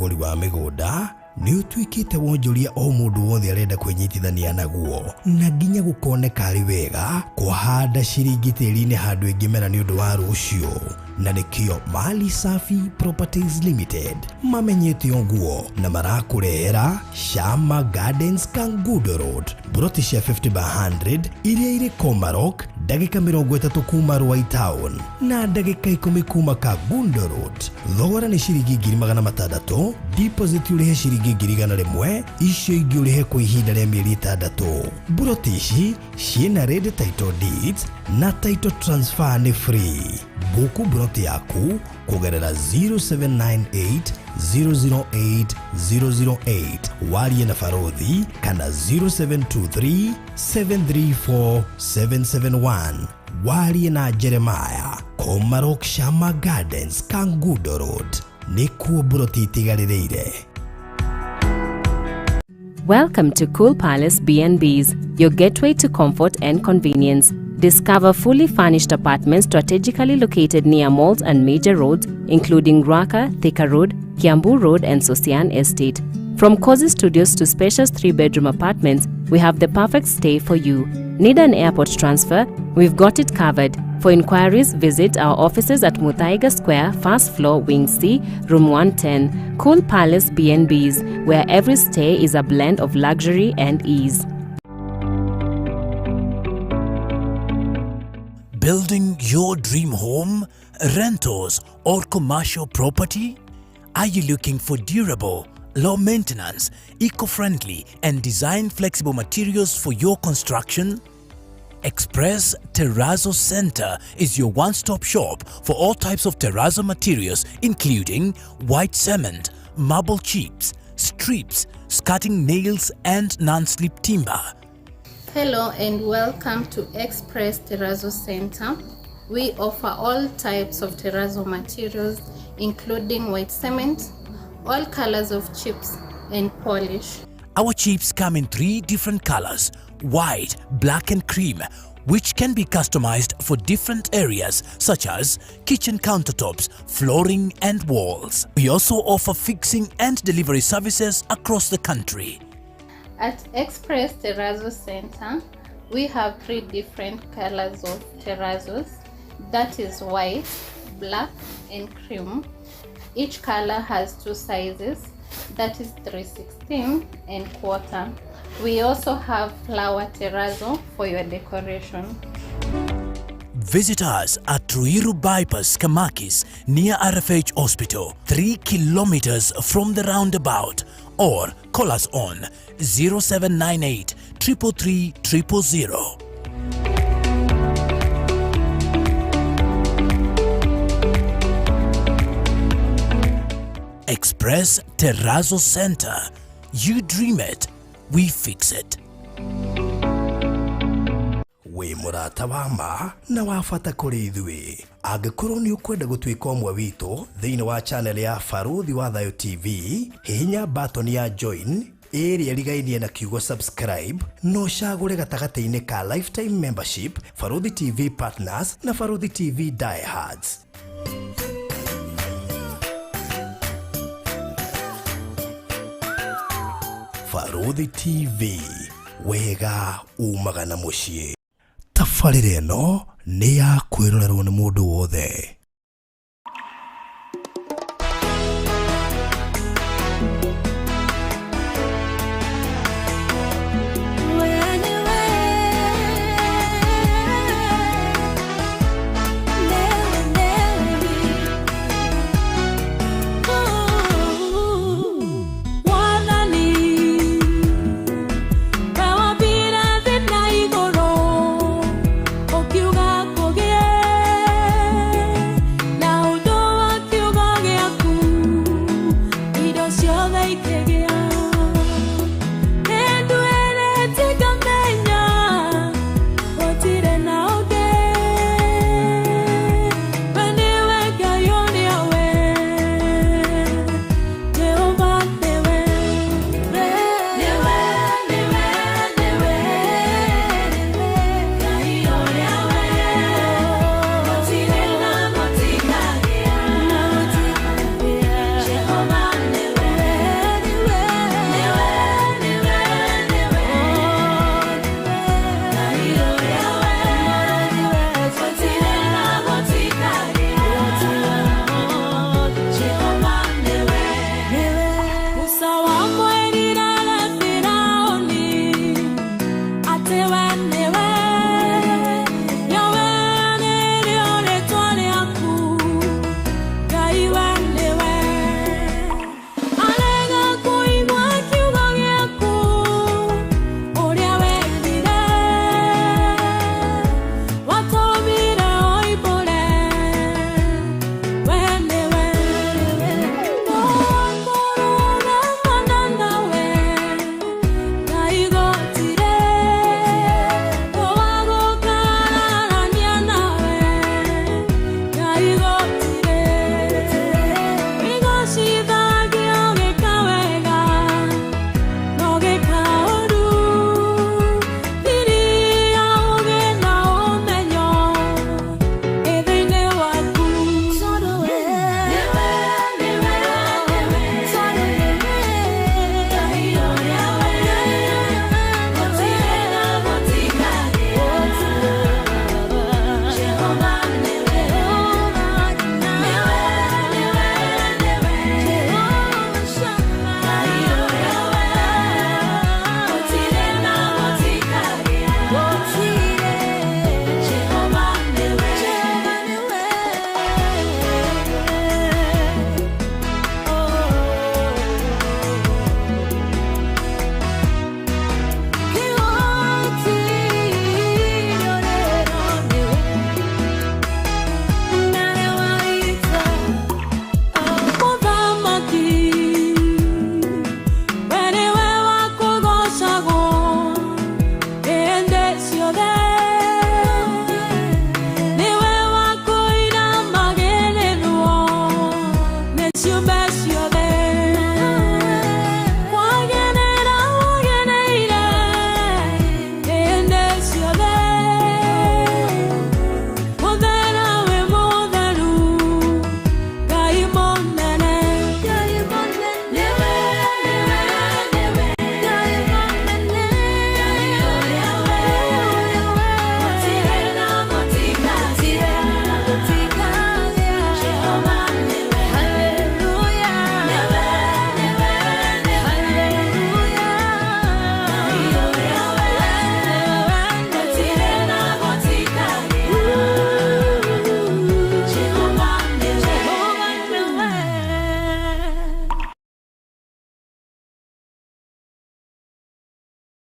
Ũgũri wa mĩgũnda nĩ ũtuĩkĩte wonjoria o mũndũ wothe arenda kwĩnyitithania naguo, na nginya gũkoneka arĩ wega kũhanda ciringi tĩri-inĩ handũ ĩngĩmera nĩ ũndũ wa rũciũ. Na nĩkĩo Mali Safi Properties Limited mamenyete ũguo na marakũrehera Shama Gardens, Kangundo Road, broti cia 50 by 100 iria irĩ Komarok, ndagĩka 30 kuma Ruai Town na ndagĩka 10 kuma Kangundo Road. Thogora nĩ ciringi 600,000, deposit ũrĩhe ciringi 100,000, icio ingĩ ũrĩhe kwa ihinda rĩa mĩeri 6. Broti ici ciĩna ready title deeds na title transfer nĩ free. Buku broti yaku kũgerera 0798 008 008, warie na barothi, kana 0723 734 771, warie na Jeremiah. Komarok, Shama Gardens, Kangundo Road, nĩkuo broti itigarĩrĩire. Welcome to Cool Palace B&Bs, your gateway to comfort and convenience. Discover fully furnished apartments strategically located near malls and major roads, including Ruaka, Thika Road, Kiambu Road, and Sosian Estate. From cozy studios to spacious 3-bedroom apartments, we have the perfect stay for you. Need an airport transfer? We've got it covered. For inquiries, visit our offices at Muthaiga Square, first floor, Wing C, Room 110. Cool Palace B&Bs, where every stay is a blend of luxury and ease. Building your dream home, rentals, or commercial property? Are you looking for durable, low maintenance, eco friendly, and design flexible materials for your construction? Express Terrazzo Center is your one stop shop for all types of terrazzo materials, including white cement, marble chips, strips, skirting nails, and non slip timber. Hello and welcome to Express Terrazzo Center. We offer all types of terrazzo materials, including white cement, all colors of chips, and polish. Our chips come in three different colors: white, black, and cream, which can be customized for different areas such as kitchen countertops, flooring, and walls. We also offer fixing and delivery services across the country. At Express Terrazzo Center, we have three different colors of terrazzos, that is white, black, and cream. Each color has two sizes, that is 3/16 and quarter. We also have flower terrazzo for your decoration. Visit us at Ruiru Bypass, Kamakis, near RFH Hospital, 3 kilometers from the roundabout, or call us on 0798 333 000. Express Terrazzo Center. You dream it, we fix it. Wĩ mũrata wa ma na wa bata kũrĩ ithuĩ. Angĩkorwo nĩ ũkwenda gũtuĩka ũmwe witũ thĩinĩ wa channel ya Barũthi wa Thayũ TV, hihinya button ya join ĩrĩa ĩrigainie na kiugo subscribe, no ũcagũre gatagatĩ-inĩ ka lifetime membership, Barũthi TV partners na Barũthi TV diehards. Barũthi TV, wega umaga na mũciĩ. Tabarĩra ĩno nĩ ya kwĩrorerwo nĩ mũndũ wothe. Wathani wawambire thĩ na igũrũ, ũkiuga kũgĩe.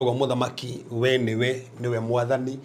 Ũguo mũthamaki we nĩwe nĩwe mwathani,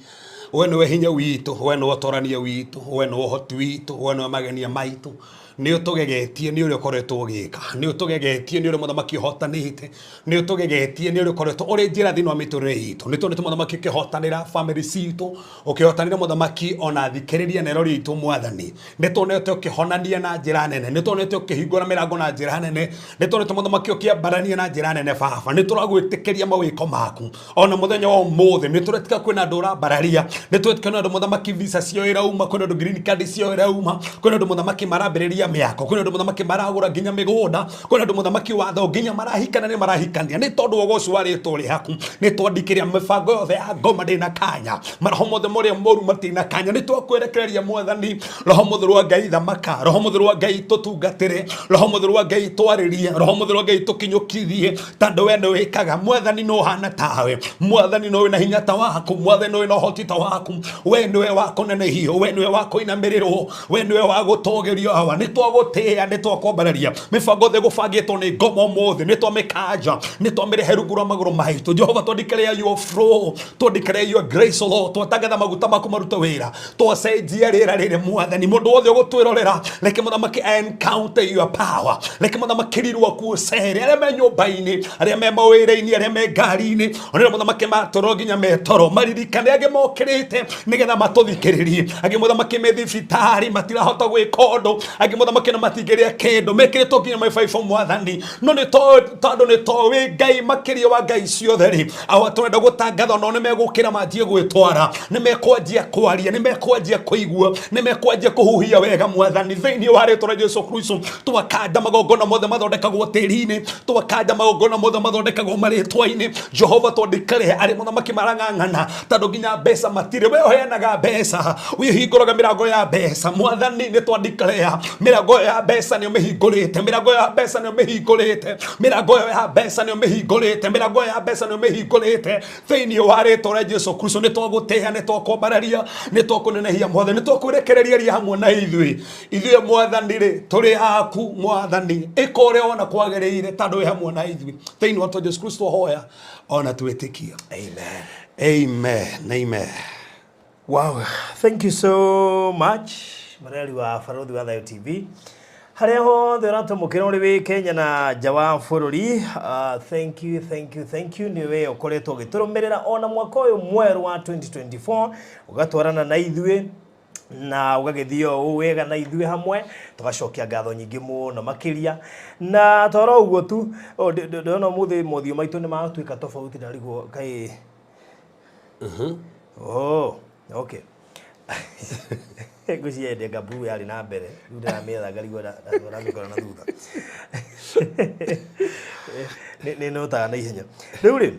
we nĩwe hinya witũ, we nĩwe ũtorania witũ, we nĩwe ũhoti witũ, we nĩwe magenia maitũ. Nĩ ũtũgegetie nĩ ũrĩa ũkoretwo ũgĩka, nĩ ũtũgegetie nĩ ũrĩa mũthamaki ũhotanĩte, nĩ ũtũgegetie nĩ ũrĩa ũkoretwo ũrĩ njĩra thĩinĩ wa mĩtũrĩre itũ. Nĩ tuonete mũthamaki ũkĩhotanĩra famĩlĩ citũ, ũkĩhotanĩra mũthamaki ona athikĩrĩria na erori aitũ mwathani. Nĩ tuonete ũkĩhonania na njĩra nene, nĩ tuonete ũkĩhingũra mĩrango na njĩra nene, nĩ tuonete mũthamaki ũkĩambarania na njĩra nene. Baba, nĩ tũragwĩtĩkĩria mawĩko maku ona mũthenya wa ũmũthĩ. Nĩ tũretika kwĩna andũ ũrambararia, nĩ tũretika kwĩna andũ mũthamaki visa ciao irauma, kwĩna andũ green card ciao irauma, kwĩna andũ mũthamaki marambĩrĩria mĩako, kwĩna andũ mũthamaki maragũra nginya mĩgũnda, kwĩna andũ mũthamaki watho nginya marahikana nĩ marahikania nĩ tondũ wa ũgoci wa rĩtwa rĩaku. Nĩ twandikĩria mĩbango yothe ya ngoma ndĩna kanya, maroho mothe marĩa moru matina kanya. Nĩ twakwerekereria mwathani. Roho mũtheru wa Ngai thamaka, roho mũtheru wa Ngai tũtungatĩre, roho mũtheru wa Ngai twarĩrie, roho mũtheru wa Ngai tũkinyũkithie, tondũ we nĩ wĩkaga. Mwathani no ũhana tawe, mwathani no wĩna hinya ta waku, mwathani no wĩna ũhoti ta waku. We nĩwe wa kũnenehio, we nĩwe wa kũinamĩrĩrwo, we nĩwe wa gũtũgĩrio. Awa, nĩ twagũtĩĩa, nĩ twakwambararia. Mĩbango yothe ĩgũbangĩtwo nĩ ngoma ũmũthĩ nĩ twamĩkanja, nĩ twamĩrehe rungu rwa magũrũ maitũ. Jehova, twandikĩrĩa your flow, twandikĩrĩa your grace, O Lord. Twatangatha maguta maku marute wĩra, twacenjia rĩera rĩrĩ. Mwathani, mũndũ wothe ũgũtwĩrorera, reke mũthamaki encounter your power, reke mũthamaki riri waku ũcere. Arĩa me nyũmba-inĩ, arĩa me mawĩra-inĩ, arĩa me ngari-inĩ, onĩra mũthamaki matoro nginya metoro maririkane, angĩ mokĩrĩte nĩgetha matũthikĩrĩrie, angĩ mũthamaki me thibitarĩ matirahota gwĩka ũndũ, angĩ mũthamaki na matingĩrĩa kĩndũ mekĩrĩtwo nginya mabaibũ. Mwathani, no nĩ tondũ nĩ toĩ Ngai makĩria wa ngai ciothe rĩ, awa, tũrenda gũtangatha no nĩ megũkĩra manjie gwĩtwara, nĩ mekwanjia kwaria, nĩ mekwanjia kũigua, nĩ mekwanjia kũhuhia wega. Mwathani, thĩinĩ wa rĩtwa rĩa Jesu Kristo, twakanja magongona mothe mathondekagwo tĩri-inĩ, twakanja magongona mothe mathondekagwo marĩtwa-inĩ. Jehova, twandĩkare arĩ mũthamaki marang'ang'ana tondũ nginya mbeca matirĩ. We ũheanaga mbeca, wĩhingũraga mĩrango ya mbeca. Mwathani, nĩ twandĩkarea mĩrango ya mbeca nĩ ũmĩhingũrĩte, mĩrango ya mbeca nĩ ũmĩhingũrĩte, mĩrango ya mbeca nĩ ũmĩhingũrĩte, mĩrango ya mbeca nĩ ũmĩhingũrĩte thĩinĩ wa rĩtwa rĩa Jesu Kristo. Nĩ twagũtĩĩa, nĩ twakwambararia, nĩ twakũnenehia. Mwathani, nĩ twakwĩrekereria ria hamwe na ithuĩ. Ithuĩ mwathani rĩ, tũrĩ aku. Mwathani, ĩka ũrĩa wona kwagĩrĩire tondũ wĩ hamwe na ithuĩ. Thĩinĩ wa Jesu Kristo hoya ona twĩtĩkia. Amen. Amen, amen. Wow, thank you so much, mũreri wa Barũthi wa Thayũ TV harĩa hothe ũratũmũkĩra ũrĩ wĩ Kenya na nja wa bũrũri. Thank you, thank you, thank you. Nĩ we ũkoretwo ũgĩtũrũmĩrĩra ona mwaka ũyũ mwerũ wa 2024, ũgatwarana na ithuĩ na ũgagĩthiĩ o ũũ wega na ithuĩ hamwe. Tũgacokia ngatho nyingĩ mũno makĩria. Na toro ũguo tu, ndĩrona ũmũthĩ mothiũ maitũ nĩ matuĩka tofauti, ndarigwo kaĩ. Oh, okay. Ngwĩciria ndenga blue yarĩ na mbere, rĩu ndĩramĩetha ngarigwo ndamĩkora na thutha. Nĩ notaga na ihenya. Rĩu rĩ,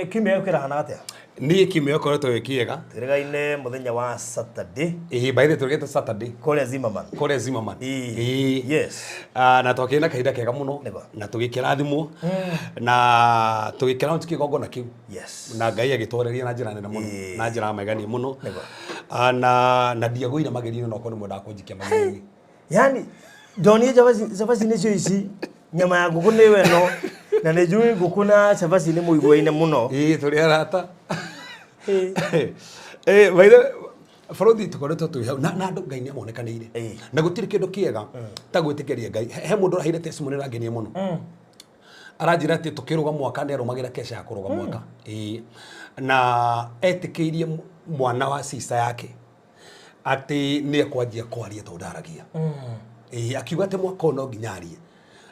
kiumia gĩkĩ kĩrahana atĩa? Niĩ kiumia ũkoretwo wĩ kĩega. Twĩrĩgaine mũthenya wa Saturday. Ĩĩ, by the way, tũrĩgĩte Saturday. Kũrĩa Zimmerman. Kũrĩa Zimmerman. Ĩĩ. Ĩĩ. Yes. Ah, na twakĩrĩ na kahinda kega mũno. Nĩguo. Na tũgĩkĩrathimwo na tũgĩkĩra kĩgongona kĩu na Ngai agĩtwarĩria na njĩra nene mũno, na njĩra ya magegania mũno. Nĩguo. Ah, na ndiagũire magerio-inĩ, no korwo nĩ mwendaga kũnjikia magerio-inĩ. Yani ndonire cabaci, cabaci nĩcio ici, nyama ya ngũkũ nĩyo ĩno, na nĩ njũĩ ngũkũ na cabaci nĩ mũiguaine mũno. Ĩĩ, tũrĩ arata. Eh, by the way, bũrũthi tũkoretwo twĩ hau na andũ Ngai nĩ amonekanĩire na gũtirĩ kĩndũ kĩega ta gwĩtĩkĩria Ngai. He mũndũ ũraheire testimony ĩrangenia mũno. Aranjĩra atĩ tũkĩrũga mwaka nĩ arũmagĩra kesha ya kũrũga mwaka. Ĩĩ, na etĩkĩirie mwana wa sister yake atĩ nĩ ekwanjia kwaria tondũ ndaragia. Ĩĩ, akiuga atĩ mwaka ũyũ no nginya arie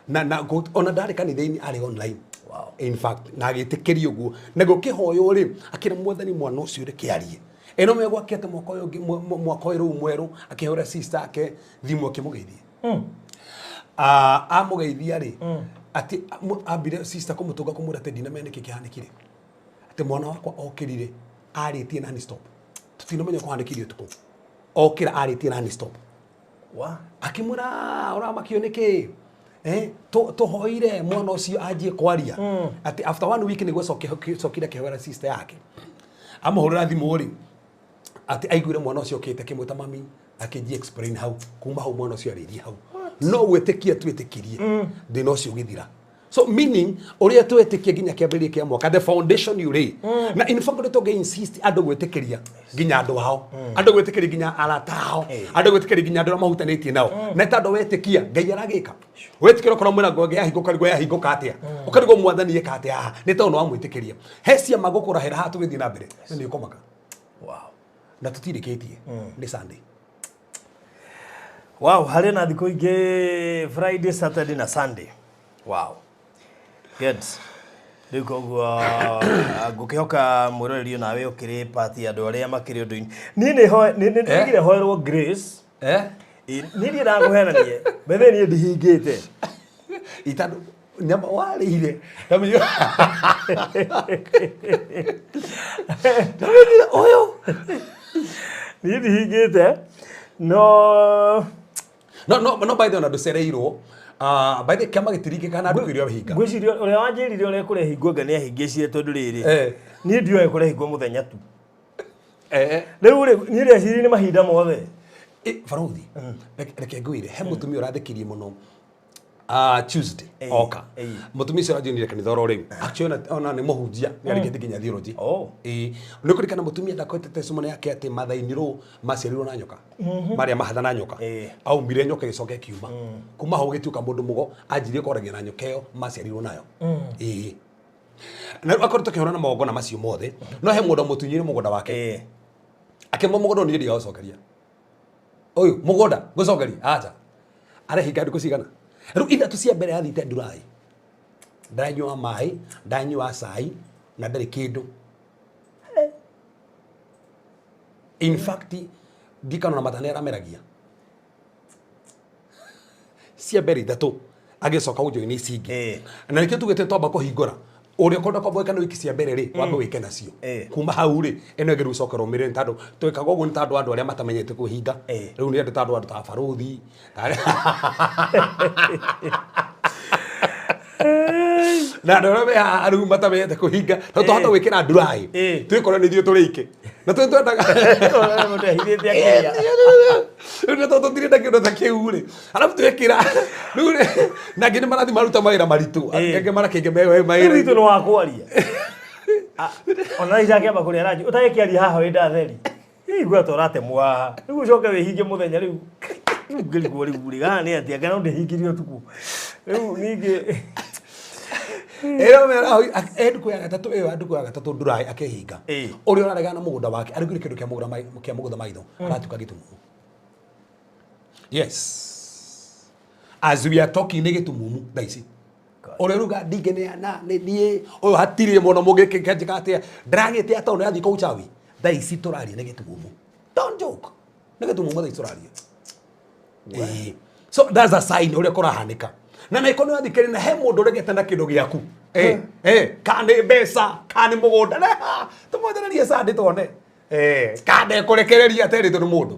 na ona ndarĩ kanitha-inĩ, arĩ online. In fact, na agĩtĩkĩria ũguo na gũkĩhoywo rĩ, akĩra mwathani mwana ũcio reke arie. Ĩno megwake atĩ mwaka ũyũ ũngĩ, mwaka ũyũ rĩu mwerũ, akĩhũra sister ake thimũ akĩmũgeithia. Ah, amũgeithia rĩ, atĩ ambire sister kũmũtũnga kũmwĩra atĩ ndinamenya nĩkĩ kĩhanĩkire, atĩ mwana wakwa okĩrire arĩtie non stop, tũtinamenya kũhanĩkire ũtukũ, okĩra arĩtie non stop. Wa Akĩmwĩra ũramakio nĩkĩ? Eh, tũhoire mwana ũcio anjie kwaria. Atĩ after one week nĩguo cokire akĩhoera sister yake, amũhũrĩra thimũ rĩ, atĩ aiguire mwana ũcio okĩte akĩmwĩta mami, akĩnjia explain hau. Kuma hau mwana ũcio arĩirie hau, no gwĩtĩkia twĩtĩkirie thĩna ũcio ũgĩthira. So meaning ũrĩa twetĩkia nginya kĩambĩrĩria kĩa mwaka, the foundation you lay. Na in fact tũngĩ insist andũ gwĩtĩkĩria nginya andũ ao, andũ gwĩtĩkĩria nginya arata ao, andũ gwĩtĩkĩria nginya andũ arĩa mahutanĩtie nao. Na tondũ wetĩkia Ngai aragĩka. Wetĩkĩra okorwo mũrango ũngĩ yahingũka rĩguo yahingũka atĩa, ũkarigwo Mwathani eka atĩa haha, nĩ tondũ nĩwamwĩtĩkĩria. He ciama gũkũrahĩra haha tũgĩthiĩ na mbere na nĩ ũkũmaka. Na tũtirĩkĩtie nĩ Sunday. Wow, harĩ na thikũ ingĩ, Friday, Saturday na Sunday. Wow. Good. Rĩu koguo ngũkĩhoka mwĩroreri nawe ũkĩrĩ part ya andũ arĩa makĩrĩ ũndũ-inĩ. Niĩ nĩ nĩ nĩ ndigire hoerwo grace. Eh? Ĩ, niĩ ndirĩ ndakũhenanie. Bethe niĩ ndihingĩte. Itandũ nyama warĩire ndamenyire ndamenyire ũyũ. Niĩ ndihingĩte. No No, by the way, ona ndũcereirwo. Ah, by the way, kĩama gĩtiringĩkaga na ndukũ iria ũhinga. Ngwĩciria ũrĩa wanjĩrire ũrĩa kũrehingwo anga nĩ ahingĩcire tondũ rĩrĩ. Niĩ ndioĩ kũrehingwo mũthenya tu. Rĩu rĩ, niĩ ndeciria nĩ mahinda mothe. Barothi, reke ngwĩre, he mũtumia ũrathĩkirie mũno. Tuesday oka mũtumia ũcio aranjoinire kanitha oro rĩu. Actually ona nĩ mũhunjia, nĩ arĩkĩtie nginya theology. Ĩĩ, nĩ kũririkana mũtumia ndakwete testimony yake atĩ mathainirwo maciarirwo na nyoka, marĩa mahatha na nyoka, aumire nyoka ĩgĩcoka ĩkiuma, kuma hau gĩtuĩka mũndũ mũgo anjirie kwaragia na nyoka ĩyo maciarirwo nayo. Ĩĩ, na rĩu akoretwo akĩhũrana na magongona macio mothe, no he mũndũ amũtunyire mũgũnda wake, akĩmwe mũgũnda ũyũ niĩ ndigaũcokeria, ũyũ mũgũnda ngũcokeria acha. Arehinga ndukũ cigana rĩu? 3 cia mbere athite ndurai, ndanyua maĩ, ndanyua cai na ndarĩ kĩndũ. In fact ndikano na mata nĩ arameragia cia mbere 3, agĩcoka gũjoini ici ingĩ. Na nĩkĩo tugĩte twamba kũhingũra ũrĩa ũkwenda kwamba gwĩka nĩ wiki cia mbere rĩ, wambe wĩke nacio. Kuma hau rĩ, ĩno ĩngĩ rĩu ũcoke ũrũmĩrĩre, nĩ tondũ twĩkaga ũguo nĩ tondũ andũ arĩa matamenyete kũhinga rĩu nĩ andũ tondũ andũ ta barũthi na andũ arĩa me haha rĩu matamenyete kũhinga, no twahota gwĩkĩra ndurai twĩkore nĩ ithuĩ tũrĩ na twĩ twendaga. Mũndũ ehithĩte akĩrĩa. Rĩu nĩ tondũ tũtirenda kĩndũ ta kĩu rĩ, arabu twekĩra rĩu rĩ, na angĩ nĩ marathiĩ maruta mawĩra maritũ, angĩ marakĩngĩ me Rĩu mawĩra witũ nĩ wa kwaria. Ona itakĩamba kũrĩa ranji ũtagĩkĩaria haha wĩ ndatheri igua ta ũratemwo haha, rĩu ũcoke wĩhinge mũthenya. Rĩu rĩu ngĩrigwo rĩu rĩ, haha nĩ atĩa kana ndĩhingire ũtukũ rĩu ningĩ? Ĩyo ndukũ ya gatatũ, ĩyo ndukũ ya gatatũ ndurai akĩhinga, ũrĩa ũraregana na mũgũnda wake arugire kĩndũ kĩa mũgũnda kĩa mũgũnda maitho, aratuĩka gĩtumumu. Yes, as we are talking nĩ gĩtumumu thaa ici. Ũrĩa ũruga ndingĩneana nĩ niĩ ũyũ, hatirĩ mũno mũngĩkĩnjĩka atĩa, ndĩragĩte atĩ nĩ athiĩ kũu chawi. Thaa ici tũraria nĩ gĩtumumu, don't joke, nĩ gĩtumumu thaa ici tũraria. Ĩĩ. So that's a sign ũrĩa kũrahanĩka na naiko nĩ wathikĩrĩ na he mũndũ ũregete na kĩndũ gĩaku. Kana nĩ mbeca, kana nĩ mũgũnda, tũmwetererie Sunday tuone kana ekũrekereria aterĩtwo nĩ mũndũ.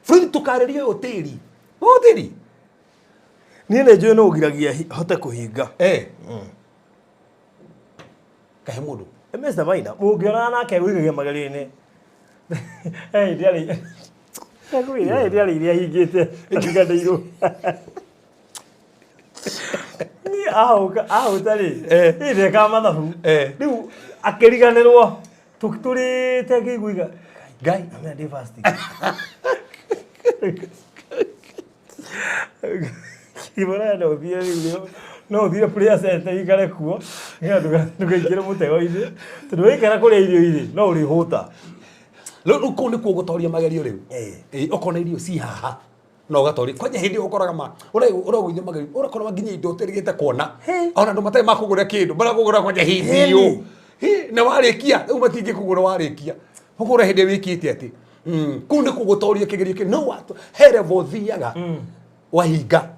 Bũrũri tũkarĩrie ũyũ tĩri, ũyũ tĩri. Niĩ nĩ njũĩ nĩ ũgiragia hote kũhinga. Kahe mũndũ. Mr. Maina mũngĩonana nake gwĩkagia magerio-inĩ. Hĩndĩ arĩ Ndakwĩra, hĩndĩ arĩ iria ahingĩte ariganĩirwo. Niĩ ahũka ahũta rĩ, niĩ ndekaga mathabu. Rĩu akĩriganĩrwo tũrĩte ngĩiguiga Ngai amenya ndĩ fasting. Kĩmwana no ũthiĩ rĩu, no ũthiĩ prayer center ikare kuo nĩgetha ndũkaingĩre mũtego-inĩ, tondũ waikara kũrĩa irio irĩ no ũrĩhũta. Rĩu kũu nĩkuo gũtoria magerio rĩu. Ĩĩ, ũkona irio ci haha na ũgatoria kwanja hĩndĩ ĩyo ũkoraga ma ũragũithia magerio, ũrakora nginya indo ũterĩgĩte kuona, ona andũ matarĩ makũgũra kĩndũ marakũgũra kwanja hĩndĩ ĩyo. Na warĩkia rĩu matingĩkũgũra, warĩkia ũkũgũra hĩndĩ ĩyo wĩkĩte atĩ. Kũu nĩkuo gũtoria kĩgerio kĩu. No he level ũthiaga wahinga,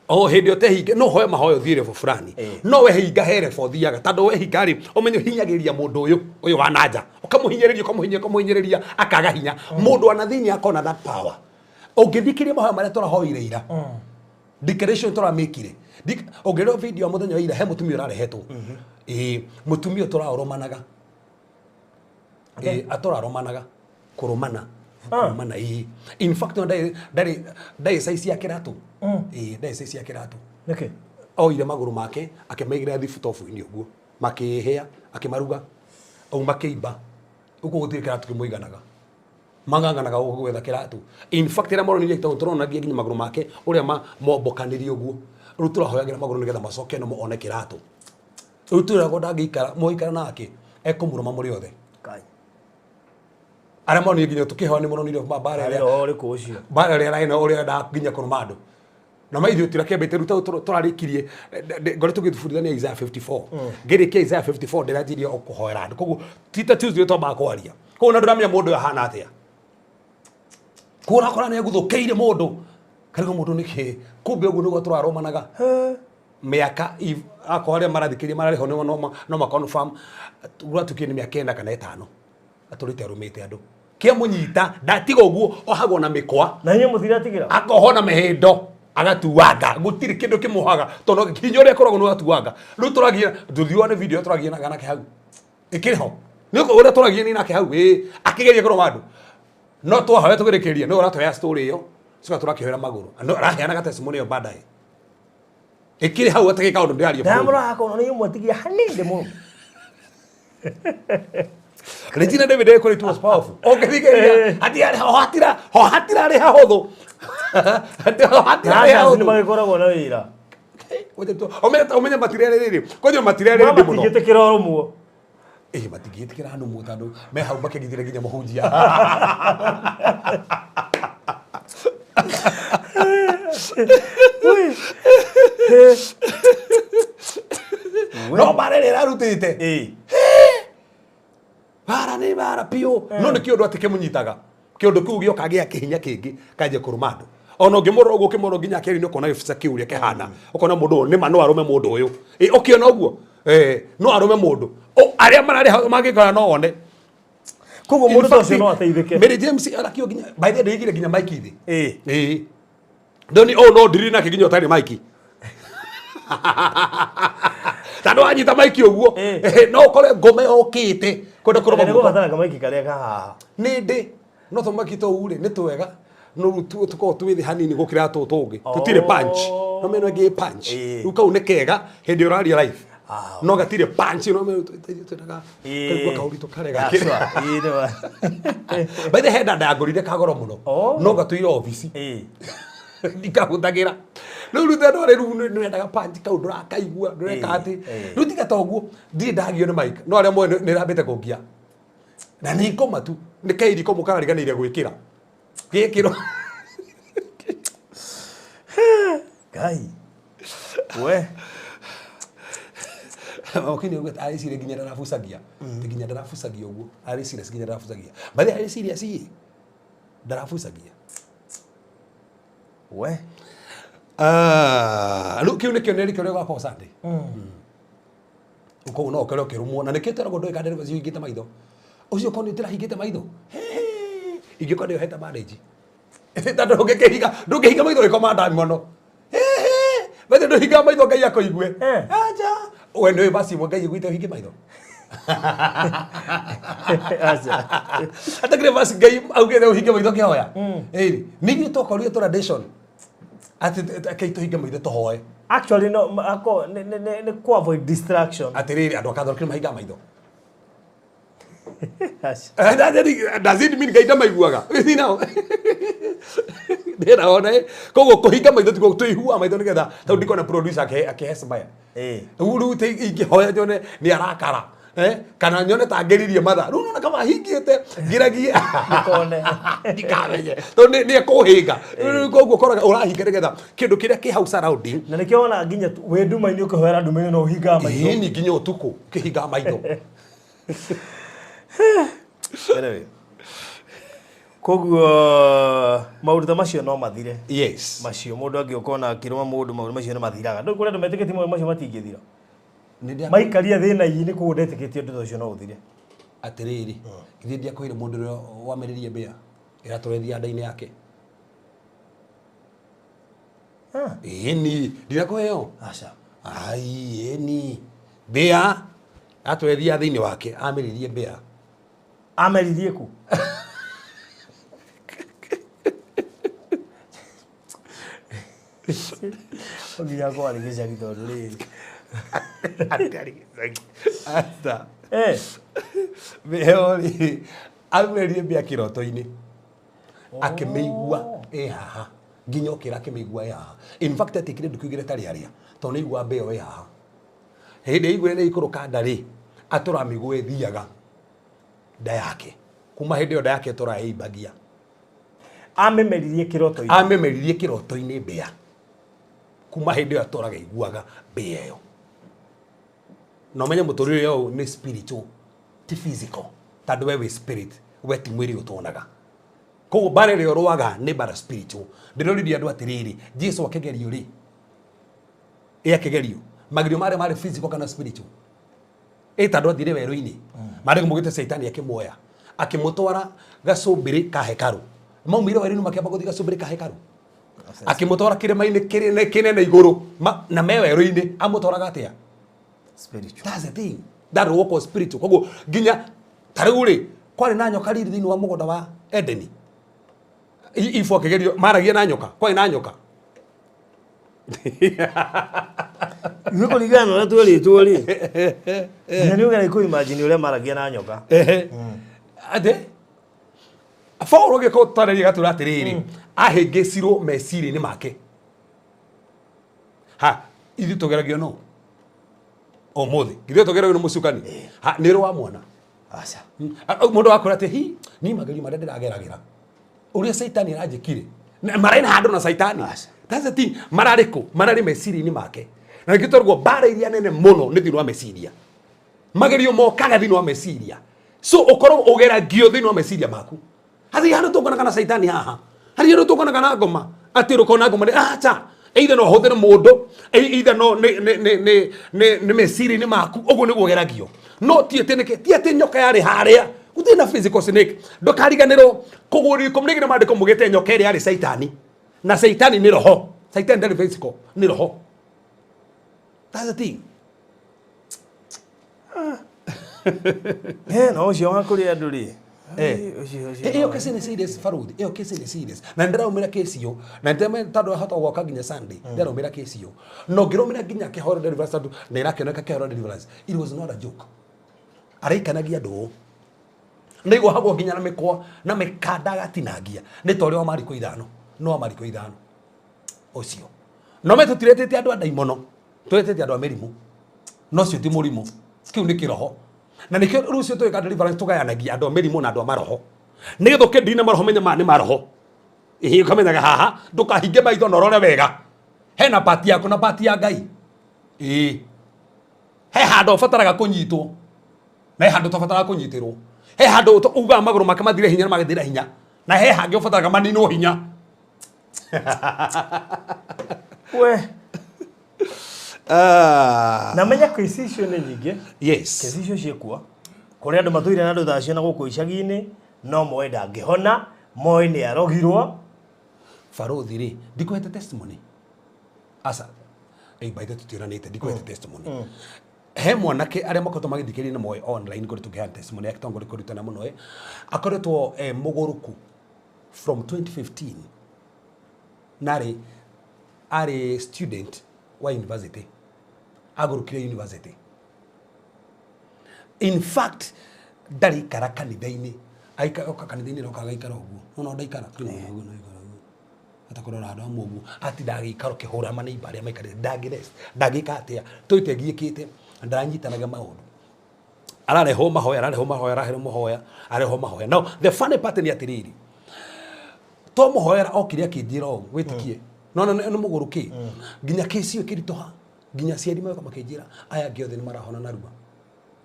o hĩndĩ ũtehinge no hoe mahoya ũthiĩ level fulani, no wehinga he level ũthiaga, tondũ wehinga rĩ, ũmenye ũhinyagĩrĩria mũndũ ũyũ ũyũ wa nanja, ũkamũhinyĩrĩria, ũkamũhinyĩrĩria, ũkamũhinyĩrĩria akaga hinya, mũndũ wa na thĩinĩ akona that power. Ũngĩthikĩrĩria mahoya marĩa tũrahoire ira, declaration tũramĩkire, ũngĩrora video ya mũthenya wa ira, he mũtumia ũrarehetwo. Ĩĩ, mũtumia ũtũraũrũmanaga. Ĩĩ, atũrarũmanaga kũrũmana kũrũmana. Ĩĩ, in fact no ndarĩ ndarĩ ndarĩ size ya kĩratũ. Ĩĩ, ndarĩ size ya kĩratũ. Nĩkĩ? Oire magũrũ make akĩmaigĩrĩra thibutobu-inĩ ũguo makĩhĩa akĩmaruga au makĩimba ũguo gũtirĩ kĩratũ kĩmũiganaga mang'ang'anaga gũkũ gwetha kĩratũ. In fact ĩrĩa moronire tondũ tũronagia nginya magũrũ make ũrĩa mombokanĩrie ũguo. Rĩu tũrahoyagĩra magũrũ nĩgetha macoke no one kĩratũ. Rĩu twĩragwo ndangĩikara mũgĩikara nake ekũmũrũma mũrĩ othe. Kai. Arĩa monire nginya tũkĩhoya nĩ moronire mbara Arĩ ĩrĩa roho ũrĩkũ ũcio? Mbara ĩrĩa ĩrarĩ na ũrĩa endaga nginya kũrũma andũ. Na ma ithuĩ tũrakĩambĩte rĩu tondũ tũrarĩkirie ngoretwo ngĩbundithania Isaiah 54. Ngĩrĩkia Isaiah 54 ndĩranjirie o kũhoera andũ. Koguo ti ta Tuesday twambaga kwaria. Koguo na ndũramenya mũndũ ũyũ ahana atĩa. Koguo ũrakora nĩ aguthũkĩire mũndũ. Karigwo mũndũ nĩkĩ? Kumbe ũguo nĩguo tũrarũmanaga. Mĩaka akorwo arĩa marathikĩrĩria mararĩ ho nĩo no ma confirm gwatuĩkire nĩ mĩaka ĩna kana ĩtano atũrĩte arũmĩte andũ. Kĩamũnyita ndatiga ũguo ohagwo na mĩkwa. Na inyuĩ mũtiratigĩra? Akohwo na mĩhĩndo agatuanga gũtirĩ kĩndũ kĩmũhaga tondũ hinya ũrĩa akoragwo nĩ watuanga. Rĩu tũragia ndũthiũa nĩ video tũragia nake hau ĩkĩrĩ ho nĩ ũrĩa tũragia nĩ nake hau ĩĩ akĩgeria kũrũma andũ no twahoya tũgĩrĩkĩria nĩ ũratũhea story ĩyo coka tũrakĩhoera magũrũ no araheanaga testimony ĩyo baadaye ĩkĩrĩ hau atakĩ kaũndũ ndĩraria bũrũri. Ndamũrora hakwa nĩ inyuĩ mwatigia hanini mũno. Regina David ekore it was powerful. Ũngĩthikĩrĩria ati ho hatira ho hatirarĩ hahũthũ. Ho hatirarĩ Nĩ hahũthũ. magĩkoragwo na wĩra. Ũmenye matirarĩ rĩrĩ. Kwanja matirarĩ rĩndĩ mũno. Matingĩtĩkĩra ũrũmwo. Ĩĩ matingĩtĩkĩra hanũ tondũ me hau makĩgitĩra nginya mũhunjia. No mbara ĩrĩa ĩrarutĩte. Ĩĩ. Bara nĩ bara biũ. No nĩ kĩũndũ atĩ kĩmũnyitaga. Kĩũndũ kĩu gĩoka gĩa kĩhinya kĩngĩ kanjia kũrũma andũ. Ona ũngĩmũrora ũguo ũkĩmũrora nginya akĩaria nĩ ũkona gĩbica kĩu ũrĩa kĩhana. Ũkona mũndũ ũyũ nĩma no arũme mũndũ ũyũ. Ĩ ũkĩona ũguo? No arũme mũndũ. Arĩa mararĩ hau mangĩkora no one. Koguo In mũndũ ta fact, ũcio no ateithĩke. Mary James arakio nginya by the way ndĩigire nginya mic thĩ. Ĩĩ. Ĩĩ. Ndoni oh no ndiri nake nginya ũtarĩ mic. Tondũ wanyita mic ũguo no ũkore ngome yokĩte kwenda kũrũma Nĩ guoko. gũbatara kamaiki karĩa ka haha. Nĩ ndĩ no tũmaki tũu rĩ nĩ twega no rĩu tũkoragwo twĩ thĩ hanini gũkĩra tũtũ tũngĩ tũtirĩ punch no meno ĩngĩ ĩ punch Ĩĩ. rĩu kau nĩ kega hĩndĩ ĩrĩa ũraria live Ah, no gatirĩ punch no meno twendaga Ĩĩ. kaigua kaũritũ karega Ah, sure. Ĩĩ, nĩ ma. by the head ndangũrire kagoro mũno Oh. no gatũire obici Ĩĩ. ndikahũthagĩra rĩu rĩu tondũ rĩu nĩwendaga punch kau ndũrakaigua ndũreka Ĩĩ, atĩ ĩĩ. rĩu tiga ta ũguo ndirĩ ndagio nĩ mic no arĩa moĩ nĩ ĩrambĩte kũngia na nĩ ngoma tu nĩ kairiko mũkarariganĩire gwĩkĩra gĩkĩro Ngai. We. Okini ũguo arĩciria nginya ndarabucagia nginya ndarabucagia ũguo arĩciria nginya ndarabucagia bathi arĩciria ci ndarabucagia. We. Ah, rĩu kĩu nĩkĩo nĩ kĩrĩa gwakorwo Sunday koguo no ũkore ũkĩrũmwo na nĩkĩo tweragwo ndũĩ kana ndereba cihingĩte maitho ũcio korwo nĩ ndĩrahingĩte maitho ingĩkorwo ndĩyohete bandage tondũ ndũngĩkĩhinga ndũngĩhinga maitho ũgĩkoma ndani mũno maitho ndũhingaga maitho Ngai akũigue. Aja we nĩũĩ basi imwe Ngai aiguĩte ũhinge maitho. Aca. Atakire basi Ngai augĩte ũhinge maitho ũkĩhoya. Ĩĩ nĩ ithuĩ twakorire tradition atĩ rekei tũhinge maitho tũhoe. Actually no ako nĩ nĩ nĩ nĩ ku avoid distraction. Atĩrĩrĩ andũ a Catholic nĩ mahingaga maitho. Aca. Does it mean Ngai ndamaiguaga? You see now? Ndĩraona ĩ. Koguo kũhinga maitho tiguo tũiguaga maitho nĩgetha tondũ ndikona producer akĩhe smile. Ĩĩ. Rĩu rĩu ingĩhoya nyone nĩ arakara. Kana nyone ta ngĩririe mathaa. Rĩu nona kama hingĩte ngiragie. Ndikone. Ndikamenye. Tondũ nĩ ekũhĩnga. Rĩu koguo ũkoraga ũrahinga nĩgetha kĩndũ kĩrĩa kĩ hau surrounding. Na nĩkĩo wona nginya wĩ nduma-inĩ ũkĩhoera nduma-inĩ no ũhingaga maitho. Ĩĩ ni nginya ũtukũ ũkĩhingaga maitho. Anyway. Koguo maũndũ ta macio no mathire. Yes. Macio mũndũ angĩũka ona akĩrũma mũndũ maũndũ macio nĩ mathiraga. Ndũĩ kũrĩ andũ metĩkĩtie maũndũ macio matingĩthira. Maikaria thĩna-inĩ koguo ndetĩkĩtie ũndũ ta ũcio no ũthire. Atĩrĩrĩ, githĩ ndiakwĩire mũndũ ũrĩa wameririe mbĩa ĩratũrethia nda-inĩ yake. Ĩni, ndinakũheo? Aca. Ai, ĩni. Mbĩa atwethia thĩinĩ wake ameririe mbĩa. Ameririe kũ? Nginya kwarĩ gĩcagi tondũ rĩrĩ. Atĩ gĩcagi. Aca. Eh. Mbĩa rĩ, aumĩrire mbĩa kĩroto-inĩ. Akĩmĩigua ĩ haha. Nginya okĩra akĩmĩigua ĩ haha. In fact etĩkire nduku igĩrĩ tarĩ arĩa tondũ nĩ aigua mbĩa ĩyo ĩ haha. Hĩndĩ aiguire nĩ ikũrũka nda rĩ, atũra mĩgũ ĩthiaga nda yake. Kuma hĩndĩ ĩyo nda yake ĩtũraga ĩimbagia. Amĩmeririe kĩroto-inĩ. Amĩmeririe kĩroto-inĩ mbĩa. Kuma hĩndĩ ĩyo atũraga iguaga mbĩa ĩyo. Na ũmenye mũtũrĩre ũyũ nĩ spiritual ti physical, tondũ we wĩ spirit, we ti mwĩrĩ ũtonaga. Koguo mbara ĩrĩa ũrũaga nĩ mbara spiritual. Ndĩroririe andũ atĩrĩrĩ, Jesu akĩgerio rĩ, ĩ akĩgerio magerio marĩa marĩ physical kana spiritual? Ĩ tondũ athire werũ-inĩ, marĩ mũgĩte caitani akĩmuoya akĩmũtwara gacũmbĩrĩ ka hekarũ. Maumire werũ-inĩ makĩamba gũthiĩ gacũmbĩrĩ ka hekarũ, akĩmũtwara kĩrĩma-inĩ kĩnene kĩnene igũrũ na me werũ-inĩ amũtwaraga atĩa? Spiritual. That's the thing. That walk was spiritual. Koguo nginya ta rĩu rĩ, kwarĩ na nyoka riri thĩinĩ wa mũgũnda wa Edeni. Ibu akĩgerio maragia na nyoka, kwarĩ na nyoka. Ithuĩ kũringana na ũrĩa twerĩtwo rĩ, nginya nĩ ũgeria kũ imagine ũrĩa maragia na nyoka. Ehe. Atĩ Paul ũgĩka ũtarĩria gatũra atĩrĩrĩ, ahĩngĩcirwo meciria-inĩ make. Ha, ithuĩ tũgeragio no ũmũthĩ ithuĩ tũgeragio nĩ mũcukani. Ha, nĩ rwa mwana. Aca. Mũndũ akwĩra atĩ hi niĩ magerio marĩa ndĩrageragĩra ũrĩa caitani aranjĩkire. Marĩ na handũ na caitani. That's the thing. Mararĩ kũ? Mararĩ meciria-inĩ make. Na nĩkĩo tondũ mbara iria nene mũno nĩ thĩinĩ wa meciria. Magerio mokaga thĩinĩ wa meciria. So ũkorwo ũgeragio thĩinĩ wa meciria maku. Hatirĩ handũ tũkuoneka na caitani haha. Hatirĩ handũ tũkuoneka na ngoma. Atĩ ũkona ngoma nĩ acha. Either no ũhũthĩre mũndũ, either no nĩ meciria-inĩ maku, ũguo nĩguo ũgeragio. No ti atĩ nĩkĩ, ti atĩ nyoka yarĩ harĩa. Gũtirĩ na physical snake. Ndũkariganĩrwo kũgũrũ ikũmi na igĩrĩ maandĩko mugĩte nyoka ĩrĩa yarĩ caitani. Na caitani nĩ roho. Caitani ndarĩ physical, nĩ roho. That's the thing. Eh, no ũcio wa kũrĩa andũ rĩ. Eh. Ũcio Ĩyo kesi nĩ serious baruthi, ĩyo kesi nĩ serious. Na ndĩraumĩra kesi ĩyo, na ndĩramenya tondũ ahota gwoka nginya Sunday, ndĩraumĩra kesi ĩyo. Na ũngĩrũmĩra nginya kĩhoro deliverance tondũ nĩ ĩrakĩoneka kĩhoro deliverance. It was not a joke. Araikanagia andũ ũũ. Nĩ iguhagwo nginya na mĩkwa na mĩkanda agatinangia. Nĩ ta ũrĩa wa Mariko 5. No wa Mariko 5. Ũcio. No me tũtiretĩte andũ a ndaimono, tũretĩte andũ a mĩrimũ. No ũcio ti mũrimũ. Kĩu nĩ kĩroho. Na nĩkĩo rũciũ tũgĩka deliverance tũgayanagia andũ a mĩrimũ na andũ a maroho. Nĩgetha ũkĩndini na maroho menya maya nĩ maroho. Ĩhĩ ũkamenyaga haha ndũkahinge maitho na ũrore wega. Hena pati yaku na pati ya Ngai. Ĩĩ. He handũ ũbataraga kũnyitwo. Na he handũ ũtabataraga kũnyitĩrwo. He handũ ugaga magũrũ make mathire hinya na magathira hinya. Na he hangĩ ũbataraga maninwo hinya. We. Na menya kesi icio nĩ nyingĩ. Yes. Kesi icio ciĩkuo. Kũrĩ andũ matũire na andũ ta acio na gũkũ icagi-inĩ, no moĩ ndangĩhona, moĩ nĩ arogirwo. Baruthi rĩ, ndikũhete testimony. Aca. Ĩ by the way tũtiũranĩte, ndikũhete testimony. He mwanake arĩa makoretwo magĩthikĩrĩria na moĩ online kũrĩ tũkĩheana testimony yake tondũ kũrutana mũno ĩ. Akoretwo mũgũrũku from 2015. Narĩ arĩ student wa university. Agũrũkire university. In fact, ndarĩ ikara kanitha-inĩ. Aikara oka kanitha-inĩ roka agaikara ũguo. No no ndaikara. Ũguo no ikara ũguo. Atakũrora handũ hamwe ũguo. Atinda agĩikara ũkĩhũra maneiba arĩa maikarĩte. Ndangĩ rest. Ndangĩka atĩa. Tũite giĩkĩte. Ndaranyitanaga maũndũ. Ararehwo mahoya, ararehwo mahoya, ararehwo mahoya, ararehwo mahoya. Now, the funny part nĩ atĩrĩrĩ. Twamũhoera okire akĩnjĩra ũũ, wĩtĩkie. No no nĩ mũgũrũki. Nginya kesi ĩyo ĩkĩritũha. Nginya aciari magoka makĩnjĩra aya angĩ othe nĩ marahona narua.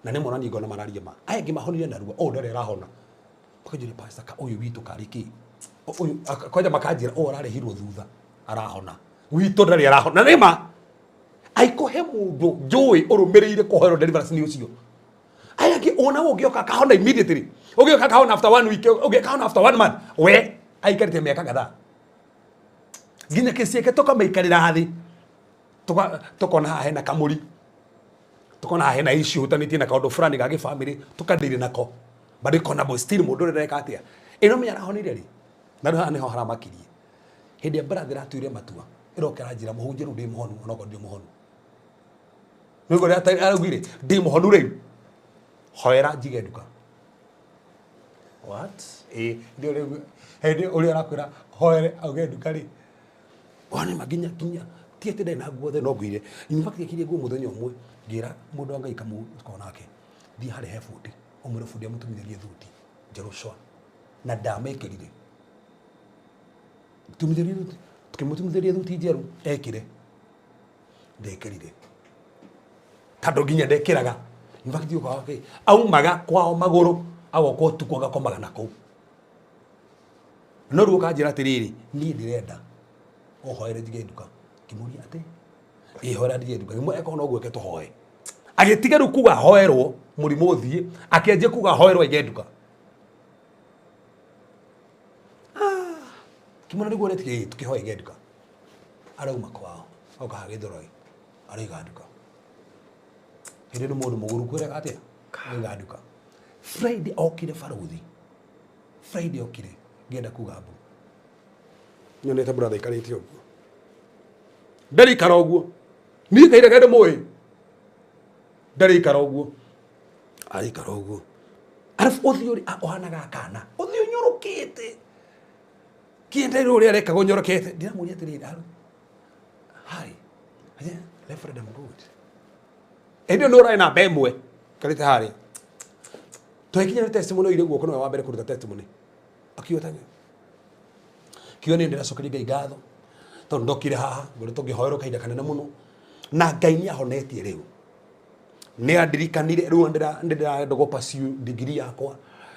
Na nĩ mona niĩ ngona mararia ma. Aya angĩ mahonire narua, ũyũ ndarĩ arahona. Makanjĩra pastor ka ũyũ witũ karĩ kĩ? Ũyũ kwanja makanjĩra ũyũ ararĩhirwo thutha arahona. Witũ ndarĩ arahona. Na nĩ ma. Aiko he mũndũ njũĩ ũrũmĩrĩire kũhoerwo deliverance nĩ ũcio. Aya angĩ ona ũngĩoka akahona immediately. Ũngĩoka akahona after 1 week, ũngĩoka akahona after 1 month. We aikarĩte mĩaka kadhaa. Nginya kesi yake tũkamĩikarĩra thĩ. Tukona haha hena kamũri. Tukona haha hena issue hutanĩtie na kaũndũ fulani ga gĩbamĩrĩ tũkadiri nako. But ikona bo still mũndũ ũrĩa ndeka atĩa. Ĩno menya arahonire rĩ. Na rĩu haha nĩho haramakirie. Hĩndĩ ya brother atuire matua. Ĩroka ĩranjĩra mũhunjia rĩu ndĩ mũhonu onokorwo ndĩ mũhonu. Nĩguo ũrĩa araugire ndĩ mũhonu rĩu. Hoera njige nduka. What? Ĩĩ ndio rĩu hĩndĩ ũrĩa arakwĩra hoere auge nduka rĩ. Wona ma nginya nginya ti atĩ ndarĩ na nguo the no ngũire. In fact ekire nguo mũthenya ũmwe ngĩra mũndũ wa Ngai kamũ tukorwo nake. Thiĩ harĩa he bundi ũmwĩre bundi amũtumithĩrie thuti njerũ cwa. Na ndamĩkĩrire. Tumithĩrie thuti tukĩmũtumithĩria thuti njerũ ekĩre. Ndekĩrire. Tondũ nginya ndekĩraga. In fact ũkaga kĩ aumaga kwao magũrũ agoka ũtukũ agakomaga na kũu. No rĩu ũkanjĩra atĩrĩrĩ niĩ ndĩrenda ũhoere njige nduka. Ngĩmũria atĩ ĩ hoera njige nduka. Ngĩmwĩra eko no gwĩke tũhoe. Agĩtiga rĩu kuga hoerwo mũrimũ ũthiĩ akĩanjia kuga hoerwo aige nduka. Kĩmwana nĩguo ũretikia tũkĩhoe aige nduka. Arauma kwao oka haha Gĩthũrai araiga nduka. Hĩndĩ nĩ mũndũ mũgũru kwĩraga atĩa? Araiga nduka. Friday okire barothi. Friday okire ngĩenda kuga mbu. Nyonete brother aikarĩte ũguo. Ndarĩ ikara ũguo. Niĩ kaira kende mũĩ. Ndarĩ ikara ũguo. Arĩ ikara ũguo. Arabu ũthiũ ũrĩ ũhanaga kana. Ũthiũ ũnyorokete. Kĩende rĩu ũrĩa arekaga ũnyorokete. Ndĩramũria atĩrĩrĩ, aru. Hi. Yeah, Reverend, I'm good. Ĩndĩ nĩ ũrarĩ namba ĩmwe. Karĩte harĩa. Twekinya nĩ testimony oire guoko nĩwe wa mbere kũruta testimony. Akiuga tani. Kiuga nĩ ndĩracokeria Ngai ngatho. Tondũ ndokire haha, ngoretwo ngĩhoerwo kahinda kanene mũno. Na Ngai nĩ ahonetie rĩu. Nĩ andirikanire rĩu ndĩrenda gũ pursue degree yakwa.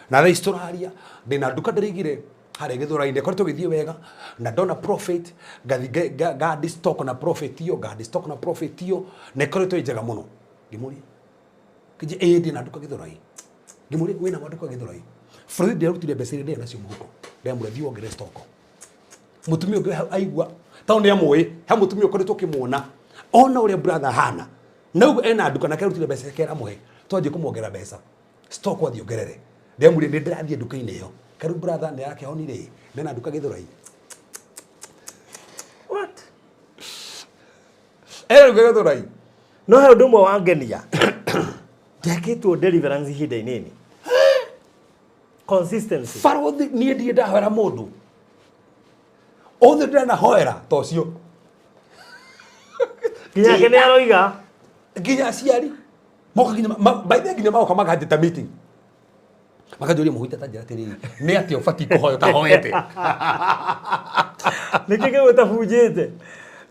Na thaa ici tũraria ndĩna nduka ndĩraigire harĩa Gĩthũrai-inĩ ĩkoretwo ĩgĩthiĩ wega na ndona profit ngathi nga stock na profit iyo nga stock na profit iyo na ĩkoretwo ĩ njega mũno. Ngĩmũria kĩnje ĩĩ ndĩna nduka Gĩthũrai. Ngĩmũria wĩna nduka Gĩthũrai. Bũrũri ndĩrarutire mbeca iria ndĩrĩ nacio mũhuko. Ndĩramwĩra thiĩ wongerere stock. Mũtumia ũngĩ hau aigua tondũ nĩ amũĩ he mũtumia ũkoretwo ũkĩmuona ona ũrĩa brother ahana na ũguo ena nduka nake arutire mbeca ciake aramũhe twanjie kũmuongerera mbeca stock athiĩ ongerere. Ndĩramwĩrire nĩ ndĩrathiĩ nduka-inĩ ĩyo. Karĩu brother nĩ arakĩhonire nena nduka Gĩthũrai. What? Ena nduka Gĩthũrai. No he ũndũ ũmwe wangenia. Ndekĩtwo deliverance ihinda inini. Consistency. Barothi niĩ ndirĩ ndahoera mũndũ. Othe ndĩranahoera ta ũcio. Nginya ke nĩ aroiga. Nginya aciari. Moka nginya by the way nginya magoka makanjĩta meeting. Makanjũria mũhunjia ta njĩra atĩrĩrĩ, nĩ atĩa ũbatiĩ kũhoya ũtahoete? Nĩkĩ kĩu ũtabunjĩte?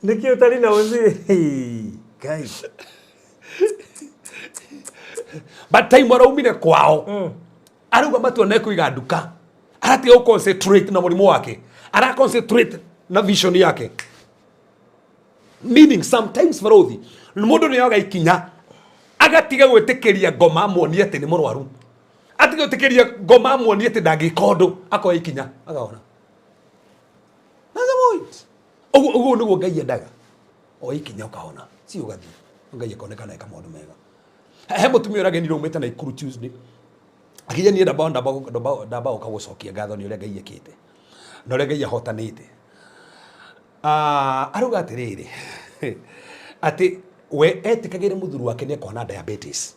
Nĩkĩ ũtarĩ na ũciri? Ngai. But time araumire kwao. Arauga matua nĩ kũiga nduka. Aratiga gũ concentrate na mũrimũ wake. Ara concentrate na vision yake. Meaning sometimes barothi mũndũ nĩ oga ikinya agatiga gwĩtĩkĩria ngoma amuonie atĩ nĩ mũrwaru. Atiga gwĩtĩkĩria ngoma amuonie atĩ ndangĩka ũndũ akoya ikinya akahona. That's the point. Ũguo ũguo nĩguo Ngai endaga. Oya ikinya ũkahona. Si ũgathiĩ. Ngai akonekana eka maũndũ mega. He mũtumia ũragenire umĩte Naikuru Tuesday. Akĩnjĩra niĩ ndamba gũka gũcokia ngatho nĩ ũrĩa Ngai ekĩte. Na ũrĩa Ngai ahotanĩte. Arauga atĩrĩrĩ atĩ we etĩkagĩre mũthuri wake nĩ ekũhona diabetes.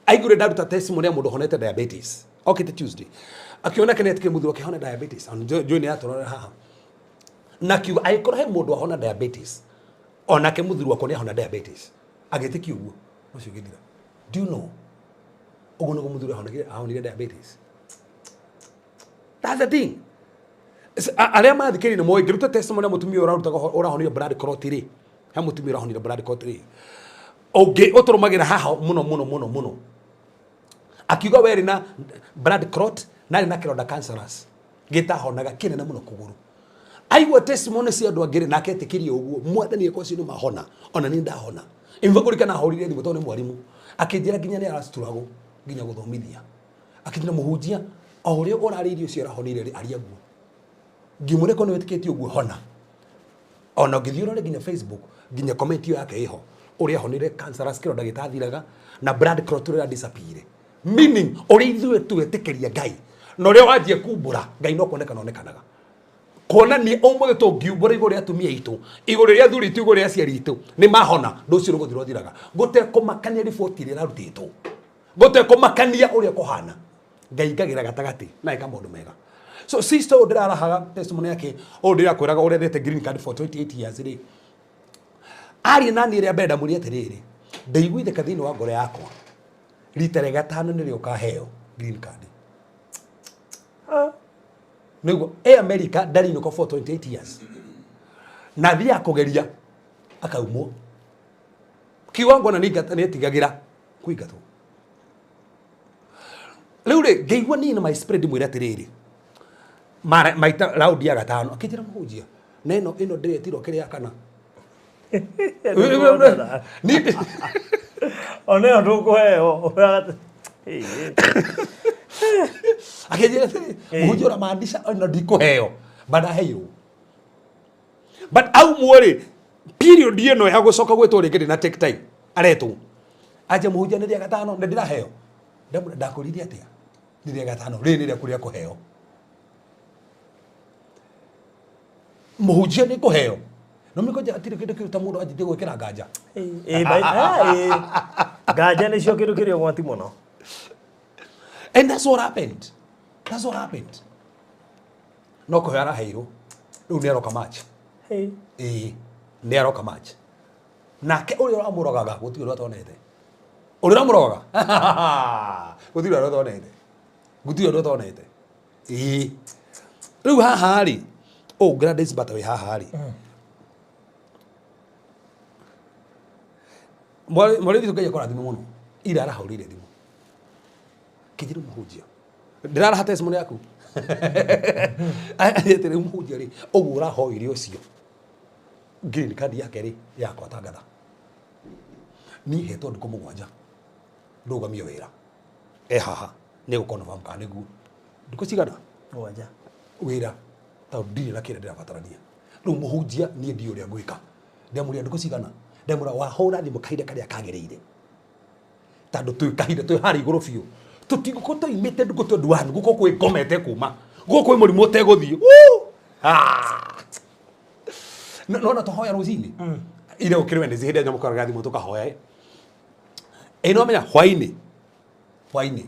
Aiguire ndaruta testimony ya mũndũ ũhonete diabetes. Okĩte Tuesday. Akiona ke nĩ etĩkĩre mũthuri wake ahone diabetes. Njũĩ nĩ atũrora haha. Na akiuga angĩkorwo he mũndũ ahona diabetes, onake mũthuri wakwa nĩ ahona diabetes. Agĩtĩkia ũguo. Ũcio ũgĩthira. Do you know? Ũguo nĩguo mũthuri ahonire diabetes. That's the thing. Arĩa mathikĩrĩria nĩ moĩ ngĩruta testimony ya mũtumia ũrarutaga ũrahonire blood clot rĩ. He mũtumia ũrahonire blood clot rĩ. Ũngĩ ũtũrũmagĩra haha mũno mũno mũno mũno. Akiuga werĩ na blood clot na arĩ na kĩronda cancerous. Gĩtahonaga kĩnene mũno kũgũrũ. Aigua testimony cia andũ angĩ rĩ, nake etĩkĩrie ũguo. Mwathani eko acio nĩ mahona. Ona niĩ ndahona. In fact kũrikana ahũrire thimũ tondũ nĩ mwarimũ. Akĩnjĩra nginya nĩ arastruggle nginya gũthomithia. Akĩnjĩra mũhunjia o ũrĩa ũrarĩirie ũcio ũrahonire rĩ aria guo. Ngĩmwĩra korwo nĩ wĩtĩkĩtie ũguo hona. Ona ũngĩthiĩ ũrore nginya Facebook, nginya comment ĩyo yake ĩho. Ũrĩa ahonire cancerous kĩronda gĩtathiraga na blood clot ũrĩa disappear. Meaning ũrĩa ithuĩ twetĩkĩria Ngai na ũrĩa wanjia kumbũra Ngai no kuonekana onekanaga. Kuonania ũmũthĩ tũngiumbũra igũrũ rĩa atumia aitũ, igũrũ rĩa athuri aitũ, igũrũ rĩa aciari aitũ, nĩ mahona, rũciũ nĩ gũthira ũthiraga. Gũtekũmakania riboti ĩrĩa ĩrarutĩtwo, gũtekũmakania ũrĩa kũhana, Ngai ngagĩra gatagatĩ na eka maũndũ mega. So sister ũyũ ndĩrarahaga testimony yake, ũyũ ndĩrakwĩraga ũrĩa thete green card for 28 years rĩ, aria nani ĩrĩa mbere ndamwĩrire atĩrĩrĩ, ndaiguithĩka thĩinĩ wa ngoro yakwa rita rĩa gatano nĩrĩo ũkaheo green card. Nĩguo e America ndarinũka for 28 years na athiaga kũgeria akaumwo kiwango na nĩetigagĩra kũingatwo. Rĩu rĩ, ngĩigua niĩ na my spirit ndĩmwĩre atĩrĩrĩ, mara maita raundi ya gatano akĩnjĩra, mũhunjia, na ĩno ĩno ndĩretirwo kĩrĩa kana. Niĩ Ona ĩyo ndũkũheo. Akĩnjĩra atĩrĩ, mũhunjia, ũramaanisha ĩno ndikũheo? But ndaheirwo, but aumwo rĩ, period ĩno ya gũcoka gwĩtwo rĩngĩ ndĩna take time aretwo anje, mũhunjia, nĩ rĩa gatano nĩ ndĩraheo. Ndamwĩra, ndakũririe atĩa? Nĩ rĩa gatano rĩrĩ nĩ rĩaku rĩa kũheo, mũhunjia, nĩ kũheo no mĩkonja atirĩ kĩndũ kĩu ta mũndũ anjĩtie gwĩkĩra nganja. Ĩ, nganja nĩcio kĩndũ kĩrĩa ũgwati mũno. And that's what happened, that's what happened. No kũheo araheirwo, rĩu nĩ aroka March. Ĩĩ, nĩ aroka March. Nake ũrĩa ũramũrogaga, gũtirĩ ũrĩa ũtonete, ũrĩa ũramũrogaga gũtirĩ ũrĩa ũtonete, gũtirĩ ũrĩa ũtonete. Ĩĩ, rĩu haha rĩ, ũũ Gladys Bata wĩ haha rĩ, mwarĩ witũ, Ngai akũrathime mũno. Ira arahũrĩire thimũ kĩnjĩra, mũhunjia, ndĩraraha testimony yaku atĩrĩ, mũhunjia rĩ, ũguo ũrahoire ũcio green card yake rĩ, yakwa tangatha niĩ hetwo ndukũ 7 ndũgamie wĩra. E haha nĩ gũkonfirm kana nĩguo ndukũ cigana. 7. Wĩra tondũ ndirĩ na kĩrĩa ndĩrabatarania. Rĩu mũhunjia, niĩ ndiũ ũrĩa ngwĩka. Ndamũria ndukũ cigana, ndamũra wahũra thimũ kahinda karĩa kagĩrĩire, tondũ twĩ kahinda twĩ harĩa igũrũ biũ, tũtigũkorwo tũimĩte ndukũ 21, gũkorwo kwĩ ngomete kuma gũkorwo kwĩ mũrimũ ũtegũthiĩ. Woo! Ah! Nona tũhoya rũcinĩ ire gũkĩrĩ Wednesday, hĩndĩ ĩrĩa nyamũkagĩra thimũ tũkahoya ĩ no menya hwainĩ, hwainĩ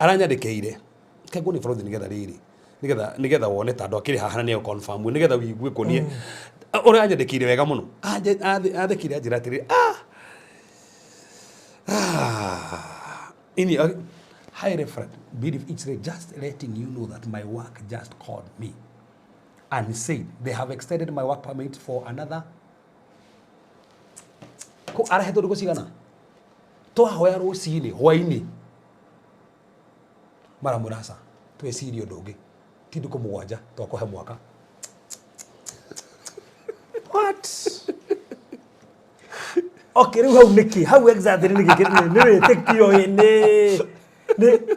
aranyandĩkĩire kengwo nĩ bũrũthi nĩgetha rĩrĩ nĩgetha wone ta andũ akĩrĩ haha na nĩ confirm nĩgetha wĩigue kũnie ũrĩa anyandĩkĩire wega mũno. Athekire anjĩra atĩrĩ, ini hi Reverend, believe it's just letting you know that my work just called me and said they have extended my work permit for another. Ko arahetwo ndukũ cigana? Twahoya rũcinĩ, hwainĩ maramwĩra aca, twĩcirie ũndũ ũngĩ, ti ndukũ 7, twakũhe mwaka. What? Okay, rĩu hau nĩkĩ? Hau exactly nĩkĩ? Nĩ wĩtĩkio ĩ,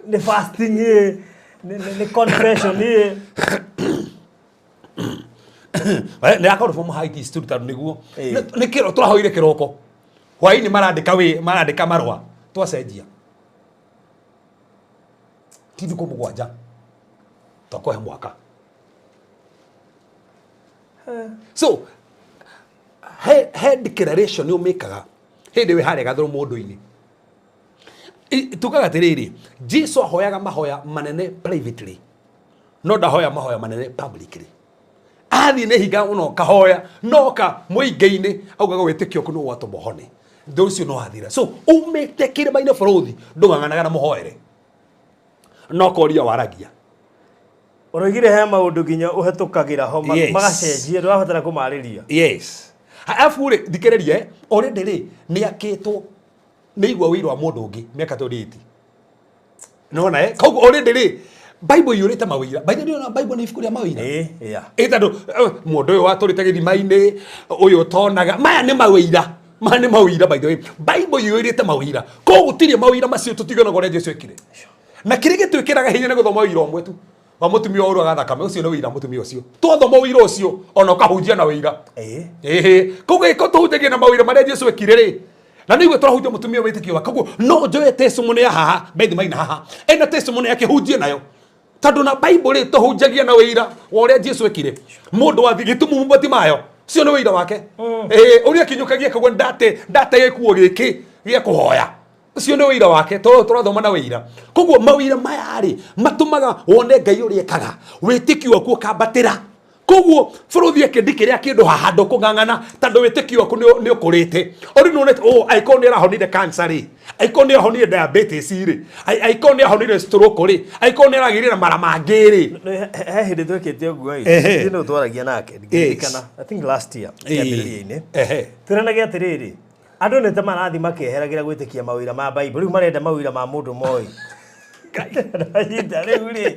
nĩ fasting ĩ, nĩ confession ĩ? Nĩ akorwo from high institute tondũ nĩguo nĩ kĩro tũrahoire kĩroko, hwainĩ marandĩka wĩ marandĩka marũa, twacenjia, ti thikũ 7, twakũhe mwaka. So he declaration nĩ ũmĩkaga hĩndĩ wĩ harĩa gathũrũ mũndũ-inĩ. Tugaga atĩrĩrĩ, Jesu ahoyaga mahoya manene privately, no ndahoya mahoya manene publicly. Athiĩ nĩ hinga mũno kahoya noka mũingĩ-inĩ, augaga wĩtĩkio ũku nĩ gwatũma ũhone, thĩ ũcio no athira. So umĩte kĩrĩma-inĩ bũrũthi, ndũng'ang'anaga na mũhoere, no koria waragia. Ũroigire he maũndũ nginya ũhetũkagĩra ho magacenjia, ndũrabatara kũmarĩria. Yes, arabu rĩ, thikĩrĩria, already rĩ, nĩ akĩtwo nĩ igua wĩira wa mũndũ ũngĩ mĩaka 28 nona koguo already rĩ, Bible iyũrĩte mawĩira. By the way, Bible nĩ ibuku rĩa mawĩira. Ĩ, yeah. Ĩ tondũ mũndũ ũyũ watũrĩte gĩthima-inĩ, ũyũ ũtonaga, maya nĩ mawĩira, maya nĩ mawĩira. By the way, Bible iyũrĩte mawĩira, koguo gũtirĩ mawĩira macio tũtiganaga ũrĩa Jesu ekire. Na kĩrĩa gĩtwĩkĩraga hinya nĩ gũthoma wĩira ũmwe tu wa mũtumia ũrĩa wa thakame. Ũcio nĩ wĩira mũtumia ũcio. Twathoma wĩira ũcio, ona ũkahunjia na wĩira. Ĩhĩ, koguo ĩko tũhunjagia na mawĩra marĩa Jesu ekire rĩ, na nĩguo tũrahunjia mũtumia wĩtĩkio wa koguo no njoe testimony ya haha Beth Maina haha ena testimony yake hunjie nayo. Tondũ na Bible rĩ, tũhunjagia na wĩira wa ũrĩa Jesu ekire. Mũndũ wathi gĩtumumu Batimayo, cio nĩ wĩira wake. Ĩĩ, ũrĩa akinyũkagia akauga ndate ndate gĩkuo gĩkĩ gĩa kũhoya. Ũcio nĩ wĩira wake, tondũ tũrathoma na wĩira. Koguo mawĩra maya rĩ, matũmaga wone Ngai ũrĩa ekaga, wĩtĩkio waku ũkambatĩra. Koguo bũrũthi akĩndi kĩrĩa kĩndũ haha ndũkũng'ang'ana tondũ wĩtĩkio waku nĩ ũkũrĩte. Ũrĩ nĩwonete, oh, angĩkorwo nĩ arahonire cancer rĩ, angĩkorwo nĩ ahonire diabetes rĩ, angĩkorwo nĩ ahonire stroke rĩ, angĩkorwo nĩ aragĩrire na mara mangĩ rĩ. He hĩndĩ twekĩte ũguo ĩ, Ehe. nĩ twaragia nake ngĩririkana, I think last year kĩambĩrĩria-inĩ, twĩranagia atĩrĩrĩ, andũ nĩ ta marathiĩ makĩeheragĩra gwĩtĩkia mawĩra ma Bible, rĩu marenda mawĩra ma mũndũ moĩ. Nyita rĩu rĩ,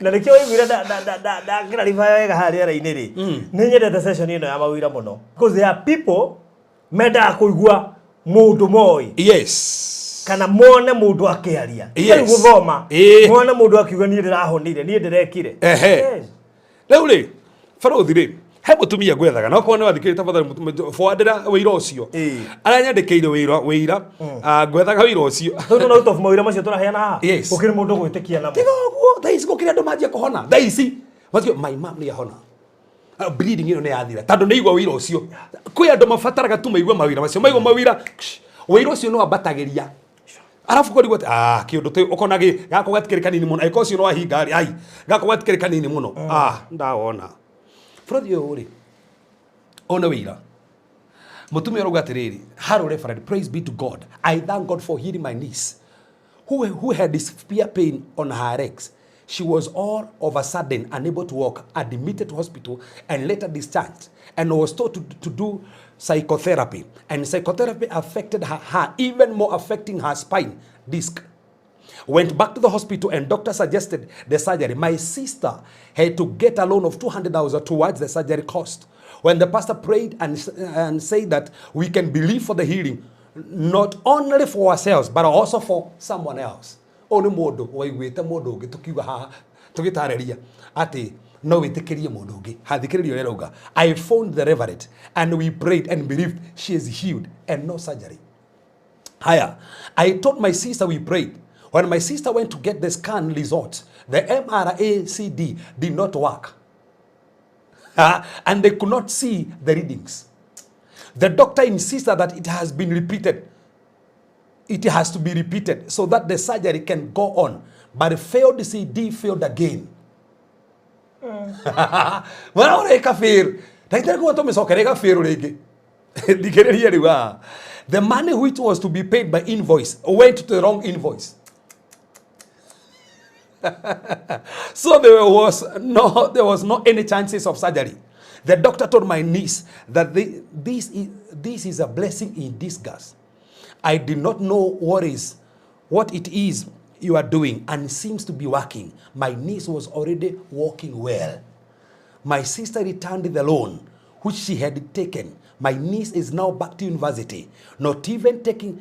na nĩkĩo waiguire ndakĩraribaya wega harĩa rĩera-inĩ rĩ, nĩ nyendete session ĩno ya mawĩra mũno, because there are people mendaga kũigua mũndũ moĩ. Kana mone mũndũ akĩaria. Rĩu gũthoma, mone mũndũ akiuga niĩ ndĩrahonire, niĩ ndĩrekire. Rĩu rĩ, barũthi rĩ, he mũtumia ngwethaga na okorwo nĩ wathikĩrĩria tafadhali forwardĩra wĩira ũcio. Aranyandĩkĩire wĩira, ngwethaga wĩira ũcio. Tondũ no out of mawĩra macio tũraheana haha, gũkĩrĩ mũndũ gwĩtĩkia namo. Tiga ũguo, thaa ici gũkĩrĩ andũ manjia kũhona. Thaa ici macio my mom nĩ ahona. Bleeding ĩno nĩ yathira tondũ nĩ igua wĩira ũcio. Kwĩ andũ mabataraga tu maigue mawĩra macio, maigua mawĩra, wĩira ũcio nĩ wambatagĩria. Arabu kũrigwo atĩ, kĩũndũ tũ ũkona gĩ gako gatikĩrĩ kanini mũno, angĩkorwo ũcio nĩ wahinga rĩ, ai gako gatikĩrĩ kanini mũno, ndawona. Bũrũri ũyũ rĩ, ũyũ nĩ wĩira. Mũtumia ũrauga atĩrĩrĩ, hello Reverend, praise be to God. I thank God for healing my niece who had severe pain on her legs. She was all of a sudden unable to walk, admitted to hospital and later discharged, and was told to do psychotherapy. And psychotherapy affected her even more, affecting her spine disc. Went back to the hospital and doctor suggested the surgery. My sister had to get a loan of 200,000 towards the surgery cost. When the pastor prayed and said that we can believe for the healing, not only for ourselves, but also for someone else. Ũyũ nĩ mũndũ waiguĩte mũndũ ũngĩ tũkiuga haha tũgĩtarĩria atĩ no wĩtĩkĩrie mũndũ ũngĩ. Hathikĩrĩria ũrĩa arauga. I phoned the reverend and we prayed and believed she is healed and no surgery. Haya, I told my sister we prayed. When my sister went to get the scan results, the MRACD did not work. And they could not see the readings. The doctor insisted that it has been repeated. It has to be repeated so that the surgery can go on. But failed CD failed again. Mwana ũrĩa ĩka-fail. Ndagĩtarĩ kuga tũmĩcokere ĩka-fail rĩngĩ. Thikĩrĩria rĩu haha. The money which was to be paid by invoice went to the wrong invoice. So there was no any chances of surgery. The doctor told my niece that this is a blessing in disguise. I did not know what it is you are doing and seems to be working. My niece was already walking well. My sister returned the loan which she had taken. My niece is now back to university, not even taking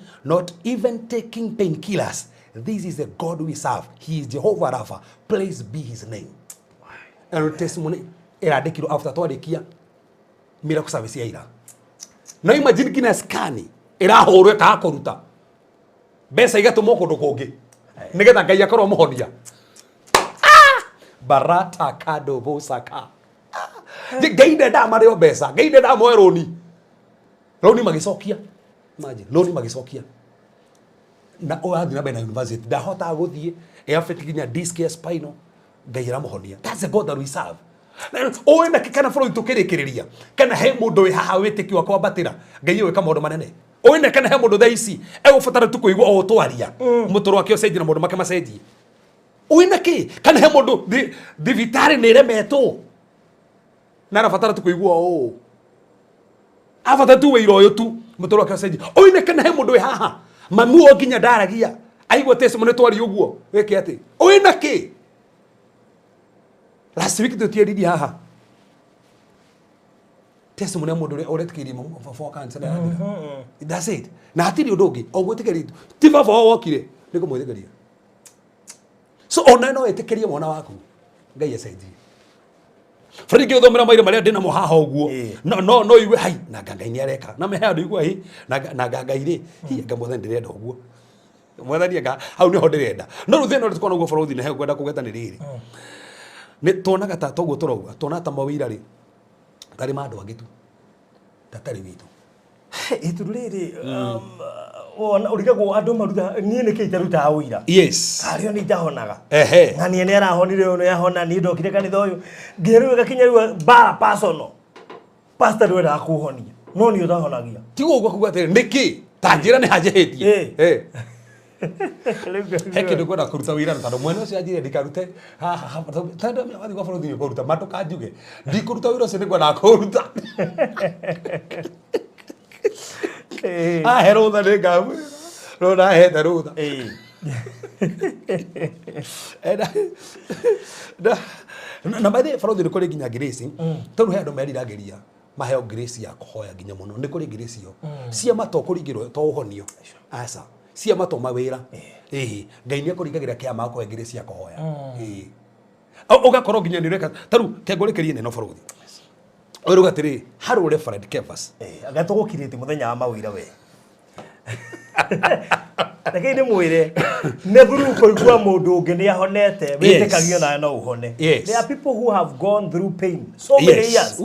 painkillers. This is the God we serve. He is Jehovah Rapha. Praise be his name. And testimony ĩrandĩkirwo after twarĩkia miracle service ya ira. No imagine nginya scan ĩrahũrwo ĩkaga kũruta mbeca igatũmwo kũndũ kũngĩ nĩgetha Ngai akorwo mũhonia. Barata kado bosaka. Ngai ndendaga marĩo mbeca, Ngai ndendaga moe rũni. Rũni magĩcokia. Imagine, rũni magĩcokia. Na ũrathiĩ na mbere na university, ndahotaga gũthiĩ, ĩ-affect nginya disc ya spinal, Ngai aramũhonia. That's the God that we serve. Ũĩ na kana bũrũri tũkĩrĩkĩrĩria, kana he mũndũ wĩ haha wĩtĩkio wa kwambatĩra, Ngai ũĩ maũndũ manene. Ũĩ na kana he mũndũ thaa ici egũbatara tu kũigua o twaria, mũtũrũ wake ũcenjie na maũndũ make macenjie. Ũĩ na kĩ? Kana he mũndũ thibitarĩ nĩ ĩremetwo na arabatara tu kũigua ũũ, abatara tu wĩira ũyũ tu mũtũrũ wake ũcenjie. Ũĩ na kana he mũndũ wĩ haha mamu o nginya ndaragia aigua testimony twari ũguo wĩke atĩ ũĩ na kĩ? Last week tũtieririe haha testimony ya mũndũ ũrĩa ũretĩkĩirie baba wa cancer na yathira. That's it. Na hatirĩ ũndũ ũngĩ o gwĩtĩkĩria tu, ti baba wao wokire nĩ kũmwĩtĩkĩria. So ona no wĩtĩkĩrie mwana waku Ngai acenjie. Fred, ngĩthomera maira marĩa ndĩnamo haha ũguo, no no no igue hai na nga Ngai nĩ areka na mehe andũ igua hi na nga Ngai rĩ hi nga mwathani ndĩrenda ũguo. Mwathani anga hau niho ndĩrenda. No rĩu thĩna ũrĩa tũkoragwo naguo bũrũri-inĩ he ngwenda kũgweta nĩ rĩrĩ, nĩ tuonaga ta toguo tũrauga, tuonaga ta mawĩra rĩ tarĩ ma andũ angĩ tu, tatarĩ witũ. Ituru rĩrĩ wona ũrigagwo andũ maruta niĩ nĩkĩ itarutaga ũira? Arĩo nĩ itahonaga. Ng'ania nĩ arahonire, ũyũ nĩ ahona, niĩ ndokire kanitha ũyũ nginya rĩu ĩgakinya rĩu mbara personal. Pastor ndwendaga kũhonia no nĩ ũtahonagia. Tiguo ũguo kuga atĩrĩ nĩkĩ ta njĩra nĩ hanjĩhĩtie. He kĩndũ ngwenda kũruta wĩra tondũ mwene ũcio anjĩrire ndikarute haha tondũ wathiĩ gwa bũrũri kũruta ma ndũkanjuge ndikũruta wĩra ũcio, nĩngwendaga kũruta. Ahe rũtha nĩ ngamwĩra no ndahete rũtha. Na by the way, bũrũri nĩ kũrĩ nginya grace, tondũ he andũ meriragĩria maheo grace ya kũhoya nginya mũno. Nĩ kũrĩ grace ĩyo ciama to kũringĩrwo to ũhonio, aca, ciama to mawĩra. Ĩĩ, Ngai nĩ akũringagĩra kĩama akũhe grace ya kũhoya. Ĩĩ, ũgakorwo nginya nĩ ũreka ta rĩu kengũrĩkĩrie neno bũrũri ũyũ atĩrĩ, harũ Reverend Kefas. Anga tũgũkirĩte mũthenya wa mawĩra we. Rekei ndĩmwĩre nĩ through kũigua mũndũ ũngĩ nĩ ahonete wĩtĩkagio nawe no ũhone. There are people who have gone through pain so many years.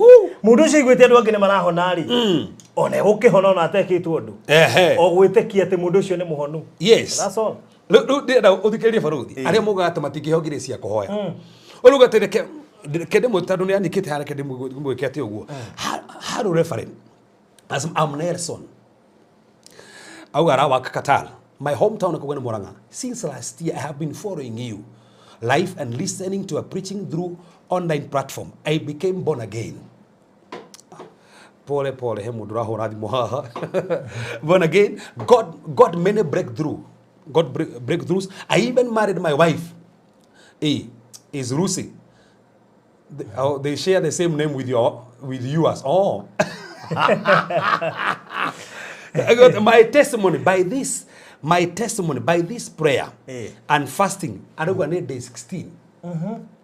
Mũndũ ũcio aiguĩte andũ angĩ nĩ marahona rĩ, ona egũkĩhona ona atekĩtwo ũndũ, o gwĩtĩkia atĩ mũndũ ũcio nĩ mũhonu. That's all. Rĩu ndĩrenda ũthikĩrĩrie barũthi arĩa mugaga atĩ matingĩheo grace ya kũhoya. Ũruga atĩ reke ndĩmwĩre tondũ nĩ anyikĩte harĩa, reke ndĩmwĩke atĩ ũguo. Harũ reverend as I'm Nelson auga arawaka Qatar, my hometown kuga nĩ Murang'a. Since last year I have been following you live and listening to a preaching through online platform. I became born again. Pole pole, he mũndũ ũrahũra thimũ haha. Born again, God many breakthrough, God breakthroughs. I even married my wife. Is Lucy. Oh, they share the same name with yours. Oh. I got my testimony by this, my testimony by this prayer and fasting. Arauga nĩ day 16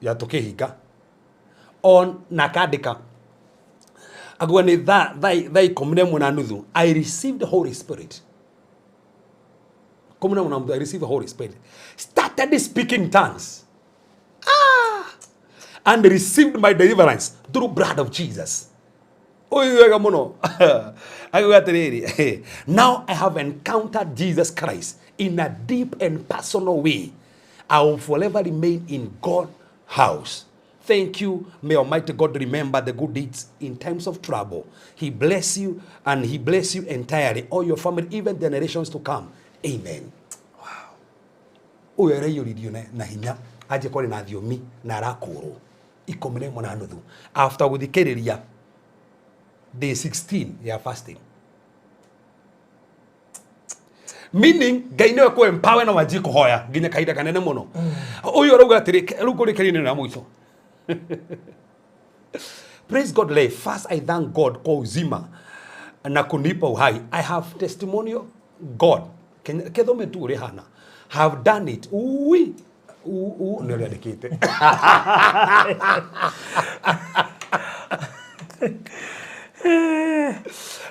ya tũkĩhinga on na kandĩka agua nĩ thaa 11:30 I received the Holy Spirit. 11:30 I received the Holy Spirit, started speaking tongues and received my deliverance through blood of Jesus. Ũyũ wega mũno akiuga atĩrĩrĩ, now I have encountered Jesus Christ in a deep and personal way. I will forever remain in God's house. Thank you. May Almighty God remember the good deeds in times of trouble. He bless you and he bless you entirely, all your family, even generations to come. Amen. Ũyũ araiyũririo na hinya anjie kwaria na thiomi na arakũrwo 11:30 after gũthikĩrĩria day 16 ya fasting, meaning Ngai nĩwe kũ empower na wanjie kũhoya nginya kahinda kanene mũno. Ũyũ arauga atĩrĩ, rĩu kũrĩkĩrĩria na mũico. Praise God lay. First I thank God kwa uzima na kunipa uhai. I have testimonial God. Kethome tu ũrĩa hana. Have done it. Ui. U u nĩ ũrĩa andĩkĩte.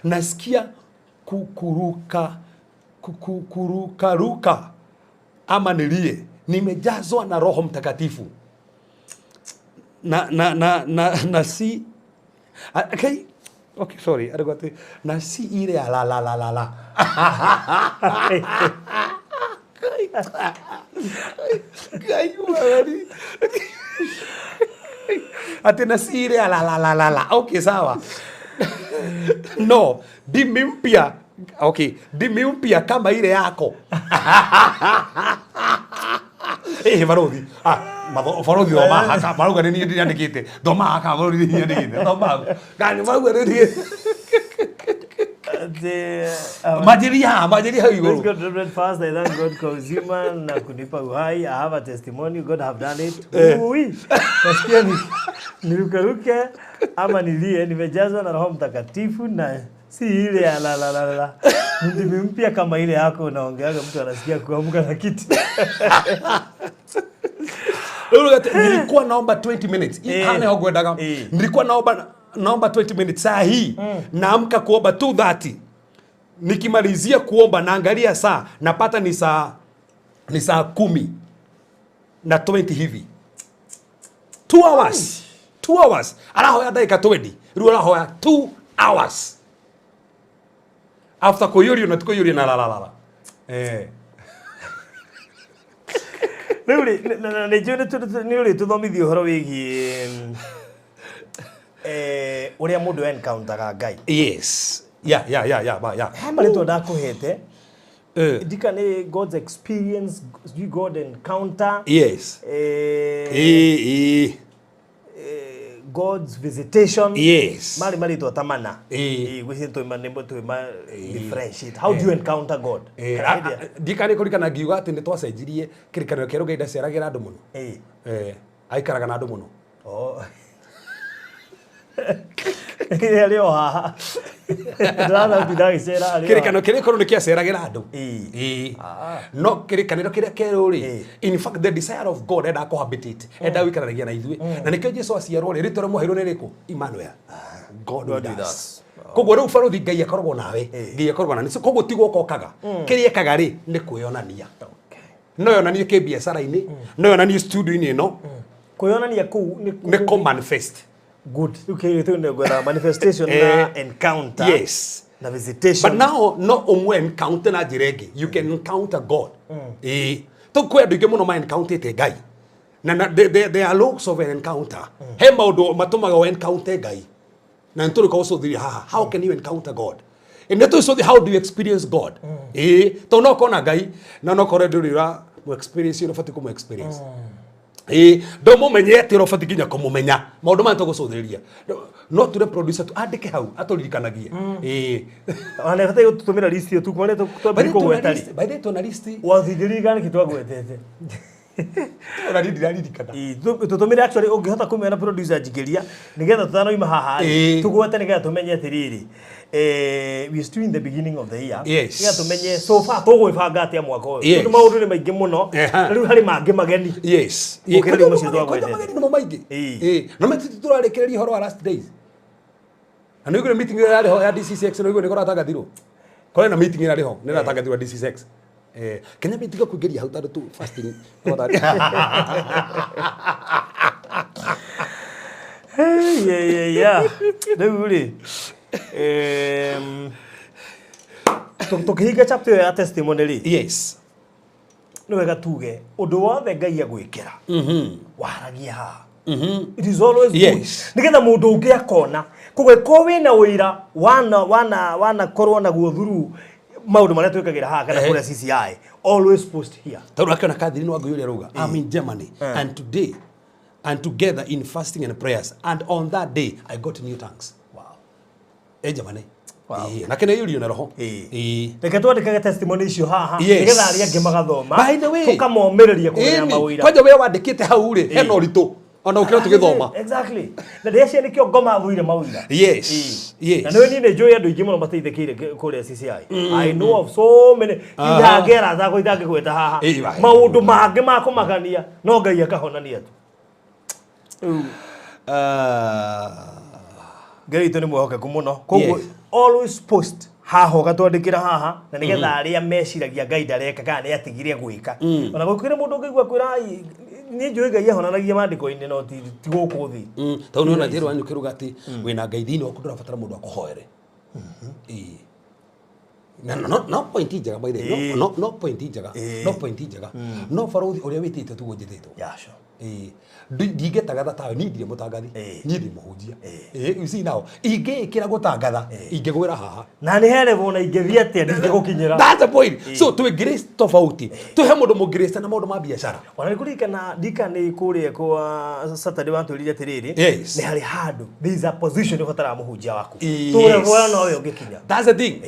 Nasikia kukuruka kukurukaruka ama nilie. Nimejazwa na Roho Mtakatifu. Na si okay, okay, sorry, ariko ati na si ile ya la la la la la. Ngai mwathani. Ati na si ile ya la la la la la. Okay, sawa. No, ndimi mpya. Okay, ndimi mpya kama ile yako. Eh, barothi. Ah, barothi thoma haka, marauga nĩ niĩ ndĩrandĩkĩte. Thoma haka, barothi nĩ niĩ ndĩrandĩkĩte. Thoma. Gani marauga nĩ niĩ. Manjĩria haha, manjĩria hau Praise igũrũ. God, Reverend. First, I thank God kwa uzima na kunipa uhai. I have a testimony. God have done it. Ui. Nasikia nirukeruke ama nilie. Nimejazwa na Roho Mtakatifu na si ile ya la la la la. Ndimi mpya kama ile yako unaongeaga mtu anasikia kuamka na kiti. Rĩu nilikuwa naomba 20 minutes. Hii hana ya ngwendaga. Nilikuwa naomba 20 minutes. Saa hii naamka kuomba 2:30. Nikimalizia kuomba naangalia saa napata ni saa Nĩ saa kumi na 20 hivi, 2 hours, 2 hours arahoya, ndagĩka 20 rĩu arahoya 2 hours after kũiyũrio na ti kũiyũrio na ralarala eh. Rĩu rĩ, na nĩ njũĩ nĩ ũrĩtũthomithia ũhoro wĩgiĩ ũrĩa mũndũ encounter Ngai. Yes, yeah, ba yeah. He marĩtwa ndakũhete. Eh. Ndika nĩ God's experience, sijui God encounter. Yes. Eh. God's visitation. Yes. Marĩ marĩtwa ta mana. Gwĩciria twĩma nĩ twĩma differentiate. How do you encounter God? Eh, Kana hĩndĩ ĩrĩa- ndikani kũririkana ngiuga atĩ nĩ twacenjirie kĩrĩkanĩro kĩerũ, Ngai ndaceragĩra andũ mũno. Eh, aikaraga na andũ mũno. Oh. Arĩ o haha. Ndĩrona ũtinda agĩcera arĩ o haha. Kĩrĩkanĩro kĩrĩa korwo nĩ kĩaceragĩra andũ. Ĩĩ. Ĩĩ. No kĩrĩkanĩro kĩrĩa kĩerũ rĩ, Ĩĩ. in fact the desire of God endaga cohabitate, endaga gũikaranagia na ithuĩ, na nĩkĩo Jesu aciarwo rĩ, rĩtwa rĩa mwaheirwo nĩ rĩrĩkũ? Emmanuel, God God with with us. us. Koguo rĩu barũthi Ngai akoragwo nawe. Ĩĩ. Ngai akoragwo nawe. Koguo ti gũka okaga, kĩrĩa ekaga rĩ nĩ kwĩyonania. No yonanie kĩbiacara-inĩ, no yonanie studio-inĩ ĩno. Kwĩyonania kũu nĩ Nĩ kũ manifest. Good. Rĩu kĩrĩ tũ nĩ ngwetha manifestation na encounter. Yes. Na visitation. But now no ũmwe encounter na njĩra ĩngĩ. You can encounter God. Ĩĩ. Tondũ kwĩ andũ aingĩ mũno ma encounterĩte Ngai. Na there are looks of an encounter. He maũndũ matũmaga ũ encounter Ngai. Na nĩ tũrĩ gũcũthĩrĩria haha. How can you encounter God? Nĩ tũcũthĩ, how do you experience God? Ĩĩ. Tondũ no ũkorwo na Ngai na no ũkorwo ndũrĩ ũra mũ experience ũrĩa ũbatiĩ kũmũ experience. Ĩĩ, ndũmũmenye atĩ ũrĩa ũbatiĩ nginya kũmũmenya. Maũndũ maya tũgũcũthĩrĩria. No ture producer tu andĩke hau atũririkanagie. Ĩĩ. Ona nĩ bataire gũtũtũmĩra list ĩyo tu marĩa twambire kũgweta rĩ. By the way, twĩna list. Wathingĩririkana nĩkĩ twagwetete? Ona niĩ ndiraririkana. Tũtũmĩre, actually ũngĩhota kũmĩona, producer njikĩria nĩgetha tũtanoima haha rĩ, tũgwete nĩgetha tũmenye atĩrĩrĩ, we are still in the beginning of the year, nĩgetha tũmenye so far tũgwĩbanga atĩa mwaka ũyũ, tondũ maũndũ nĩ maingĩ mũno, na rĩu harĩ mangĩ mageni. Gũkĩra rĩu macio Kwanja twagwetete. mageni nĩmo maingĩ. Ĩĩ. Ĩĩ. Na mati tũrarĩkĩrĩria ũhoro wa last days. Na nĩ ũiguire meeting ĩrĩa yarĩ ho ya DCCX, nĩ ũiguire nĩ kũratangathirwo. Kũrĩ na meeting ĩrarĩ ho, nĩ ĩratangathirwo ya DCCX. Eh, Kenya mitiga kuingĩria hau tondũ tu fasting. Hey, yeah. Rĩu rĩ, tũkĩhinga chapter ĩyo ya testimony rĩ, nĩ wega tuge ũndũ wothe Ngai agwĩkĩra waragia haha. It is always good. Nĩgetha mũndũ ũngĩ akona kũgĩkorwo wĩna ũira wana wana wanakorwo naguo through maũndũ marĩa twĩkagĩra haha kana kũrĩa CCI, always post here. Tondũ akĩona Catherine Wangui ũrĩa arauga, I'm in Germany and today and together in fasting and prayers, and on that day I got new tongues. Wow. E Germany. Wow. Ĩĩ, nake nĩ yũrio na roho. Ĩĩ. Reke twandĩkage testimony icio haha Yes. nĩgetha arĩa angĩ magathoma, By the way, tũkamomĩrĩria kũgerera Ĩni, maũira. kwanja we wandĩkĩte hau rĩ, hena ũritũ ona ũkĩra tũgĩthoma. Exactly, na ndĩreciria nĩkĩo ngoma thũire maũira. Na nĩwe niĩ nĩ njũĩ andũ aingĩ mũno mateithĩkĩire kũrĩa CCI. I know of so many itangĩera thako itangĩgweta haha. Ĩĩ, vai. Maũndũ mangĩ ma kũmakania no Ngai akahonania tu. Rĩu Ngai witũ nĩ mwĩhokeku mũno, koguo always post haha, ũgatwandĩkĩra haha na nĩgetha arĩa meciragia Ngai ndareka kana nĩ atigire gwĩka, ona gũkĩrĩ mũndũ ũngĩigua kwĩra, "Ai, niĩ njũĩ Ngai ahonanagia maandĩko-inĩ no ti gũkũ thĩ." Tondũ nĩona njĩrwo wanyu kĩruga atĩ wĩna Ngai thĩinĩ waku, ndũrabatara mũndũ akũhoere. Ĩĩ. Na no point njega, by the way. No point njega. No point njega. No barũthi ũrĩa wĩtĩtwo tiguo njĩtĩtwo. Yeah, sure. Ĩĩ. Ndingĩtangatha tawe, niĩ ndirĩ mũtangathi. Niĩ ndĩ mũhunjia. Ĩĩ, you see now, ingĩĩkĩra gũtangatha, ingĩgwĩra haha. Na nĩ he level na ingĩthiĩ atĩa ndingĩgũkinyĩra. That's the point. So twĩ grace tofauti. Twĩ he mũndũ mũgrace na maũndũ ma biacara. Ona nĩ kũririkana ndika nĩ kũrĩa kwa Saturday watwĩrire atĩrĩrĩ, nĩ harĩ handũ, there is a position ũbataraga mũhunjia waku tũrĩa nowe ũngĩkinya. That's the thing.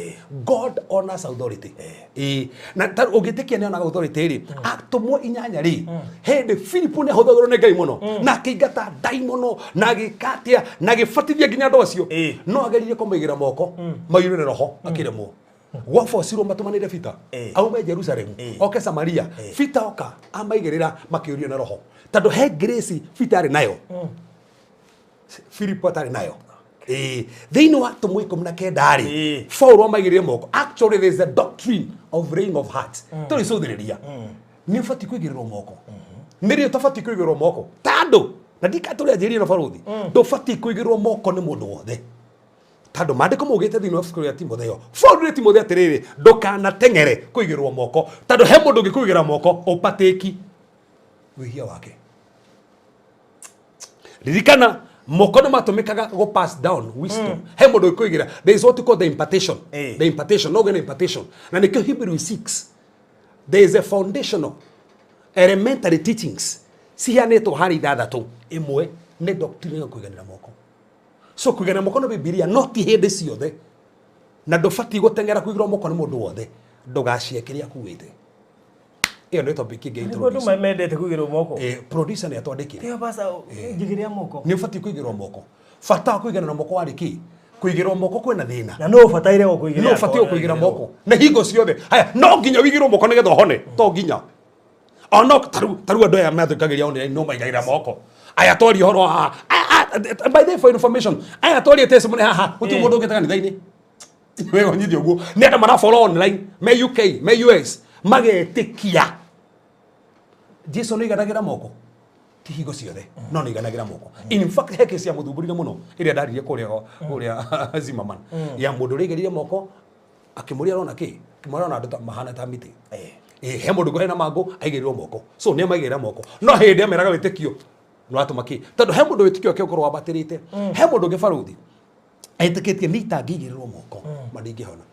God honors authority. Ĩĩ. Na ta ũngĩtĩkia nĩ onaga authority rĩ, atũmwo 8 rĩ, hĩndĩ Philip nĩ ahũthagĩrwo nĩ Ngai mũno, na akĩingata ndaimono, na agĩka atĩa, na agĩbatithia nginya andũ acio. No ageririe kũmaigĩra moko, maiyũrwo nĩ roho, akĩremwo. Gwabocirwo matũmanĩre Peter aume Jerusalem oke Samaria. Peter oka amaigĩrĩra, makĩũrio na roho, tondũ he grace Peter arĩ nayo Philip atarĩ nayo. Ĩĩ, thĩinĩ wa atũmwo 19 rĩ, Paul amaigĩrĩire moko. Actually there is a doctrine of laying of hands tũrĩcũthĩrĩria. Nĩ ũbatiĩ kũigĩrĩrwo moko. Nĩ rĩ ũtabatiĩ kũigĩrĩrwo moko? Tandũ na ndikatũrĩa njĩrie na barothi, ndũbatiĩ kũigĩrĩrwo moko nĩ mũndũ wothe, tondũ maandĩko maugĩte thĩinĩ wa ibuku rĩa Timotheo, Paul rĩ Timotheo atĩrĩrĩ, ndũkanateng'ere kũigĩrĩrwo moko, tondũ he mũndũ ũngĩkũigĩrĩra moko ũpatĩki wĩhia wake. Ririkana, moko nĩ matũmĩkaga go pass down wisdom. He mũndũ ũngĩkũigĩrĩra, there is what you call the impartation. The impartation, no ũgĩe na impartation, na nĩkĩo Hebrews 6, there is a foundational elementary teachings ciheanĩtwo harĩ ithathatũ. Ĩmwe nĩ doctrine ya kũiganĩra moko. So kũiganĩra moko nĩ Bibilia, no ti hĩndĩ ciothe, na ndũbatiĩ gũteng'era kũigĩrwo moko nĩ mũndũ wothe, ndũgacie kĩrĩa akuĩte. Ĩyo nĩ topic ĩngĩ. Nĩguo andũ mendete kũigĩrwo moko. Producer nĩ atwandĩkĩre. Teo basa njigĩrĩra moko. Nĩ ũbatiĩ kũigĩrwo moko. Bata wa kũiganĩra moko warĩ kĩ? Kũigĩrwo moko kwĩna thĩna. Na no ũbataire gũkũigĩrĩra. No ũbatiĩ gũkũigĩra moko na hingo ciothe? Haya, no nginya ũigĩrwo moko nĩgetha ũhone? To nginya. Ono taru andũ aya mathũkagĩria online no maigagĩra moko. Aya twaria ũhoro haha. By the way, for information, aya twaria testimony haha, gũtirĩ mũndũ ũngĩte kanitha-inĩ. Wega ũnyithie ũguo nĩ andũ marafollow online me UK, me US, magetĩkia Jesu nĩ aiganagĩra moko. Ti hingo ciothe, no nĩ aiganagĩra moko. In fact, he kesi ya mũthumburire mũno ĩrĩa ndaririe kũrĩa Zimmerman, ya mũndũ ũrĩa aigĩrĩire moko, akĩmũria arona kĩ, akĩmũria arona andũ ta mahana ta mĩtĩ. He mũndũ ngũhe na mangũ aigĩrĩrwo moko. So nĩ amaigĩrĩra moko, no hĩndĩ ameraga wĩtĩkio nĩ watũma kĩ, tondũ he mũndũ wĩtĩkio wake ũkorwo wambatĩrĩte. He mũndũ ũngĩ, baruthi, etĩkĩtie nĩ itangĩigĩrĩrwo moko ma ndingĩhona.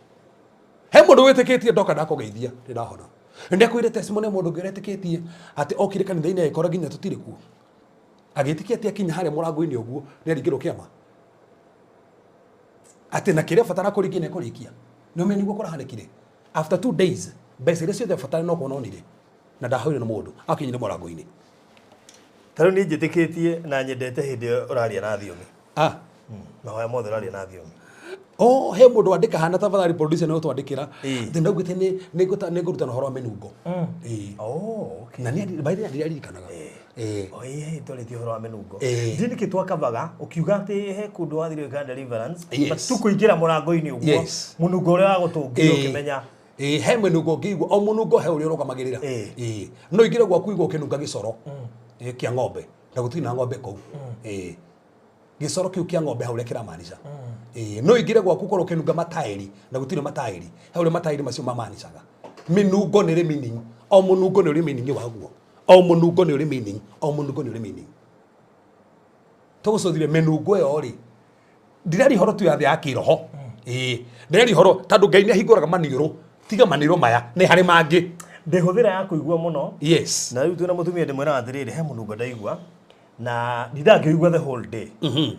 He mũndũ wĩtĩkĩtie ndoka ndakũgeithia nĩ ndahona. Nĩ ndakwĩre testimony ya mũndũ ũngĩ ũretĩkĩtie atĩ okire kanitha-inĩ agĩkora nginya tũtirĩ kuo, agĩtĩkia atĩ akinya harĩa mũrango-inĩ ũguo nĩ aringĩrwo kĩama, atĩ na kĩrĩa batara kũrĩkia nĩ ekũrĩkia. Nĩ ũmenye nĩguo kũrahanĩkire, after 2 days mbeca iria ciothe batara no kuona onire na ndahoire nĩ mũndũ akinyire mũrango-inĩ. Ta rĩu niĩ njĩtĩkĩtie na nyendete hĩndĩ ĩyo ũraria na thiomi. Ah. Mahoya mothe ũraria na thiomi. Oh, he mũndũ wandĩka hana, tafadhali producer nĩ ũtwandĩkĩra. Atĩ ndaugĩte nĩ ngũrutana ũhoro wa mĩnungo. Ĩĩ. Oh, okay. Na nĩ by the way ndiaririkanaga. Ĩĩ. Oh, ĩĩ, twarĩtie ũhoro wa mĩnungo. Ĩĩ. Ndiĩ nĩkĩ twakavaga ũkiuga atĩ he kũndũ wathire gwĩka deliverance, Yes. but tu kũingĩra mũrango-inĩ ũguo, mũnungo ũrĩa wagũtũngire ũkĩmenya. Ĩĩ, he mĩnungo ũngĩigua, o mũnungo he ũrĩa ũrũgamagĩrĩra. Ĩĩ. No ingĩre gwaku igua ũkĩnunga gĩcoro kĩa ng'ombe na gũtirĩ na ng'ombe kũu. Ĩĩ. Gĩcoro kĩu kĩa ng'ombe hau ũrĩa kĩramaanisha. Ĩĩ, no ingĩre gwaku ũkorwo ũkĩnunga mataĩri na gũtirĩ mataĩri, he ũrĩa mataĩri macio mamaanishaga. Mĩnungo nĩ ĩrĩ meaning, o mũnungo nĩ ũrĩ meaning waguo. O mũnungo nĩ ũrĩ meaning, o mũnungo nĩ ũrĩ meaning. Tũgũcũthire mĩnungo ĩyo rĩ, ndiraria ũhoro tu ya thĩ ya kĩroho. Ĩĩ, ndiraria ũhoro tondũ Ngai nĩ ahingũraga maniũrũ, tiga maniũrũ maya, nĩ harĩ mangĩ. Ndĩhũthĩra ya kũigua mũno. Na rĩu twĩna mũtumia, ndĩmwĩraga atĩrĩrĩ, he mũnungo ndaigua na ndindangĩigua the whole day,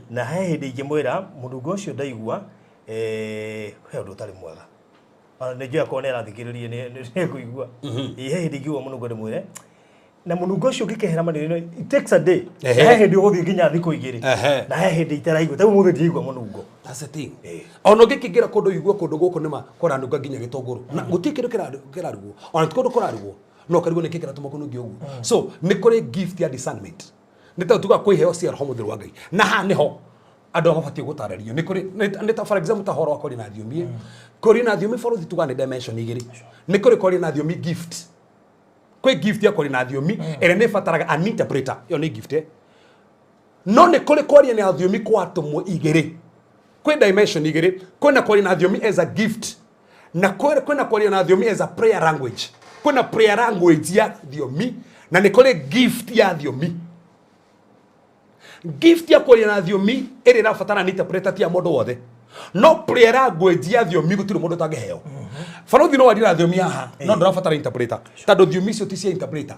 na he hĩndĩ ingĩmwĩra mũnungo ũcio ndaigua, he ũndũ ũtarĩ mwega. Ona nĩ njũĩ akorwo nĩ arathikĩrĩria nĩ ekũigua. Ĩĩ, he hĩndĩ ingĩigua mũnungo ndĩmwĩre, na mũnungo ũcio ũngĩkehera maniũrũ-inĩ, it takes a day. Na he hĩndĩ ũgũthiĩ nginya thikũ 2. Na he hĩndĩ itaraigua. Ta rĩu ũmũthĩ ndiraigua mũnungo. That's the thing. Ona ũngĩkĩingĩra kũndũ ũigue kũndũ gũkũ nĩma kũranunga nginya gĩtũngũrũ, na gũtirĩ kĩndũ kĩrarugwo, ona ti kũndũ kũrarugwo, no ũkarigwo nĩkĩ kĩratũma kũnungie ũguo. So nĩ kũrĩ gift ya discernment, nĩ ta tuga kwĩ iheo cia Roho Mũtheru wa Ngai, na haha nĩho andũ aya mabatiĩ gũtarĩrio. Nĩ kũrĩ nĩ ta for example ta ũhoro wa kwaria na thiomi. Kwaria na thiomi, borithi, tuga nĩ dimension igĩrĩ. Nĩ kũrĩ kwaria na thiomi gift, kwĩ gift ya kwaria na thiomi ĩrĩa nĩ ĩbataraga an interpreter, ĩyo nĩ gift. No nĩ kũrĩ kwaria na thiomi kwa atũmwo igĩrĩ, kwĩ dimension igĩrĩ. Kwĩna kwaria na thiomi as a gift na kwĩna kwaria na thiomi as a prayer language. Kwĩna prayer language ya thiomi na nĩ kũrĩ gift ya thiomi. Gift ya kwaria na thiomi ĩrĩa ĩrabatara nĩ interpreter ti ya mũndũ wothe, no prayer language ya thiomi gũtirĩ mũndũ ũtangĩheo. Barothi, no warie na thiomi haha no ndũrabatara interpreter, tondũ thiomi icio ti cia interpreter,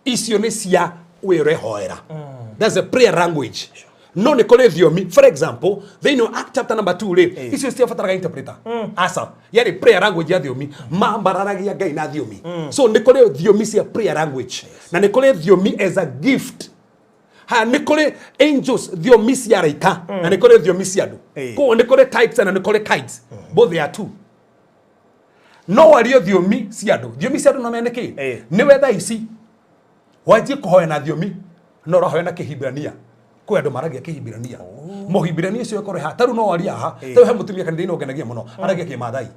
icio nĩ cia we ũrehoera. That's a prayer language. No nĩ kũrĩ thiomi, for example, thĩinĩ wa Act chapter number 2 rĩ, icio citiabataraga interpreter, aca, yarĩ prayer language ya thiomi, mambararagia Ngai na thiomi. So nĩ kũrĩ thiomi cia prayer language na nĩ kũrĩ thiomi as a gift. Ha, nĩ kũrĩ angels, thiomi cia araika, na nĩ kũrĩ thiomi cia andũ. Koguo nĩ kũrĩ types na nĩ kũrĩ kinds, both they are two. No warie thiomi cia andũ, thiomi cia andũ no mene kĩ nĩ we thaa ici wanjie kũhoya na thiomi no ũrahoya na Kĩhibirania. Kwĩ andũ maragia Kĩhibirania, Mũhibirania ũcio ĩkorwo haha. Tarĩu no warie haha, tarĩu he mũtumia kanitha-inĩ ũngenagia mũno, aragia Kĩmathai.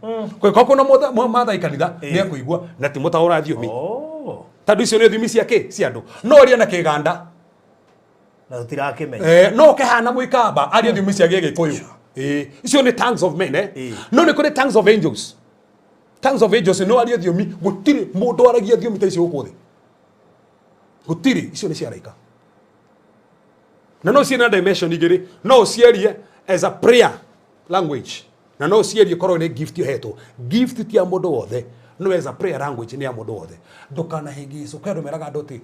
Kwĩkorwo kwĩna Maathai kanitha, nĩ ekũigua na ti mũtaũra thiomi. Oh. Tondũ icio nĩ thiomi cia kĩ cia andũ. No arie na Kĩganda. Na tũtirakĩmenya. No kehana mũikamba arie thiomi cia Gĩgĩkũyũ. Icio nĩ tongues of men, eh? No nĩ kũrĩ tongues of angels. Tongues of angels no arie thiomi, gũtirĩ mũndũ aragia thiomi ta icio gũkũ thĩ. Gũtirĩ, icio nĩ cia araika. Na no ciĩ na dimension igĩrĩ, no ũciarie as a prayer language na no ũciarie korwo nĩ gift ũhetwo. Gift ti ya mũndũ wothe, no as a prayer language nĩ ya mũndũ wothe. Ndũkanahĩngĩcwo, kwĩ andũ meraga andũ atĩ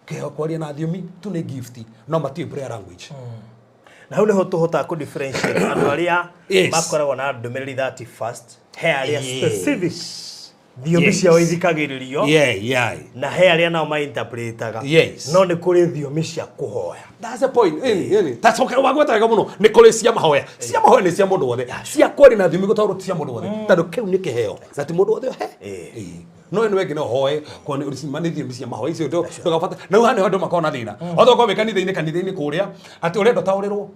kĩheo kwaria na thiomi tu nĩ gift, no matiũĩ prayer language. Na hau nĩho tũhotaga kũ differentiate andũ arĩa makoragwo na ndũmĩrĩri 31st, he arĩa specific thiomi ciao ithikagĩrĩrio na he arĩa nao mainterpretaga. No nĩ kũrĩ thiomi cia kũhoya. That's the point. Ĩni. Ta coka wagweta wega mũno. Nĩ kũrĩ cia mahoya. Cia mahoya nĩ cia mũndũ wothe. Cia kwaria na thiomi gũtaũrwo ti cia mũndũ wothe. Tondũ kĩu nĩ kĩheo. Na ti mũndũ wothe ũhe. No ĩno ĩngĩ no ũhoe kwa nĩ nĩ thiomi cia mahoya icio ndũgabata. Na rĩu haha nĩho andũ makoragwo na thĩna. Othe ũkorwo wĩ kanitha-inĩ kanitha-inĩ kũrĩa atĩ ũrenda ũtaũrĩrwo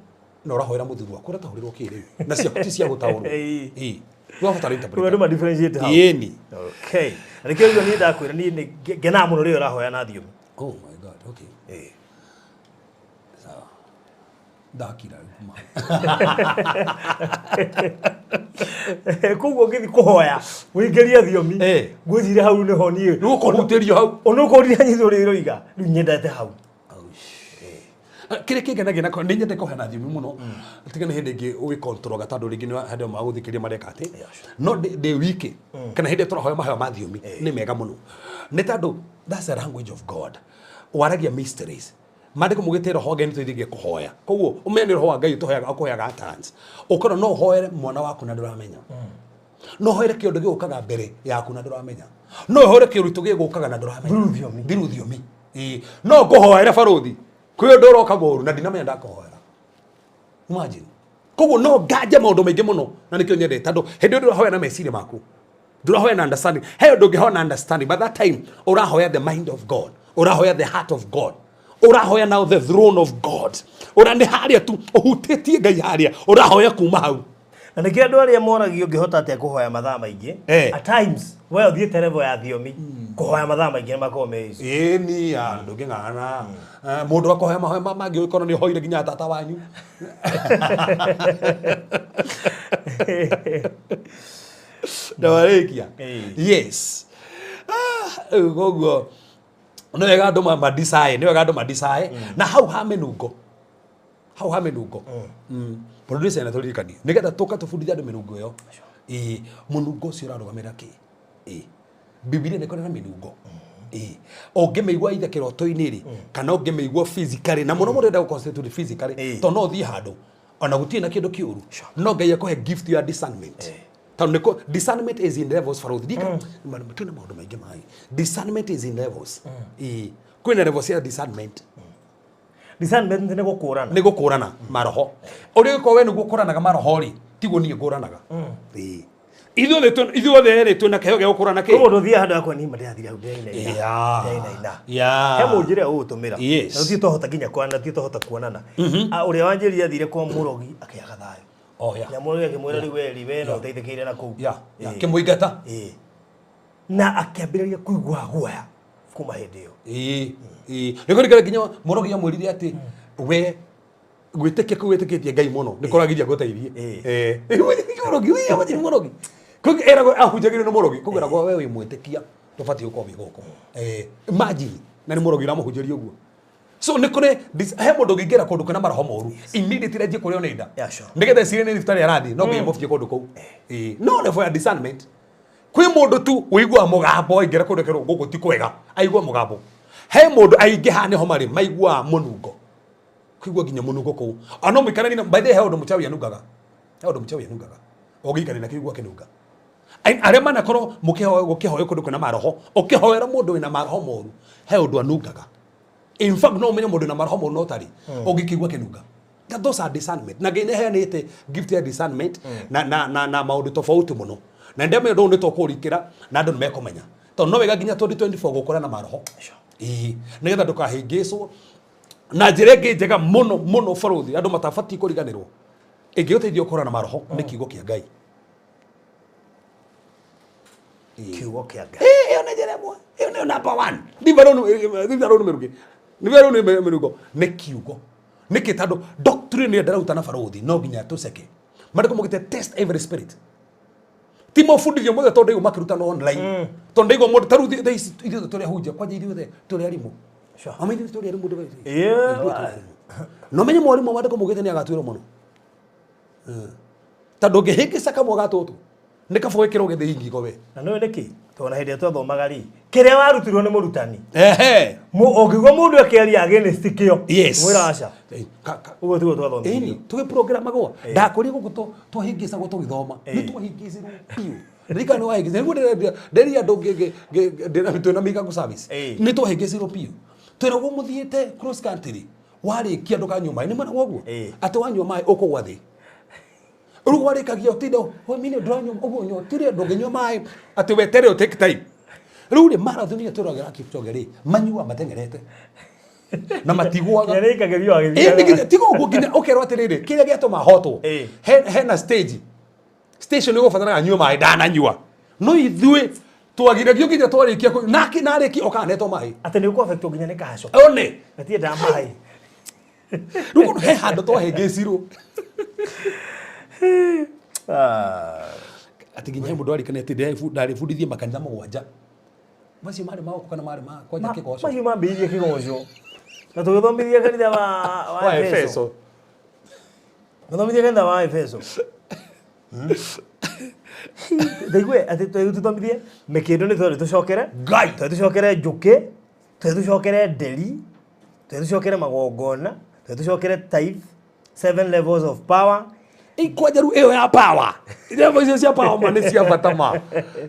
na ũrahoera mũthuri waku ũrataũrĩrwo kĩ rĩu? Na ciaku ti cia gũtaũrwo. Ndũgabatara interpreter. Rĩu andũ ma differentiate hau. Ĩni. Okay. Na nĩkĩo rĩu niĩ ndakwĩra niĩ nĩ ngenaga mũno rĩrĩa ũrahoya na thiomi. Oh my God, okay. Sawa. Ndakira rĩu kuma. Koguo ũngĩthiĩ kũhoya ũingĩrie thiomi, ngwĩciria hau nĩho niĩ. Nĩ ũkũhutĩrio hau. Ona ũkũrire nyitho ũrĩa iroiga, rĩu nyendete hau. Kĩrĩa kĩngenagia na nĩ nyendete kũhoya na thiomi mũno. Tiga nĩ hĩndĩ ĩngĩ ũgĩkontrolaga tondũ rĩngĩ nĩ hĩndĩ ĩyo magũthikĩrĩria mareka atĩ. No ndĩ wiki kana hĩndĩ ĩrĩa tũrahoya mahoya ma thiomi nĩ mega mũno. Nĩ tondũ that's the language of God. Waragia mysteries. Maandĩko maugĩte roho wa Ngai nĩ tũteithagia kũhoya. Koguo ũmenye nĩ roho wa Ngai ũtũheaga ũkũheaga utterance. Ũkorwo no ũhoere mwana waku na ndũramenya. No ũhoere kĩũndũ gĩgũkaga mbere yaku na ndũramenya. No ũhoere kĩũritũ gĩgũkaga na ndũramenya. Through thiomi. Through thiomi. No ngũhoere barũthi. Kwĩ ũndũ ũroka mũru na ndinamenya ndakũhoera. Imagine. Koguo no nganje maũndũ maingĩ mũno na nĩkĩo nyendete tondũ hĩndĩ ĩyo ndũrahoya na meciria maku. Ndũrahoya na understanding. He ũndũ ũngĩhoya na understanding, but that time ũrahoya the mind of God. Ũrahoya the heart of God. Ũrahoya now the throne of God. Ũra nĩ harĩa tu ũhutĩtie Ngai harĩa ũrahoya kuma hau. Na nĩkĩo andũ arĩa moragio ũngĩhota atĩa kũhoya mathaa maingĩ. At times we ũthiĩte level ya thiomi kũhoya mathaa maingĩ nĩ makoragwo me issue. Ĩni, ya, ndũngĩng'ang'ana. Mũndũ akũhoya mahoya mangĩ ũkorwo nĩ ũhoire nginya tata wanyu. Ndawarĩkia. Yes. Rĩu koguo nĩ wega andũ madicae, nĩ wega andũ madicae. Na hau ha mĩnungo. Hau ha mĩnungo. Producer na tũririkanie. Nĩgetha tũka tũbundithie andũ mĩnungo ĩyo. Mũnungo ũcio ũrarũgamĩrĩra kĩ? Bibilia nĩ ĩkoragwo na mĩnungo. Ũngĩmĩigua either kĩroto-inĩ rĩ, kana ũngĩmĩigua physically, na mũno mũno ĩrenda gũ concentrate physically, tondũ no ũthiĩ handũ ona gũtirĩ na kĩndũ kĩũru, no Ngai akũhe gift ya discernment. Tondũ nĩ discernment is in levels, Farouk. Ndika, twĩna maũndũ maingĩ maĩ. Discernment is in levels. Kwĩna levels cia discernment. Discernment nĩ gũkũrana. Nĩ gũkũrana maroho. Ũrĩa ũgĩkorwo we nĩguo ũkũranaga maroho rĩ, tiguo niĩ ngũranaga. Ithuothe rĩ twĩna kĩheo gĩa gũkũrana kĩ? Koguo ndũthiaga handũ hakwa niĩ ndĩrathire hau ndĩrainaina. Ndĩrainaina. He mũnjĩra ũgũtũmĩra. Na tũtirĩ twahota nginya kwana, tũtirĩ twahota kuonana. Ũrĩa wanjĩrire athire kwa mũrogi akĩaga thayũ. Na mũrogi akĩmwĩra rĩu we rĩ, we no ũteithĩkĩire na kũu. Kĩmũingata. Na akĩambĩrĩria kũigua guoya kuma hĩndĩ ĩyo. Nĩ kũringana nginya mũrogi amwĩrire atĩ we gwĩtĩkia kũu wĩtĩkĩtie Ngai mũno nĩ kũragiria ngũteithie. Mũrogi, wĩ, wĩ, mũrogi. Koguo eragwo ahunjagĩrio nĩ mũrogi, koguo eragwo we wĩ mwĩtĩkia ndũbatiĩ gũkorwo wĩ gũkũ. Imagine, na nĩ mũrogi ũramũhunjĩria ũguo. So nĩ kũrĩ he mũndũ ũngĩingĩra kũndũ kwĩna maroho moru, immediately anjie kũrĩo nĩ nda. Nĩgetha ecirie nĩ thibitarĩ arathiĩ, no nginya mũbie kũndũ kũu. No level ya discernment. Kwĩ mũndũ tu ũiguaga mũgambo aingĩra kũndũ kerwo gũkũ ti kwega, aigua mũgambo. He mũndũ aingĩ haha nĩho marĩ maiguaga mũnungo. Kũigua nginya mũnungo kũu. Ona no mũikaranie na, by the way, he ũndũ mũchawi anungaga. He ũndũ mũchawi anungaga. Ũngĩikarania nake ũigua akĩnunga. Arĩa manakorwo mũkĩhoya kũndũ kwĩna maroho, ũkĩhoera mũndũ wĩna maroho moru, he ũndũ anungaga. In fact, no ũmenye mũndũ wĩna maroho moru no ũtarĩ, ũngĩkĩigua akĩnunga. That those are discernment. Na Ngai nĩaheanĩte gift ya discernment na maũndũ tofauti mũno. Na ndĩramenya ũndũ ũyũ nĩ tũkũũrikĩra na andũ nĩmekũmenya. Tondũ no wega nginya 2024 gũkũra na maroho. Nĩgetha ndũkahĩngĩcwo. Na njĩra ĩngĩ njega mũno mũno barũthi andũ matabatiĩ kũriganĩrwo ĩngĩgũteithia gũkũra na maroho nĩ kiugo kĩa Ngai. Kiugo kĩa Ngai. Ĩyo na njĩra ĩmwe. Ĩyo nĩyo number one. Ndivarũ nĩ mĩrugĩ. Ndivarũ nĩ mĩrugo. Nĩ kiugo. Nĩkĩ tondũ doctrine ĩrĩa ndĩraruta na barũthi no nginya tũceke. Maandĩko maugĩte test every spirit. Ti mabundithio mothe tondũ ndaigua makĩrutana online. Tondũ ndaigua mũndũ ta rĩu thaa ici ithuothe tũrĩ ahunjia kwanja ithuothe tũrĩ arimũ. Sure. Ama ithuĩ tũrĩ arimũ ndũgaitũ. Yeah. No menye mwarimũ maandĩko maugĩte nĩ agatuĩrwo mũno. Tondũ ũngĩhĩngĩca kamwe ga tũtũ nĩ kaba wĩkĩrwo gĩthĩi ngingo we. Na nĩũĩ nĩkĩ? Tondũ na hĩndĩ ĩrĩa twathomaga rĩ, kĩrĩa warutirwo nĩ mũrutani, Ehe. ũngĩigua mũndũ akĩaria against kĩo, Yes. mwĩra aca. Eh, Ũguo tiguo twathomithirio. Ĩni, tũgĩprogramagwo. Ndakũrire gũkũ twahĩngĩcagwo tũgĩthoma. Nĩ twahĩngĩcirwo biũ. Ndirikana nĩ wahĩngĩcirwo. Nĩguo ndĩrerire andũ twĩna Mĩgango service. Nĩ twahĩngĩcirwo biũ. Twĩragwo mũthiĩte cross country, warĩkia ndũkanyue maĩ. Nĩ mwĩragwo ũguo? Atĩ wanyua maĩ ũkũgwa thĩ. Rĩu warĩkagia ũtinda, we mimi ndũranyua ũguo nyotire ndũngĩnyua maĩ. Atĩ weterere ũ take time. Rĩu rĩ marathon ĩyo twĩragĩra Kipchoge rĩ, manyuaga mateng'erete. Na matigũaga. Nginya nĩaikagĩrio agĩthiaga. Ĩĩ, nginya tiga ũguo nginya ũkerwo atĩrĩrĩ, kĩrĩa gĩatũma hotwo. Hena stage. Station ĩgũbataraga anyue maĩ ndananyua. No ithuĩ twagiragio nginya twarĩkia kũ- nake narĩkia okaga netwo maĩ. Atĩ nĩ ũkũ-affectwo nginya nĩ kahaco. One. Gatiendaga maĩ. Rĩu kũndũ he handũ twahĩngĩcirwo. Atĩ nginya he mũndũ arikane atĩ ndarĩbundithie makanitha mũgwanja. Macio marĩ ma gũkũ kana marĩ ma kwanja kĩgoco? Macio mambĩrĩirie kĩgoco. Na tũgĩthomithia kanitha wa Wa Efeso. Efeso. Tũgĩthomithia kanitha wa Efeso. Ndaigue atĩ tũthomithie mĩkĩndũ nĩ twarĩ tũcokere. Ngai. Twarĩ tũcokere njũkĩ, twarĩ tũcokere nderi, twarĩ tũcokere magongona, twarĩ tũcokere tithe, 7 levels of power. Kwanja rĩu ĩyo ya power. Level icio cia power ma nĩ cia bata ma.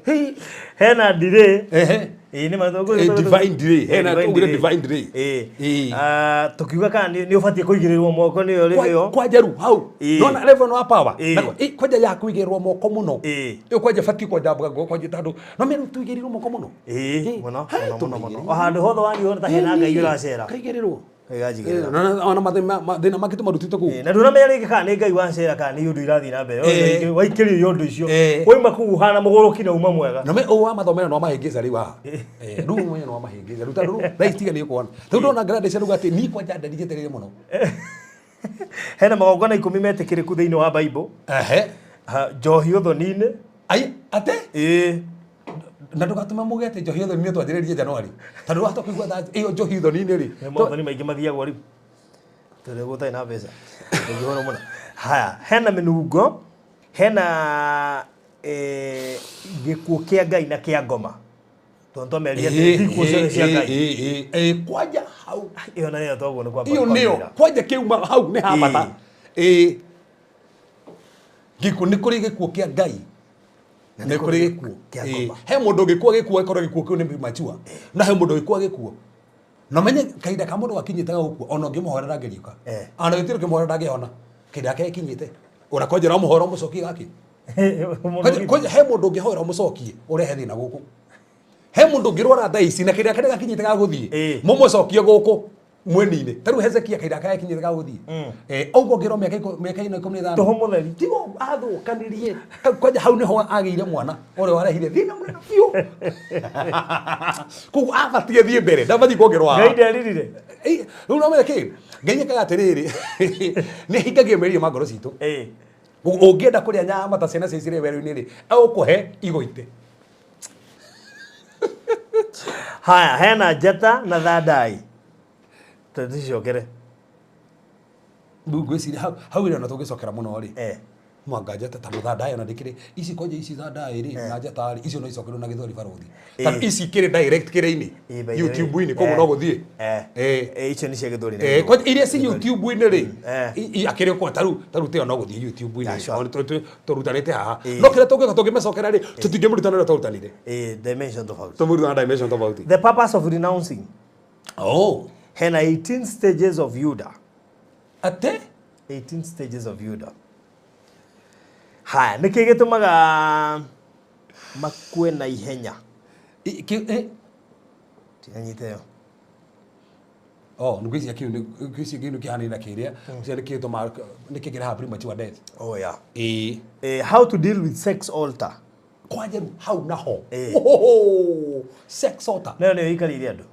Hey. Hena delay. Ehe. Ĩĩ, nĩ ma, Divine delay. Hena Divine tũugire delay. divine delay. Ĩĩ. Ĩĩ. Tũkiuga kana nĩ ũbatiĩ kũigĩrĩrwo moko nĩyo rĩo. Kwanja rĩu hau. Ĩĩ. Nona level wa power. Ĩĩ. Na kwanja ya kũigĩrĩrwo moko mũno. Ĩĩ. Ĩyo kwanja batiĩ kwanja mbuga kwanja tondũ no mĩrũ tũigĩrĩrwo moko mũno. Ĩĩ, Ĩĩ. mũno, He, mũno, mũno, mũno. tũmaigĩrĩirwo. O handũ hothe wathiĩ wona ta hena Ngai ũracera. Kaigĩrĩrwo. Ngai anjigĩrĩra. Ona mathĩna mangĩ tũmarutĩte kũu. Na ndũramenya rĩngĩ kana nĩ Ngai wacera kana nĩ ũndũ irathiĩ na mbere. Waikĩrio iondo icio. Eh. Wauma kũu ũhana mũgũrũki na uma mwega. Na me ũũ wa mathomera no mahĩngĩca rĩu haha. Rĩu mwenye no mahĩngĩca. Rĩu tondũ rĩu thaa ici tiga nĩ ũkuona. Rĩu ndona Gladys arauga atĩ niĩ kwanja ndari njetereire mũno. Hena magongona 10 metĩkĩrĩku thĩinĩ wa Bible. Ehe. Njohi ũthoni-inĩ. Ai, ate? Ĩĩ. Na ndũgatũme mũge atĩ njohi ũthoni-inĩ twanjĩrĩrie January. Tondũ wahota kũigua thaa ĩyo njohi ũthoni-inĩ rĩ. Nĩ maũthoni maingĩ mathiagwo rĩu. Tondũ gũtarĩ na mbeca. Ũngĩhũrwo mũno. Haya, hena mĩnungo, hena gĩkuũ kĩa Ngai na kĩa ngoma. Tondũ twamerire atĩ ti ikuũ ciothe cia Ngai. Kwanja hau. Ĩyo na nĩyo twaguo nĩ kwamba Ĩyo nĩyo. kwambĩrĩra. Kwanja kĩuma hau nĩ habata. Ĩĩ. Gĩkuũ nĩ kũrĩ gĩkuũ kĩa Ngai. Nĩ kũrĩ gĩkuũ. Kĩa Ĩĩ. ngoma. He mũndũ ũngĩkua gĩkuũ akorwo gĩkuũ kĩu nĩ premature. Na he mũndũ ũngĩkua gĩkuũ. Na menye kahinda ka mũndũ gakinyĩte ga gũkua ona ũngĩmũhoera ndangĩriũka. Ona gĩtirĩ ũkĩmũhoera ndangĩhona. Kahinda gake gakinyĩte. Ona kwanja ũramũhoera ũmũcokie gaki. Kwanja he mũndũ ũngĩhoera ũmũcokie ũrehe thĩna gũkũ. He mũndũ ũngĩrwara thaa ici na kahinda karĩa gakinyĩte ga gũthiĩ. Mũmũcokie gũkũ mweni-inĩ. Ta rĩu Hezekia kahinda karĩa gakinyĩte ga gũthiĩ. Ũguo ũngĩrwo mĩaka ĩno 15. Tũhũ mũtheri. Tigo athũkanirie. Kwanja hau nĩho agĩire mwana ũrĩa warehire thĩna mũnene biũ. Koguo abatiĩ athiĩ mbere, ndabatiĩ kuongerwo haha. Ngai nderirire. Rĩu no menye kĩ? Ngai ekaga atĩrĩrĩ, nĩ ahingagia meciria ma ngoro citũ. Ũngĩenda kũrĩa nyama ta ciana cia Isiraeli werũ-inĩ rĩ, egũkũhe igoite. Haya, hena njata na thandai. Tũcicokere. Rĩu ngwĩciria hau ĩrĩa ona tũngĩcokera mũno rĩ. Mwanga njata tondũ thandai ona ndĩkĩrĩ ici kwanja ici thandai rĩ na njata rĩ icio no icokerwo na gĩthweri barũthi. Tondũ ici ikĩrĩ direct kĩrĩ-inĩ By the way. YouTube-inĩ koguo no gũthiĩ. Icio nĩ cia gĩthweri na gĩthweri. Kwanja iria ci YouTube-inĩ rĩ, akĩrĩ kwa taru tĩyo no gũthiĩ YouTube-inĩ. Yeah, sure. Ona tũrutanĩte haha. No kĩrĩa tũngĩka tũngĩmĩcokera rĩ, tũtingĩmũrutana ũrĩa twarutanire. Dimension tofauti. Tũmũrutana dimension tofauti. The purpose of renouncing. Oh. Hena 18 stages of Yuda. Ate? 18 stages of Yuda. Haya, nĩkĩ gĩtũmaga makue na ihenya? Tiranyita ĩyo. Oh, nĩ ngwĩciria kĩu nĩ ngwĩciria kĩu nĩ kĩhanaine na kĩrĩa. Ngwĩciria nĩkĩ gĩtũmaga nĩkĩ kĩrehaga premature death. Oh yeah. Ĩĩ. How to deal with sex altar. Kwa Njeru hau naho. Ĩĩ. Ohoho, sex altar. Nayo nĩyo ikarĩire andũ.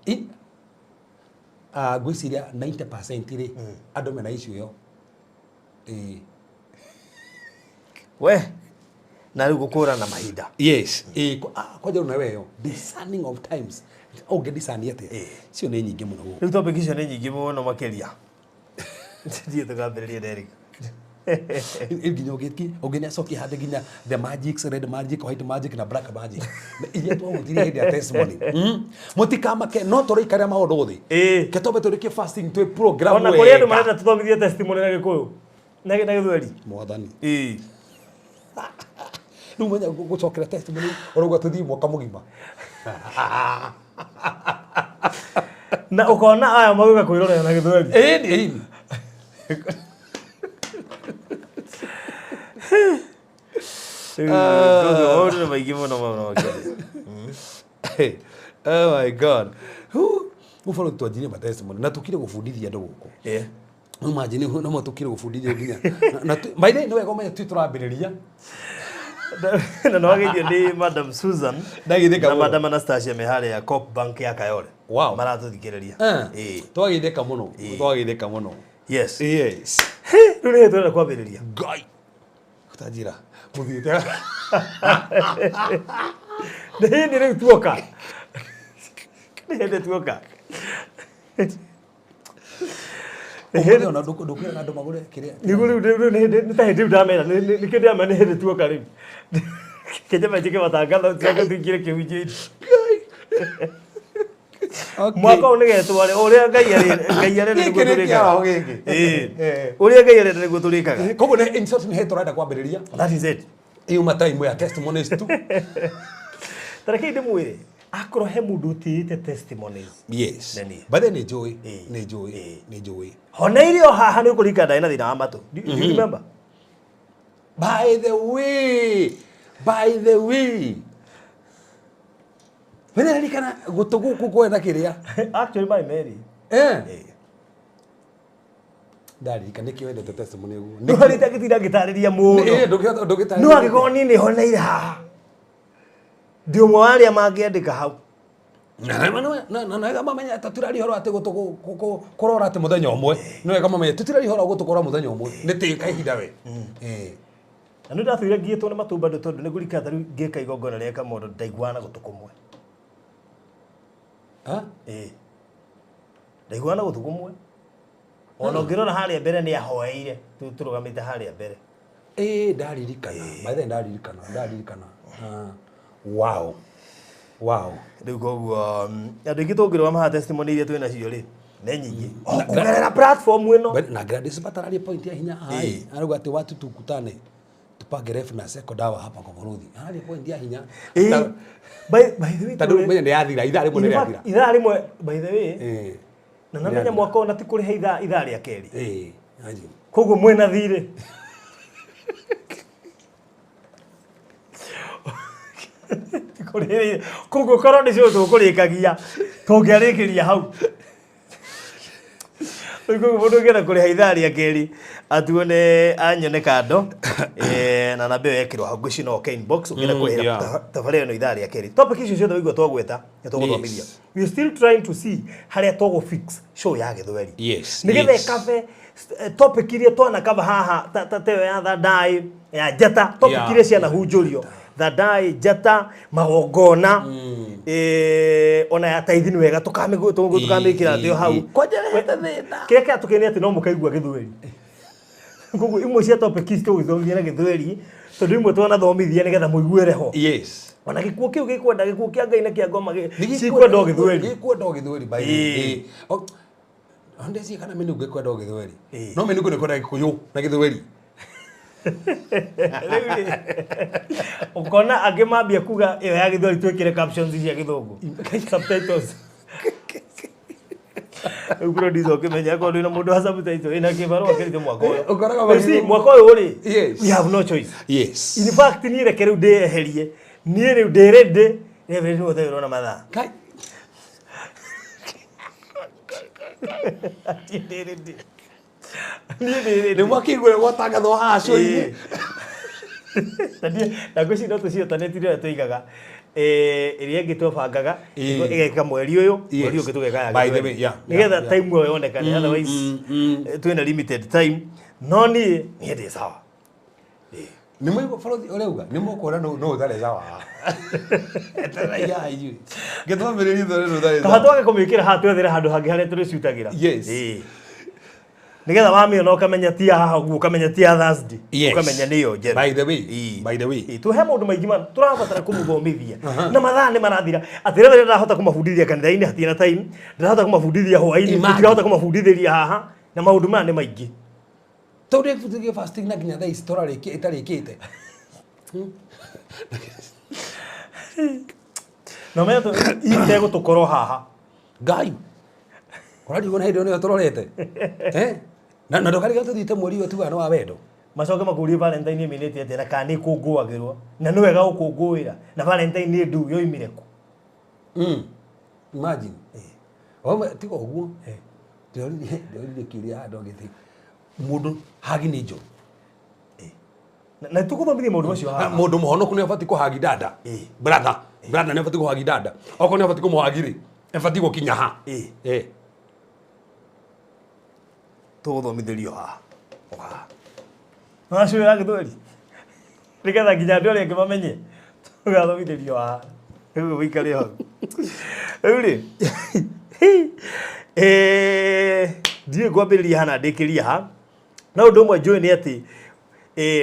Ngwĩciria 90% rĩ andũ mena issue ĩyo. Ĩĩ. We na rĩu gũkũrana mahinda. Yes. Ĩĩ, kwa Njeru nayo ĩyo discerning of times, ũngĩ discern atĩa? Ĩĩ. Icio nĩ nyingĩ mũno gũkũ. Rĩu topic icio nĩ nyingĩ mũno makĩria. Ndiĩ tũkambĩrĩria Derek. Nginya ũngĩnĩacokia hande nginya the magics, red magic, white magic na black magic. Na iria twahutirie hĩndĩ ya testimony. Mũtikamake no tũrĩikarĩra maũndũ thĩ. Ĩĩ. Ke twambe tũrĩkie fasting twĩ program Ona kũrĩ andũ wega. marenda tũthomithie testimony na Gĩkũyũ na Gĩthweri. Mwathani. Ĩĩ. Rĩu menya gũcokera testimony ũrauga tũthiĩ mwaka mũgima. Na ũkona aya magĩũka kwĩrorera na Gĩthweri. Ĩĩ nĩ ĩĩ. Rĩu maũndũ nĩ maingĩ mũno mũno makĩria. Oh my God. Ũbaro twanjirie ma testimony na tũkire gũbundithia andũ gũkũ. Ĩĩ. Imagine no matukire gũbundithio nginya. Na by the way nĩ wega ũmenye tũi tũrambĩrĩria. Na nĩ wageithio nĩ Madam Susan Ndageithĩka na mũno. Madam Anastasia me harĩa Coop Bank ya Kayole. Wow. Maratũthikĩrĩria. Ĩĩ. Twageithĩka mũno. Ĩĩ. Twageithĩka mũno. Yes. Yes. Rĩu nĩ tũrenda kwambĩrĩria. Ngai. Gũtanjĩra. Mũthiĩte. Nĩ hĩndĩ rĩu tuoka. Nĩ hĩndĩ tuoka. Ũmũthĩ ona ndũkwĩraga andũ magũre kĩrĩa. Nĩguo rĩu rĩu nĩ hĩndĩ nĩ ta hĩndĩ rĩu ndamera nĩkĩo ndĩramera nĩ hĩndĩ tuoka rĩu. Kĩnjamba njĩke matangatho tuoke tũingĩre kĩhunjio-inĩ. Okay. Mwaka ũyũ nĩgetwo rĩ ũrĩa Ngai arenda Gĩkĩ nĩguo nĩ tũrĩkaga. kĩaraho gĩkĩ. Ĩĩ. Eh. Ũrĩa Ngai arenda nĩguo tũrĩkaga. Koguo nĩ in short nĩ hĩndĩ tũrenda kwambĩrĩria. That is it. Yuma time ya testimonies tu. Ta rekei ndĩmwĩre akorwo he mũndũ ũtĩĩte testimonies. Yes. Nĩ niĩ. By the way nĩ njũĩ. Ĩĩ. Nĩ njũĩ. Ĩĩ. Nĩ njũĩ. Honeire o haha nĩ ũkũririkana ndarĩ na thĩna wa matũ. Do you remember? By the way, by the way. Wĩraririkana gũtũ gũkũ kwena kĩrĩa? Actually my Mary. Eh. Ĩĩ. Ndaririkana nĩkĩo wendete testimony ũguo. Nĩ ngĩtinda ngĩtarĩria mũno. Ĩĩ, ndũngĩtarĩria. No angĩkorwo niĩ nĩ honeire haha. Ndĩ ũmwe wa arĩa mangĩandĩka hau. Na wega mamenya tũtiraria ũhoro atĩ gũtũ kũrora atĩ mũthenya ũmwe. Nĩ wega mamenya tũtiraria ũhoro wa gũtũ kũrora mũthenya ũmwe. Nĩ tĩka ihinda we. Ĩĩ. Na nĩ ndatũire ngiĩtwo nĩ matũ bado tondũ nĩ ngũririkana ta rĩu ngĩka igongona rĩa Kamondo ndaiguaga na gũtũ kũmwe. Ha? Ĩĩ. Ndaiguaga na gũtũ kũmwe. Ona ũngĩrora harĩa mbere nĩ ahoeire tũrũgamĩte harĩa mbere. Ĩĩ, ndaririkana. By the way ndaririkana, ndaririkana. Wow. Wow. Rĩu koguo andũ aingĩ tũngĩrũgama haha testimony iria twĩ nacio rĩ nĩ nyingĩ. O kũgerera platform ĩno. But na Gladys Batararia point ya hinya hai. Arauga atĩ watu tukutane tupange ref na seko dawa hapa kwa Mũrũthi. Araria point ya hinya. Ĩĩ. By the way Tondũ menya nĩ yathira, ithaa rĩmwe nĩ In fact, rĩathira. ithaa rĩmwe by the way Ĩĩ. na namenya mwaka ũyũ na ti kũrĩha ithaa rĩa kerĩ. Ĩĩ. Anji. Koguo mwĩna thirĩ. Kũrĩhĩrĩire. Koguo korwo nĩcio tũkũrĩkagia tũngĩarĩkĩria hau. Rĩu koguo mũndũ ũngĩenda kũrĩha ithaa rĩa kerĩ atuone anyone kando na namba ĩyo yekĩrwo hau ngwĩciria no ũke inbox ũngĩenda kũrĩhĩra tabarĩra ĩno ithaa rĩa kerĩ. Topic icio ciothe waigua twagweta nĩ tũgũthomithia. Yes. We are still trying to see harĩa tũgũ fix show ya Gĩthweri. Yes, Nĩgetha yes. ĩkave topic iria twanakava haha ta ĩyo ya thandai ya njata topic iria cianahunjũrio thandai njata magongona ona ya taithi nĩ wega tũkamĩkĩra atĩ o hau. Kwanja thĩna. Kĩrĩa kĩratũkenia atĩ no mũkaigua Gĩthweri. Koguo imwe cia topic ici tũgũthomithia na Gĩthweri tondũ imwe twanathomithia nĩgetha mũiguĩre ho. Yes. Ona gĩkuũ kĩu gĩkwenda gĩkuũ kĩa Ngai na kĩa ngoma cikwenda o Gĩthweri. Gĩkwenda o Gĩthweri by the way. Ĩĩ. Ndeci kana mĩnungo ĩkwenda o Gĩthweri. Ĩĩ. No mĩnungo nĩ ĩkwenda Gĩkũyũ na Gĩthweri. Rĩu rĩ, ũkona angĩ mambia kuga ĩyo ya Gĩthweri twĩkĩre captions cia Gĩthũngũ subtitles. Rĩu producer ũkĩmenya akorwo ndwĩna mũndũ wa subtitle ĩna kĩbarũa kĩritũ mwaka ũyũ. Ũkoraga You see, magĩthũngũ. mwaka ũyũ rĩ, Yes. we have no choice. Yes. In fact niĩ reke rĩu ndĩyeherie niĩ rĩu ndĩ ready Reverend nĩwe ũtarĩ ũrona mathaa. Kai. Niĩ ndĩ ready. Niĩ ndĩ ready. Nĩ mwakĩiguire gwatangathwo haha cũinĩ. Na ngwĩciria no tũciĩtanĩtire ũrĩa tũigaga ĩrĩa ĩngĩ twabangaga ĩgeka mweri ũyũ, mweri ũngĩ tũgeka ya By the way, yeah, nĩgetha yeah. time ĩyo yonekane, otherwise twĩna limited time, no niĩ ndĩ sawa. Nĩ mũigua balothi ũrauga nĩ mũkuona no no ũtarĩ sawa. Eterera ya inyuĩ. Ngĩtwambĩrĩria thore no ũtarĩ Kaba sawa. twage kũmĩkĩra haha twethere handũ hangĩ harĩa tũrĩciutagĩra. Yes. Ĩĩ. Nĩgetha wamĩona ũkamenya ti ya haha ũguo, ũkamenya ti ya Thursday, Yes. ũkamenya nĩyo njerũ. By the way, Ĩĩ. by the way. Ĩĩ, tũhe maũndũ maingĩ mana tũrabatara kũmũthomithia na mathaa nĩ marathira atĩ rĩrĩa ndĩrahota kũmabundithia kanitha-inĩ hatirĩ na time, ndĩrahota kũmabundithia hwaĩ-inĩ, Imagine. tũtirahota kũmabundithĩria haha na maũndũ maya nĩ maingĩ. Tondũ ĩbutithie fasting na nginya thaa ici tũrarĩkia ĩtarĩkĩte. Na ũmenye itegũtũkorwo haha. Ngai. Ũrarigwo na hĩndĩ ĩyo nĩyo tũrorete. Eh? Na na ndũkariga tũthiĩte mweri ũyũ tugaga nĩ wa wendo. Macoke makũrie Valentine ĩmĩnĩte atĩa na kana nĩ ĩkũngũagĩrwo na nĩ wega gũkũngũĩra na Valentine nĩ ndũ yoimire kũ. Imagine. Owe tiga ũguo. Ndĩroririe kĩũria handũ ngĩthi. Mũndũ hagi nĩ njũru. Na tũkũthomithia maũndũ macio haha. Mũndũ mũhonoku nĩ abatiĩ kũhagi dada. Brother, brother nĩ abatiĩ kũhagi dada. Okorwo nĩ abatiĩ kũmũhagi rĩ, abatiĩ gũkinya ha. Eh. Tũgũthomithĩrio haha o haha acio ya gĩthweri nĩgetha nginya andũ arĩa angĩ mamenye tũgathomithĩrio haha rĩu wĩikare hau rĩu rĩ ndiũĩ ngwambĩrĩria hana ndĩkĩria ha no ũndũ ũmwe njũĩ nĩ atĩ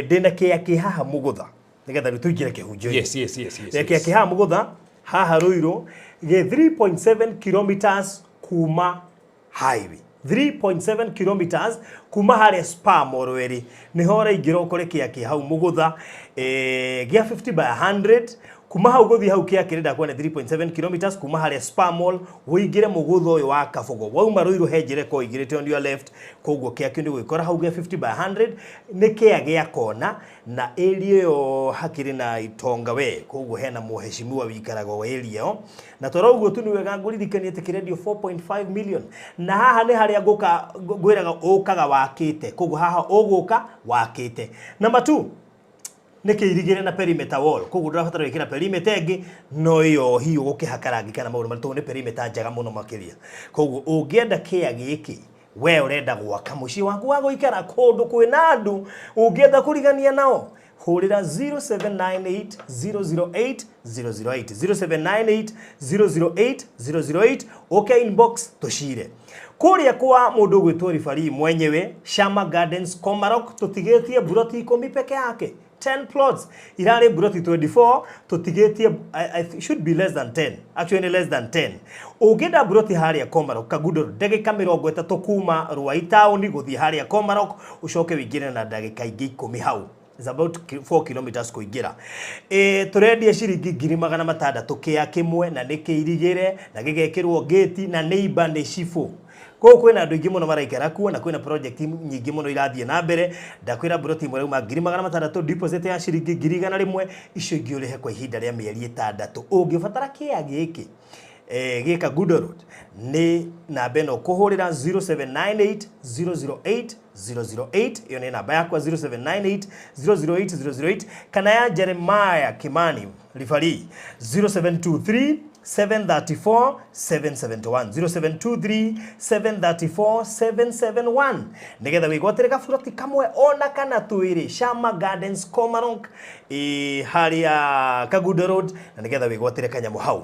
ndĩna kĩa kĩ haha mũgũtha nĩgetha rĩu tũingĩre kĩhunjio-inĩ. Yes, yes, yes, yes. Kĩa kĩ haha mũgũtha haha Ruiru gĩ 3.7 kilometers kuma highway, 3.7 kilometers kuma harĩa Spa Morweri nĩho ũraingĩra ũkore kĩa kĩ hau mũgũtha gĩa 50 by 100 kuma hau gũthiĩ hau kĩa kĩrĩ ndakuona 3.7 kilometers kuma harĩa Spa Mall ũingĩre mũgũtha ũyũ wa Kabogo wauma Ruiru he njĩra ĩkoragwo ĩingĩrĩte on your left koguo kĩa kĩu nĩ gũgĩkora hau gĩa 50 by 100 nĩ kĩa gĩa kona na area ĩyo hakĩrĩ na itonga we koguo hena mũheshimiwa wĩikaraga o area ĩyo na toro ũguo tu nĩ wega ngũririkanie atĩ kĩrendio 4.5 million na haha nĩ harĩa ngũka ngwĩraga ũkaga wakĩte koguo haha ũgũka wakĩte. Number 2 nĩ kĩirigĩre na perimeter wall koguo ndũrabatara gwĩkĩra perimeter ĩngĩ no ĩyo hihi ũgũkĩhaka rangi kana maũndũ maritũ nĩ perimeter njega mũno makĩria koguo ũngĩenda kĩa gĩkĩ we ũrenda gwaka mũciĩ waku wa gũikara kũndũ kwĩna andũ ũngĩenda kũrigania nao hũrĩra 0798 008 008 0798 008 008 ũke inbox tũcire kũrĩa kwa mũndũ ũgwĩtwo ribari mwenyewe Shama Gardens Komarok tũtigĩtie buroti 10 peke yake 10 plots irarĩ buroti 24 tũtigĩtie I should be less than 10 actually less than 10 ũngĩenda buroti harĩa Komarok Kagundo ndagĩka 30 kuma Ruai taũni gũthiĩ harĩa Komarok ũcoke wĩingĩre na ndagĩka ingĩ 10 hau is about 4 kilometers kũingĩra. Tũrendia ciringi 600,000 kĩa kĩmwe na nĩ kĩirigĩre na gĩgekĩrwo gate na neighbor nĩ cibũ. Koguo kwĩna andũ aingĩ mũno maraikara kuo na kwĩna project nyingĩ mũno irathiĩ na mbere ndakwĩra buroti ĩmwe rauma 600,000 deposit ya ciringi 100,000 icio ingĩ ũrĩhe kwa ihinda rĩa mĩeri 6 ũngĩbatara kĩa gĩkĩ gĩ Kagundo Road nĩ namba ĩno kũhũrĩra 0798 008 008 ĩyo nĩ namba yakwa 0798 008 008 kana ya Jeremiah Kimani ribari 0723 734 771 0723 734 771 nigetha wĩgwatĩre gaburoti kamwe ona kana twĩrĩ Shama Gardens Komarok harĩa Kagundo Road na nigetha wĩgwatĩre kanyamũ hau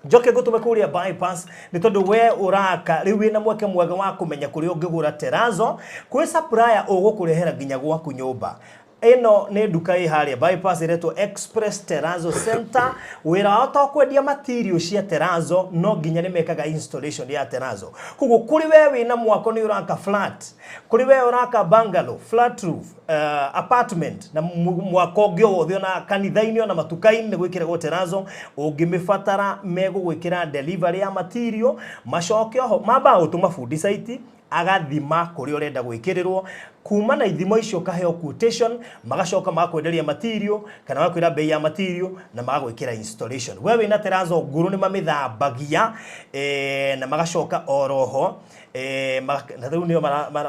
njoke ngũtũme kũrĩa bypass nĩ tondũ we ũraka rĩu wĩna mweke mwega wa kũmenya kũrĩa ũngĩgũra terazo kwĩ supplier ũgũkũrehera nginya gwaku nyũmba ĩno nĩ nduka ĩ harĩa bypass ĩretwo Express Terrazzo Center wĩra wao to kwendia material cia terazo no nginya nĩ mekaga installation ya terazo koguo kũrĩ we wĩna mwako nĩ ũraka flat kũrĩ we ũraka bungalow flat roof apartment na mwako ũngĩ o wothe ona kanitha-inĩ ona matuka-inĩ nĩ gwĩkĩragwo terazo ũngĩmĩbatara megũgwĩkĩra delivery ya material macoke oho mambaga gũtũma bundi site agathima kũrĩa ũrenda gwĩkĩrĩrwo Kuma na ithimo icio kaheo quotation, magacoka magakwenderia material kana magakwĩra bei ya material na magagwĩkĩra installation. We wĩna terrazzo ngũrũ nĩ mamĩthambagia na magacoka oroho na rĩu nĩo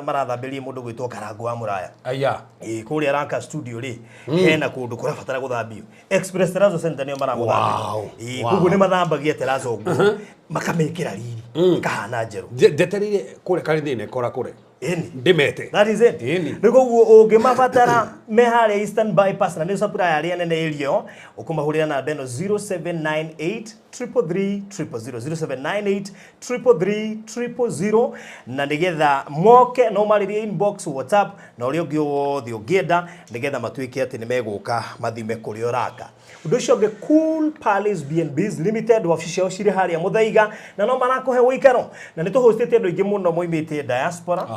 marathambĩria mũndũ gwĩtwo Karango wa Mũraya. Aya. Kũrĩa Ranka studio rĩ hena kũndũ kũrabatara gũthambio. Express Terrazzo Center nĩo maramũthambĩria. Wow. Wow. Koguo nĩ mathambagia terrazzo ngũrũ makamĩkĩra riri ĩkahana njerũ. Njetereire kũrĩa karĩ kora kũrĩa. Ĩni. Ndĩmete. That is it. Ĩni. Nĩ koguo ũngĩmabatara me harĩa Eastern Bypass na nĩ supplier arĩa nene area ĩyo, ũkũmahũrĩra namba ĩno 0798 333 000 0798 333 000 na nĩgetha moke no marĩrie inbox WhatsApp na ũrĩa ũngĩ wothe ũngĩenda nĩgetha matuĩke atĩ nĩ megũka mathime kũrĩa ũraka. Ũndũ ũcio ũngĩ, Cool Palace B&Bs Limited wabici ciao cirĩ harĩa Mũthaiga na no marakũhe ũikaro na nĩ tũhostĩte andũ aingĩ mũno moimĩte diaspora.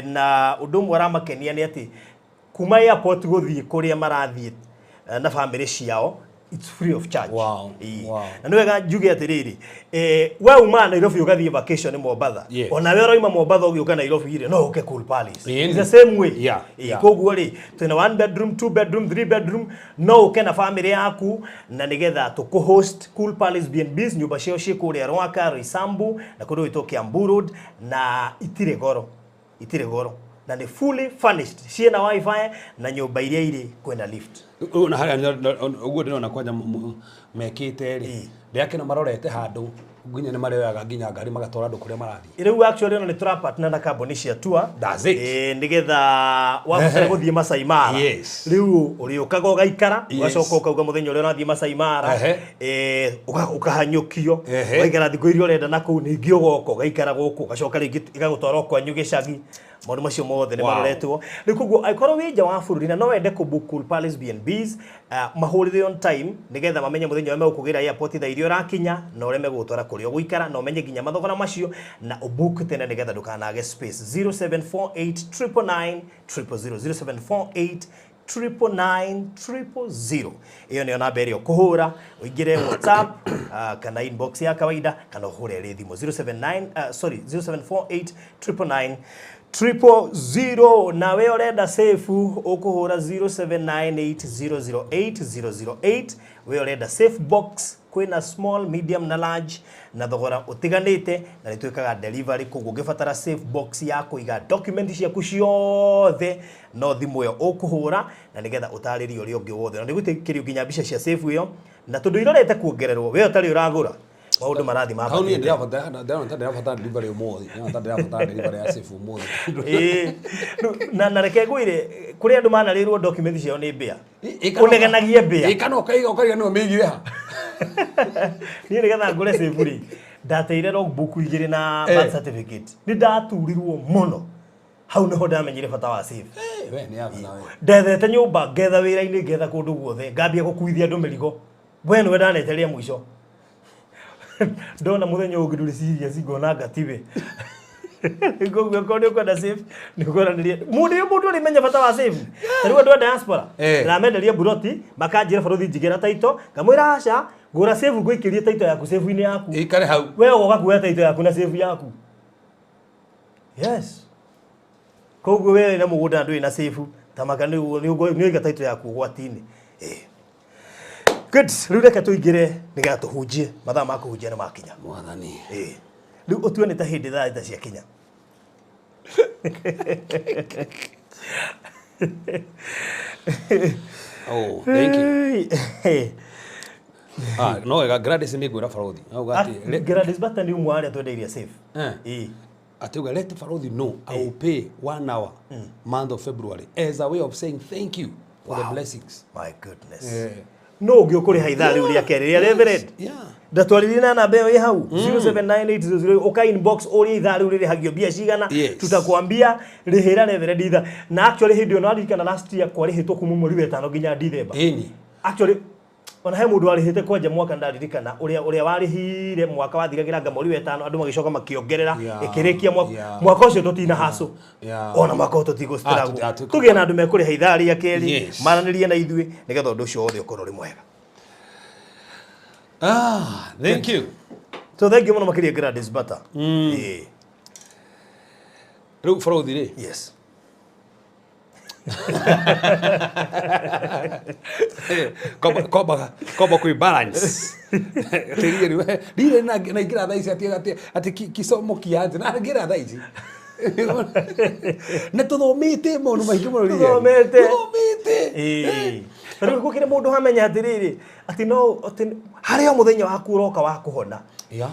Na ũndũ ũmwe ũramakenia nĩ atĩ kuma airport gũthiĩ kũrĩa marathiĩ na bamĩrĩ ciao it's free of charge. Wow. Wow. Na nĩ wega njuge atĩrĩrĩ, we uma Nairobi ũgathiĩ vacation Mombatha. Yes. Ona we ũrauma Mombatha ũgĩũka Nairobi rĩ, no ũke Cool Palace. Ĩni. It's the same way. Yeah, yeah. Koguo rĩ, twĩna 1 bedroom, 2 bedroom, 3 bedroom, no ũke na bamĩrĩ yaku na nĩgetha tũkũ-host Cool Palace B&Bs. Nyũmba ciao ciĩ kũrĩa Rwaka, Roysambu na kũndũ gwĩtwo Kiambu Road na itirĩ goro. Itirĩ goro. Na nĩ fully furnished. Ciĩna wifi na nyũmba iria irĩ kwĩna lift. Na harĩa ũguo ndĩrona kwanja mekĩte rĩ, ndĩrakĩona marorete handũ nginya nĩ marĩoyaga nginya ngari magatwara andũ kũrĩa marathiĩ. Rĩu actually ona nĩ tũrapartner na kambuni cia tour. That's it. Nĩgetha wabatara gũthiĩ Masai Mara. Yes. Rĩu ũrĩũkaga ũgaikara, Yes. ũgacoka ũkauga mũthenya ũrĩa ũrathiĩ Masai Mara, ũkahanyũkio, ũgaikara thikũ iria ũrenda na kũu, ningĩ ũgoka ũgaikara gũkũ, ũgacoka rĩngĩ ĩgagũtwara o kwanyu gĩcagi. Maũndũ macio mothe nĩ maroretwo. Rĩu koguo angĩkorwo wĩ nja wa bũrũri na no wende kũ book Cool Palace B&Bs, mahũrĩre on time nĩgetha mamenye mũthenya ũrĩa megũkũgĩra airport thaa iria ũrakinya na ũrĩa megũgũtwara kũrĩa ũgũikara na ũmenye nginya mathogora macio na ũbook tene nĩgetha ndũkanage space. 0748 999 000 0748 999 000. Ĩyo nĩyo namba ĩrĩa ũkũhũra ũingĩre WhatsApp kana inbox ya kawaida kana ũhũre rĩ thimũ 079 sorry 0748 999 000. Na we ũrenda safe ũkũhũra 0798008008. We ũrenda safe box kwĩna small, medium na large na thogora ũtiganĩte na nĩ twĩkaga delivery. Koguo ũngĩbatara safe box ya kũiga document ciaku ciothe no thimũ ĩyo ũkũhũra na nĩgetha ũtarĩrie ũrĩa ũngĩ wothe na nĩgũtĩkĩrio nginya mbica cia safe ĩyo na tondũ irorete kuongererwo we ũtarĩ ũragũra maũndũ marathiĩ Hau niĩ mambatĩte. ndĩrabatara ndĩrona ta ndĩrabatara delivery ũmũthĩ. Ndĩrona ta ndĩrabatara delivery ya safe ũmũthĩ. Na reke ngwĩre kũrĩ andũ manarĩrwo document ciao nĩ mbĩa ũnegenagie mbĩa. Ĩ kana ũkaiga ũkaiga nĩwe mĩigire ha. Niĩ nĩgetha ngũre safe rĩ ndateire logbook igĩrĩ na birth certificate. Nĩ ndaturirwo mũno. Hau nĩho ndamenyire bata wa safe. We nĩ ya bata we. Ndethete nyũmba ngetha wĩra-inĩ ngetha kũndũ guothe ngambia gũkuithia andũ mĩrigo. We nĩwe ndanete rĩa mũico. Ndona mũthenya ũngĩ ndũrĩ serious ngona ngatiwe. Koguo okorwo nĩ ũkwenda safe nĩ ũkwaranĩria. Mũndũ mũndũ ũrĩmenya bata wa safe. Ta rĩu andũ a diaspora ndĩramenderia buroti makanjĩra barothi njigĩra taito ngamwĩra aca ngũra safe ngũikĩrie taito yaku safe-inĩ yaku. Ĩikare hau. We ũgoka kuoya taito yaku na safe yaku. Yes. Koguo we wĩna mũgũnda ndũrĩ na safe ta maka nĩ ũiga taito yaku ũgwati-inĩ. Good. Rĩu reke tũingĩre nĩgetha tũhunjie mathaa ma kũhunjia nĩ makinya. Mwathani. Rĩu ũtue nĩ ta hĩndĩ thaa thita ciakinya. Oh, thank you. No wega Gladys nĩ ngwĩra barothi. Auga atĩ Gladys Bata nĩ ũmwe wa arĩa twendeirie safe. Ati uga let Farodhi know I will pay 1 hour month of February as a way of saying thank you for the blessings. My goodness. No ũngĩ ũkũrĩha ithaa rĩu rĩa kerĩ rĩa Reverend. Ndatwarĩrie na namba ĩyo ĩ hau 079800 ũka inbox ũrĩa ithaa rĩu rĩrĩhagio mbia cigana. Tutakwambia rĩhĩra Reverend ithaa. Na actually hĩndĩ ĩyo nĩwaririkana last year kwarĩhĩtwo kuma mweri wa ĩtano nginya December. Actually ona he mũndũ warĩhĩte kwanja mwaka ndaririkana ũrĩa warĩhire mwaka wathiragĩra nga mweri wa ĩtano andũ magĩcoka makĩongerera ĩkĩrĩkia mwaka ũcio tũtina hustle. Ona mwaka ũyũ tũtigũstruggle. Tũgĩe na andũ mekũrĩha ithaa rĩa kerĩ maranĩrie na ithuĩ nĩgetha ũndũ ũcio wothe ũkorwo ũrĩ mwega. Thank you. So thank you mũno makĩria Gladys Bata. Rĩu barothi rĩ. Yes. Komba komba komba kwi balance tirire rire na naingira thaa ici ati ati ati kisomo kianze na ngira thaa ici na tuthomete maundu maingi muno rire. Tũthomete. Tuthomete. Ĩĩ. Tondũ gũkĩrĩ mũndũ hamenya atĩrĩrĩ atĩ no atĩ harĩ o mũthenya waku ũroka wa kũhona.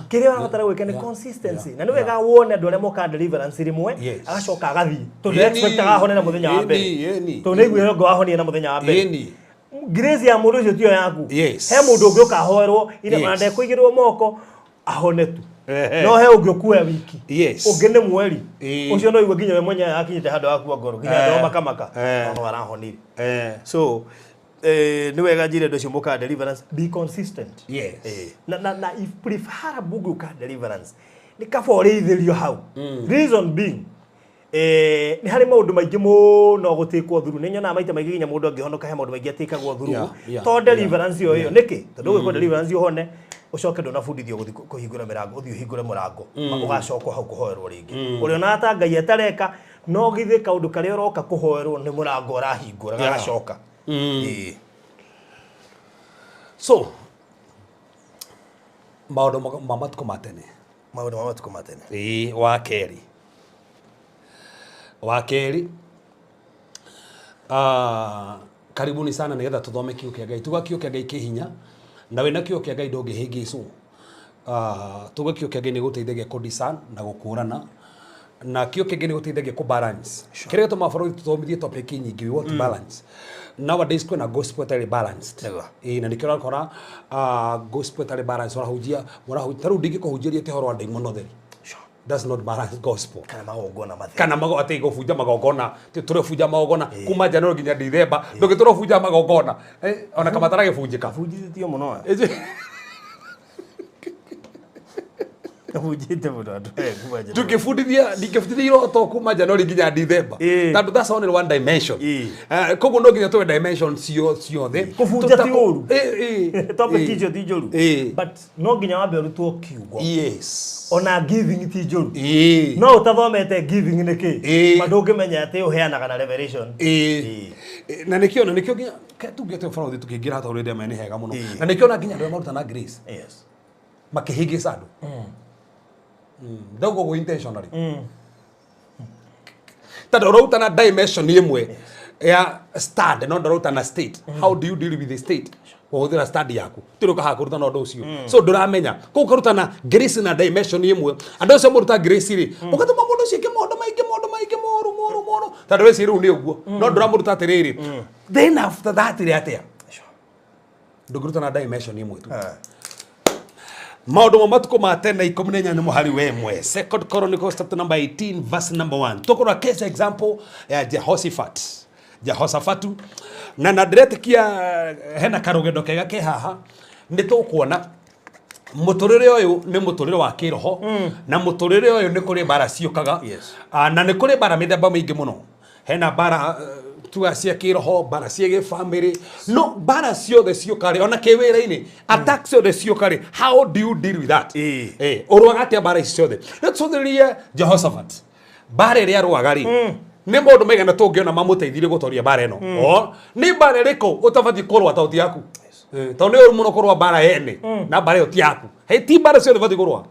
Kĩrĩa ũrabatara gwĩka nĩ consistency na nĩ wega wone andũ arĩa mokaga deliverance rĩmwe agacoka agathiĩ tondũ expect ahone na mũthenya wa mbere. Tondũ nĩ aiguire ngo ahonire na mũthenya wa mbere. Grace ya mũndũ ũcio tiyo yaku. He mũndũ ũngĩ ũkahoerwo ine ona ndekũigĩrwo moko ahone tu. No he ũngĩ ũkuoya wiki. Ũngĩ nĩ mweri. Ũcio no igue nginya we mwenyewe akinyĩte handũ hakua ngoro nginya andũ ao makamaka no arahonire. So nĩ wega njĩre andũ acio mokaga deliverance, be consistent. Na if preferable ũngĩũka deliverance nĩ kaba ũrĩithĩrio hau. Reason being, nĩ harĩ maũndũ maingĩ mũno gũtĩkwo thuru. Nĩ nyonaga maita maingĩ nginya mũndũ angĩhonoka he maũndũ maingĩ atĩkagwo thuru to deliverance ĩyo ĩyo. Nĩkĩ? Tondũ ũgĩkwo deliverance ũhone ũcoke ndũnabundithio gũthiĩ kũhingũra mĩrango, ũthiĩ ũhingũre mũrango ũgacokwo hau kũhoerwo rĩngĩ. Ũrĩonaga ta Ngai atareka no githĩ kaũndũ karĩa ũroka kũhoerwo nĩ mũrango ũrahingũra gagacoka. Ĩĩ. So maũndũ ma matukũ ma tene. Maũndũ ma matukũ ma tene. Ĩĩ, wa kerĩ. Wa kerĩ. Karibuni sana nĩgetha tũthome kiugo kĩa Ngai. Tuga kiugo kĩa Ngai kĩ hinya na wĩna kiugo kĩa Ngai ndũngĩhĩngĩcwo. Tuga kiugo kĩa Ngai nĩ gũteithagia kũ discern na gũkũrana na kiugo kĩa Ngai nĩ gũteithagia kũ balance. Kĩrĩa gĩtũmaga bũrũri tũthomithie topic nyingĩ, we want to balance. Nowadays kwĩna gospel ĩtarĩ balanced. Ĩĩ, na nĩkĩo ũrakora gospel ĩtarĩ balanced, ũrahunjia, mũrahunjia, ta rĩu ndingĩkũhunjĩria atĩ ũhoro wa ndaimono theri. That's not balanced gospel. Kana magongona matheru. Kana mago atĩ gũbunja magongona, ti tũrĩbunja magongona kuma January nginya December, ndũngĩtũra ũbunja magongona. Ona kama taragĩbunjĩka. Bunjithĩtio mũno. Bunjĩte mũno andũ aya kuma January. Ndũngĩbundithia, ndingĩbundithia iroto kuma January nginya December. Tondũ that's only one dimension. Koguo no nginya tũwe dimension ciothe. Kũbunja ti ũru. Topic icio ti njũru. But no nginya wambe ũrutwo kiugo. Ona giving ti njũru. No ũtathomete giving nĩ kĩ? Ma ndũngĩmenya atĩ ũheanaga na revelation. Na nĩkĩo, na nĩkĩo nginya, tungĩte ũbara ũthiĩ tũkĩingĩra hata ũrĩa ndĩamenya nĩ hega mũno. Na nĩkĩo na nginya andũ arĩa marutana grace. Makĩhĩngĩca andũ. Ndauga ũguo intentionally. Tondũ ũrautana dimension ĩmwe ya stand, no ndũrautana state. How do you deal with the state? Kũhũthĩra stand yaku. Ti rĩu ũkahaga kũrutana ũndũ ũcio. So ndũramenya. Koguo ũkarutana grace na dimension ĩmwe. Andũ acio maruta grace rĩ, ũgatũma mũndũ ũcio eke maũndũ maingĩ, maũndũ maingĩ moru, moru, moru. Tondũ weci rĩu nĩ ũguo. No ndũramũruta atĩrĩrĩ. Then after that rĩ atĩa? Ndũngĩrutana dimension ĩmwe tu. Maũndũ ma matukũ ma tene 18 mũhari wa ĩmwe. Second Chronicles chapter number 18 verse number 1. Tũkũrora case example ya Jehoshaphat. Jehoshaphat na na ndĩretĩkia hena karũgendo kega ke haha nĩ tũkuona mũtũrĩre ũyũ nĩ mũtũrĩre wa kĩroho na mũtũrĩre ũyũ nĩ kũrĩ mbara ciũkaga. Na nĩ kũrĩ mbara mĩthemba mĩingĩ mũno. Hena mbara tuga cia kĩroho, mbara cia gĩbamĩrĩ, no mbara ciothe ciũka rĩ, ona kĩwĩra-inĩ, attack ciothe ciũka rĩ, how do you deal with that? Ũrũaga atĩa mbara ici ciothe? Rĩu tũthĩrĩrie Jehoshaphat. Mbara ĩrĩa arũaga rĩ, nĩ maũndũ maigana tũngĩona mamũteithirie gũtoria mbara ĩno? O, nĩ mbara ĩrĩkũ ũtabatiĩ kũrũa tondũ ti yaku? Tondũ nĩ ũru mũno kũrũa mbara ene, na mbara ĩyo ti yaku. Hey, ti mbara ciothe ũbatiĩ kũrũa.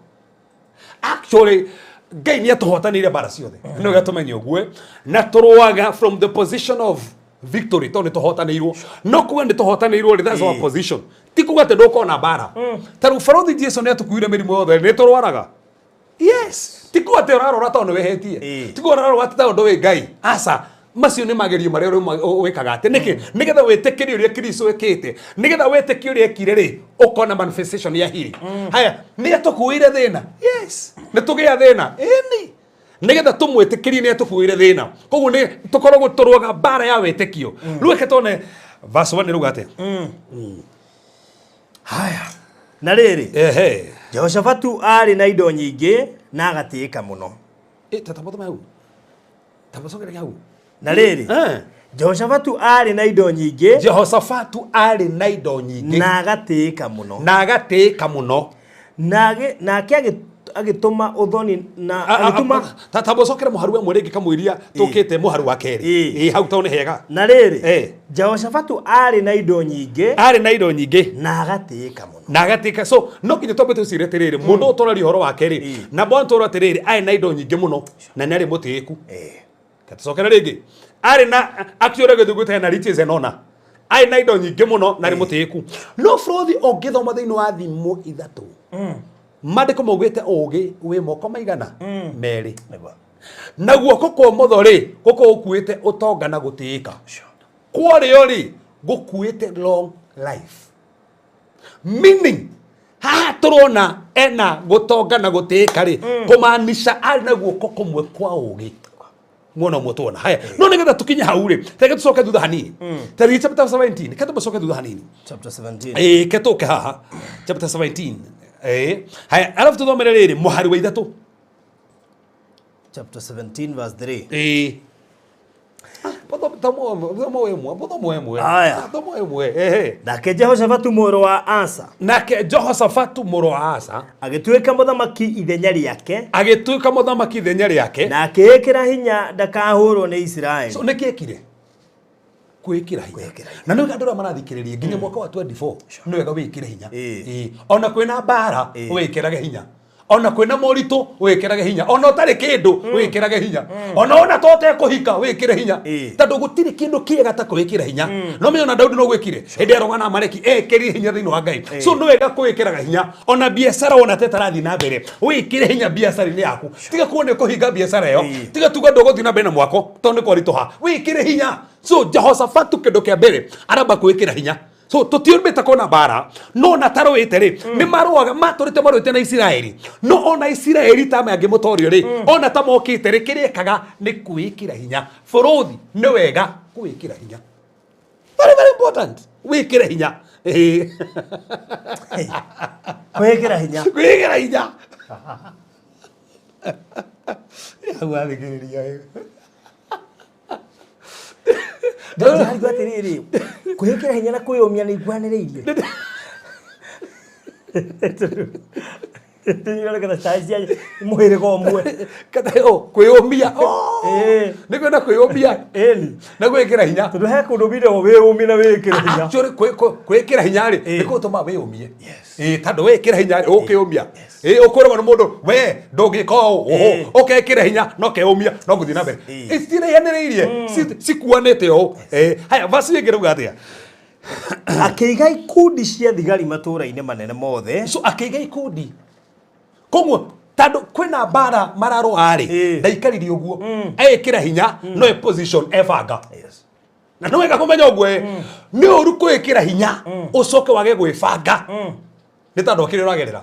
Actually, Ngai nĩ atũhotanĩire mbara ciothe. Nĩ wega tũmenye ũguo. Na tũrũaga from the position of victory, tondũ nĩ tũhotanĩirwo. No kuga nĩ tũhotanĩirwo rĩ, that's our position. Ti kuga atĩ ndũkona mbara. Ta rĩu Barũthi Jesu nĩ atũkuire mĩrimũ yothe, nĩ tũrwaraga. Yes. Ti kuga atĩ ũrarwara tondũ nĩ wĩhĩtie. Ti kuga ũrarwara atĩ tondũ wĩ Ngai. Aca. Macio nĩ magerio marĩa rĩu wĩkaga atĩ nĩkĩ? Nĩgetha wĩtĩkĩrie ũrĩa Kristo ekĩte. Nĩgetha wĩtĩkie ũrĩa ekire rĩ, ũkona manifestation ya healing. Haya, nĩ atũkuĩire thĩna? Yes. Nĩ tũgĩa thĩna? Ĩni. Nĩgetha tũmwĩtĩkĩrie nĩ atũkuĩire thĩna. Koguo nĩ tũkoragwo tũrũaga mbara ya wĩtĩkio. Rĩu reke tuone verse 1 ĩrauga atĩa? Haya. Na rĩrĩ, Jehoshafatu arĩ na indo nyingĩ na agatĩĩka mũno. Ta tamba hau. Tamba cokereria hau. Na rĩrĩ, Jehoshafatu arĩ na indo nyingĩ. Jehoshafatu arĩ na indo nyingĩ. Na agatĩĩka mũno. Na agatĩĩka mũno. Nake Agĩtũma ũthoni na agĩtũma Tambocokere mũharu ĩmwe rĩngĩ kamũiria tũkĩte mũharu wa kerĩ. Ĩĩ. Ĩĩ, hau tondũ nĩ hega. Na rĩrĩ, Jehoshafatu arĩ na indo nyingĩ Arĩ na indo nyingĩ na agatĩĩka mũno. Na agatika. So no nginya twambe twĩcirie atĩrĩrĩ, mũndũ ũyũ tũraria ũhoro wake rĩ, na bwana tũrwo atĩrĩrĩ, arĩ na indo nyingĩ mũno na nĩ arĩ mũtĩĩku. Tũcokere rĩngĩ, arĩ na, actually gĩthũngũ gĩtagwo na riches and honor. Arĩ na indo nyingĩ mũno na arĩ mũtĩĩku. No bũrũthi ũngĩthoma thĩinĩ wa Thimo 3, maandĩko maugĩte ũũgĩ wĩ moko maigana merĩ. Nĩguo. Na guoko kwa ũmotho rĩ, gũkorwo gũkuĩte ũtonga na gũtĩĩka, kwarĩo rĩ gũkuĩte long life. Meaning haha tũrona ena gũtonga na gũtĩĩka rĩ, kũmaanisha arĩ na guoko kũmwe kwa ũũgĩ, mwena ũmwe tuona haya. No nĩgetha tũkinye hau rĩ, reke tũcoke thutha hanini. Tarĩu chapter 17, ke tũcoke thutha hanini. Chapter 17. Ĩĩ, ke tũke haha chapter 17. Ĩĩ, haya, arabu tũthomere rĩrĩ mũhari wa 3. Chapter 17 verse 3. Ĩĩ. Thomo ĩmwe, thomo ĩmwe. Aya. Thomo ĩmwe, ehe. Nake Jehoshafatu mũrũ wa Asa Nake Jehoshafatu mũrũ wa Asa agĩtuĩka mũthamaki ithenya rĩake agĩtuĩka mũthamaki ithenya rĩake na akĩĩkĩra hinya ndakahũrwo nĩ Isiraeli. So nĩkĩ ekire? Kwĩkĩra hinya. Kwĩkĩra hinya. Na nĩ wega andũ arĩa marathikĩrĩria nginya mwaka wa 24, nĩ wega wĩkĩre hinya. Ĩĩ. Ĩĩ. Ona kwĩna mbara, wĩkĩrage hinya. Ona kwĩna moritũ, wĩkĩrage hinya. Ona ũtarĩ kĩndũ, wĩkĩrage hinya. Ona to ũtekũhika, wĩkĩre hinya. Tondũ gũtirĩ kĩndũ kĩega ta kwĩkĩra hinya. No menya ona Daudi no gwĩkire hĩndĩ ĩrĩa arũgana na Amaleki, ekĩrire hinya thĩinĩ wa Ngai. So nĩ wega kwĩkĩraga hinya. Ona biacara wona ta ĩtarathiĩ na mbere, wĩkĩre hinya biacara-inĩ yaku. Tiga kuona ũkũhinga biacara ĩyo, tiga tuga ndũgũthiĩ na mbere na mwako tondũ nĩ kwaritũha. Wĩkĩre hinya. So Jehoshafatu kĩndũ kĩa mbere aramba kwĩkĩra hinya. So tũtiũmbĩte kuona mbara, no na tarũĩte rĩ, nĩ marũaga, matũrĩte marũĩte na Isiraeli. No ona Isiraeli ta mangĩmũtorio rĩ, ona ta mokĩte rĩ, kĩrĩa ekaga nĩ kwĩkĩra hinya. Bũrũthi nĩ wega kwĩkĩra hinya, very very important, wĩkĩre hinya. Ĩĩ. Kwĩkĩra hinya. Kwĩkĩra hinya. Hau athikĩrĩria. Ndĩrarigwo atĩrĩrĩ, kwĩĩkĩra hinya na kwĩyũmia nĩ iguanĩrĩirie. Nĩgetha cai cia mũhĩrĩga ũmwe. Kata o kwĩyũmia. Ĩĩ. Nĩ kwenda kwĩyũmia Ĩni. Na gwĩkĩra hinya. Tondũ he kũndũ bindagwo wĩyũmie na wĩĩkĩre hinya. Actually, kwĩkĩra hinya rĩ, nĩ gũtũma wĩyũmie. Ĩĩ, tondũ wĩkĩra hinya rĩ, ũkĩyũmia. Ĩĩ, ũkũragwo nĩ mũndũ, we ndũngĩka ũũ, ũhũ, ũkekĩra hinya no keyũmia no gũthiĩ na mbere. Citiraihanĩrĩirie, cikuanĩte ũũ. Ĩĩ, haya, verse ĩngĩ rauga atĩa? Akĩiga ikundi cia thigari matũũra-inĩ manene mothe. So akĩiga ikundi, koguo tondũ kwĩna mbara mararũa rĩ, ndaikarire ũguo, eĩkĩra hinya no e position ebanga. Na nĩ wega kũmenya ũguo ĩ, nĩ ũru kwĩkĩra hinya ũcoke wage gwĩbanga, nĩ tondũ kĩrĩa ũragerera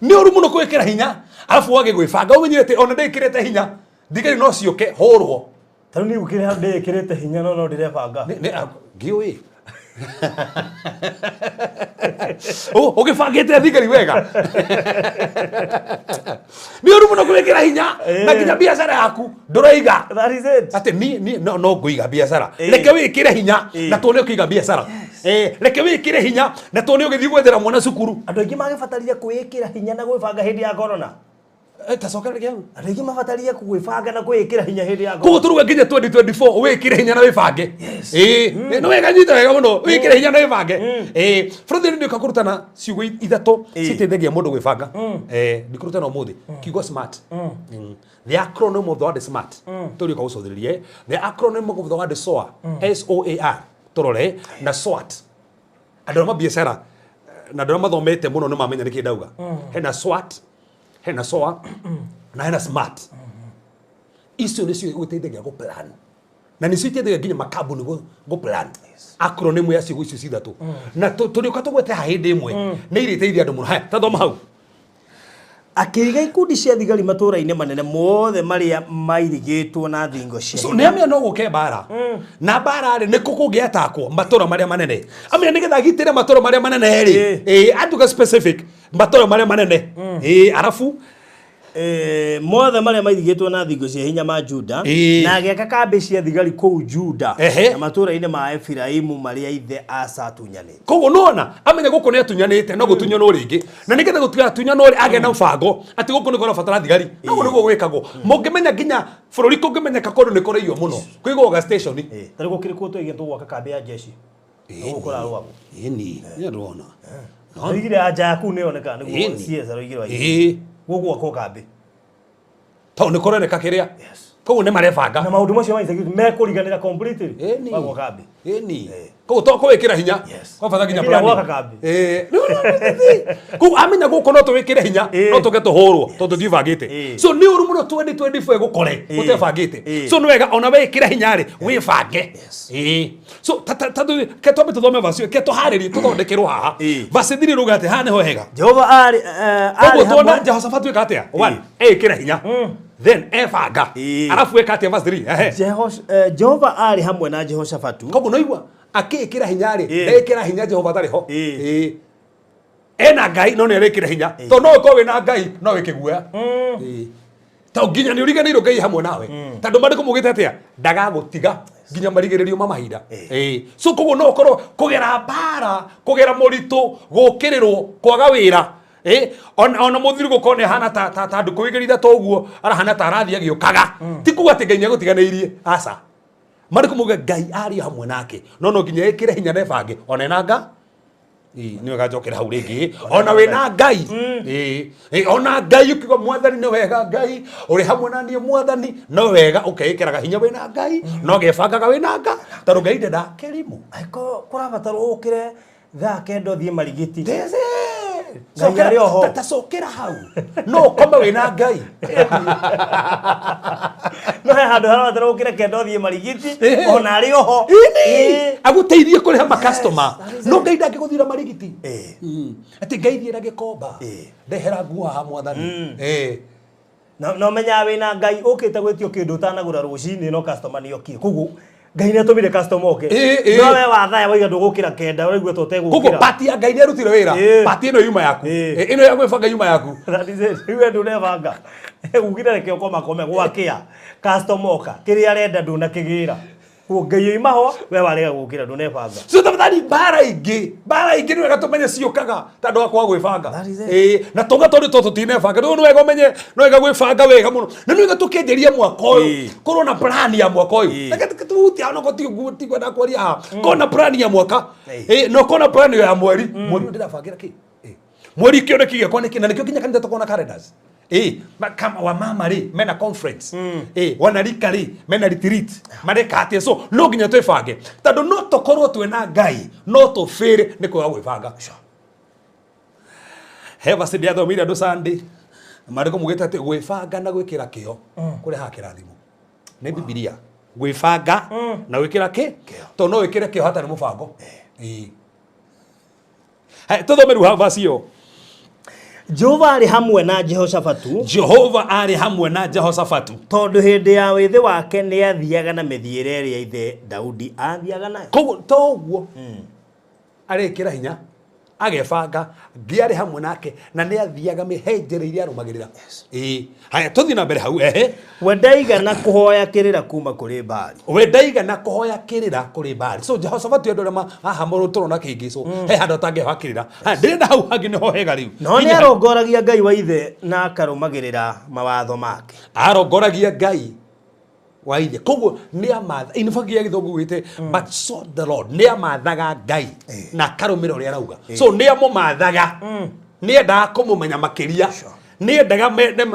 nĩ ũru mũno kwĩkĩra hinya arabu wage gwĩbanga, ũmenyire atĩ ona ndĩkĩrĩte hinya, thigari no ciũke hũrwo. Ta rĩu niĩ gũkĩrĩ handũ ndĩĩkĩrĩte hinya no no ndĩrebanga. Ngĩũĩ ũgĩbangĩte thigari wega. Nĩ ũru mũno gwĩkĩra hinya na nginya biacara yaku ndũraiga. That is it. Atĩ niĩ no ngũiga biacara. Ĩĩ. Reke wĩkĩre hinya na tuone ũkĩiga biacara. Reke wĩkĩre hinya na tuone ũgĩthiĩ gwethera mwana cukuru. Andũ aingĩ magĩbatarire kwĩĩkĩra hinya na gwĩbanga hĩndĩ ya corona. Tacoka rĩngĩ hau. Andũ aingĩ mabatarire gwĩbanga na kwĩĩkĩra hinya hĩndĩ ya Koguo corona. tũruga nginya 2024 wĩkĩre hinya na wĩbange. Ĩĩ, nĩ wega, nyita wega mũno, wĩkĩre hinya na wĩbange. Ĩĩ, bũrũri nĩ kũrutana ciugo ithatũ citeithagia mũndũ gwĩbanga. Ndikũrutana ũmũthĩ kiugo SMART. The acronym of the word SMART, tũrĩũka gũcũthĩrĩria the acronym of the word SOAR, S O A R, tũrore na SWOT. Andũ arĩa mabiacara na andũ arĩa mathomete mũno nĩ mamenya nĩkĩ ndauga. Hena SWOT, hena SOAR na hena SMART. Icio nĩcio igũteithagia gũ plan na nĩcio iteithagia nginya makambuni gũ plan. Acronym ya ciugo icio cithatũ na tũrĩũka tũgwete haha hĩndĩ ĩmwe, nĩ irĩteithia andũ mũno. Haya, tathoma hau. Akĩiga ikundi cia thigari matũũra-inĩ manene mothe marĩa mairigĩtwo na thingo cia So nĩ amenya no gũke mbara, na mbara rĩ, nĩ kũ kũngĩatakwo? Matũra marĩa manene. Amenya nĩgetha agitĩre matũra marĩa manene rĩ, ĩĩ, atuĩka specific matũra marĩa manene. Ĩĩ, arabu Mothe marĩa mairigĩtwo na thingo cia hinya ma Juda, na agĩaka kambĩ cia thigari kũu Juda na matũũra-inĩ ma Efiraimu marĩa ithe Asa atunyanĩte. Koguo nona amenya gũkũ nĩ atunyanĩte, no gũtunyanwo rĩngĩ, na nĩgetha gũtigatunyanwo rĩ, agĩa na mũbango atĩ gũkũ nĩ kũrabatara thigari. Noguo nĩguo gwĩkagwo. Mũngĩmenya nginya bũrũri kũngĩmenyeka kũndũ nĩ kũrĩio mũno, kũigagwo station. Ta rĩu gũkĩrĩ kũũ twaigire tũgwaka kambĩ ya jeshi. Gũkũ kũrarũagwo. Ĩni nĩ ndĩrona. Oigire anja yaku nĩ yonekaga nĩguo CS aroigire waigire. Gũkũ gwakwo kambĩ. Tondũ nĩ kũroneka kĩrĩa. Koguo nĩ marebanga. Na maũndũ macio ma insecurity mekũriganĩra completely. Gwakwo kambĩ. Ĩni. Koguo to kũwĩkĩra hinya. Kwa bata nginya Nginya planning. gwaka kambĩ. Koguo amenya gũkũ no tũwĩkĩre hinya, no tũke tũhũrwo tondũ tũtibangĩte. So nĩ ũru mũno 2024 ĩgũkore ũtebangĩte. So nĩ wega ona wekĩra hinya rĩ, wĩbange. So ta ta ta ke twambe tũthome verse ĩyo, ke tũharĩrie tũthondekerwo haha. Verse 3 rũga atĩ haha nĩho hega. Jehova arĩ arĩ Koguo tuona hamwe. Jehoshaphat eka atĩa? One, ekĩra hinya. Then ebanga. Arabu eka atĩa verse 3? Ehe. Jehova arĩ hamwe na Jehoshafatu. Koguo noigua akĩĩkĩra hinya rĩ, ndekĩra hinya Jehova atarĩ ho. Ena Ngai no nĩ arekĩra hinya. Tondũ no ũkorwo wĩna Ngai no wĩke guoya. To nginya nĩ ũriganĩirwo Ngai hamwe nawe. Tondũ maandĩko maugĩte atĩa? Ndagagũtiga nginya marigĩrĩrio ma mahinda. So koguo no ũkorwo kũgera mbara, kũgera mũritũ, gũkĩrĩrwo, kwaga wĩra. Ona mũthiri gũkorwo nĩ ahana ta ndukũ igĩrĩ ithatũ ũguo, arahana ta arathiĩ agĩũkaga. Ti kuga atĩ Ngai nĩ agũtiganĩirie. Aca. Maandĩko mauga Ngai arĩ hamwe nake. No no nginya ĩkĩre hinya na ĩbange. Ona ena nga? Nĩ wega njokere hau rĩngĩ. Ona wĩna Ngai. Ona Ngai ũkiuga Mwathani nĩ wega Ngai, ũrĩ hamwe na niĩ Mwathani, no wega ũkeĩkĩraga hinya wĩna Ngai, no ũgebangaga wĩna Ngai, tondũ Ngai ndendaga kĩrimũ. Angĩkorwo kũrabatarwo ũkĩre thaa kenda ũthiĩ Marigiti. This is. Ngai arĩ oho. Ta cokera hau. No ũkome wĩna Ngai. No he handũ harabatara ũkĩre kenda ũthiĩ Marigiti, ona arĩ oho. Agũteithie kũrĩha makastoma. No Ngai ndangĩgũthira Marigiti. Atĩ Ngai thiĩra Gĩkomba. Ndehera nguo haha Mwathani. Na ũmenyaga wĩna Ngai ũkĩte gwĩtio kĩndũ ũtanagũra rũcinĩ no customer nĩ okire. Koguo Ngai nĩ atũmire customer oke. No we wathaya waiga ndũgũkĩra kenda ũraigua ta ũtegũkĩra. Koguo pati ya Ngai nĩ arutire wĩra. Pati ĩno yuma yaku. Ĩno ya gwĩbanga yuma yaku. That is it. Rĩu we ndũrebanga. Ugire reke ũkoma kome gwakĩa. Customer oka. Kĩrĩa arenda ndũnakĩgĩra. Koguo Ngai oima ho we warega gũkĩra ndũnebanga. So tafadhali mbara ingĩ, mbara ingĩ nĩ wega tũmenye ciũkaga tondũ wa kwaga gwĩbanga. Na tũga tondũ to tũtinebanga. Rĩu nĩ wega ũmenye, nĩ wega gwĩbanga wega mũno. Na nĩ wega tũkĩanjĩria mwaka ũyũ, korwo na plan ya mwaka ũyũ. Reke tũhutie haha onokorwo ti ũguo, ti kwenda kwaria haha. Korwo na plan ya mwaka. Na ũkorwo na plan ya mweri. Mweri ũyũ ndĩrabangĩra kĩ? Mweri kĩoneki gĩakwa nĩ kĩ? Na nĩkĩo nginya kanitha tũkorwo na calendars. Kama wamama rĩ mena conference. Wanarika rĩ mena retreat. Mareka atĩa? So no nginya twĩbange. Tondũ no tũkorwo twĩna Ngai, no tũbĩre nĩ kwaga gwĩbanga. He verse ndĩrathomeire andũ Sunday. Maandĩko maugĩte atĩ gwĩbanga na gwĩkĩra kĩo kũrehaga kĩrathimo. Nĩ Bibilia. Gwĩbanga na gwĩkĩra kĩ? Tondũ no wĩkĩre kĩo hatarĩ mũbango. Hai, tũthome rĩu verse ĩyo. Jehova arĩ hamwe na Jehoshafatu. Jehova arĩ hamwe na Jehoshafatu. Tondũ hĩndĩ ya wĩthĩ wake nĩ athiaga na mĩthiĩre ĩrĩa ithe Daudi aathiaga nayo. Koguo toguo arekĩra hinya agebanga Ngai arĩ hamwe nake na nĩ athiaga mĩhenjere iria arũmagĩrĩra. Haya tũthiĩ na mbere hau. We ndaigana kũhoya kĩrĩra kuma kũrĩ Baali. We ndaigana kũhoya kĩrĩra kũrĩ Baali. So Jehoshaphat andũ arĩa haha mũrũ tũrona kĩngĩ so he handũ atangĩhoya kĩrĩra. Haya ndĩrenda hau hangĩ nĩho hega rĩu. No nĩ arongoragia Ngai wa ithe na akarũmagĩrĩra mawatho make. Arongoragia Ngai wa ithe. Koguo nĩ amatha, in fact ya gĩthũngũ gĩte but sought the Lord, nĩ amathaga Ngai na akarũmĩrĩra ũrĩa arauga. So nĩ amũmathaga. Nĩ endaga kũmũmenya makĩria. Nĩ endaga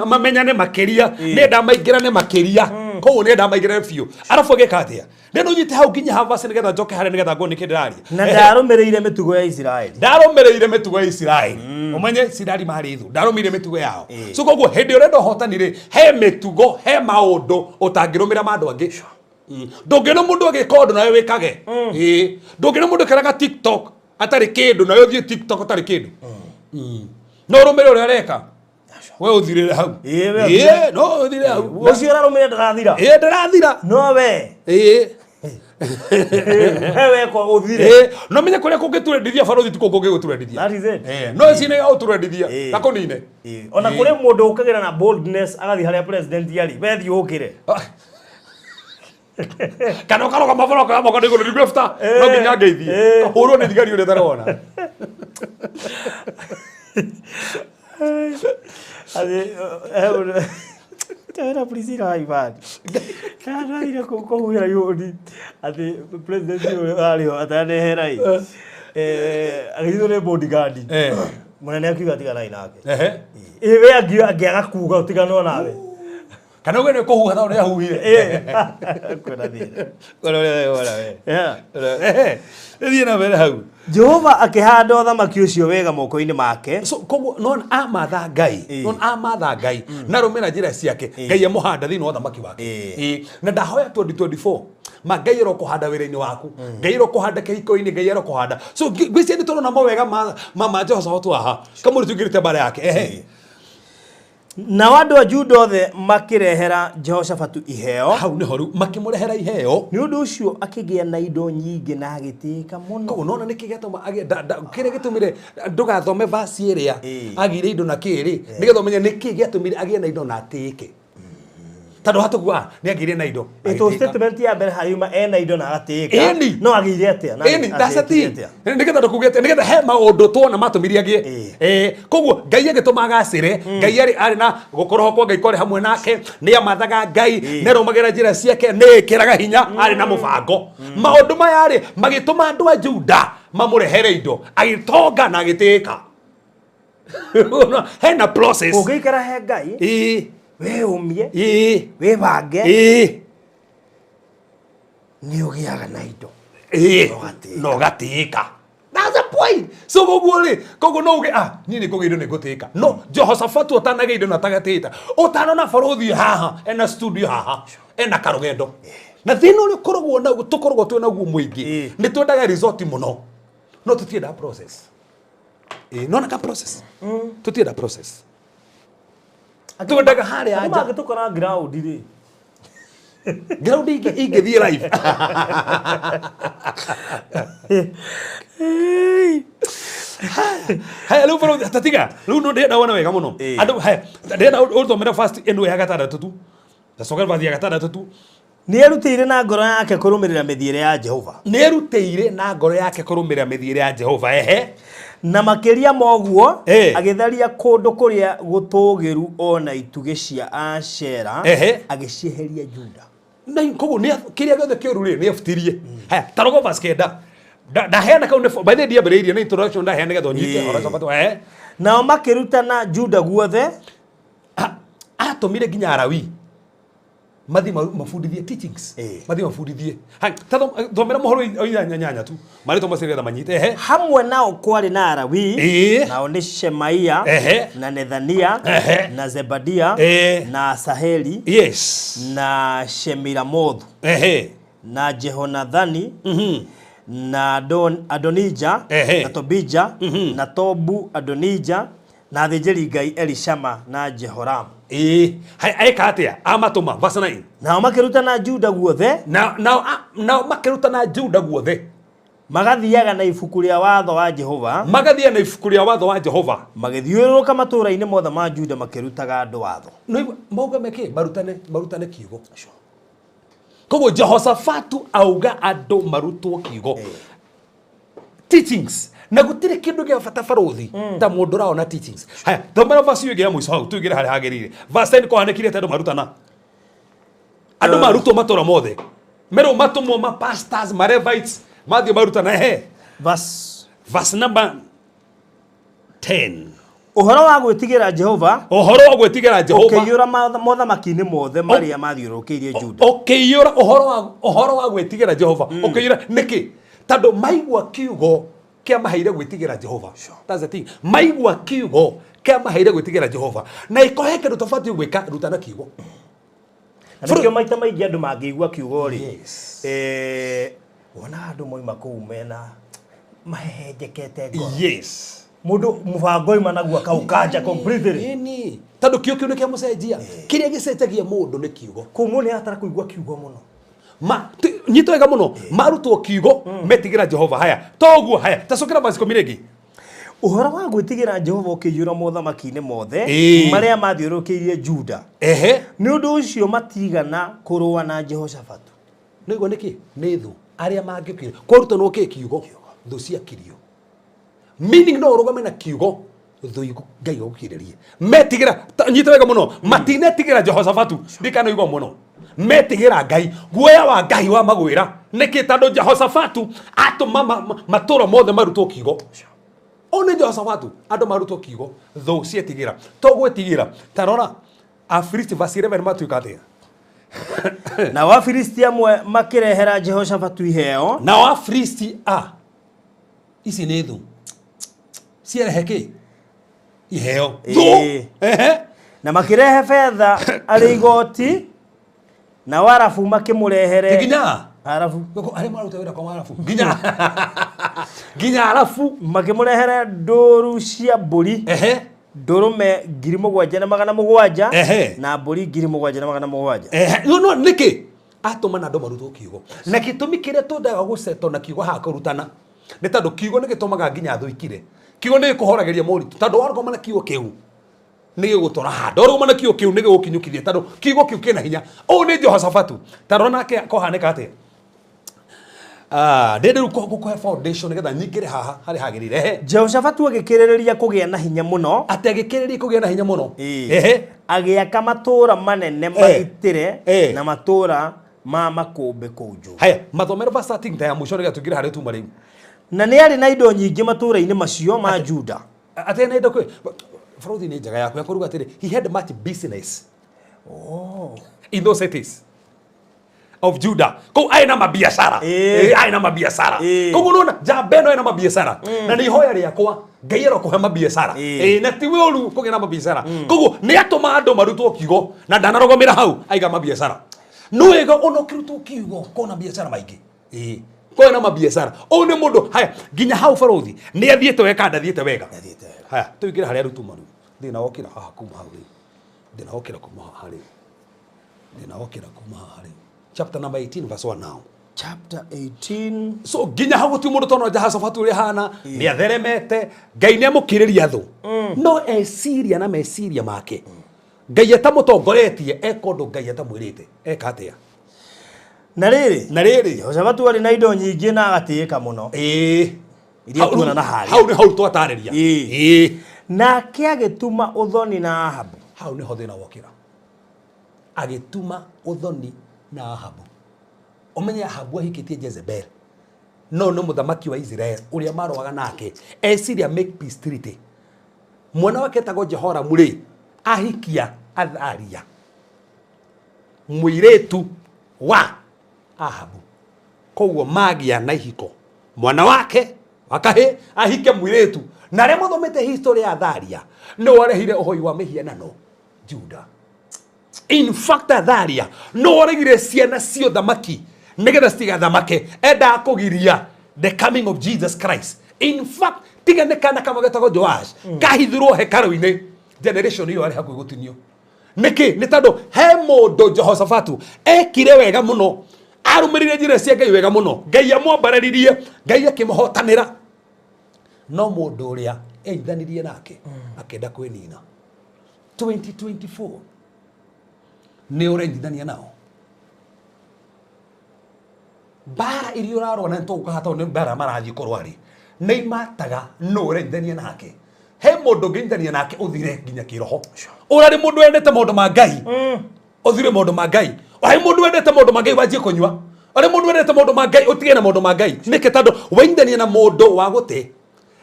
mamenyane makĩria. Nĩ endaga maingĩrane makĩria. Koguo nĩ endaga maingĩrane biũ. Arabu agĩka atĩa? Rĩu ũnyite hau nginya hau verse nĩgetha njoke harĩa nĩgetha nguone nĩkĩ ndĩraria. Na ndarũmĩrĩire mĩtugo ya Isiraeli. Ndarũmĩrĩire mĩtugo ya Isiraeli. Ũmenye Isiraeli marĩ thũ. Ndarũmĩrĩire mĩtugo yao. So koguo hĩndĩ ũrenda ũhotani rĩ, he mĩtugo, he maũndũ ũtangĩrũmĩrĩra ma andũ angĩ. Ndũngĩona mũndũ agĩka ũndũ nawe wĩkage. Ndũngĩona mũndũ ekĩraga TikTok atarĩ kĩndũ nawe ũthiĩ TikTok ũtarĩ kĩndũ. No ũrũmĩrĩre ũrĩa areka. We ũthirĩre hau. We ũthirĩre. No ũthirĩre hau. Ũcio ũrarũmĩrĩra ndarathira. Ndarathira. No we. We wekwa ũthire. No menye kũrĩa kũngĩtũrendithia barothi ti kũu kũngĩgũtũrendithia. That is it. No ici nĩ ũtũrendithia na kũnine. Ona kũrĩ mũndũ ũkagĩra na boldness agathiĩ harĩa president arĩ, we thiĩ ũkĩre. Kana ũkarũgama bara ũkoya moko nĩgũrũ ndigwĩbuta no nginya ngeithie. Kahũrwo nĩ thigari ũrĩa ũtarona. Atĩ, wĩna Priscilla wa Ibadi. Ndathire kũu kũhuhĩra ihũni atĩ president ũrĩa arĩ ho atanehera ĩ. Agĩthirwo nĩ bodyguard. Mũnene akiuga tiganai nake. Ĩ we angĩaga kuga ũtiganwo nawe. Kana uge nĩ kũhuha tondũ nĩ ahuhire. Kwĩna thĩna. Kwĩna ũrĩa wona we. Yeah. Thiĩ na mbere hau. Jehova akĩhanda ũthamaki ũcio wega moko-inĩ make. So koguo non amatha Ngai, non amatha Ngai na rũmĩra njĩra ciake, Ngai amũhanda thĩinĩ wa ũthamaki wake. Na ndahoya 2024 ma Ngai arokũhanda wĩra-inĩ waku, Ngai arokũhanda kĩhiko-inĩ, Ngai arokũhanda. So ngwĩciria nĩ tũrona mawega ma Jehoshafatu haha kamũri tũingĩrĩte mbara yake. Nao andũ a Juda othe makĩrehera Jehoshafatu iheo. Hau nĩho rĩu makĩmũrehera iheo. Nĩ ũndũ ũcio akĩgĩa na indo nyingĩ na agĩtĩĩka mũno. Koguo nona nĩkĩ gĩatũma agĩe kĩrĩa gĩtũmire ndũgathome verse ĩrĩa agĩire indo na kĩrĩ nĩgetha ũmenye nĩkĩ gĩatũmire agĩe na indo na atĩĩke. Tondũ hatũkuga nĩ agĩire na indo. Ĩtũ statement ya mbere hayuma ena indo na agatĩĩka. Ĩni. No agĩire atĩa? Na Ĩni, that's the atĩĩkire thing. atĩa? Nĩgetha ndũkuge atĩa, nĩgetha he maũndũ tuona matũmire agĩe. Koguo Ngai agĩtũma agacĩre, Ngai arĩ na gũkorwo kwa Ngai kwarĩ hamwe nake, nĩ amathaga Ngai, nĩ arũmagĩrĩra njĩra ciake, nĩ ĩkĩraga hinya, arĩ na mũbango. Maũndũ maya rĩ, magĩtũma andũ a Juda mamũrehere indo, agĩtonga na agĩtĩĩka. Hena process. Ũngĩikara he Ngai, wĩyũmie, wĩbange, nĩ ũgĩaga na indo. Na ũgatĩĩka. That's the point. So koguo rĩ, koguo no uge niĩ nĩ ngũgĩa indo nĩ ngũtĩĩka. No Jehoshafatu atanagĩa indo na atagatĩĩta, ũtanona barũthi haha, ena studio haha, ena karũgendo. Na thĩna ũrĩa ũkoragwo naguo, tũkoragwo twĩ naguo mũingĩ, nĩ twendaga result mũno, no tũtiendaga process. Nona ka process. Tũtiendaga process. Twendaga harĩa Andũ nja. mangĩtũkora ground rĩ. Ground ingĩthiĩ live. Haya rĩu barũthi tatiga rĩu no ndĩrenda wone wega mũno. Andũ haya ndĩrenda ũthomere first ĩno ya gatandatũ tu. Tacoka verse ya gatandatũ tu. Nĩ erutĩire na ngoro yake kũrũmĩrĩra mĩthiĩre ya Jehova. Nĩ erutĩire na ngoro yake kũrũmĩrĩra mĩthiĩre ya Jehova. Ehe. Na makĩria ma ũguo agĩtharia kũndũ kũrĩa gũtũũgĩru o na itugĩ cia Ashera agĩcieheria Juda. Na koguo nĩ kĩrĩa gĩothe kĩũru rĩ nĩ ebutirie. Haya tarogo verse kenda. Ndaheana kau nĩ by the way ndiambĩrĩirie nĩ introduction ndaheana nĩgetha ũnyite Jehoshafatu. Nao makĩrutana Juda guothe. Atũmire nginya Alawi mathi mabundithie teachings. Mathi mabundithie. Thomera mohoro inyanya tu. Marĩtwa macio nĩgetha manyite. Hamwe nao kwarĩ na Alawi, nao nĩ Shemaia, na Nethania, na Zebadia, na Asaheli, na Shemiramothu, na Jehonathani, na Adonija, na Tobija, na Tobu Adonija, na athĩnjĩri Ngai Elishama na Jehoramu. Eka atĩa? Amatũma verse 9. Nao makĩrutana Juda guothe. Nao makĩrutana Juda guothe. Magathiaga na ibuku rĩa watho wa Jehova. Magathiaga na ibuku rĩa watho wa Jehova. Magĩthiũrũrũka matũũra-inĩ mothe ma Juda makĩrutaga andũ watho. No mauga meke marutane kiugo. Koguo Jehoshafatu auga andũ marutwo kiugo. Teachings. Na gũtirĩ kĩndũ gĩa bata barũthi ta mũndũ ũraona teachings. Haya, thomera verse ĩyo ĩngĩ ya mũico hau, tũingĩre harĩa hagĩrĩire. Verse 10 kũhanĩkire atĩ andũ marutana. Andũ marutwo matũũra mothe. Merwo matũmwo ma pastors, ma Levites, mathiĩ marutana. Verse number 10. Ũhoro wa gwĩtigĩra Jehova. Ũhoro wa gwĩtigĩra Jehova. Ũkĩiyũra mothamaki-inĩ mothe marĩa mathiũrũrũkĩirie Juda. Ũkĩiyũra ũhoro wa gwĩtigĩra Jehova. Ũkĩiyũra nĩkĩ? Tondũ maigua kiugo kĩamaheire gwĩtigĩra Jehova. That's the thing. Maigua kiugo kĩamaheire gwĩtigĩra Jehova. Na ikohe kĩndũ tũbatiĩ gwĩka, rutana kiugo. Na nĩkĩo maita maingĩ andũ mangĩigua kiugo rĩ, wona andũ moima kũu mena mahehenjekete ngoro. Mũndũ mũbango oima naguo akaũkanja completely. Ĩni. Tondũ kiugo kĩu nĩ kĩamũcenjia. Kĩrĩa gĩcenjagia mũndũ nĩ kiugo. Kũu mũndũ nĩ abatara kũigua kiugo mũno. Nyita wega mũno, marutwo kiugo metigĩra Jehova. Haya, toguo haya, tacokera verse 10 rĩngĩ. Ũhoro wa gwĩtigĩra Jehova ũkĩiyũra mothamaki-inĩ mothe marĩa mathiũrũrũkĩirie Juda. Nĩ ũndũ ũcio matigana kũrũa na Jehoshafatu. Nĩguo nĩkĩ nĩ thũ arĩa mangĩũkire kwarutwo kĩ kiugo, thũ ciakirio, meaning no ũrũgame na kiugo, thũ Ngai agũkirĩrie. Metigĩra, nyita wega mũno, matinetigĩra Jehoshafatu, ndikana igua mũno, metigĩra Ngai, guoya wa Ngai wa magwĩra. Nĩkĩ? Tondũ Jehoshafatu atũma matũra mothe marutwo kiugo. O nĩ Jehoshafatu, andũ marutwo kiugo, thũ cietigĩra. To gwĩtigĩra, ta rora Afilisti, verse 11, matuĩka atĩa? Nao Afilisti amwe makĩrehera Jehoshafatu iheo. Nao Afilisti a ici nĩ thũ cierehe kĩ iheo, thũ. Ehe. Na makĩrehe betha arĩ igoti, nao Arabu makĩmũrehere. Nginya Arabu. Gũkũ arĩa maruta wĩra kwa Arabu, nginya Arabu. Makĩmũrehere ndũru cia mbũri, ndũrũme 7,700, na mbũri 7,700. Ehe, no no nĩkĩ atũma na andũ marutwo kiugo? Na gĩtũmi kĩrĩa twendaga gũcetwo na kiugo haha kũrutana nĩ tondũ kiugo nĩ gĩtũmaga nginya thũ ikire. Kiugo nĩ gĩkũhoragĩria moritũ, tondũ warũgama na kiugo kĩu nĩ gĩgũtwara handũ, warũgama na kiugo kĩu nĩ gĩgũkinyũkithia, tondũ kiugo kĩu kĩna hinya. Ũũ nĩ Jehoshafatu. Ta rora nake kũhanĩka atĩa. Ah, ndĩrĩ rĩu gũkũhe foundation nĩgetha nyingĩre haha harĩa hagĩrĩire. Ehe. Jehoshafatu agĩkĩrĩrĩria kũgĩa na hinya mũno. Atĩ agĩkĩrĩria kũgĩa na hinya mũno. Agĩaka matũũra manene magitĩre na matũũra ma makũmbĩ kũu Juda. Haya, mathomero verse 13 ta ya mũico nĩgetha tũingĩre harĩa tuma rĩu. Na nĩ arĩ na indo nyingĩ matũũra-inĩ macio ma Juda. Atĩ na indo kwĩ bũrũri nĩ njega yaku ya kũruga atĩrĩ, he had much business in those cities of Judah. Kũu arĩ na mabiacara. Arĩ na mabiacara. Koguo nĩwona njamba ĩno ĩna mabiacara, na nĩ ihoya rĩakwa Ngai arokũhe mabiacara. Na ti ũru kũgĩa na mabiacara. Koguo nĩ atũma andũ marutwo kiugo na ndanarũgamĩra hau, aiga mabiacara. No wega ona ũkĩrutwo kiugo kona biacara maingĩ. Kwĩna mabiacara. Ũyũ nĩ mũndũ haya nginya hau barũthi nĩ athiĩte wega kana ndathiĩte wega? Haya, tũingĩre harĩa rutuma rĩu. Thĩna wokĩra haha kuma hau rĩu. Thĩna wokĩra kuma haha rĩu. Thĩna wokĩra kuma haha rĩu. Chapter number 18 verse 1 now. Chapter 18. So nginya hau gũtirĩ mũndũ tona Jehoshafatu ũrĩa hana, nĩ atheremete, Ngai nĩ amũkĩrĩria thũ. No eciria na meciria make, Ngai atamũtongoretie, eka ũndũ Ngai atamwĩrĩte. Eka atĩa? Na rĩrĩ, Na rĩrĩ, Jehoshafatu arĩ na indo nyingĩ na agatĩĩka mũno. Iria tuona na harĩa. Hau nĩ hau twatarĩria. Nake agĩtuma ũthoni na Ahabu. Hau nĩho thĩna wokĩra. Agĩtuma ũthoni na Ahabu. Ũmenye Ahabu ahikĩtie Jezebel, no nĩ mũthamaki wa Israel ũrĩa marũaga nake. Eciria make peace treaty. Mwana wake etagwo Jehoramu rĩ, ahikia Athalia, mũirĩtu wa Ahabu. Koguo magĩa na ihiko, mwana wake wa kahĩ ahike mũirĩtu. Na arĩa mathomete history ya Athalia, nĩ warehire ũhoi wa mĩhianano Juda. In fact, Athalia no waregire ciana cia ũthamaki nĩgetha citigathamake, endaga kũgiria the coming of Jesus Christ. In fact, tiga nĩ kana kamwe getagwo Joash kahithirwo hekarũ-inĩ, generation ĩyo arĩ hakuhĩ gũtinio. Nĩkĩ? Nĩ tondũ he mũndũ Jehoshafatu ekire wega mũno, arũmĩrĩire njĩra cia Ngai wega mũno, Ngai amwambararirie, Ngai akĩmũhotanĩra. No mũndũ ũrĩa enyitanirie nake akĩenda kwĩnina. 2024 nĩ ũrenyithania nao mbara iria ũrarũa na nĩtũgũka haha tondũ nĩ mbara marathiĩ kũrũa rĩ, nĩ imataga nũ ũrenyithania nake. He mũndũ ũngĩnyithania nake ũthire nginya kĩroho. Ũrarĩ mũndũ wendete maũndũ ma Ngai, ũthire maũndũ ma Ngai. Ũrarĩ mũndũ wendete maũndũ ma Ngai, wanjie kũnyua. Ũrarĩ mũndũ wendete maũndũ ma Ngai, ũtige na maũndũ ma Ngai. Nĩkĩ? Tondũ wenyithania na mũndũ wa gũte.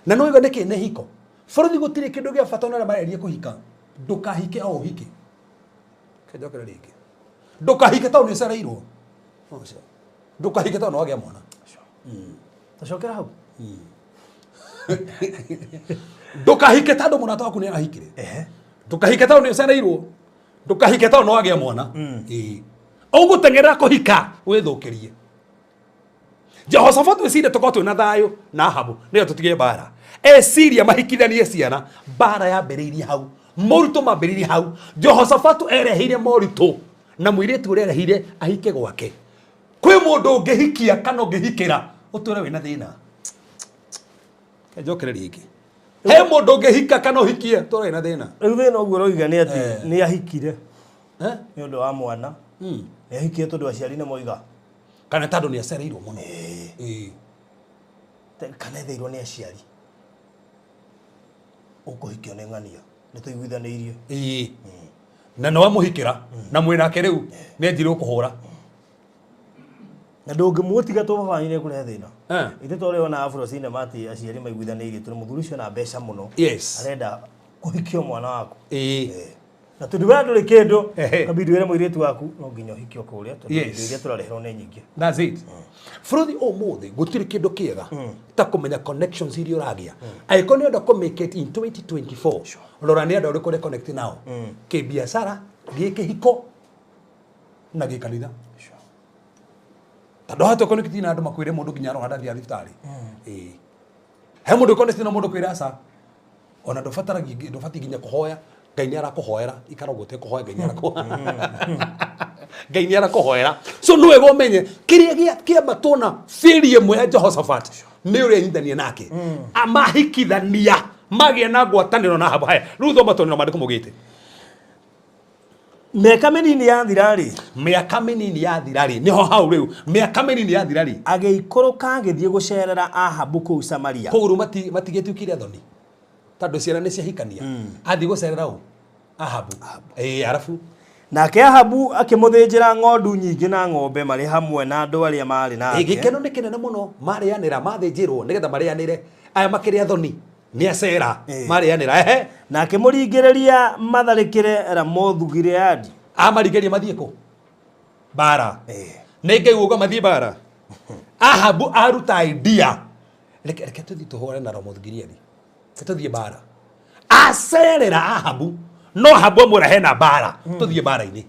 Na nĩ waigua nĩkĩ nĩ hiko bũrũri gũtirĩ kĩndũ gĩa bata ona arĩa mareria kũhika. Ndũkahike o ũhike. Kenjokere rĩngĩ, ndũkahike tondũ nĩ ũcereirwo. Ndũkahike tondũ nĩ wagĩa mwana. Tũcokera hau. Ndũkahike tondũ mũrata waku nĩ arahikire. Ndũkahike tondũ nĩ ũcereirwo. Ndũkahike tondũ nĩ wagĩa mwana. Ũgũteng'erera kũhika wĩthũkĩrie. Jehoshafatu eciria tũkorwo twĩna thayũ na Ahabu nĩyo tũtige mbara. Eciria mahikithanie ciana, mbara yambĩrĩirie hau, moritũ mambĩrĩirie hau. Jehoshafatu ereheire moritũ na mũirĩtu ũrĩa ereheire ahike gwake. Kwĩ mũndũ ũngĩhikia kana ũngĩhikĩra ũtũre wĩna thĩna. Njokere rĩngĩ, he mũndũ ũngĩhika kana ũhikie ũtũre wĩna thĩna. Rĩu thĩna ũguo ũroiga nĩ atĩ Eh. nĩ ahikire Eh? nĩ ũndũ wa mwana, nĩ ahikire tondũ aciari nĩ moiga. Kana tondũ nĩ acereirwo mũno. Ĩĩ. Kana etheirwo nĩ aciari, ũkũhikio nĩ ng'ania, nĩ tũiguithanĩirie. Ĩĩ. Na nĩ wamũhikĩra na mwĩnake rĩu nĩ anjire gũkũhũra. Na ndũngĩmũtiga to baba wanyu nĩ ekũrehe thĩna. Eh. Ithe to ũrĩa ona Afro Cinema atĩ aciari maiguithanĩirie tondũ mũthuri ũcio na mbeca mũno. Arenda kũhikio mwana waku. Ĩĩ. Na tondũ we ndũrĩ kĩndũ, Ehe. kabidi wĩre mũirĩtu waku no nginya ũhikio kũrĩa tondũ indo iria tũrareherwo nĩ nyingĩ. That's it. Bũrũri ũmũthĩ gũtirĩ kĩndũ kĩega ta kũmenya connections iria ũragĩa. Angĩkorwo nĩ ũrenda kũ make it in 2024, rora nĩ andũ arĩkũ ũre connect nao. Kĩbiacara, gĩkĩhiko na gĩkanitha. Tondũ hata connect na andũ makwĩre mũndũ nginya arwara ndathiaga thibitarĩ. Ĩĩ. He mũndũ connect na mũndũ kwĩra aca. Ona ndũbataragia ndũbatiĩ nginya kũhoya, Ngai nĩ arakũhoera, ikara ũguo ũtekũhoya, Ngai nĩ arakũhoera. Ngai nĩ arakũhoera. So nĩ wega ũmenye kĩrĩa kĩambatwo na failure ĩmwe ya Jehoshaphat nĩ ũrĩa anyitania nake. Amahikithania magĩa na ngwatanĩro na Ahabu. Haya, rĩu thoma tondũ na maandĩko maugĩte. Mĩaka mĩnini yathira-rĩ, Mĩaka mĩnini yathira-rĩ, nĩho hau rĩu, mĩaka mĩnini yathira-rĩ, agĩikũrũka agĩthiĩ gũceerera Ahabu kũu Samaria. Kũu rĩu matigĩtuĩkire athoni tondũ ciana nĩ ciahikania. Athiĩ gũcerera ũ? Ahabu. Ĩĩ, arabu Nake Ahabu akĩmũthĩnjĩra ng'ondu nyingĩ na ng'ombe marĩ hamwe na andũ arĩa maarĩ nake. Gĩkeno nĩ kĩnene mũno, marĩanĩra, mathĩnjĩrwo nĩgetha marĩanĩre. Aya makĩrĩ athoni nĩ acera marĩanĩra. Ehe. Na akĩmũringĩrĩria matharĩkĩre Ramothu Gileadi. Amaringĩrĩria mathiĩ kũ? Bara. Nĩ Ngai uga mathiĩ bara. Ahabu aruta idea, reke reke tũthiĩ tũhũrane na Ramothu Gileadi, reke tũthiĩ bara. Acerera Ahabu, no Ahabu amwĩra hena bara, tũthiĩ bara-inĩ.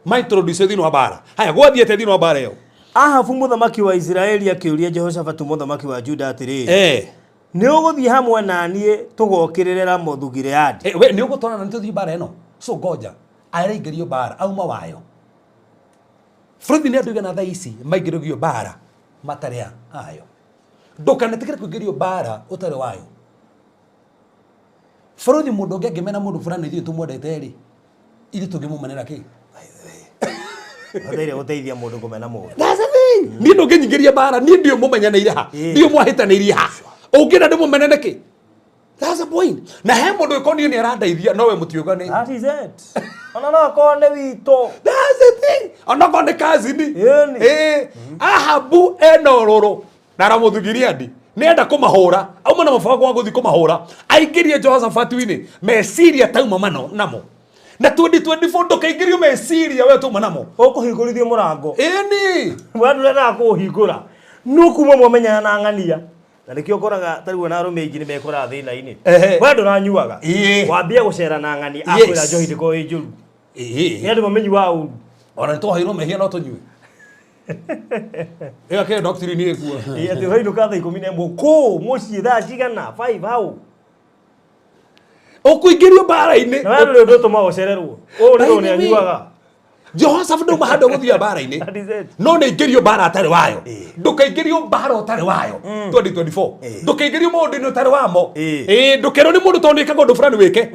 Maintroduce thĩinĩ wa bara. Haya, gwathiĩte thĩinĩ wa bara ĩyo? Ahabu mũthamaki wa Isiraeli akĩũria Jehoshafatu mũthamaki wa Juda atĩrĩ, Eh. Nĩ ũgũthiĩ hamwe na niĩ tũgookĩrĩre Ramothu Gileadi? Eh, we nĩ ũgũtwarana nĩ tũthiĩ bara ĩno? So ngoja araingĩrio bara auma wayo. Bũrũri nĩ andũ igana thaa ici maingĩragio bara matarĩ ayo. Ndũkanetĩkĩre kũingĩrio bara ũtarĩ wayo. Bũrũri mũndũ ũngĩ angĩmena mũndũ fulani ithuĩ tũmwendete rĩ, ithuĩ tũngĩmũmenera kĩ? Bataire gũteithia mũndũ kũmena mũndũ. That's the thing. Niĩ ndũngĩnyingĩria bara, niĩ ndiũ mũmenyanĩire ha, ndiũ mwahĩtanĩirie ha. Ũngĩenda ndĩmũmene nĩkĩ? That's the point. Na he mũndũ ũkorwo niĩ nĩ arandeithia no we mũtiũga nĩ. That is it. Ona no akorwo nĩ witũ. That's the thing. Onokorwo nĩ cousin. Ĩni. Ĩĩ. Ahabu ena ũrũrũ na Ramothu Gileadi nĩ enda kũmahũra, auma na mũbango wa gũthiĩ kũmahũra, aingĩrie Jehoshafatu-inĩ meciria tauma mano namo na 2024 ndũkaingĩrio meciria we tauma namo. Ũkũhingũrithio mũrango. Ĩni. We ndũrendaga kũũhingũra. No kuma mwamenyana na ng'ania. Na nĩkĩo ũkoraga ta rĩu ona arũme aingĩ nĩ mekoraga thĩna-inĩ. Ehe. We ndũranyuaga. Ĩĩ. Wambia gũcera na ng'ania Yes. akwĩra njohi ndĩkoragwo ĩ njũru. Ĩĩ. Nĩ andũ mamenyuaga ũru. Ona nĩ twaheirwo mehia no tũnyue. Ĩyo kĩ doctrine ĩkuo. Ĩĩ, atĩ ũrainũka thaa 11 kũ mũciĩ thaa cigana 5 hau. Ũkũingĩrio mbara-inĩ. Na we ndũrĩ ũndũ ũtũmaga ũcererwo. Ũũ By nĩ the way, anyuaga. Jehoshaphat ndauma handũ gũthiĩ mbara-inĩ. That is it. No nĩ aingĩrio mbara atarĩ wayo. Ndũkaingĩrio mbara ũtarĩ wayo 2024. Ndũkaingĩrio maũndũ-inĩ ũtarĩ wamo. Ĩĩ, ndũkerwo nĩ mũndũ tondũ nĩkaga ũndũ fulani wĩke.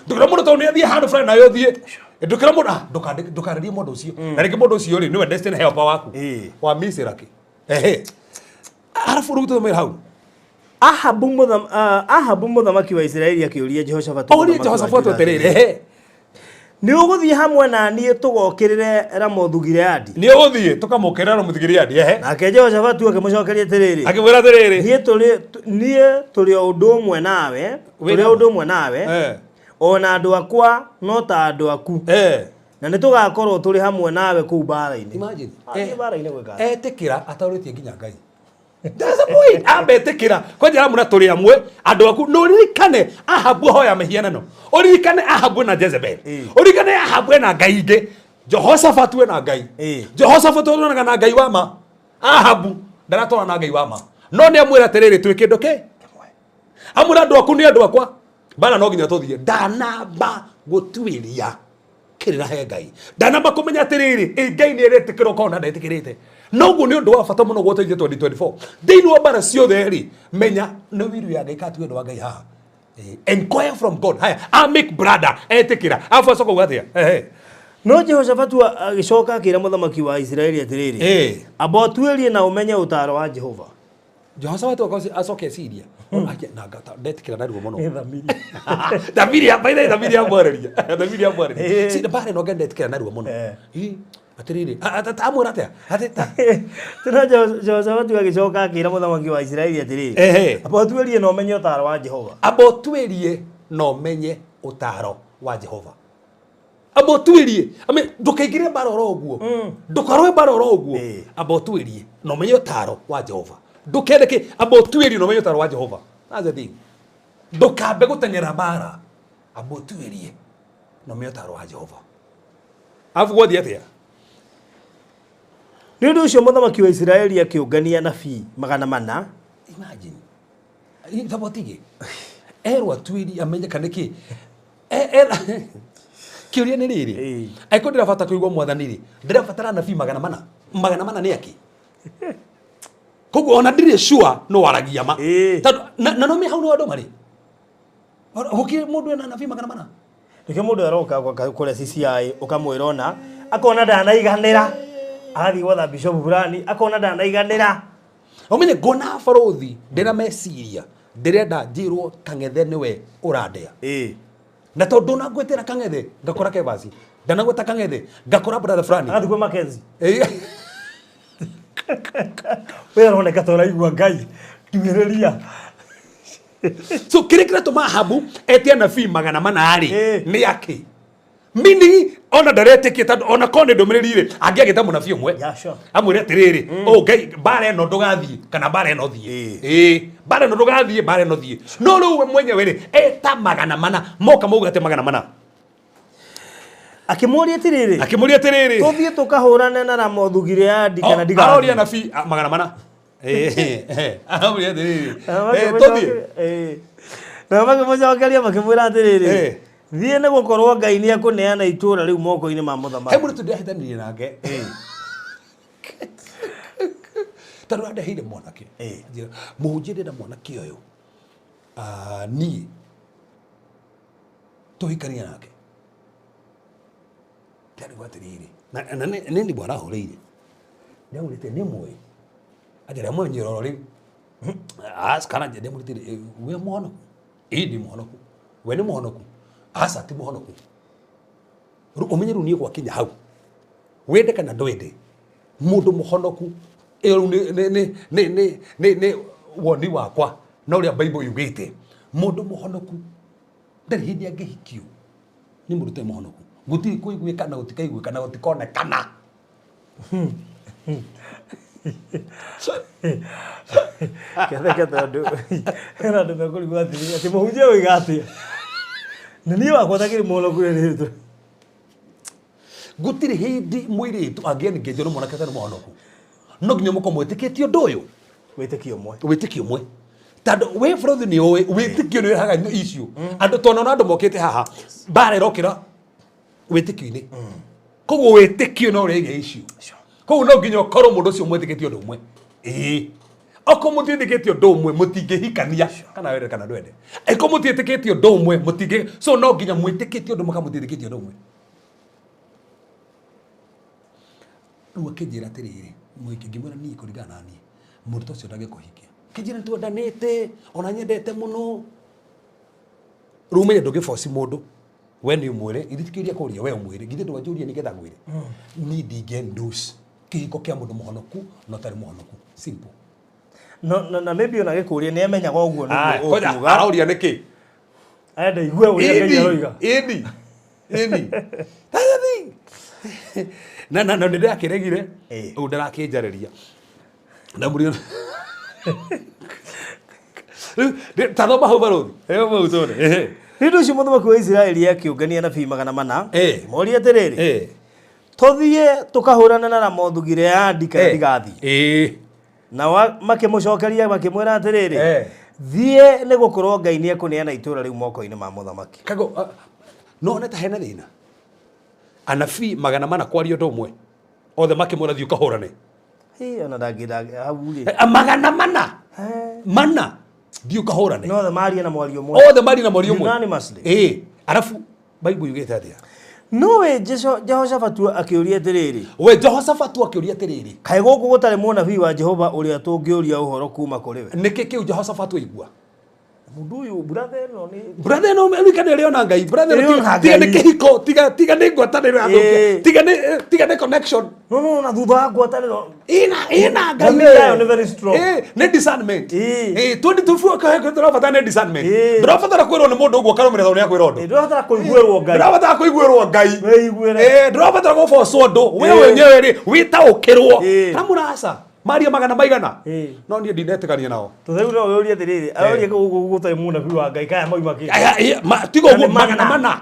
Ndũkerwo mũndũ tondũ nĩ athiĩ handũ fulani nawe ũthiĩ. Ndũkerwo mũndũ, ndũkarĩrie mũndũ ũcio. Na rĩngĩ mũndũ ũcio rĩ nĩwe destiny helper waku. Wa missĩra kĩ. Ehe. Arabu rĩu tũthomere hau. Ahabu Ahabu mũthamaki wa Isiraeli akĩũria Jehoshafatu Orie mũthamaki wa Jehoshafatu Juda atĩrĩrĩ, atĩrĩ, ehe. Nĩ ũgũthiĩ hamwe na niĩ tũgokĩrĩre Ramothu Gileadi? Nĩ ũgũthiĩ tũkamũkĩrĩra Ramothu Gileadi, ehe. Nake Jehoshafatu akĩmũcokeria atĩrĩrĩ, Akĩmwĩra atĩrĩrĩ, Niĩ tũrĩ o ũndũ ũmwe nawe, tũrĩ o ũndũ ũmwe nawe, o na andũ akwa no ta andũ aku, na nĩ tũgakorwo tũrĩ hamwe nawe kũu mbaara-inĩ. Imagine. Athiĩ mbaara-inĩ gwĩka atĩa? Etĩkĩra ataũrĩtie nginya Ngai. That's the point. Ambetĩkĩra kwanja aramwĩra tũrĩ amwe andũ aku. Na ũririkane Ahabu ahoya mĩhianano, ũririkane Ahabu na Jezebel, ũririkane Ahabu ena ngai ingĩ, Jehoshaphat ena ngai. Jehoshaphat atwaranaga na ngai wa ma, Ahabu ndaratwarana na ngai wa ma. No nĩ amwĩra atĩrĩrĩ, twĩ kĩndũ kĩ amwĩra andũ aku nĩ andũ akwa, mbara no nginya tũthiĩ. Ndanamba gũtuĩria Kĩrĩra he Ngai. Ndanamba kũmenya atĩrĩrĩ, ĩ Ngai nĩ aretĩkĩra okorwo na ndetĩkĩrĩte. Noguo nĩ ũndũ wa bata mũno gũteithia 2024. Thĩinĩ wa mbara ciothe rĩ, menya nĩ wiru ya Ngai kana ti wendo wa Ngai haha. Inquire from God. Haya, a make brother etĩkĩra. Arabu acoka uga atĩa? Ehe. No Jehoshafatu agĩcoka akĩra mũthamaki wa Isiraeli atĩrĩrĩ, amba ũtuĩrie na ũmenye ũtaaro wa Jehova. Jehoshafatu acoke eciria. Na ndetĩkĩra narua mũno. Nĩ thamiri. Thamiri ya baitha thamiri ya mwarĩria. Thamiri ya mwarĩria. Si mbara ĩno ngai ndetĩkĩra narua mũno. Atĩrĩrĩ, amwĩra atĩa? Atĩ ta Tena Jehoshafatu agĩcoka akĩra mũthamaki wa Isiraeli atĩrĩrĩ, amba ũtuĩrie na ũmenye ũtaaro wa Jehova. Amba ũtuĩrie na ũmenye ũtaaro wa Jehova. Amba ũtuĩrie. I mean, ndũkaingĩre mbara oro ũguo. Ndũkarũe mbara oro ũguo. Amba ũtuĩrie na ũmenye ũtaaro wa Jehova. Ndũkende kĩ, amba ũtuĩrie na ũmenye ũtaaro wa Jehova. That's the thing. Ndũkambe gũteng'era mbara. Amba ũtuĩrie na ũmenye ũtaaro wa Jehova. Arabu gwathiĩ atĩa? Nĩ ũndũ ũcio mũthamaki wa Isiraeli akĩũngania anabii 400. Imagine. Thabotige. Erwo atuĩrie amenye kana kĩ. Era kĩũria nĩ rĩrĩ. Angĩkorwo ndĩrabata kũigua mwathani rĩ, ndĩrabatara anabii 400. 400 nĩ akĩ? Koguo ona ndirĩ sure no waragia ma. Tondũ na no hau no andũ marĩ. Gũkĩrĩ mũndũ ena anabii 400. Nĩkĩo mũndũ aroka kũrĩa CCI ũkamwĩra ona akona ndanaiganĩra agathiĩ gwetha bishop fulani akona ndanaiganĩra. Ũmenye ngona barothi ndĩna meciria ndĩrenda njĩrwo Kang'ethe nĩwe ũrandĩa. Na tondũ na ngwĩtĩra Kang'ethe ngakora Kebasi, ndanagwĩta Kang'ethe ngakora brother fulani. Agathiĩ kwĩ Mackenzie. We aroneka ta ũraigua Ngai nduĩrĩria. So kĩrĩa kĩratũma Ahabu etie anabii 400 rĩ nĩ akĩ? Meaning ona ndaretĩkia tondũ ona korwo nĩ ndũmĩrĩri rĩ angĩagĩta mũnabii ũmwe amwĩre atĩrĩrĩ, oh Ngai mbara ĩno ndũgathiĩ kana mbara ĩno thiĩ. Mbara ĩno ndũgathiĩ, mbara ĩno thiĩ. No rĩu we mwenyewe rĩ eta 400 moka mauga atĩ 400. Akĩmũria atĩrĩrĩ, Akĩmũria atĩrĩrĩ, tũthiĩ tũkahũrane na Ramothu Gileadi kana ndigathiĩ? Aroria anabii 400. Aroria atĩrĩrĩ, tũthiĩ. Nao makĩmũcokeria makĩmwĩra atĩrĩrĩ, thiĩ nĩ gũkorwo Ngai nĩ ekũneana itũũra rĩu moko-inĩ ma mũthamaki. He mũndũ ndĩrahĩtanirie nake. Tondũ andeheire mwanake. Njĩra, mũhunjia ndĩrenda mwanake ũyũ. Niĩ tũhikanie nake. Ndĩrarigwo atĩrĩrĩ, na nĩ ndimũ arahũrĩire. Ndĩramwĩrĩte nĩ mũĩ. Anjĩra mwenye oro rĩu. Aca kana ndĩmwĩrĩte we mũhonoku. Ĩĩ ndĩ mũhonoku. We nĩ mũhonoku. Aca ti mũhonoku. Rĩu ũmenye rĩu niĩ gwakinya hau. Wende kana ndwende. Mũndũ mũhonoku ĩyo rĩu nĩ woni wakwa na ũrĩa Bible yugĩte. Mũndũ mũhonoku ndarĩ hĩndĩ angĩhikio nĩ mũndũ ũtarĩ mũhonoku. Gũtirĩ kũiguĩka na gũtikaiguĩka na gũtikonekana. Ketheke tondũ hena andũ mekũrigwo atĩrĩrĩ atĩ mũhunjia oiga atĩa na niĩ wakwa takĩrĩ mũhonoku rĩrĩ. Gũtirĩ hĩndĩ mũirĩtu angĩengage nĩ mwanake ũtarĩ mũhonoku. No nginya mũkorwo mwĩtĩkĩtie ũndũ ũyũ. Wĩtĩkio ũmwe. Wĩtĩkio ũmwe. Tondũ wĩ bũrũri nĩ ũĩ wĩtĩkio nĩ ũrehaga issue. Andũ tondũ ona andũ mokĩte haha mbara ĩrokĩra wĩtĩkio-inĩ. Koguo wĩtĩkio no ũrehe issue. Koguo no nginya ũkorwo mũndũ ũcio mwĩtĩkĩtie ũndũ ũmwe. Okorwo mũtiĩtĩkĩtie ũndũ ũmwe mũtingĩhikania kana wende kana ndwende. Angĩkorwo mũtiĩtĩkĩtie ũndũ ũmwe mũtingĩ, so no nginya mwĩtĩkĩtie ũndũ ũmwe kana mũtiĩtĩkĩtie ũndũ ũmwe. Rĩu akĩnjĩra atĩrĩrĩ, mũhiki ngĩmwĩra niĩ kũringana na niĩ mũndũ ta ũcio ndangĩkũhikia. Akĩnjĩra nĩtwendanĩte ona nyendete mũno. Rĩu ũmenye ndũngĩboci mũndũ. We nĩ ũmwĩre, ithuĩ ti kĩũria kũria, we ũmwĩre. Githĩ ndwanjũria nĩgetha ngwĩre? Niĩ ndingĩ endorse kĩhiko kĩa mũndũ mũhonoku na ũtarĩ mũhonoku. Simple. No, na maybe ona gĩkũria nĩ amenyaga ũguo nĩguo Ngoja, ũkuga. aroria nĩkĩ? Arenda igue ũrĩa Ngai aroiga. Ĩni, ĩni. That's the thing. Na na nĩ ndĩrakĩregire, ũguo ndarakĩnjarĩria. Na mũrio. Rĩu, ta thoma hau barũthi. Hau tuone. Nĩ ũndũ ũcio mũthamaki wa Isiraeli akĩũngania anabii 400, akĩmoria atĩrĩrĩ, tũthiĩ tũkahũrane na Ramothu Gileadi kana ndigathiĩ? Nao makĩmũcokeria makĩmwĩra atĩrĩrĩ, thiĩ nĩ gũkorwo Ngai nĩ ekũneana itũũra rĩu moko-inĩ ma mũthamaki. Kago, no one ta hena thĩna. Anabii 400 kwaria ũndũ ũmwe othe makĩmwĩra thiĩ ũkahũrane. Ona ndangĩ hau rĩ. 400 mana thiĩ ũkahũrane. No othe marie na mwario ũmwe. Othe marie na mwario ũmwe. Unanimously. Arabu Bible yugĩte atĩa? Nowe Jehoshafatu akĩũria atĩrĩrĩ. We Jehoshafatu akĩũria atĩrĩrĩ. Kaĩ gũkũ gũtarĩ mũnabii wa Jehova ũrĩa tũngĩũria ũhoro kuma kũrĩ we? Nĩkĩ kĩu Jehoshafatu aigua? Mũndũ ũyũ brother ĩno nĩ brother ĩno wika nĩ ĩrĩona Ngai. Brother ĩno tiga nĩ kĩhiko, tiga nĩ ngwatanĩro ya thũkia, tiga nĩ connection. No na thutha wa ngwatanĩro ina Ngai yayo nĩ very strong. Nĩ discernment. 22 tũrabatara nĩ discernment. Ndũrabatara kwĩrwo nĩ mũndũ ũguo karũmĩrĩra tondũ nĩ akwĩra ũndũ. Ndũrabatara kũiguĩrwo Ngai. Ndũrabatara kũiguĩrwo Ngai. Ndũrabatara gũbocwo ũndũ. We wenyewe rĩ wĩtaũkĩrwo. Ramũraca maria 100 maigana. No niĩ ndinetĩkania nao. Tũtheu no ũyũrie atĩrĩrĩ, arorie gũkũ gũtarĩ mũnabii wa Ngai kaya mauma kĩ. Tiga ũguo 400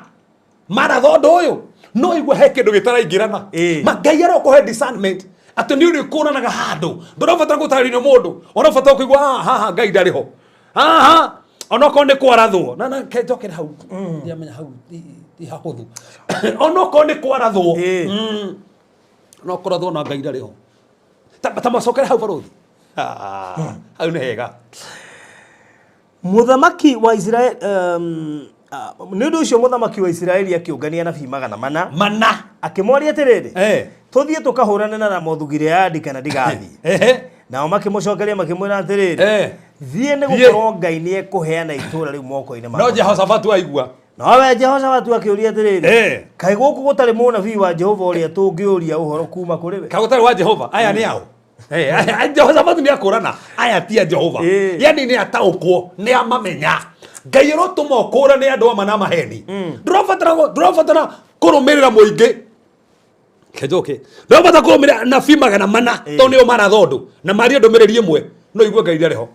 maratha ũndũ ũyũ. No igua he kĩndũ gĩtaraingĩrana. Ma Ngai arokũhe discernment atĩ nĩ ũrĩkũranaga handũ. Ndũrabatara gũtarĩrio mũndũ. Ũrabatara kũigua haha Ngai ndarĩ ho. Haha onokorwo nĩ kwarathwo. Na njokere hau. Ndiamenya hau ti hahũthũ. Onokorwo nĩ kwarathwo. No kũrathwo na Ngai ndarĩ ho. Ta macokere hau barothi. Hau nĩ hega. Mũthamaki wa Isiraeli nĩ ũndũ ũcio mũthamaki wa Isiraeli akĩũngania anabii 400 mana akĩmoria atĩrĩrĩ, tũthiĩ tũkahũrane na Ramothu Gileadi kana ndigathiĩ? Nao makĩmũcokeria makĩmwĩra atĩrĩrĩ, thiĩ nĩ gũkorwo Ngai nĩ ekũheana itũũra rĩu moko-inĩ ma. No Jehoshafatu aigua. Nowe Jehoshafatu akĩũria atĩrĩrĩ, kaĩ gũkũ gũtarĩ mũnabii wa Jehova ũrĩa tũngĩũria ũhoro kuma kũrĩ we? Kaĩ gũtarĩ wa Jehova? Aya nĩ ao. Jehoshafatu nĩ akũrana. Aya ti a Jehova. Yani nĩ ataũkwo, nĩ amamenya. Ngai arotũma ũkũrane andũ ama na maheni. Ndũrabatara kũrũmĩrĩra mũingĩ. Kenjoke. Ndũrabatara kũrũmĩrĩra anabii 400 tondũ nĩo maratha ũndũ na marie ndũmĩrĩri ĩmwe no igue Ngai ndarĩ ho.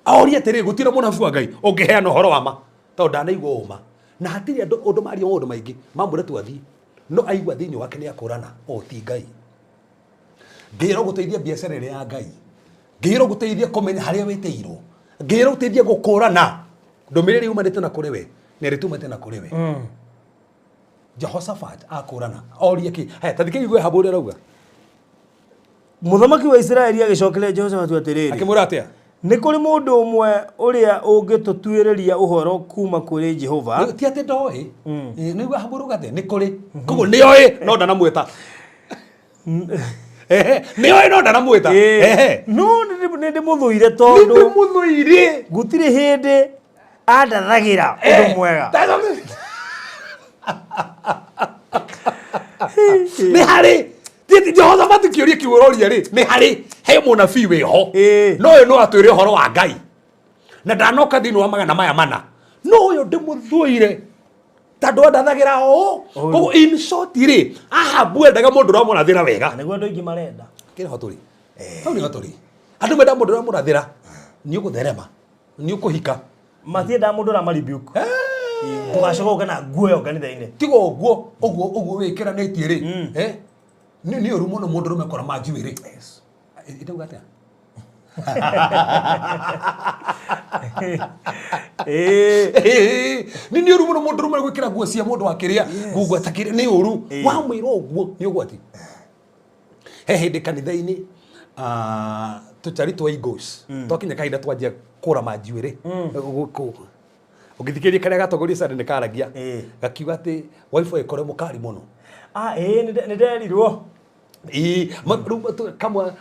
Aorie atĩrĩ, gũtirĩ mũnabii wa Ngai ũngĩheana ũhoro wa ma tondũ ndanaigua ũma. Na hatirĩ andũ ũndũ maria maũndũ maingĩ mamwĩre tu athiĩ. No aigua thĩinĩ wake nĩ akũrana, o ti Ngai. Ngai arogũteithia biacara ĩrĩa ya Ngai. Ngai arogũteithia kũmenya harĩa wĩtĩirwo. Ngai arogũteithia gũkũrana ndũmĩrĩri yumanĩte na kũrĩ we na ĩrĩa ĩtumĩte na kũrĩ we. Jehoshaphat akũrana orie kĩ? Haya, ta thikĩrĩria igue Ahabu ũrĩa arauga. Mũthamaki wa Isiraeli agĩcokeria Jehoshafatu atĩrĩrĩ, akĩmwĩra atĩa? Nĩ kũrĩ mũndũ ũmwe ũrĩa ũngĩtũtuĩrĩria ũhoro kuma kũrĩ Jehova. Ti atĩ ndoĩ. Nĩ Ahabu arauga atĩa? Nĩ kũrĩ. Koguo nĩ oĩ no ndanamwĩta. Nĩ oĩ no ndanamwĩta. No nĩ ndĩmũthũire tondũ nĩ ndĩmũthũire. Gũtirĩ hĩndĩ andathagĩra ũndũ mwega. Nĩ harĩ Jehoshafatu kĩũria kĩu ũroria rĩ, nĩ harĩ he mũnabii wĩho. No ũyũ no atwĩre ũhoro wa Ngai. Na ndanoka thĩinĩ wa 400. No ũyũ ndĩmũthũire tondũ andathagĩra ũũ. Koguo in short rĩ, Ahabu endaga mũndũ ũramũrathĩra wega. Nĩguo andũ aingĩ marenda. Kĩrĩ ho tũrĩ. Hau nĩho tũrĩ. Andũ mendaga mũndũ ũramũrathĩra. Nĩ ũgũtherema. Nĩ ũkũhika. Matiendaga mũndũ ũramaribuke. Ndũgacoke ũke na nguo ĩyo kanitha-inĩ. Tiga ũguo, ũguo ũguo wĩkĩranĩtie rĩ. Nĩ ũru mũno mũndũ ũrũme kũrama njuĩrĩ. Ĩndauga atĩa? Nĩ ũru mũno mũndũ ũrũme gwĩkĩra nguo cia mũndũ wa kĩrĩa, nguo ta kĩrĩa, nĩ ũru. Wamwĩra ũguo nĩ ũgwati. He hĩndĩ kanitha-inĩ tũcari twa Eagles twakinya kahinda twanjia kũrama njuĩrĩ. Ũngĩthikĩrĩria karĩa gatongoria Sunday nĩ karagia gakiuga atĩ wife ĩkore mũkari mũno. Nĩ nderirwo. Rĩu kamwe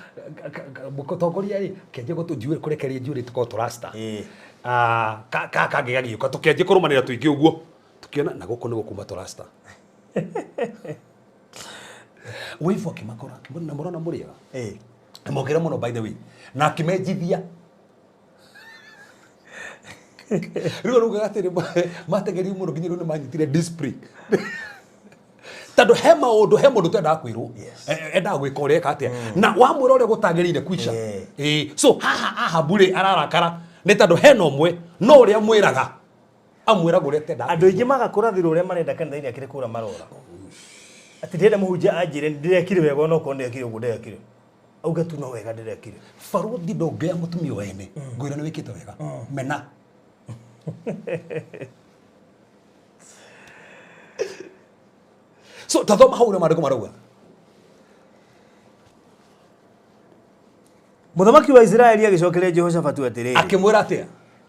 mũtongoria rĩ kĩanjia gũtũ kũrekereria njuĩrĩ tũkorwo tũrasta. Kangĩ gagĩũka tũkĩanjia kũrũmanĩra tũingĩ ũguo tũkĩona na gũkũ nĩ gũkuma tũrasta. Wife akĩmakora akĩmwĩra na mũrona mũrĩega. Mokĩra mũno by the way na akĩmenjithia. Rĩu araugaga atĩrĩ mategerio mũno nginya rĩu nĩ manyitire discipline. Tondũ he maũndũ he mũndũ ũtendaga kwĩrwo. Endaga gwĩka ũrĩa eka atĩa. Na wamwĩra ũrĩa gũtagĩrĩire kwica. So haha Ahabu rĩ ararakara nĩ tondũ hena ũmwe no ũrĩa amwĩraga amwĩraga ũrĩa atendaga. Andũ aingĩ magakũrathĩrwo ũrĩa marenda kanitha-inĩ akĩrĩ kũra marora. Atĩ ndĩrenda mũhunjia anjĩre ndĩrekire wega onokorwo ndĩrekire ũguo ndĩrekire. Auge tu no wega ndĩrekire. Barũthi ndũngĩoya mũtumia wene ngwĩra nĩ wĩkĩte wega. Mena. So tathoma hau ũrĩa maandĩko marauga. Mũthamaki wa Isiraeli agĩcokeria Jehoshafatu atĩrĩrĩ, Akĩmwĩra atĩa?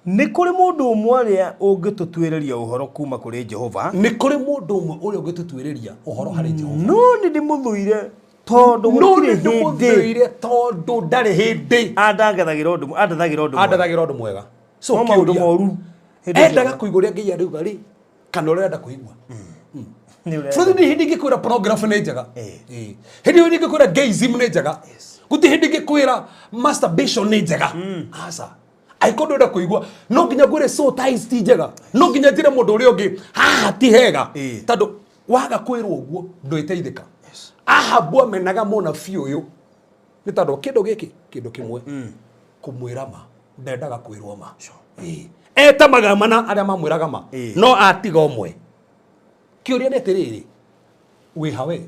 Nĩ kũrĩ mũndũ ũmwe ũrĩa ũngĩtũtuĩrĩria ũhoro kuuma kũrĩ Jehova, Nĩ kũrĩ mũndũ ũmwe ũrĩa ũngĩtũtuĩrĩria ũhoro harĩ Jehova. No nĩ ndĩmũthũire tondũ No gũtirĩ nĩ hĩndĩ ndĩmũthũire tondũ ndarĩ hĩndĩ andangathagĩra ũndũ andathagĩra ũndũ mwega. Andathagĩra ũndũ mwega. So No maũndũ kĩũria, moru hĩndĩ endaga ciothe. kũigua ũrĩa Ngai arauga rĩ, kana ũrĩa arenda kũigua? Nĩ ũrĩa Bũrũri nĩ hĩndĩ ingĩkwĩra pornography nĩ njega. Eh. Ĩĩ. Hĩndĩ ĩyo ingĩkwĩra gayism nĩ njega. Gũtirĩ hĩndĩ ingĩkwĩra masturbation nĩ njega. Aca. Angĩkorwo ndũrenda kũigua, no nginya ngwĩre soul ties ti njega. No nginya njĩre mũndũ ũrĩa ũngĩ haha ti hega. Ĩĩ. Tondũ waga kwĩrwo ũguo ndwĩteithĩka. Ahabu amenaga mũnabii ũyũ nĩ tondũ kĩndũ gĩkĩ kĩndũ kĩmwe kũmwĩra ma, ndendaga kwĩrwo ma. Ĩĩ. Etamaga mana arĩa mamwĩraga ma, Ĩĩ. no atiga ũmwe. Kĩũria nĩ atĩrĩrĩ, wĩ ha we?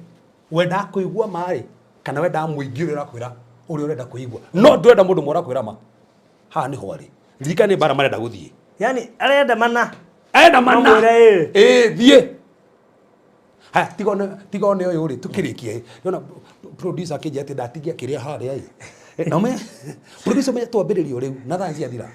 Wendaga kũigua ma rĩ, kana wendaga mũingĩ ũrĩa ũrakwĩra ũrĩa ũrenda kũigua? No ndũrenda mũndũ ũmwe ũrakwĩra ma. Haha nĩho arĩ. Ririkana nĩ mbara marenda gũthiĩ. Yani arenda mana. Arenda mana. Mamwĩre ĩĩ. Ĩĩ, thiĩ. Haya, tiga one ũyũ rĩ, tũkĩrĩkie. Ndĩrona producer akĩnjĩra atĩ ndatigia kĩrĩa harĩa ĩ. Na ũmenye, producer ũmenye twambĩrĩria o rĩu na thaa ciathira.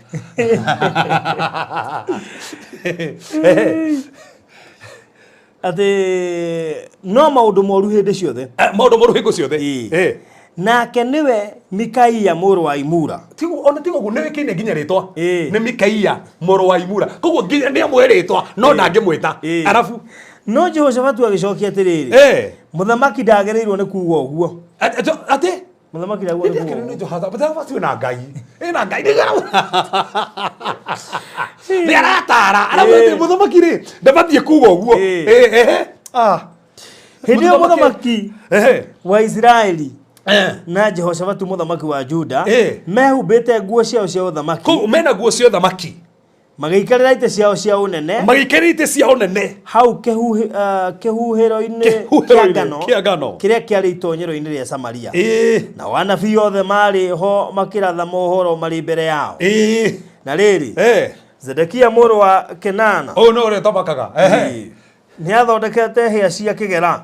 Atĩ no maũndũ moru hĩndĩ ciothe. Maũndũ moru hingo ciothe. Ĩĩ. Eh. Nake nĩwe Mikaia mũrũ wa Imura. Tigo ona tigo guo nĩwĩkĩine nginya rĩtwa. Ĩĩ. Nĩ Mikaia mũrũ wa Imura. Koguo nginya nĩ amũhe rĩtwa no ndangĩmwĩta. Ĩĩ. Arabu No Jehoshafatu agĩcokia atĩrĩrĩ, mũthamaki ndagĩrĩirwo nĩ kuuga ũguo. Atĩ Mũthamaki ndagĩrĩirwo nĩ kuuga nĩ ũguo. Jehoshafatu na Ngai. Ĩna Ngai nĩ aratara. Arabu atĩ mũthamaki rĩ ndabatiĩ kuuga ũguo. Ĩĩ. Eh, eh. Ah. Hĩndĩ ĩyo mũthamaki Eh. wa Isiraeli Eh. na Jehoshafatu mũthamaki wa Juda Ĩĩ. mehumbĩte nguo ciao cia ũthamaki, Koguo mena nguo cia ũthamaki. Magĩikarĩra itĩ ciao cia ũnene Magĩikarĩra itĩ cia ũnene. Hau kĩhuhĩro-inĩ kĩa Kĩhuhĩro-inĩ ngano kĩa ngano. Kĩrĩa kĩarĩ itonyero-inĩ rĩa Samaria. Ĩĩ. Nao anabii othe maarĩ ho makĩratha mohoro marĩ mbere yao. Ĩĩ. Na rĩrĩ, Eh. Zedekia mũrũ wa Kenana Ũyũ nĩ ũrĩa ũtamakaga. Ehe. Nĩ athondekete hĩa cia kĩgera.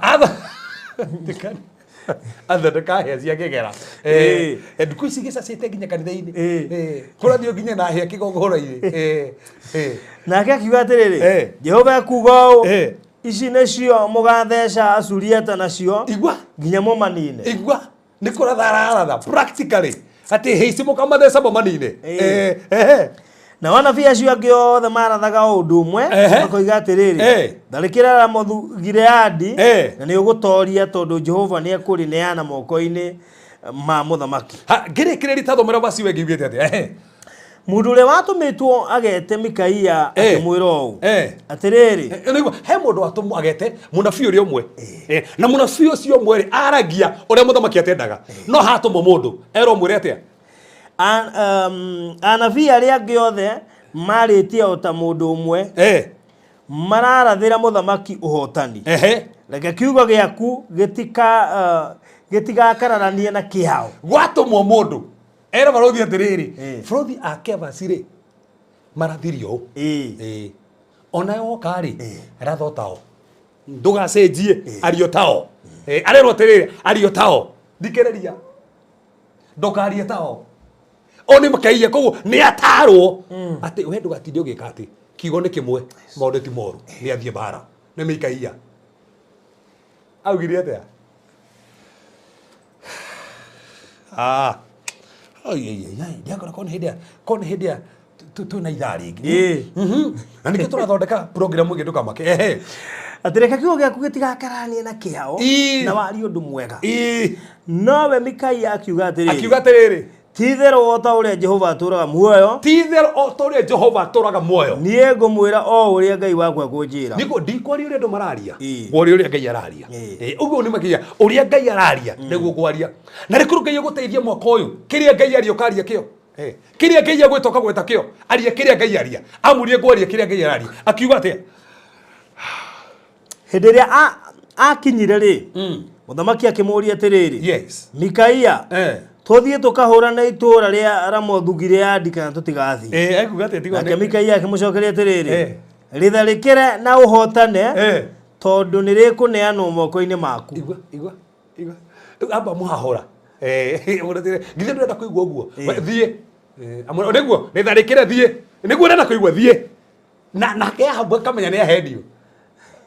Athondeka hĩa cia kĩgera. Ĩĩ. Ndukũ ici gĩcacĩte nginya kanitha-inĩ. Ĩĩ. Kũrathiĩ nginya na hĩa kĩgongona-inĩ. Eh. Eh. Nake akiuga atĩrĩrĩ, Eh. Jehova ekuuga ũũ, Eh. ici nĩcio mũgatheca Asuriata nacio Igua. nginya mũmanine. Igua. Nĩ kũratha araratha practically. Atĩ hĩa ici mũkamatheca mũmanine. Ĩĩ. Eh. Eh. Nao anabii acio angĩ othe marathaga o ũndũ ũmwe, Ehe. makoiga atĩrĩrĩ, Eh. tharĩkĩra Ramothu Gileadi Eh. na nĩ ũgũtooria tondũ Jehova nĩ ekũrĩneana moko-inĩ ma mũthamaki. Ha, ngĩrĩkĩrĩria tathomera vaci wengĩ ugĩte atĩa? Ehe. Mũndũ ũrĩa watũmĩtwo agete Mikaia Eh. akĩmwĩra ũũ, Eh. atĩrĩrĩ, Nĩguo, he mũndũ watũmwo agete mũnabii ũrĩa ũmwe. Na mũnabii ũcio ũmwe rĩ aragia ũrĩa mũthamaki atendaga, no hatũmwo mũndũ erwo mwĩre atĩa? Anabii arĩa angĩ othe marĩtie o ta mũndũ ũmwe, Eh. mararathĩra mũthamaki ũhotani. Ehe. Reke kiugo gĩaku gĩtigakararanie na kĩao. Gwatũmwo mũndũ erwo barothi atĩrĩrĩ, Eh. barothi a Kevasi rĩ marathirio ũũ. Ĩĩ. Eh. Ona woka rĩ, ratha tao, ndũgacenjie, ario tao. Eh, arerwo atĩrĩrĩ, ario tao, thikĩrĩria, ndũkarie tao o nĩ makaia. Koguo nĩ atarwo atĩ we ndũgatinde ũgĩka atĩ kiugo nĩ kĩmwe, maũndũ ti moru, nĩ athiĩ mbara. Nĩ mĩikaia augire atĩa? Ah. Ai, ai, ai, ai, ndiakora ko nĩ hĩndĩ ya ko nĩ hĩndĩ ya twĩna ithaa rĩngĩ. Ĩĩ. Na nĩkĩo tũrathondeka program ĩngĩ, ndũkamake. Ehe. Atĩ reke kiugo gĩaku gĩtigakararanie na kĩao Ĩĩ. na warie ũndũ mwega. Ĩĩ. Nowe Mikaia akiuga atĩrĩrĩ, Akiuga atĩrĩrĩ, ti-itherũ o ta ũrĩa Jehova atũũraga muoyo, ti itherũ o ta ũrĩa Jehova atũũraga muoyo, niĩ ngũmwĩra o ũrĩa Ngai wakwa ekũnjĩra. Nĩguo ndikwaria ũrĩa andũ mararia, Ĩĩ. ngwaria ũrĩa Ngai araria. Ĩĩ. Ũguo nĩ makĩria ũrĩa Ngai araria nĩguo ngwaria. Na rĩkorwo Ngai agũteithia mwaka ũyũ, kĩrĩa Ngai aria ũkaria kĩo. Kĩrĩa Ngai agwĩta ũkagweta kĩo. Aria kĩrĩa Ngai aria. Amũrie ngwaria kĩrĩa Ngai araria. Akiuga atĩa? Hĩndĩ ĩrĩa akinyire rĩ, mũthamaki akĩmũũria atĩrĩrĩ, Yes. Mikaia, tũthiĩ tũkahũrane itũũra rĩa Ramothu Gileadi kana tũtigathiĩ? Ekuga atĩa? Tiga Nake Mikaia akĩmũcokeria atĩrĩrĩ, Eh. rĩtharĩkĩre na ũhotane, Tondũ nĩ rĩkũneanwo moko-inĩ maku. Igua, igua, igua. Rĩu amba mũhahũra. Githĩ ndũrenda kũigua ũguo? Eh. We, thiĩ. Amwĩra, nĩguo nĩtharĩkĩre thiĩ, nĩguo ũrenda kũigua thiĩ. Na nake Ahabu akamenya nĩ ahenio.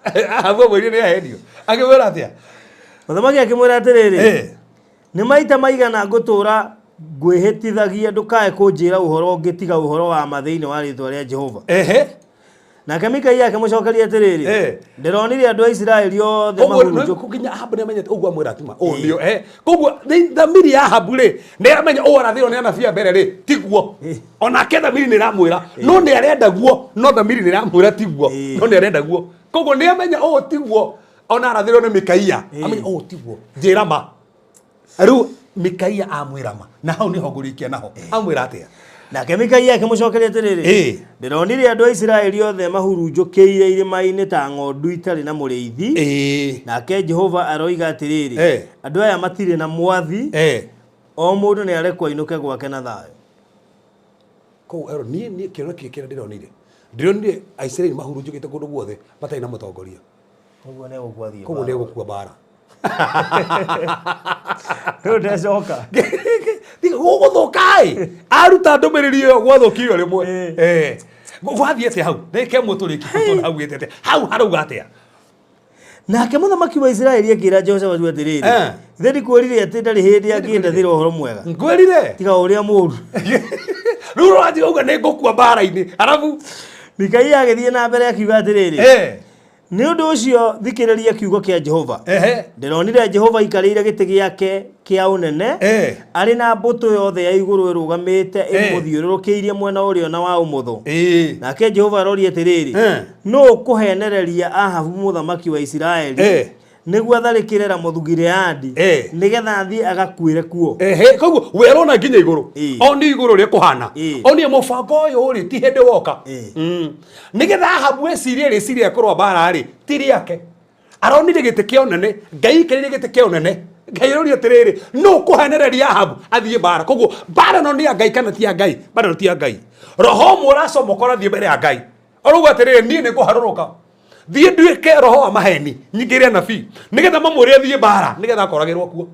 Ahabu amwĩrire nĩ ahenio, akĩmwĩra atĩa? Mũthamaki akĩmwĩra atĩrĩrĩ, nĩ maita maigana ngũtũũra ngwĩhĩtithagia ndũkae kũnjĩra ũhoro ũngĩ tiga ũhoro wa ma thĩinĩ wa rĩĩtwa rĩa Jehova? Ehe. Nake Mikaia akĩmũcokeria atĩrĩrĩ, ndĩronire andũ a Isiraeli othe Koguo mahurunjũkĩte. nginya Ahabu nĩ amenyete ũguo amwĩra atima ũũ nĩo koguo thamiri ya Ahabu rĩ nĩ aramenya ũũ arathĩrwo nĩ anabii a mbere rĩ tiguo, onake thamiri nĩ ĩramwĩra no nĩ arenda guo, no thamiri nĩ ĩramwĩra tiguo, no nĩ arenda guo, koguo nĩ amenya ũũ tiguo, ona arathĩrwo nĩ Mikaia amenya ũũ tiguo, njĩra ma. Rĩu Mikaia amwĩra ma, na hau nĩho ngũrĩkia naho. Amwĩra atĩa? Nake Mikaia akĩmũcokeria atĩrĩrĩ, ndĩronire andũ a Isiraeli othe mahurunjũkĩire irĩma-inĩ ta ng'ondu itarĩ na mũrĩithi. Nake Jehova aroiga atĩrĩrĩ, andũ aya matirĩ na mwathi, o mũndũ nĩ arekwo ainũke gwake na thayũ. Koguo ero niĩ niĩ kĩoneki kĩrĩa ndĩronire, ndĩronire Aisiraeli mahurunjũkĩte kũndũ guothe matarĩ na mũtongoria. Koguo nĩ egũkua thiĩ. Koguo nĩ egũkua mbara. Rĩu ndecoka. Gũgũthũka ĩ, aruta ndũmĩrĩri ĩyo gwathũkire rĩmwe. Gwathiĩ atĩa hau? Reke ĩmwe tũrĩkie tondũ hau gĩte atĩa? Hau harauga atĩa? Nake mũthamaki wa Isiraeli akĩra Jehoshafatu atĩrĩrĩ, ithe ndikwĩrire atĩ ndarĩ hĩndĩ angĩndathĩra ũhoro mwega? Ngwĩrire. Tiga ũrĩa mũũru. Rĩu ũranjĩra uga nĩ ngũkua mbara-inĩ. Arabu Mikaia agĩthiĩ na mbere akiuga atĩrĩrĩ, nĩ ũndũ ũcio thikĩrĩria kiugo kĩa Jehova. Ndĩronire Jehova aikarĩire gĩtĩ gĩake kĩa ũnene, arĩ na mbũtũ yothe ya igũrũ ĩrũgamĩte ĩmũthiũrũrũkĩirie mwena ũrĩo na wa ũmotho. Nake Jehova aroria atĩrĩrĩ, nũ ũkũheenereria Ahabu mũthamaki wa Isiraeli nĩguo atharĩkĩre Ramothu-Gileadi, nĩgetha athiĩ agakuĩre kuo? Ehe, koguo we arona nginya igũrũ, oni igũrũ ũrĩa kũhana, onie mũbango ũyũ rĩ ti hĩndĩ woka. Nĩgetha Ahabu ecirie rĩciria rĩa kũrũa mbara rĩ ti rĩake. Aronire gĩtĩ kĩa ũnene, Ngai aikarĩire gĩtĩ kĩa ũnene. Ngai aroria atĩrĩrĩ, nũ ũkũhenereria Ahabu athiĩ mbara? Koguo mbara ĩno nĩ ya Ngai kana ti ya Ngai? Mbara ĩno ti ya Ngai. Roho ũmwe ũracomoka ũrathiĩ mbere ya Ngai, arauga atĩrĩrĩ, niĩ nĩ ngũharũrũka thiĩ nduĩke roho wa maheni nyingĩre anabii nĩgetha mamwĩre athiĩ mbara nĩgetha akoragĩrwo kuo.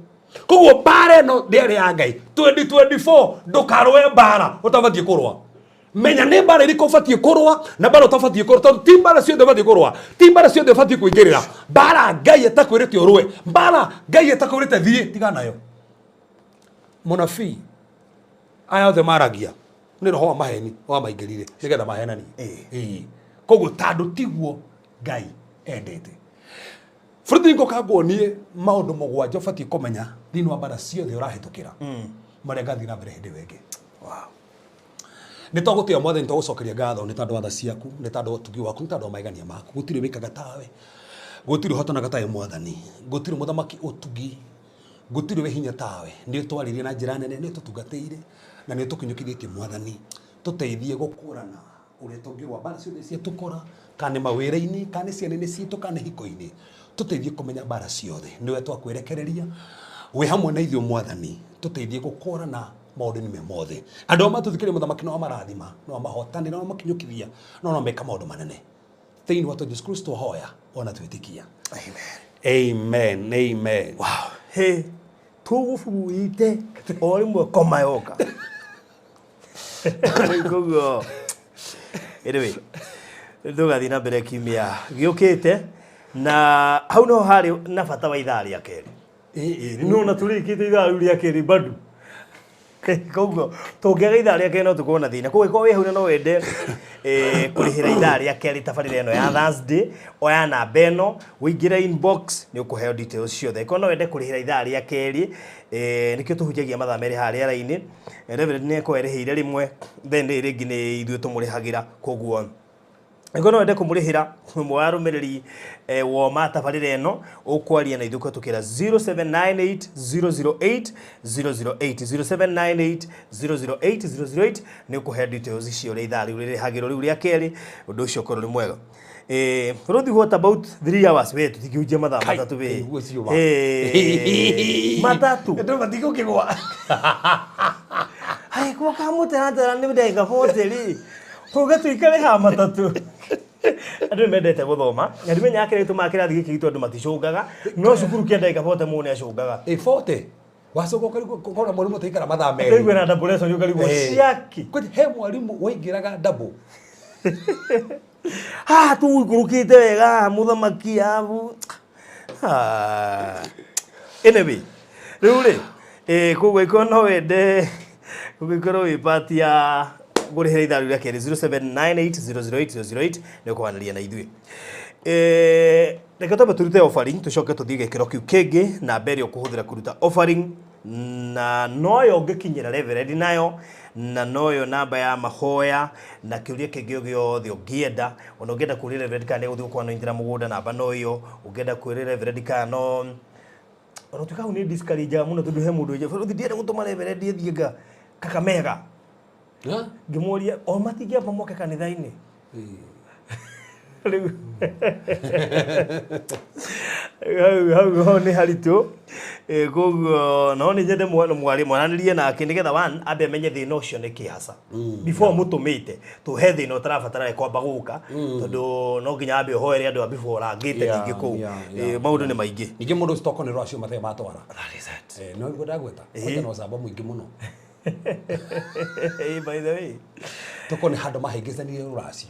Koguo mbara ĩno ndĩarĩ ya Ngai. 2024 ndũkarũe mbara ũtabatiĩ kũrũa. Menya nĩ mbara ĩrĩkũ ũbatiĩ kũrũa na mbara ũtabatiĩ kũrũa, tondũ ti mbara ciothe ũbatiĩ kũrũa, ti mbara ciothe ũbatiĩ kũingĩrĩra. Mbara Ngai atakwĩrĩte ũrũe, mbara Ngai atakwĩrĩte thiĩ, tiga nayo. Mũnabii aya othe maragia nĩ roho wa maheni wamaingĩrire nĩgetha mahenanie. Koguo tondũ tiguo Ngai endete. Bũrũri ngoka nguonie maũndũ 7 ũbatiĩ kũmenya thĩinĩ wa mbara ciothe ũrahĩtũkĩra, marĩa ngathiĩ na mbere hĩndĩ ĩyo ĩngĩ. Nĩ twagũtĩa Mwathani, twagũcokeria ngatho nĩ tondũ wa tha ciaku, nĩ tondũ wa ũtugi waku, nĩ tondũ wa maigania maku. Gũtirĩ wĩkaga tawe, gũtirĩ ũhotanaga tawe Mwathani, gũtirĩ mũthamaki ũtugi, gũtirĩ wĩ hinya tawe. Nĩ ũtwarĩrie na njĩra nene, nĩ ũtũtungatĩire na nĩ ũtũkinyũkithĩtie Mwathani. Tũteithie gũkũrana ũrĩa tũngĩrũa mbara ciothe ciatũkora, kana nĩ mawĩra-inĩ, kana nĩ ciana-inĩ citũ, kana nĩ hiko-inĩ. Tũteithie kũmenya mbara ciothe, nĩwe twakwĩrekereria, wĩ hamwe na ithuĩ Mwathani. Tũteithie gũkũrana maũndũ-inĩ me mothe. Andũ arĩa matũthikĩrĩria mũthamaki no amarathima, no amahotanĩra, no amakinyũkithia, no no meka maũndũ manene. Thĩinĩ wa Jesu Kristo hoya ona twĩtĩkia. Amen. Amen. Wow. Hey, tũgũbuite o rĩmwe koma yoka. Koguo anyway, tũgathiĩ na mbere kiumia gĩũkĩte, na hau niho harĩ na bata wa ithaa rĩa kerĩ. No na tũrĩkĩte ithaa rĩu rĩa kerĩ bado. Koguo tũngĩaga ithaa rĩa kerĩ no tũkorwo na thĩna. Koguo ĩkorwo wĩ hau na no wende kũrĩhĩra ithaa rĩa kerĩ tabarĩra ĩno ya Thursday, oya namba ĩno ũingĩre inbox nĩ ũkũheo details ciothe. Ĩkorwo no wende kũrĩhĩra ithaa rĩa kerĩ, nĩkĩo tũhunjagia mathaa merĩ haha rĩera-inĩ. Reverend nĩ akorwo erĩhĩire rĩmwe, then rĩrĩ rĩngĩ nĩ ithuĩ tũmũrĩhagĩra. Koguo Angĩkorwo no wende kũmũrĩhĩra ũmwe wa arũmĩrĩri woma tabarĩra ĩno, ũkwaria na ithuĩ kũhetũkĩra 0798 008 008, 0798 008 008, nĩ ũkũheo details icio ũrĩa ithaa rĩu rĩrĩhagĩrwo rĩu rĩa kerĩ. Ũndũ ũcio ũkorwo ũrĩ mwega. Rũthi, what about 3 hours? We tũtingĩhunjia mathaa Kai, 3 we. Nĩguo ũcio wa. 3. Andũ matigũkĩgwa. Hai, kwa kamũtaratara nĩ ndagĩka 40 rĩ, tũge tũikare haha 3. Andũ nĩ mendete gũthoma na ndimenyaga kĩrĩa gĩtũmaga kĩrathi gĩkĩ gitũ andũ maticũngaga, no cukuru kĩa ndagĩka bote mũndũ nĩ acũngaga. Ĩ 40 wacoka ũkarigwo kona mwarimu taikara mathaa merĩ. Ũkaigua na double lesson, ũkarigwo ciaki. Kwani he mwarimu waingĩraga double. Haha tũikũrũkĩte wega haha mũthamaki abu. Ah. Anyway, rĩu rĩ, koguo ĩkorwo no wende ũngĩkorwo wĩ part ya ngũrĩhĩra ithaa rĩu rĩa kerĩ 0798008008 nĩ ũkwaranĩria na ithuĩ. Reke twambe tũrute offering, tũcoke tũthiĩ gĩkĩro kĩu kĩngĩ namba ĩrĩa ũkũhũthĩra kũruta offering na noyo ũngĩkinyĩra reverend nayo na noyo namba ya mahoya na kĩũria kĩngĩ o gĩothe ũngĩenda, ona ũngĩenda kũria reverend kana nĩ ũgũthiĩ gũkwanĩra mũgũnda, namba no ĩyo. Ũngĩenda kwĩra reverend kana no ona tuĩka hau nĩ discourage mũno tondũ he mũndũ ũnjĩra, "Bũrũthi ndienda gũtũma reverend ĩthiĩ nga Kakamega." Ngĩmũria o matingĩamba moke kanitha-inĩ rĩu hau hau ho nĩ haritũ. Koguo no nĩ nyende mwaranĩrie nake nĩgetha one ambe amenye thĩna ũcio nĩ kĩ hasa before mũtũmĩte tũhe thĩna ũtarabatara kwamba gũka, tondũ no nginya ambe ũhoere andũ a before ũrangĩte ningĩ kũu. Maũndũ nĩ maingĩ. Ningĩ mũndũ ũcio tokorwo nĩ rwacio matarĩ matwara. That is it. No nĩguo ndagweta kwanja na ũcamba mũingĩ mũno. By the way, tokorwo nĩ handũ mahĩngĩcanirie rũracio.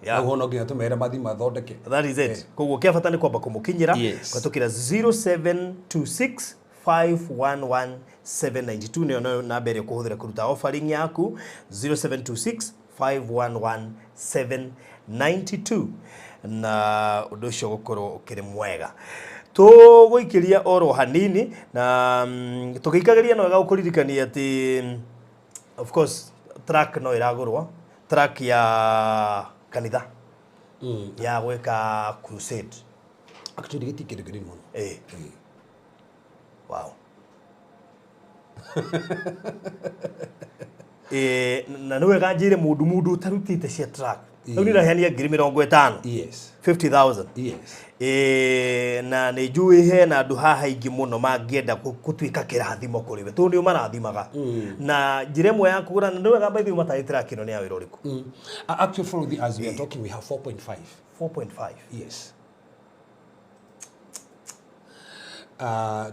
Naguo no nginya tũmere mathiĩ mathondeke. That is it. Koguo kĩa bata nĩ kwamba kũmũkinyĩra kũhetũkĩra 0726 511 792, nĩyo nayo namba ĩrĩa ũkũhũthĩra kũruta offering yaku, 0726 511 792, na ũndũ ũcio gũkorwo ũkĩrĩ mwega. Tũgũikĩria oro hanini na tũgĩikagĩria no wega gũkũririkania atĩ of course truck no ĩragũrwo, truck ya kanitha ya gwĩka crusade. Actually gĩti kĩndũ kĩnini mũno. Wow. Na nĩ wega njĩre mũndũ ũtarutĩte cia truck rĩu nĩ iraheania 50,000. 50,000. Na nĩ njũĩ hena andũ haha aingĩ mũno mangĩenda gũtuĩka kĩrathimo kũrĩ we tondũ nĩ ũmarathimaga na njĩra ĩmwe ya kũgũra, na nĩ wega by the way matarĩ truck ĩno nĩ ya wĩra ũrĩkũ? Actually, for the, as we are talking, we have 4.5. 4.5. Yes.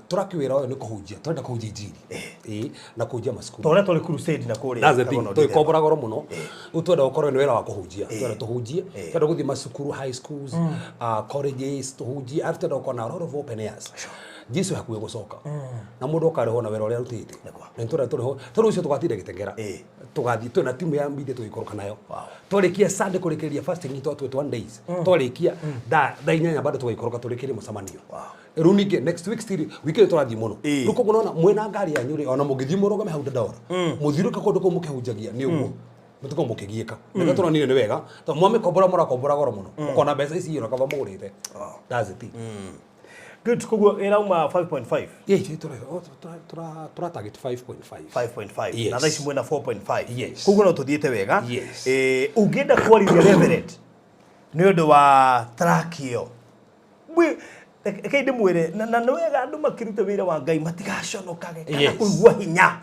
Tũraki wĩra ũyũ nĩ kũhunjia, tũrenda kũhunjia injiri. Na kũhunjia macukuru. Tondũ ũrĩa tũrĩ crusade na kũrĩa That's the thing. Kagono Dithemba. Tũgĩkombora goro mũno. Rĩu twenda gũkorwo nĩ wĩra wa kũhunjia. Twenda tũhunjie, twenda gũthiĩ macukuru, high schools, colleges, tũhunjie. Arabu twenda gũkorwo na a lot of open airs. Jesu hakuhĩ gũcoka. Na mũndũ akarĩhwo na wĩra ũrĩa arutĩte. Na nĩ twenda tũrĩhwo. Tondũ ũcio tũgatinda gĩteng'era. Tũgathiĩ twĩna timu ya media tũgĩikũrũka nayo. Twarĩkia Sunday kũrĩkĩrĩria fasting itũ 21 days. Twarĩkia thaa 8 bado tũgaikũrũka tũrĩkĩrie mũcemanio. Rĩu ningĩ next week still wiki ĩyo tũrathiĩ mũno. Rĩu koguo nona mwĩna ngari yanyu rĩ, ona mũngĩthiĩ mũrũgame hau Dandora, mũthiũrũrũke kũndũ kũu mũkĩhunjagia nĩ ũguo. Mũtikorwo mũkĩgiĩka. Nĩkĩo tũronire nĩ wega tondũ mwamĩkombora mũrakombora goro mũno. Ũkona mbeca ici ona kaba mũgũrĩte. That's it. Good, koguo ĩrauma 5.5. Yeah, tũra target 5.5. 5.5. Yes. Na thaa ici mwĩna 4.5. Yes. Koguo no tũthiĩte wega. Yes. Ũngĩenda kwarithia reverend nĩ ũndũ wa track ĩyo, reke ndĩmwĩre na nĩ wega andũ makĩrute wĩra wa Ngai matigaconokage kana kũigua hinya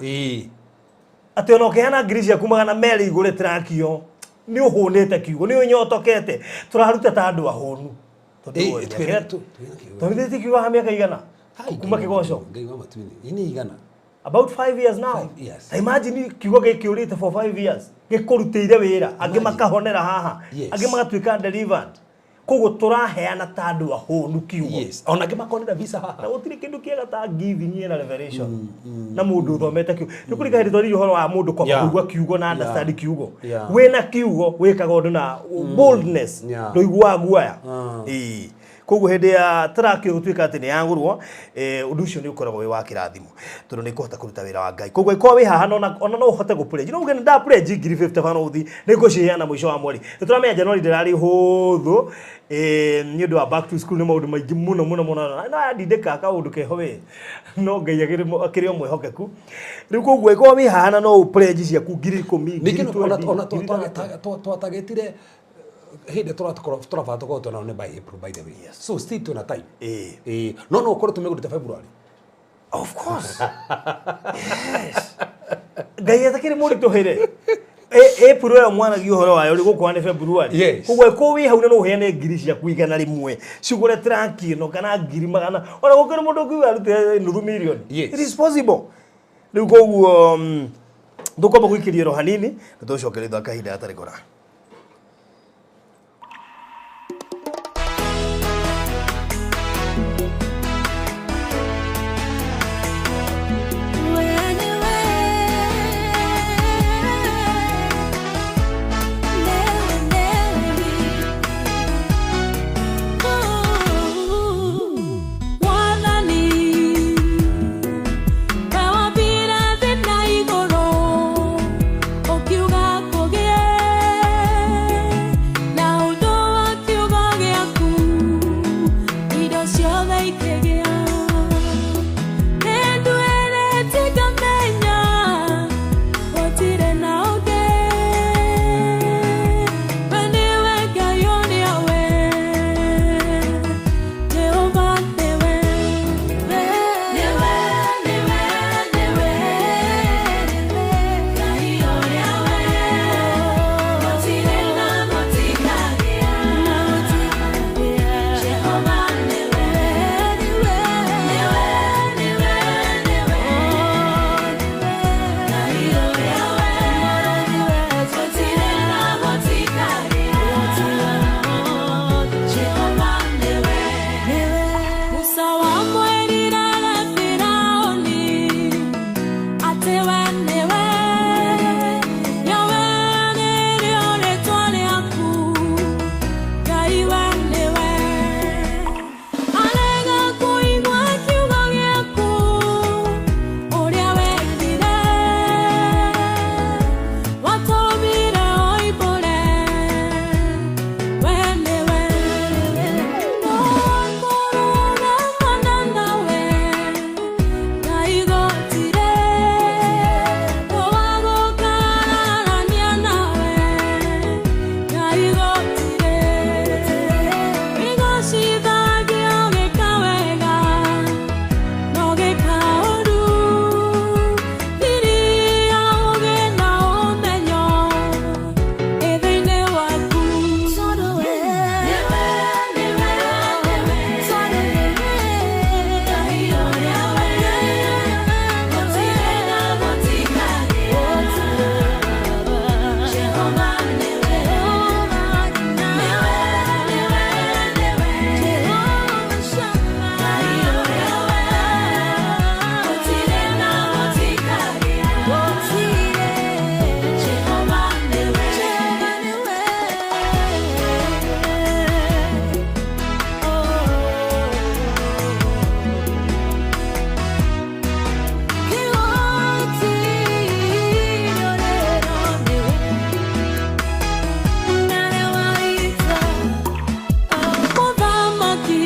atĩ ona ũkĩheana ngiri ciaku 200 igũre track ĩyo, nĩ ũhũnĩte kiugo, nĩ ũnyotokete. Tũraruta ta andũ ahũnu. Tondũ twĩna kiugo ha mĩaka igana kuma kĩgoco. Ngai wa matu-inĩ. Nĩ igana. About 5 years now. 5 years. Ta imagine kiugo gĩkĩũrĩte for 5 years gĩkũrutĩire wĩra, angĩ makahonera haha, angĩ magatuĩka delivered. Koguo tũraheana ta andũ ahũnu kiugo. Ona angĩ makonera visa haha. Na gũtirĩ kĩndũ kĩega ta giving ĩna revelation na mũndũ ũthomete kiugo. Nĩ kũrĩ hĩndĩ twaririe ũhoro wa mũndũ kwamba kũigua kiugo na understand kiugo. Wĩna kiugo wĩkaga ũndũ na boldness, ndũiguaga guoya. Koguo hĩndĩ ya track ĩyo gũtuĩka atĩ nĩ yagũrwo, ũndũ ũcio nĩ ũkoragwo wĩ wa kĩrathimo tondũ nĩ ĩkũhota kũruta wĩra wa Ngai. Koguo ĩkorwo wĩ haha ona no ũhote gũ pledge. No uge nĩ nda pledge ngiri 50 bana ũthi nĩ ngũciheana mũico wa mweri. Nĩ tũramenya January ndĩrarĩ hũthũ, nĩ ũndũ wa back to school nĩ maũndũ maingĩ mũno mũno mũno. No yandindĩka kaũndũ keho we. No Ngai akĩrĩ o mwĩhokeku. Rĩu koguo ĩkorwo wĩ haha na no ũ pledge ciaku ngiri ikũmi, ngiri Ningĩ ona 20, ona ngiri thate. twatagĩtire hĩndĩ tũrabata tũkorwo twĩna nĩ by April, by the way. So still twĩna time. No no ũkorwo tũmĩgũrĩte February. Of course. Yes. Ngai atakĩrĩ mũritũhĩre. April ĩyo mwanagia ũhoro wayo rĩ gũkũ nĩ February. Yes. Koguo kũ wĩ hau na no ũheane ngiri ciaku 100 cigũre traki ĩno kana ngiri magana ona gũkĩrĩ mũndũ ũngiuga arute nuthu mirioni. Yes. It is possible. Rĩu koguo tũkwamba gũikĩria ro hanini na tũcokerie thutha wa kahinda gatarĩ kũraya. Mwathani, we wambire thĩ na igũrũ, ũkiuga kũgĩe na ũndũ wa kiugo gĩaku, indo ciothe ikĩgĩa. Nĩnduĩrĩtie ngamenya, gũtirĩ na ũngĩ. We nĩwe Ngai ũrĩa we, Jehova nĩwe. Nĩwe, nĩwe, nĩwe, Ngai ũrĩa we, gũtirĩ na gũtikagĩa. Jehova nĩwe, nĩwe, nĩwe, nĩwe, Ngai ũrĩa we, gũtirĩ na gũtikagĩa. Jehova nĩwe. Musa wamwĩrire Firaũni atĩ we nĩwe Yahweh nĩrĩo rĩĩtwa rĩaku, Ngai we nĩwe. Arega kũigua kiugo gĩaku, ũrĩa wekire, watũmire oimbũre, we nĩwe. Tũkũrũgamana nawe, Ngai gũtirĩ ũwagũkararania nawe, Ngai gũtirĩ. Wĩgocithagia ũgĩka wega, na ũgĩka ũũru, thiri ya ũũgĩ na ũmenyo ĩ thĩinĩ waku. Nĩwe, nĩwe, nĩwe, Ngai ũrĩa we, gũtirĩ na gũtikagĩa. Jehova nĩwe, nĩwe, nĩwe, nĩwe, Ngai ũrĩa we, gũtirĩ na gũtikagĩa. Jehova nĩwe. Mũthamaki,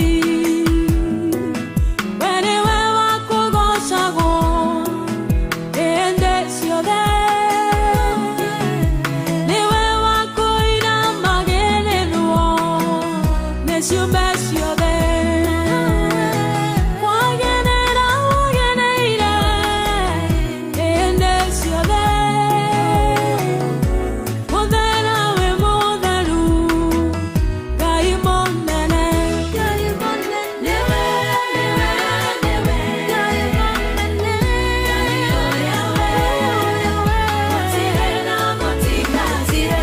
we nĩwe wa kũgoocagwo hĩndĩ ciothe, nĩwe wa kũinamagĩrĩrwo nĩ ciũmbe ciothe. Kwagĩrĩra wagĩrĩire hĩndĩ ciothe, mũthera wĩ mũtheru, Ngai mũnene. Nĩwe, nĩwe, nĩwe, Ngai ũrĩa we, gũtirĩ na gũtikagĩa.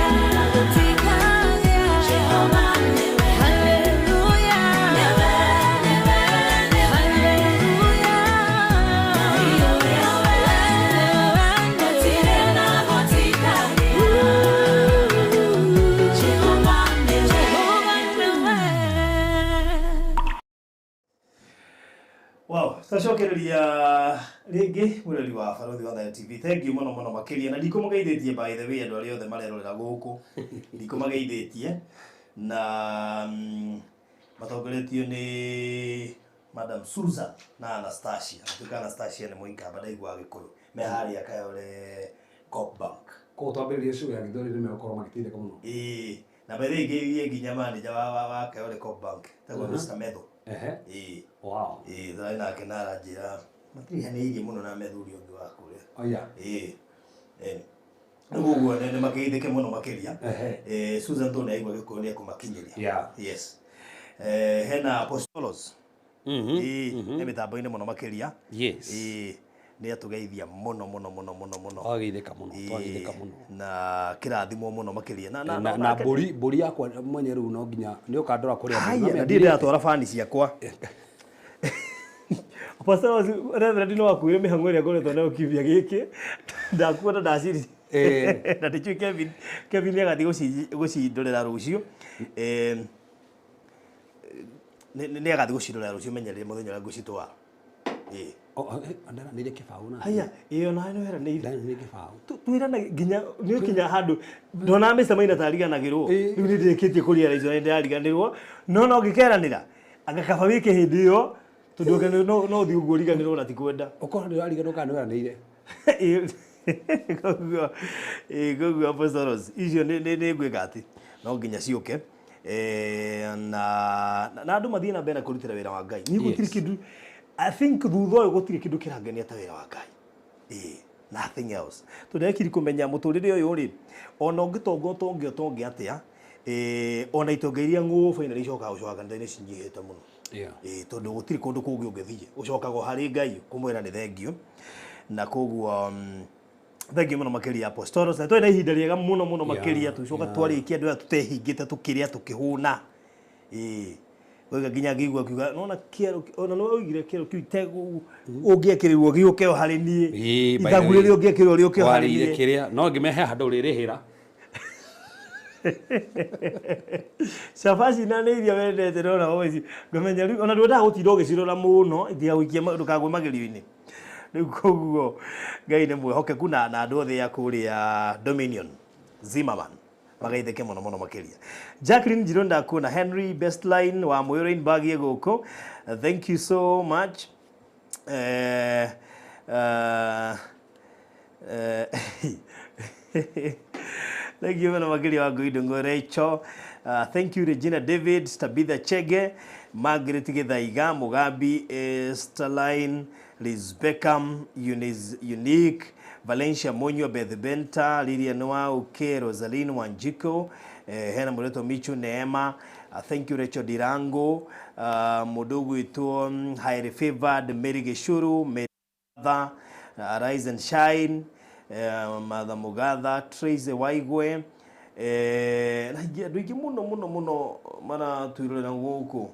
Jehova nĩwe, nĩwe, nĩwe, nĩwe, Ngai ũrĩa we, gũtirĩ na gũtikagĩa. Jehova nĩwe. Wow, twacokereria rĩngĩ mwĩrori wa Barũthi wa Thayo TV. Thank you mũno mũno makĩria na ndikũmũgeithĩtie by the way andũ arĩa othe marerorera gũkũ. Ndikũmageithĩtie na matongoretio nĩ Madam Susan na Anastasia. Gũtuĩka Anastasia nĩ mũikamba ndaiguaga Gĩkũyũ. Me harĩa Kayole Coop Bank. Koguo twambĩrĩrie show ya Gĩthweri nĩ megũkorwo magĩteithĩka mũno. Ĩĩ, na by the way ngeirie nginya manager wa Kayole Coop Bank. Etagwo Mr. Metho. Ehe. Ĩĩ. Wow. Ĩĩ, twarĩ nake na aranjĩra matirihanĩirie mũno na Metho ũrĩa ũngĩ wa kũrĩa. Oya. Ĩĩ. Koguo nĩ mageithĩke mũno makĩria. Susan tondũ nĩaigua gĩkũyũ nĩekũmakinyĩria. Yeah. Yes. Hena Apostolos. Ĩĩ, nĩ mĩtambo-inĩ mũno makĩria. Yes. Ĩĩ, nĩ atũgeithia mũno mũno mũno mũno mũno. Twageithĩka mũno, Ĩĩ, twageithĩka mũno. Na kĩrathimwo mũno makĩria. Na na Na na mbũri mbũri yakwa mwenye rĩu no nginya nĩ ũkandora kũrĩa mbũri. Haya, na ndirĩ ndĩratwara bani ciakwa. Apostolos, Reverend no akuire mĩhang'o ĩrĩa ngoretwo nayo kiumia gĩkĩ. Ndakuona ndaciri. Na ndĩnjũĩ Kevin, Kevin nĩ agathiĩ gũcindũrĩra rũciũ. Nĩ agathiĩ gũcirorera rũciũ menyerere mũthenya ũrĩa ngũcitwara. Ĩĩ. Nderanĩire kĩbaũ na. Haya, ĩyo nawe nĩ weranĩire. Nderanĩire kĩbaũ. Twĩrana nginya nĩ ũkinya handũ ndona Mr. Maina tariganagĩrwo. Rĩu nĩ ndĩrĩkĩtie kũrĩa icio nĩ ndĩrariganĩrwo. No no ngĩkeranĩra anga kaba wĩke hĩndĩ ĩyo tondũ no no ũthiĩ ũguo ũriganĩrwo na ti kwenda. Ũkorwo nĩ ũrariganĩrwo kana nĩ weranĩire. Koguo koguo Apostolos icio nĩ ngwĩka atĩ no nginya ciũke. Na na andũ mathiĩ na mbere na kũrutĩra wĩra wa Ngai. Niĩ gũtirĩ kĩndũ I think thutha ũyũ gũtirĩ kĩndũ kĩrangenia ta wĩra wa Ngai. Ĩĩ, nothing else. Tondũ ndekiri kũmenya mũtũrĩre ũyũ rĩ, ona ũngĩtonga ũtonge ũtonge atĩa, ona itonga iria ng'ũũ finally icokaga gũcoka kanitha-inĩ cinyihĩte mũno. Yeah. Ĩĩ, tondũ gũtirĩ kũndũ kũngĩ ũngĩthiĩ. Ũcokaga o harĩ Ngai kũmwĩra nĩ thengiũ. Na koguo thengiũ mũno makĩria Apostolos. Na twarĩ na ihinda rĩega mũno mũno makĩria tũgĩcoka twarĩkia andũ aya tũtehingĩte tũkĩrĩa tũkĩhũna. Ĩĩ. Oiga nginya ngĩigua akiuga nona kĩero ona no oigire kĩero kĩu itegũ ũngĩekĩrirwo gĩũke o harĩ niĩ. Ĩĩ, by the Ithagu way. rĩrĩa ũngĩekĩrirwo rĩũke o harĩ Warĩire niĩ. kĩrĩa no ngĩmehe handũ ũrĩrĩhĩra. Cabaci na nĩ iria wendete ndona oici ngamenya rĩu ona ndwendaga gũtinda ũgĩcirora mũno itigagũikie ndũkagwe magerio-inĩ. Rĩu koguo Ngai nĩ mwĩhokeku na andũ othe a kũrĩa Dominion Zimmerman magaithĩke mũno mũno makĩria. Jacqueline Njirũ ndakuona, Henry Bestline wa Mũyũrũ Bag ĩ gũkũ. Thank you so much. Thank you mũno makĩria wa Ngui Ndung'u Rachel. Thank you Regina David, Tabitha Chege, Margaret Githaiga, Mugambi Sterline, Liz Beckham, Eunice Unique, Valencia Munyua, Beth Benta, Lilian Wauke, Rosaline Wanjiko, hena mũretwo Michu Neema. Thank you Rachel Dirango, mũndũ ũgwĩtwo Highly Favored, Mary Gĩcuru, Mary Mother, Rise and Shine, Mother Mugatha, Tracy Waigwe, na ingĩ andũ aingĩ mũno mũno mũno maratwĩrorera gũkũ.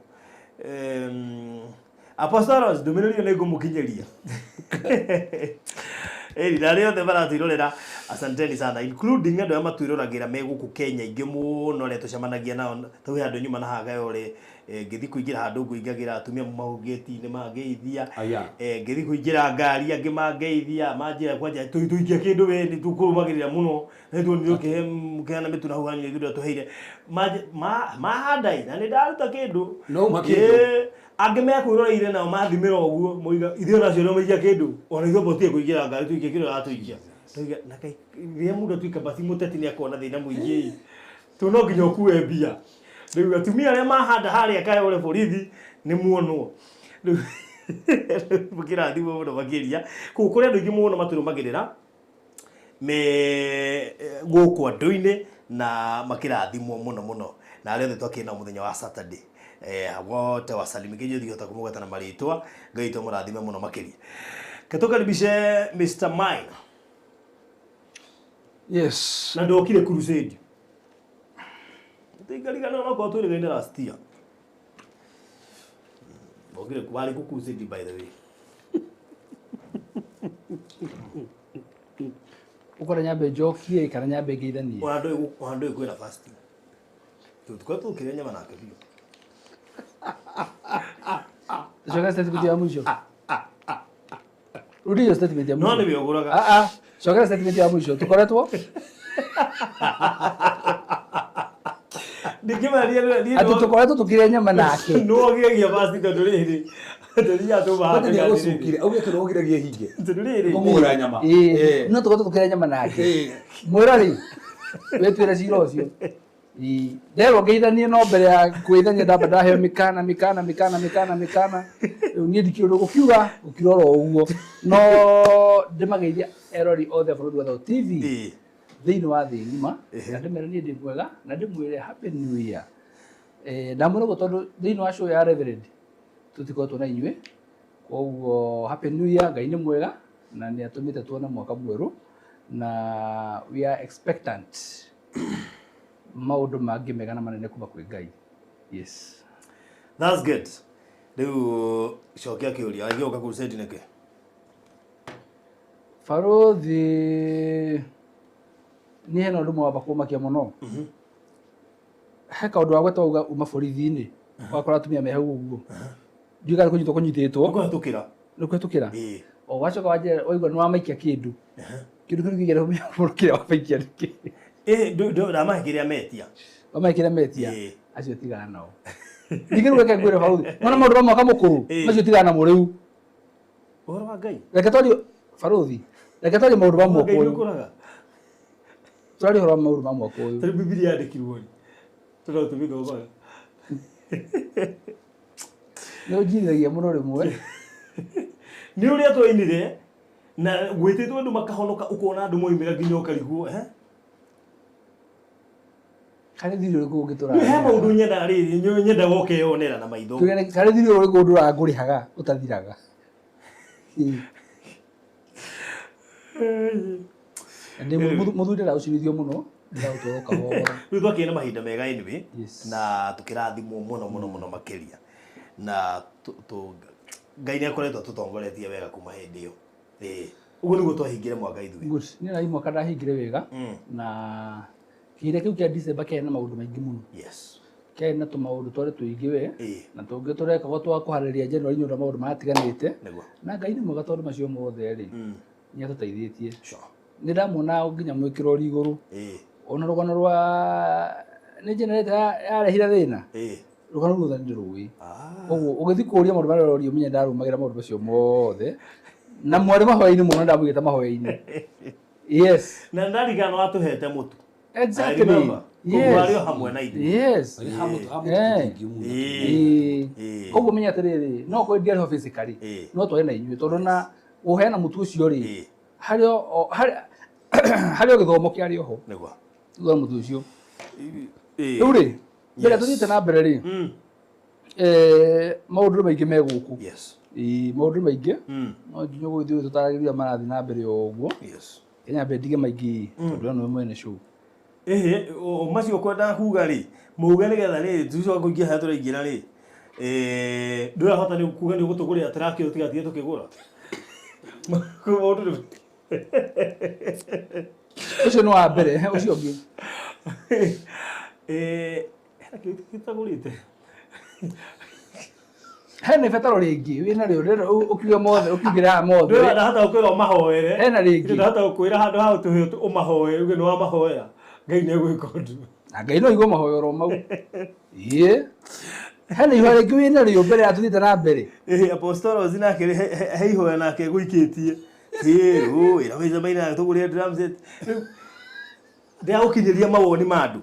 Apostolos ndũmĩrĩri ĩyo nĩ ngũmũkinyĩria. Ĩni na arĩa othe maratwĩrorera asanteni sana including andũ arĩa matwĩroragĩra me gũkũ Kenya aingĩ mũno arĩa tũcemanagia nao tau he handũ nyuma na haha Kayole ngĩthiĩ kũingĩra handũ ngũingagĩra atumia mau gĩti-inĩ mangeithia. Aya. Ngĩthiĩ kũingĩra ngari angĩ mangeithia manjĩra kwanja tũikia kĩndũ we nĩ tũkũrũmagĩrĩra mũno nĩ tuonire ũkĩhe mũkĩheana mĩtu na hau hanyu nĩ tũheire mahandai na nĩ ndaruta kĩndũ. No uma kĩndũ. Angĩ mekwĩroreire nao mathimĩra ũguo moiga ithuĩ onacio no maikia kĩndũ ona ithuĩ botire kũingĩra ngari tũikie kĩndũ aratũikia. Tũiga na kai rĩrĩa mũndũ atuĩka basi mũteti nĩ akorwo na thĩna mũingĩ tondũ no nginya ũkue mbia. Rĩu atumia arĩa mahanda harĩa Kayole borithi nĩ muonwo. Rĩu mũkĩrathimwo mũno makĩria. Kũu kũrĩ andũ aingĩ mũno matũrũmagĩrĩra me gũkũ andũ-inĩ na makĩrathimwo mũno mũno na arĩa othe twakĩrĩ nao mũthenya wa Saturday. Wote wasalimike ithuĩ kũmũgweta na marĩtwa Ngai witũ amũrathime mũno makĩria. Ke tũkaribishe Mr. Mine. Yes. Na ndokire crusade. Tingarigana no korwo twĩrĩgaine last year. Ndokire warĩ kũ crusade by the way. Ũkora nyambe njokie kana nyambe ngeithanie. Ona ndũĩ kwĩna fasting. Tũkoretwo tũkĩrĩa nyama nake biũ. Coka statement ya mwisho. Rudi hiyo statement ya mwisho. No nĩwe ũgũraga. Ah ah. Coka statement ya mwisho. Tukoretwo? Ndingĩmaria niĩ Atĩ tũkoretwo tũkĩrĩa nyama nake. no ũgiragia fasting tondũ rĩrĩ tũthiaga Kwani nĩ tũmahandĩka agũcukire augĩte no ũgiragia hinge. tondũ rĩrĩ Kũmũgũra nyama. Ĩĩ. No tũkoretwo tũkĩrĩa nyama nake. Mwĩrori wĩtuĩre cira ũcio. Ĩĩ. Nderwo ngeithanie no mbere ya kwĩthania ndamba ndaheo mĩkana mĩkana mĩkana mĩkana mĩkana. Rĩu niĩ ndikĩũĩ ũndũ gũkiuga gũkira oro ũguo. No ndĩmageithia erori othe a bũrũri wa Thau TV. Ĩĩ. Thĩinĩ wa thĩ ng'ima na ndĩmere niĩ ndĩ mwega na ndĩmwĩre happy new year. Ndamwĩra ũguo tondũ thĩinĩ wa show ya Reverend tũtikoretwo na inyuĩ, koguo happy new year. Ngai nĩ mwega na nĩ atũmĩte tuone mwaka mwerũ na we are expectant maũndũ mangĩ mega na manene kuma kwĩ Ngai. Yes. That's good. Rĩu cokia kĩũria, agĩũka crusade nĩkĩ? Barothi, niĩ hena ũndũ ũmwe wamba kũmakia mũno. He kaũndũ wagweta wauga uma borithi-inĩ, wakora atumia me hau ũguo, ndiũĩ kana kũnyitwo kũnyitĩtwo. Kũhetũkĩra. Nĩ kũhetũkĩra. Ĩĩ. O wacoka wanjĩra waigua nĩ wamaikia kĩndũ, kĩndũ kĩu kĩngĩenda kũmenya mũno kĩrĩa wamaikia nĩkĩ. Ĩĩ, ndamahe kĩrĩa metia. Wamahe kĩrĩa metia. Ĩĩ. Acio tigana nao. Ningĩ rĩu reke ngwĩre barothi, nona maũndũ ma mwaka mũkũrũ macio tigana namo rĩu. Ũhoro wa Ngai. Reke twarie barothi, reke twarie maũndũ ma mwaka Ngai ũyũ. nĩũkũraga. Twarie ũhoro wa maũndũ ma mwaka ũyũ. Tarĩu Bibilia yandĩkirwo rĩ? Tondũ tũmĩthomaga. Nĩ ũnjithagia mũno rĩmwe. Nĩ ũrĩa twainire na gwĩtĩtwo andũ makahonoka, ũkona andũ moimĩra nginya ũkarigwo, eh? Karĩ thiri ũrĩkũ ũngĩtũra? He maũndũ nyendaga rĩrĩ, nyendaga ũkeyonera na maitho. Karĩ thiri ũrĩkũ ũndũraga ngũrĩhaga ũtathiraga? Ndĩ mũthuri ndĩraũcirithio mũno, ndĩraũtwarwo kahora. Rĩu twakĩrĩ na mahinda mega anyway. Yes. Na tũkĩrathimwo mũno mũno mũno makĩria na Ngai nĩ akoretwo atũtongoretie wega kuma hĩndĩ ĩyo. Ĩĩ, ũguo nĩguo twahingire mwaka ithuĩ. Good. Niĩ na mwaka ndahingire wega na kĩhinda kĩu kĩa December kĩarĩ na maũndũ maingĩ mũno. Yes. Kĩarĩ na tũmaũndũ twarĩ tũingĩ we. Ĩĩ. Na tũngĩ tũrekagwo twa kũharĩrĩria January nĩ ũndũ wa maũndũ matiganĩte. Nĩguo. Na Ngai nĩ mwega tondũ macio mothe rĩ, nĩ atũteithĩtie. Sure. Nĩ ndamuona nginya mwĩkĩro ũrĩ igũrũ. Ĩĩ. Ona rũgano rwa nĩ generator yarehire thĩna. Ĩĩ. Rũgano rũu nĩ rũĩ. Koguo ũgĩthiĩ kũũria maũndũ marĩa ũroria ũmenye ndarũmagĩra maũndũ macio mothe. Na mwarĩ mahoya-inĩ mũno ndamũigĩte mahoya-inĩ. Yes. Na ndarigana watũhete mũtu. Exactly. I remember. Koguo Yes. arĩ o hamwe na ithuĩ. Yes. Ĩĩ. Ĩĩ. Koguo menya atĩrĩrĩ, no korwo ndiarĩ ho physically, no twarĩ na inyuĩ tondũ na gũheana mũtu ũcio rĩ, harĩ o harĩ o gĩthomo kĩarĩ oho. Nĩguo. Thutha wa mũtu ũcio. Rĩu rĩ, mbere tũthiĩte na mbere rĩ, maũndũ nĩ maingĩ me gũkũ. Yes. Ĩĩ, maũndũ nĩ maingĩ. No nginya ũgũthiĩ ũgĩtũtaragĩria marathiĩ na mbere o ũguo. Yes. Kenya mbe ndige maingĩ tondũ we nĩwe mwene show. Ĩhĩ, macio kwendaga kuga rĩ, mauge nĩgetha rĩ, tucoke kũingĩra harĩa tũraingĩra rĩ, ndũrahota nĩ kuga nĩ ũgũtũgũrĩra truck ĩyo tigatige tũkĩgũra. Maũndũ nĩ Ũcio nĩ wa mbere, ũcio ũngĩ. Hena kĩndũ gĩtagũrĩte. Hena ibataro rĩngĩ wĩna rĩo rĩrĩa ũkiuga mothe, ũkiugĩra haha mothe. Ndũrĩ ndahota gũkwĩra ũmahoere. Hena rĩngĩ. Ndahota gũkwĩra handũ ha ũtũhe ũmahoere, uge nĩ wamahoera. Ngai nĩ egwĩka ũndũ. Na Ngai no aigue mahoya oro mau. Ĩĩ. Hena ihoya rĩngĩ wĩna rĩo mbere ya tũthiĩte na mbere. Ĩĩ, Apostolos nake he ihoya nake gũikĩtie. Ĩĩ, ĩra wĩza maina tũgũrĩre drum set. Rĩu ndĩragũkinyĩria mawoni ma andũ.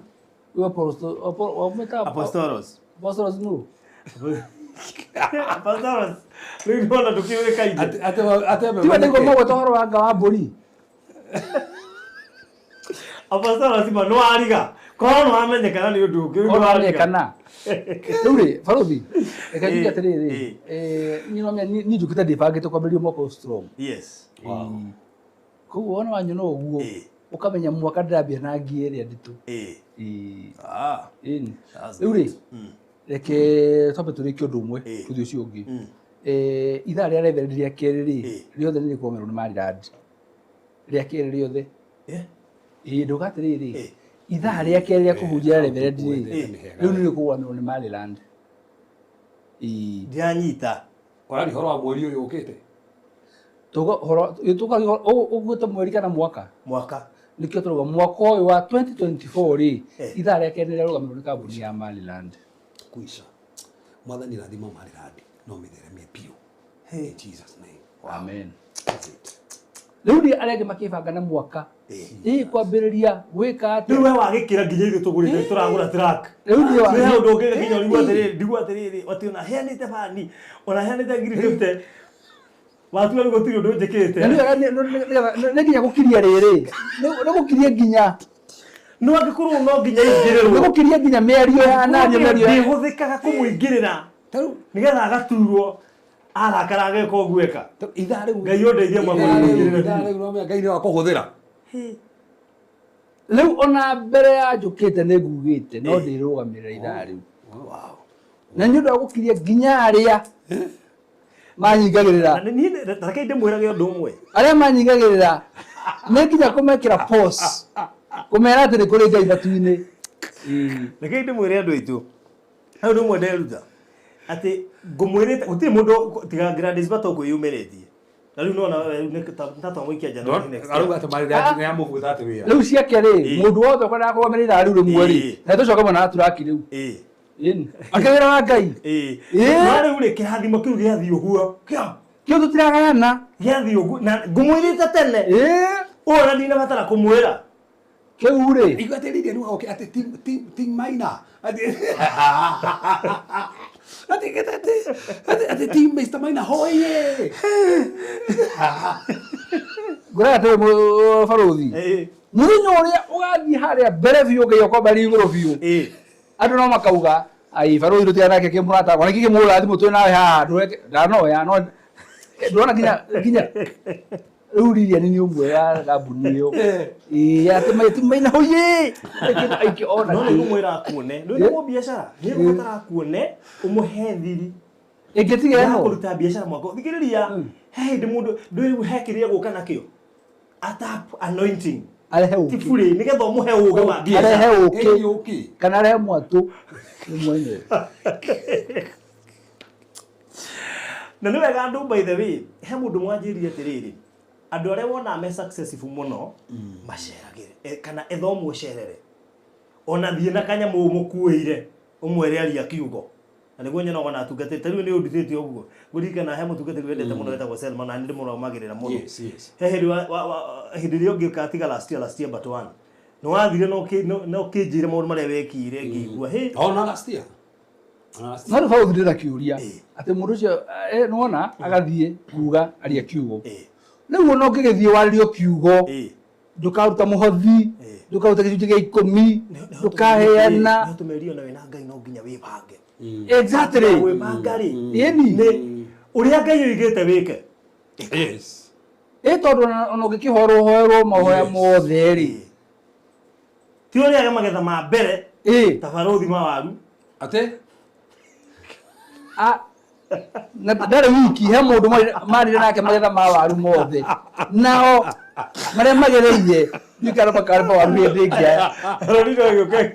Ũyũ Apostolos. Apostolos. Apostolos nũ? Apostolos. Rĩu nĩwona ndũkĩũĩkaine. Tiwe ndaigua magweta ũhoro wa nga wa mbũri. Apostolos ma nĩ wariga. Korwo nĩ wamenyekana nĩ ũndũ ũngĩ. Rĩu nĩ Korwo wariga. wamenyekana. Rĩu rĩ, barothi, reke njuge atĩrĩrĩ, niĩ no menya niĩ njũkĩte ndĩbangĩte kwambĩrĩria mwaka ũyũ strong. Yes. Koguo wona wanyona ũguo, ũkamenya mwaka ndĩrambia na ngia ĩrĩa nditũ. Ĩĩ. Ĩni. Rĩu rĩ, reke twambe tũrĩkie ũndũ ũmwe, tũthiĩ ũcio ũngĩ. Ithaa rĩa Reverend rĩa kerĩ rĩ, rĩothe nĩ rĩkũgomerwo nĩ Maryland. Rĩa kerĩ rĩothe. Ĩĩ, ndauga atĩrĩrĩ, ithaa rĩa kerĩ rĩa kũhunjia Reverend rĩ, rĩu nĩ rĩkũgũranĩrwo nĩ Maryland. Ĩĩ. Ndĩranyita. Ũraria ũhoro wa mweri ũyũ ũkĩte? Tuga ũhoro, ũguĩte mweri kana mwaka? Mwaka. Nĩkĩo tũrauga mwaka ũyũ wa 2024 rĩ, ithaa rĩa kerĩ nĩrĩarũgamĩrĩrwo nĩ kambuni ya Maryland. Kuica. Mwathani rathima Maryland no mĩtheremie biũ. In Jesus name. Amen. Rĩu nĩ arĩa angĩ makĩbanga na mwaka. Ĩĩ kwambĩrĩria gwĩka atĩa? Rĩu we wagĩkĩra nginya ithuĩ tũgũrĩte tũragũra truck. Rĩu niĩ wa- Nĩ ũndũ ũngĩ nginya ũrigwo atĩrĩrĩ, ndigwo atĩrĩrĩ, atĩ ona heanĩte bani, ona heanĩte ngiri 50. Watura rĩu gũtirĩ ũndũ njĩkĩte. Na nĩ nginya gũkiria rĩrĩ, nĩ gũkiria nginya No angĩkorwo no nginya ingĩrĩrwo. Nĩ gũkiria nginya mĩario ya nario mĩario. Ndĩhũthĩkaga kũmũingĩrĩra. Nĩgetha agaturwo arakara ageka ũguo eka. Ithaa rĩu. Ngai ũndeithie mwaka ũyũ. Ithaa rĩu no Ngai nĩ wa kũhũthĩra. Rĩu ona mbere ya njũkĩte nĩ ngugĩte no ndĩrũgamĩrĩra ithaa rĩu. Na nĩ ũndũ wa gũkiria nginya arĩa manyingagĩrĩra. Reke ndĩmwĩrage ũndũ ũmwe. Arĩa manyingagĩrĩra nĩ nginya kũmekĩra pause. Kũmera atĩ nĩ kũrĩ Ngai matu-inĩ. Reke ndĩmwĩre andũ aitũ. He ũndũ ũmwe nderuta. Atĩ ngũmwĩrĩte gũtirĩ mũndũ tiga Gladys Bato kwĩyumĩrĩtie. Na rĩu nona nĩ twamũikia nja next year. Arauga atĩ marĩ nĩ amũbutha atĩ wĩra. Rĩu ciake rĩ, mũndũ wothe ũkwendaga kũrũgamĩrĩra ithaa rĩu rĩmwe rĩ, na tũcoke mwena wa turaki rĩu. Akĩ wĩra wa Ngai. No rĩu rĩ, kĩrathimo kĩu gĩathiĩ ũguo. Kĩu tũtiragayana. Gĩathiĩ ũguo na ngũmwĩrĩte tene. Ũũ ona ndinabatara kũmwĩra. Kĩu rĩ. Igua atĩ Lydia nĩ oke atĩ team Maina. Atĩ atĩ team Mr Maina hoye. Ngũraga atĩ barũthi. Mũthenya ũrĩa ũgathiĩ harĩa mbere biũ Ngai akwamba arĩ igũrũ biũ. Andũ no makauga ai barũthi tũtigana nake kĩmũrata wakwa nĩkĩ kĩmũhũra thimũ twĩ nawe haha ndanoya no ndũrona nginya rĩu Lilian nĩ ũmwe wa kambuni ĩyo. Ĩĩ atĩ ti Maina hoye. Aingĩ ona No nĩ ngũmwĩra akuone. Ndũĩ nĩ biacara. Nĩ ngũbatara akuone ũmũhe thiri. Ĩngĩtiga ĩno. Kũruta biacara mwaka. Thikĩrĩria he hĩndĩ mũndũ ndũĩ rĩu he kĩrĩa gũka nakĩo. Atap anointing. Arehe ũkĩ. Ti bure nĩgetha ũmũhe ũgĩ wa biacara. Arehe ũkĩ. Kana arehe mwatũ. Nĩ mwenyewe. Na nĩ wega andũ by the way, he mũndũ mwanjĩrire atĩrĩrĩ, andũ arĩa wonaga me successful mũno maceragĩre kana etha ũmũcerere. Ona thiĩ na kanyamũ ũmũkuĩire ũmwĩre aria kiugo. Na nĩguo nyonaga na atungatĩri ta rĩu nĩ ũndutĩte ũguo. Ngũririkana he mũtungatĩri wendete mũno wetagwo Selma na nĩ ndĩmũrũmagĩrĩra mũno. He hĩndĩ hĩndĩ ĩrĩa ũngĩ ũkatiga last year but one. Nĩ wathire na ũkĩnjĩra maũndũ marĩa wekire ngĩigua hĩ. Ona last year. No rĩu barũthi ndĩna kĩũria atĩ mũndũ ũcio nĩwona agathiĩ kuga aria kiugo. Rĩu ona ũngĩgĩthiĩ warĩrio kiugo ndũkaruta mũhothi, ndũkaruta gĩcunjĩ gĩa ikũmi, ndũkaheana. Nĩ ũtũmerio na wĩna Ngai no nginya wĩbange. Exactly. Wĩbanga rĩ. Ĩni. Nĩ ũrĩa Ngai oigĩte wĩke. Yes. Ĩ tondũ ona ũngĩkĩhoerwo hoerwo mahoya mothe rĩ. Ti ũrĩage magetha ma mbere. Ta barũthi ma waru. Atĩ? Na ndarĩ wiki he mũndũ marire nake magetha ma waru mothe. Nao marĩa magereire ndiũĩ kana makarĩma waru hĩndĩ ĩngĩ aya. Roriro gĩũke.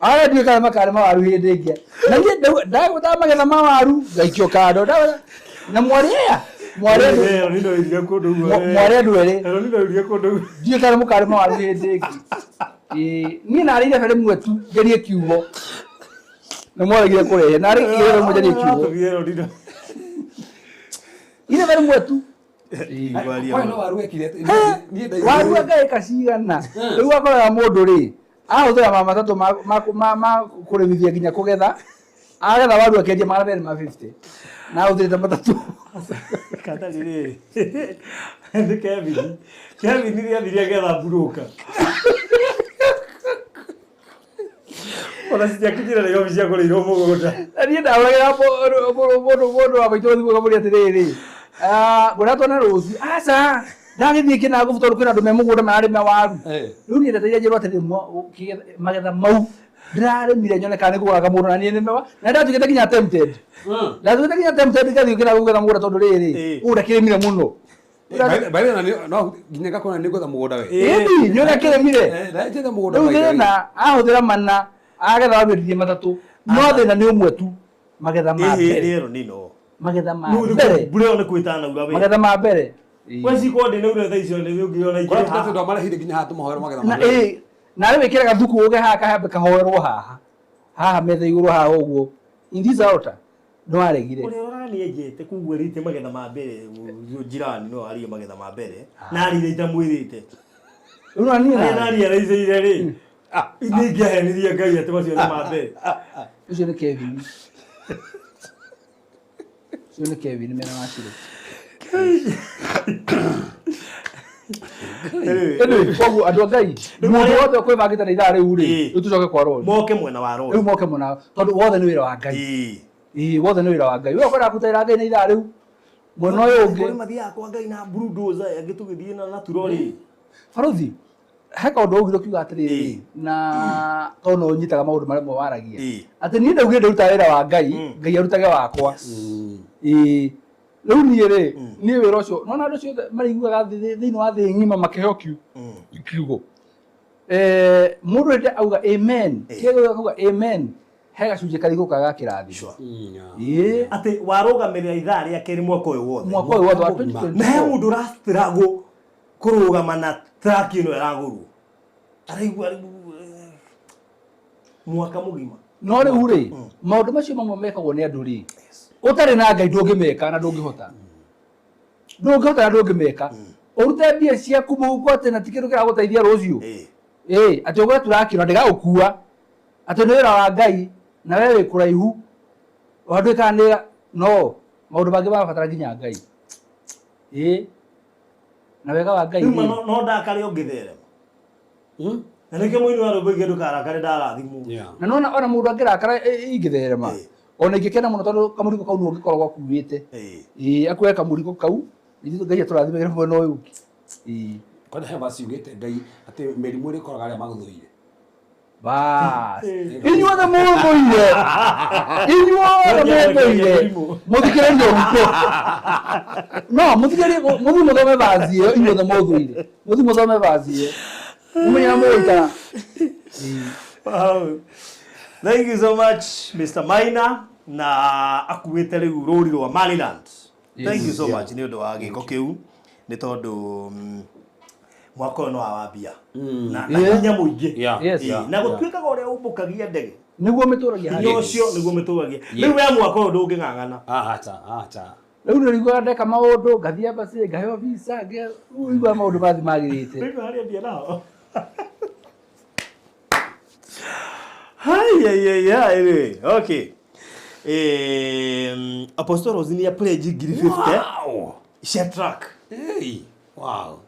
Arĩa ndiũĩ kana makarĩma waru hĩndĩ ĩngĩ. Na niĩ ndagũtaga magetha ma waru ngaikio kando. Na mwarĩ aya. Mwarĩ andũ erĩ. Ndiũĩ kana mũkarĩma waru hĩndĩ ĩngĩ. Niĩ narĩ irebe rĩmwe tu ngerie kiugo. Na mwaregire kũrehe. Narĩ irebe rĩmwe ngerie kiugo. Irebe rĩmwe tu. Waru angaĩka cigana. Rĩu wakoraga mũndũ rĩ ahũthĩra ma matatũ ma kũrĩmithia nginya kũgetha. Agetha waru akendia 250. Na ahũthĩrĩte matatũ. Kata rĩrĩ. Nĩ Kevin. Kevin nĩ athire agetha mburũka. Ona citiakinyire Nairobi ciagũrĩirwo mũgũnda. Na niĩ ndahũragĩra mũndũ wa maitũ thimũ ngamũria atĩrĩrĩ, ngwĩra tuone rũciũ. Aca, ndagĩthiĩ kĩnangobu tondũ kwĩna andũ me mũgũnda mararĩma waru. Rĩu niĩ ndetereire njĩrwo atĩrĩ, magetha mau ndĩrarĩmire nyone kana nĩ kũgũraga mũndũ na niĩ nĩme wa. Na ndatuĩkĩte nginya tempted. Ndatuĩkĩte nginya tempted ngathiĩ kĩnangobu gwetha mũgũnda tondũ rĩrĩ, ũũ ndakĩrĩmire mũno. By the way, no nginya ngakona nĩ gwetha mũgũnda we. Ĩni, nĩ ũrĩa kĩrĩmire. Njetha mũgũnda. Rĩu thĩna ahũthĩra mana agetha wambĩrĩrie matatũ. No thĩna nĩ ũmwe tu. Magetha ma mbere. Magetha ma mbere. Mbura ĩyo nĩ kwĩtanaura we. Magetha ma mbere. We ciko ndĩ naura thaa icio nĩ ũngĩona Kũrĩa ikĩrĩ haha. tũtatũ marehire nginya haha tũmahoere magetha ma Na mbere. ĩ na rĩu ĩkĩra gathuku ũge haha kahambe kahoerwo haha. Haha metha igũrũ haha ũguo. In this altar. No aregire. Ũrĩa ũranienjete koguo arĩte magetha ma mbere jirani no arie magetha ma mbere na arire itamwĩrĩte. Rĩu na niĩ Arĩa na nariaraiceire rĩ nĩ ingĩahenirie Ngai atĩ macio nĩ ma mbere. Ũcio nĩ Kevin. Ũcio nĩ Kevin mena wa Shiro. Anyway, koguo andũ a Ngai mũndũ wothe ũkwĩbangĩte na ithaa rĩu rĩ, rĩu tũcoke kwa rori. Moke mwena wa rori. Rĩu moke mwena tondũ wothe nĩ wĩra wa Ngai. Ĩĩ, wothe nĩ wĩra wa Ngai. We ũkwenda kũrutĩra Ngai na ithaa rĩu mwena ũyũ ũngĩ. Kũrĩ mathiaga kwa Ngai na bulldozer angĩ tũgĩthiĩ na turori. Barothi, he kaũndũ waugire ũkiuga atĩrĩrĩ na tondũ no ũnyitaga maũndũ marĩa mwe waragia atĩ niĩ ndaugire ndaruta wĩra wa Ngai, Ngai arutage wakwa. Ĩĩ, rĩu niĩ rĩ, niĩ wĩra ũcio nona andũ acio othe marĩiguaga thĩinĩ wa thĩ ng'ima makĩheo kiugo. Mũndũ rĩrĩa auga amen, kĩrĩa auga amen, he gacunjĩ karĩkũ kaga kĩrathimo. Ĩĩ. Atĩ warũgamĩrĩra ithaa rĩa kerĩ mwaka ũyũ wothe. Mwaka ũyũ wothe wa 2024. Na he mũndũ ũrastruggle kũrũgama na truck ĩno ĩragũrwo. Araigua rĩu mwaka mũgima. No rĩu rĩ, maũndũ macio mamwe mekagwo nĩ andũ rĩ, ũtarĩ na Ngai ndũngĩmeka na ndũngĩhota. Ndũngĩhota na ndũngĩmeka. Ũrute mbia ciaku mũhuko atĩ na ti kĩndũ kĩragũteithia rũciũ. Ĩĩ, atĩ ũgũre turaki na ndĩgagũkua. Atĩ nĩ wĩra wa Ngai na we wĩ kũraihu. Wandũ kana nĩ no maũndũ mangĩ marabatara nginya Ngai. Ĩĩ. Na wega wa Ngai. Rĩu no ndakare ũngĩtherema. Na nĩkĩo mũini wa rwĩmbo ingĩ ndũkarakare ndarathimwo. Na nona ona mũndũ angĩrakara ingĩtherema. Ona ingĩkena mũno tondũ kamũrigo kau nĩwe ũngĩkoragwo akuĩte. Ĩĩ, akuoe kamũrigo kau, ithuĩ Ngai atũrathime mwena ũyũ ũngĩ. Ĩĩ. Kwani he verse yugĩte Ngai atĩ mĩrimũ ĩrĩa ĩkoraga arĩa magũthũire. Bas. Inyuothe mũthũire. Inyuothe mũthũire. Mũthikĩrĩrie ũrutwo. No, mũthikĩrĩrie mũthiĩ mũthome verse ĩyo inyuothe mũthũire. Mũthiĩ mũthome verse ĩyo. Mũmenye na mũgũikara. Wow. Thank you so much Mr. Maina na akuĩte rĩu rũri rwa Maryland. Thank you so much nĩ ũndũ wa gĩko kĩu nĩ tondũ mwaka ũyũ no wawambia na hinya mũingĩ. Na gũtuĩkaga ũrĩa ũmbũkagia ndege nĩguo mĩtũragia hinya ũcio nĩguo mĩtũragia. Rĩu we mwaka ũyũ ndũngĩng'ang'ana. Acha. Rĩu nĩ rĩiguaga ndeka maũndũ ngathiĩ embassy ngaheo visa rĩu maũndũ mathi magĩrĩte. Rĩu harĩa mbia nao. Hai, ai, ai, okay. Apostle Rose ni pledge ngiri 50. Wow. Cia truck. Hey, wow.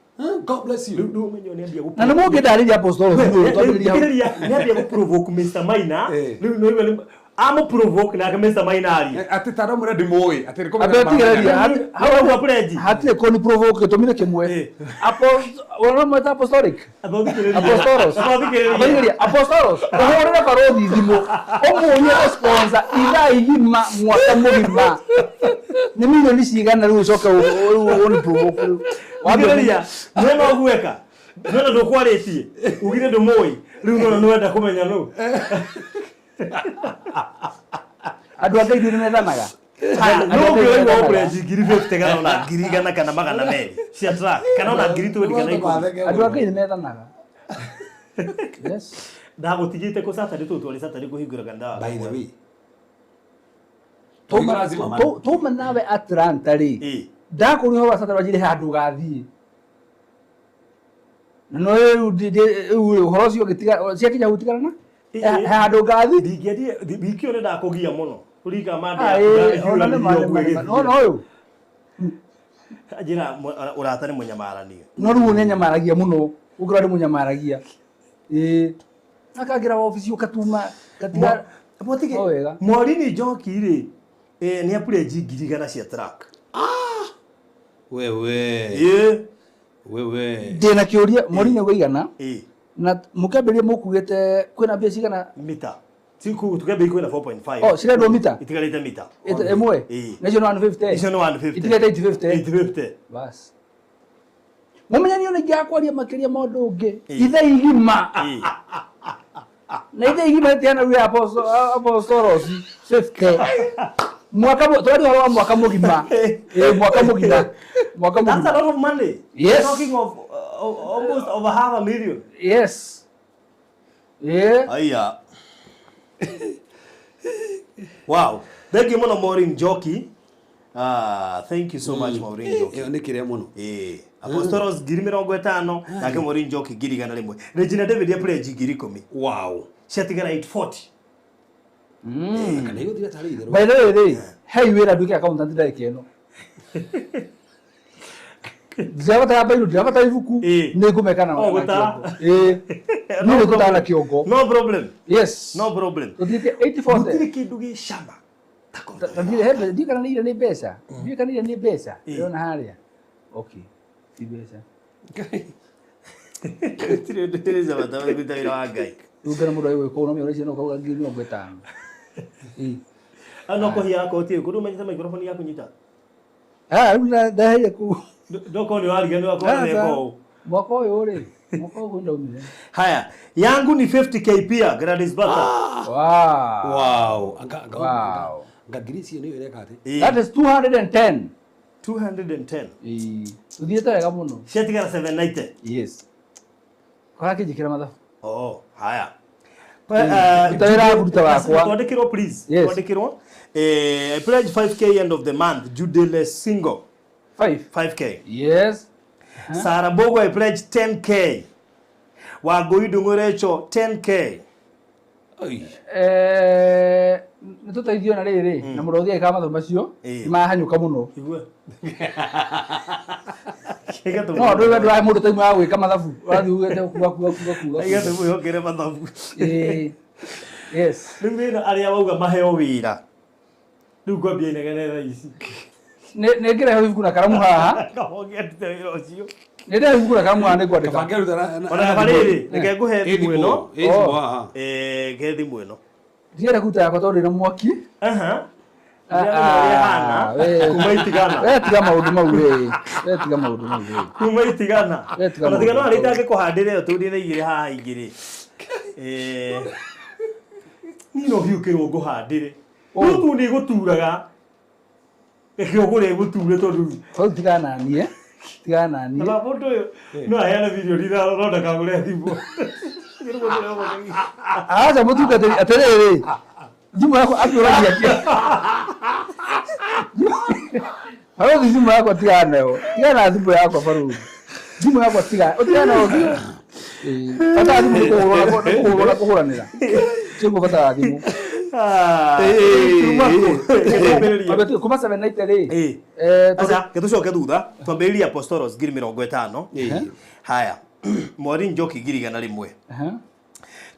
God bless you. Rĩu ũmenye nĩ ambia Na nĩ mũngĩndarĩria Apostle Rose nĩ ũtwambĩrĩria hau. Nĩ ambia gũprovoke Mr. Maina. Rĩu nĩ amũprovoke nake Mr. Maina arie. Atĩ ta ndamwĩra ndimũĩ, atĩ nĩ Ambe tigĩrĩria hau pledge. Hatirĩ kũni provoke gĩtũmi nĩ kĩmwe. Wona apostolic. Apostolos. Athikĩrĩria Apostolos. Ũhũrĩre barothi thimũ. Ũmũrie gũ-sponsor ithaa igima mwaka mũgima. Nĩ milioni cigana rĩu ũcoke ũni provoke rĩu. Thikĩrĩria, nĩwona ũgueka. Nĩwona ndũkwarĩtie. Ugire ndũmũĩ. Rĩu nĩwona nĩwenda kũmenya nũ. Andũ a Ngai nĩ methanaga. No ũngĩoigua ũpledge ngiri 50 kana ona ngiri 100 kana 200 cia truck kana ona ngiri 20 kana 10. Andũ a Ngai nĩ methanaga. Yes. Ndagũtigĩte kũ Saturday tũtwarĩ twari Saturday kũhingũra kanitha wa. By the way. Tuma nawe Atlanta rĩ. Ndakũria ũhoro wa Saturday wanjĩre handũ ũgathiĩ. Na no rĩu ũhoro ũcio ũgĩtiga ciakinya gũtigana na he handũ ngathiĩ. Ndingĩendire wiki ũyũ nĩ ndakũgia mũno. Ũrika mande No no ũyũ. Njĩra ũrata nĩ mũnyamaranio. No rĩu nĩ nyamaragia mũno. Ũngĩrora nĩ mũnyamaragia. Ĩĩ. Akangĩra wabici ũkatuma gatiga. Mũtige. Morini Njoki rĩ nĩ apledge ngiri 100 cia truck. Wewe. Ĩĩ. Wewe. Ndĩna kĩũria Morini ũigana. Na mũkĩambĩrĩria mũkugĩte kwĩna mbia cigana mita. Siku tukĩambĩrĩria kwĩna 4.5. Oh, cirendwo mita? Itigarĩte mita. Ĩmwe? Na icio nĩ 150? Icio nĩ 150. Itigarĩte 850? 850. Bas. Mũmenye niĩ ningĩ akwaria makĩria ma ũndũ ũngĩ. Ithe igima. Na ithe igima rĩtiana rĩu Apostolos 50. Mwaka twaria ũhoro wa mwaka mũgima. Ĩĩ, mwaka mũgima. Mwaka mũgima. That's a lot of money. Yes. We're talking of almost over 500,000. Yes. Yeah. Aya. Wow. Thank you mũno Maureen Njoki. Thank you so much Maureen Njoki. Ĩyo nĩ kĩrĩa mũno. Ĩĩ. Apostolos ngiri 50 nake Maureen Njoki ngiri 100. Regina David ya pledge ngiri 10. Wow. Ciatigara 840. Kana igũthira tarĩ itherũ. By the way rĩ, hei wĩra nduĩke accountant ndagĩka ĩno. Ndirabatara bairo, ndirabatara ibuku, nĩ ngũmeka na kĩongo. Ĩĩ. Nĩ ngũtara na kĩongo. No problem. Yes. No problem. Tũthiĩte 84. Gũtirĩ kĩndũ gĩ cama. Tandire ndiũ kana nĩ mbeca. Ndiũ kana nĩ mbeca. Ndĩrona harĩa. Okay. Ti mbeca. Gũtirĩ ũndũ ũrĩ cama ta kũruta wĩra wa Ngai. Rĩu kana mũndũ agĩgwĩka ũũ no mĩoro icio no ũkauga 50,000. Ĩĩ. No kũhia yakwa ũtirĩ kũndũ ũmenyete microphone yaku nyita. Ah, rĩu ndaheire kũu. Ndoko nĩ wariganĩrwo akorwo nĩ ũũ. Mwaka ũyũ rĩ, mwaka ũyũ ndaumire. Haya, yangu ni 50k pia Gladys Bata. Wow. Wow. Wow. Anga ngiri icio nĩ ĩreka atĩ. That is 210. 210. Ĩĩ. Tũthiĩte wega mũno. Ciatigara 790. Yes. Kora kĩnjĩkĩra mathabu. Oh, haya. Ruta wĩra ruta wakwa. Twandĩkĩrwo please. Yes. Twandĩkĩrwo. I pledge 5k end of the month. Judele single. 5. 5k. Yes. Sarah Bogo, I pledge 10k. Wangui Ndung'urecho 10k. Nĩ tũteithio na rĩrĩ na mũrũthi agĩkaga mathabu macio nĩ mahanyũka mũno. No ndũĩ ndũrahe mũndũ time ya gwĩka mathabu ũrathiĩ ugĩte kuga kuga kuga kuga. Igatũ mwĩhokere mathabu. Yes. Rĩu wĩra arĩa wauga maheo wĩra. Rĩu ngwambia inegene thaa ici. Nĩ ngĩrehe ibuku na karamu haha. Kamũngĩaruta wĩra ũcio. Nĩ ndehe ibuku na karamu haha nĩ ngwandĩka. Ona kaba rĩrĩ, reke ngũhe thimũ ĩno. Ke thimũ ĩno. Ndienda kũruta yakwa tondũ ndĩna mwaki. Aha. Kuma itigana. We tiga maũndũ mau we. We tiga maũndũ mau we. Kuma itigana. Ona tiga no arĩa itangĩkũhandĩra ĩyo tondũ ndĩna igĩrĩ haha igĩrĩ. Niĩ no hiũkĩrwo ngũhandĩre. Rĩu tu nĩ gũturaga. Reke ũgũre gũture tondũ. Hau tigana niĩ. Tigana niĩ. Na mũndũ ũyũ no aheane mirioni ithano no ndakagũre thimũ. Aca mũtungatĩri atĩrĩrĩ. Thimũ yakwa atũragia kĩ. Baruthi thimũ yakwa tigana nayo. Tigana na thimũ yakwa baruthi. Thimũ yakwa tigana. Ũtigana nayo biũ. Bata thimũ nĩ kũhũrwo na kũhũranĩra. Tiguo bata wa thimũ. Kuma 790 rĩ. Aca, gĩtũcoke thutha. Twambĩrĩrie Apostolos 50,000. Haya. Mwari Njoki 100,000.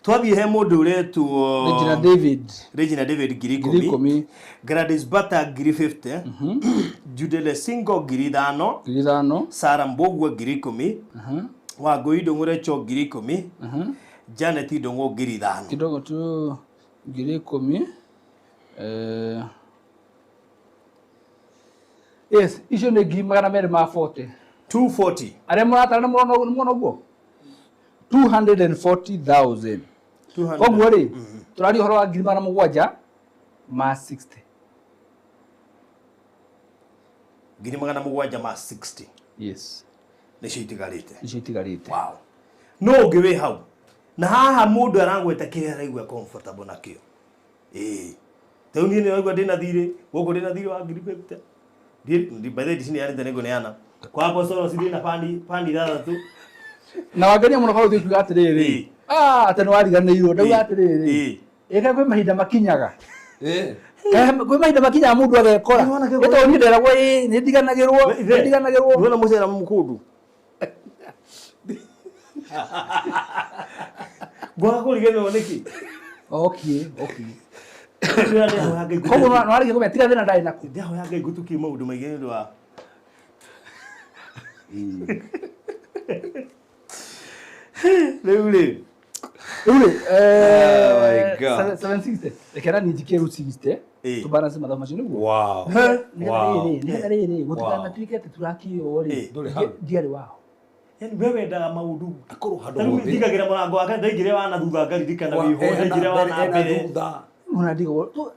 Twathiĩ he mũndũ ũretwo Regina David. Regina David 10,000. Gladys Bata 50,000. Judele Singo 5,000. 5,000. Sarah Mbugua 10,000. Wangui Ndung'urecho 10,000. Janet Ndung'u 5,000. Kidogo tu 10,000. Yes, icio nĩ 240,000. 240. Arĩa mũratara nĩ mũrona ũguo? 240,000. Koguo rĩ, tũraria ũhoro wa 760,000. 760,000. Yes. Nĩcio itigarĩte. Nĩcio itigarĩte. Wow. No ũngĩ wĩ hau. Na haha mũndũ aragweta kĩrĩa araigua comfortable nakĩo. Ĩĩ. Rĩu niĩ nĩraigua ndĩna thirĩ, gũkũ ndĩna thirĩ wa 50,000. Ndi by the way ndicineanĩte nĩngũneana. Kwa Apostolos ndĩna pani ithathatũ. Na wangenia mũno barũthi ũkiuga atĩrĩrĩ. Ah, atĩ nĩ wariganĩirwo. Ndauga atĩrĩrĩ. Ĩka kwĩ mahinda makinyaga. Kwĩ mahinda makinyaga mũndũ agekora. Nĩ tondũ niĩ nderagwo ĩĩ nĩ ndiganagĩrwo, nĩ ndiganagĩrwo. Nĩwona mũcera mũkũndũ. Ngwaga kũriganĩrwo nĩkĩ? Okay, okay. Koguo no warĩkia kũmenya tiga thĩna ndarĩ nako. Ndĩrahoya Ngai ngũtukie maũndũ maingĩ nĩ ũndũ wa Rĩu rĩ. Rĩu rĩ, my God. 760. Reke na niĩ njikie rĩu 60. Tũbalance mathabu macio nĩguo. Wow. Nĩgetha rĩrĩ, nĩgetha rĩrĩ, gũtikanatuĩke atĩ tũrakĩywo rĩ. Ndũrĩ hau. Ndiarĩ waho. Yaani we wendaga maũndũ akorwo handũ Tarĩu hothe. ndigagĩra mũrango wa kanitha ndaingĩre wa na thutha ngaririkana wĩho ndaingĩre wa na mbere. Ona ndigagwo.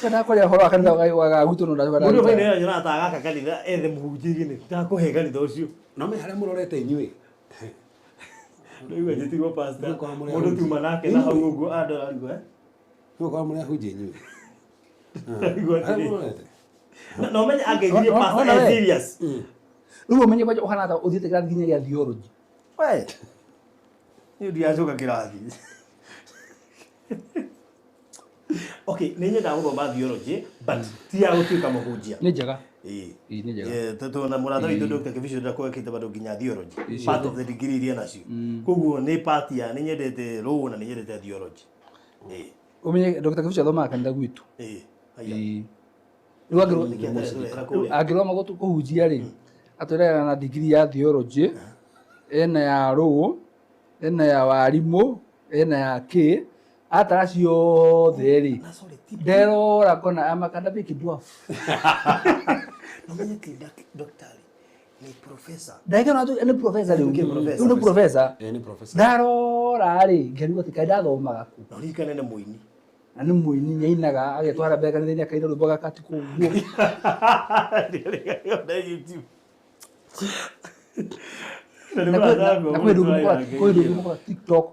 Kana kwaria ũhoro wa kanitha wa gwitũ no ndacoka Mũndũ ũyũ nĩ nyonaga ta gaka kanitha ethe mũhunjia nĩ ndakũhe kanitha ũcio. No me harĩa mũrorete inyuĩ. Rĩu anjĩtirwo pastor. Mũndũ tiuma nake na hau ũguo andora arigwo. Nĩgũkorwo mũrĩ ahunjia inyuĩ. Arigwo Harĩa atĩrĩ. mũrorete. Na ũmenye angeithirie pastor e serious. Rĩu ũmenye kwanja ũhana ta ũthiĩte kĩrathi nginya gĩa theology. We. Niĩ ndigacoka kĩrathi. Okay, nĩ nyendaga gũthoma theology but ti ya gũtuĩka mũhunjia. Nĩ njega. Ĩĩ. Ĩĩ, nĩ njega. Tondũ na mũrata witũ Dr. Kibicho ndakwekĩte bado nginya theology, part of the degree iria nacio, koguo nĩ part ya nĩ nyendete law na nĩ nyendete theology. Ĩĩ. Ũmenye Dr. Kibicho athomaga kanitha gwitũ. Ĩĩ. Haya. Ĩĩ. Rĩu Nĩkĩ atarĩ kũrĩa? Angĩrũgama kũhunjia rĩ, atwĩraga na degree ya theology, ena ya law, ena ya warimũ, ena ya kĩ, atara ciothe rĩ, Na sorry, ti nderora ngona amakandabiki dwarf. No menye ti doctor ni professor. Ndagĩka no nĩ professor rĩu. Nĩ professor. Rĩu nĩ professor. Ĩĩ, nĩ professor. Ndarora rĩ, ngĩrigwo atĩ kaĩ ndathomaga kũ. Na ũririkane nĩ mũini. Na nĩ mũini, nĩainaga, agetwara mbere kanitha-inĩ akaina rwĩmbo gakati kũu ũguo. Na YouTube. Na kwĩ ndũngĩ mũkora TikTok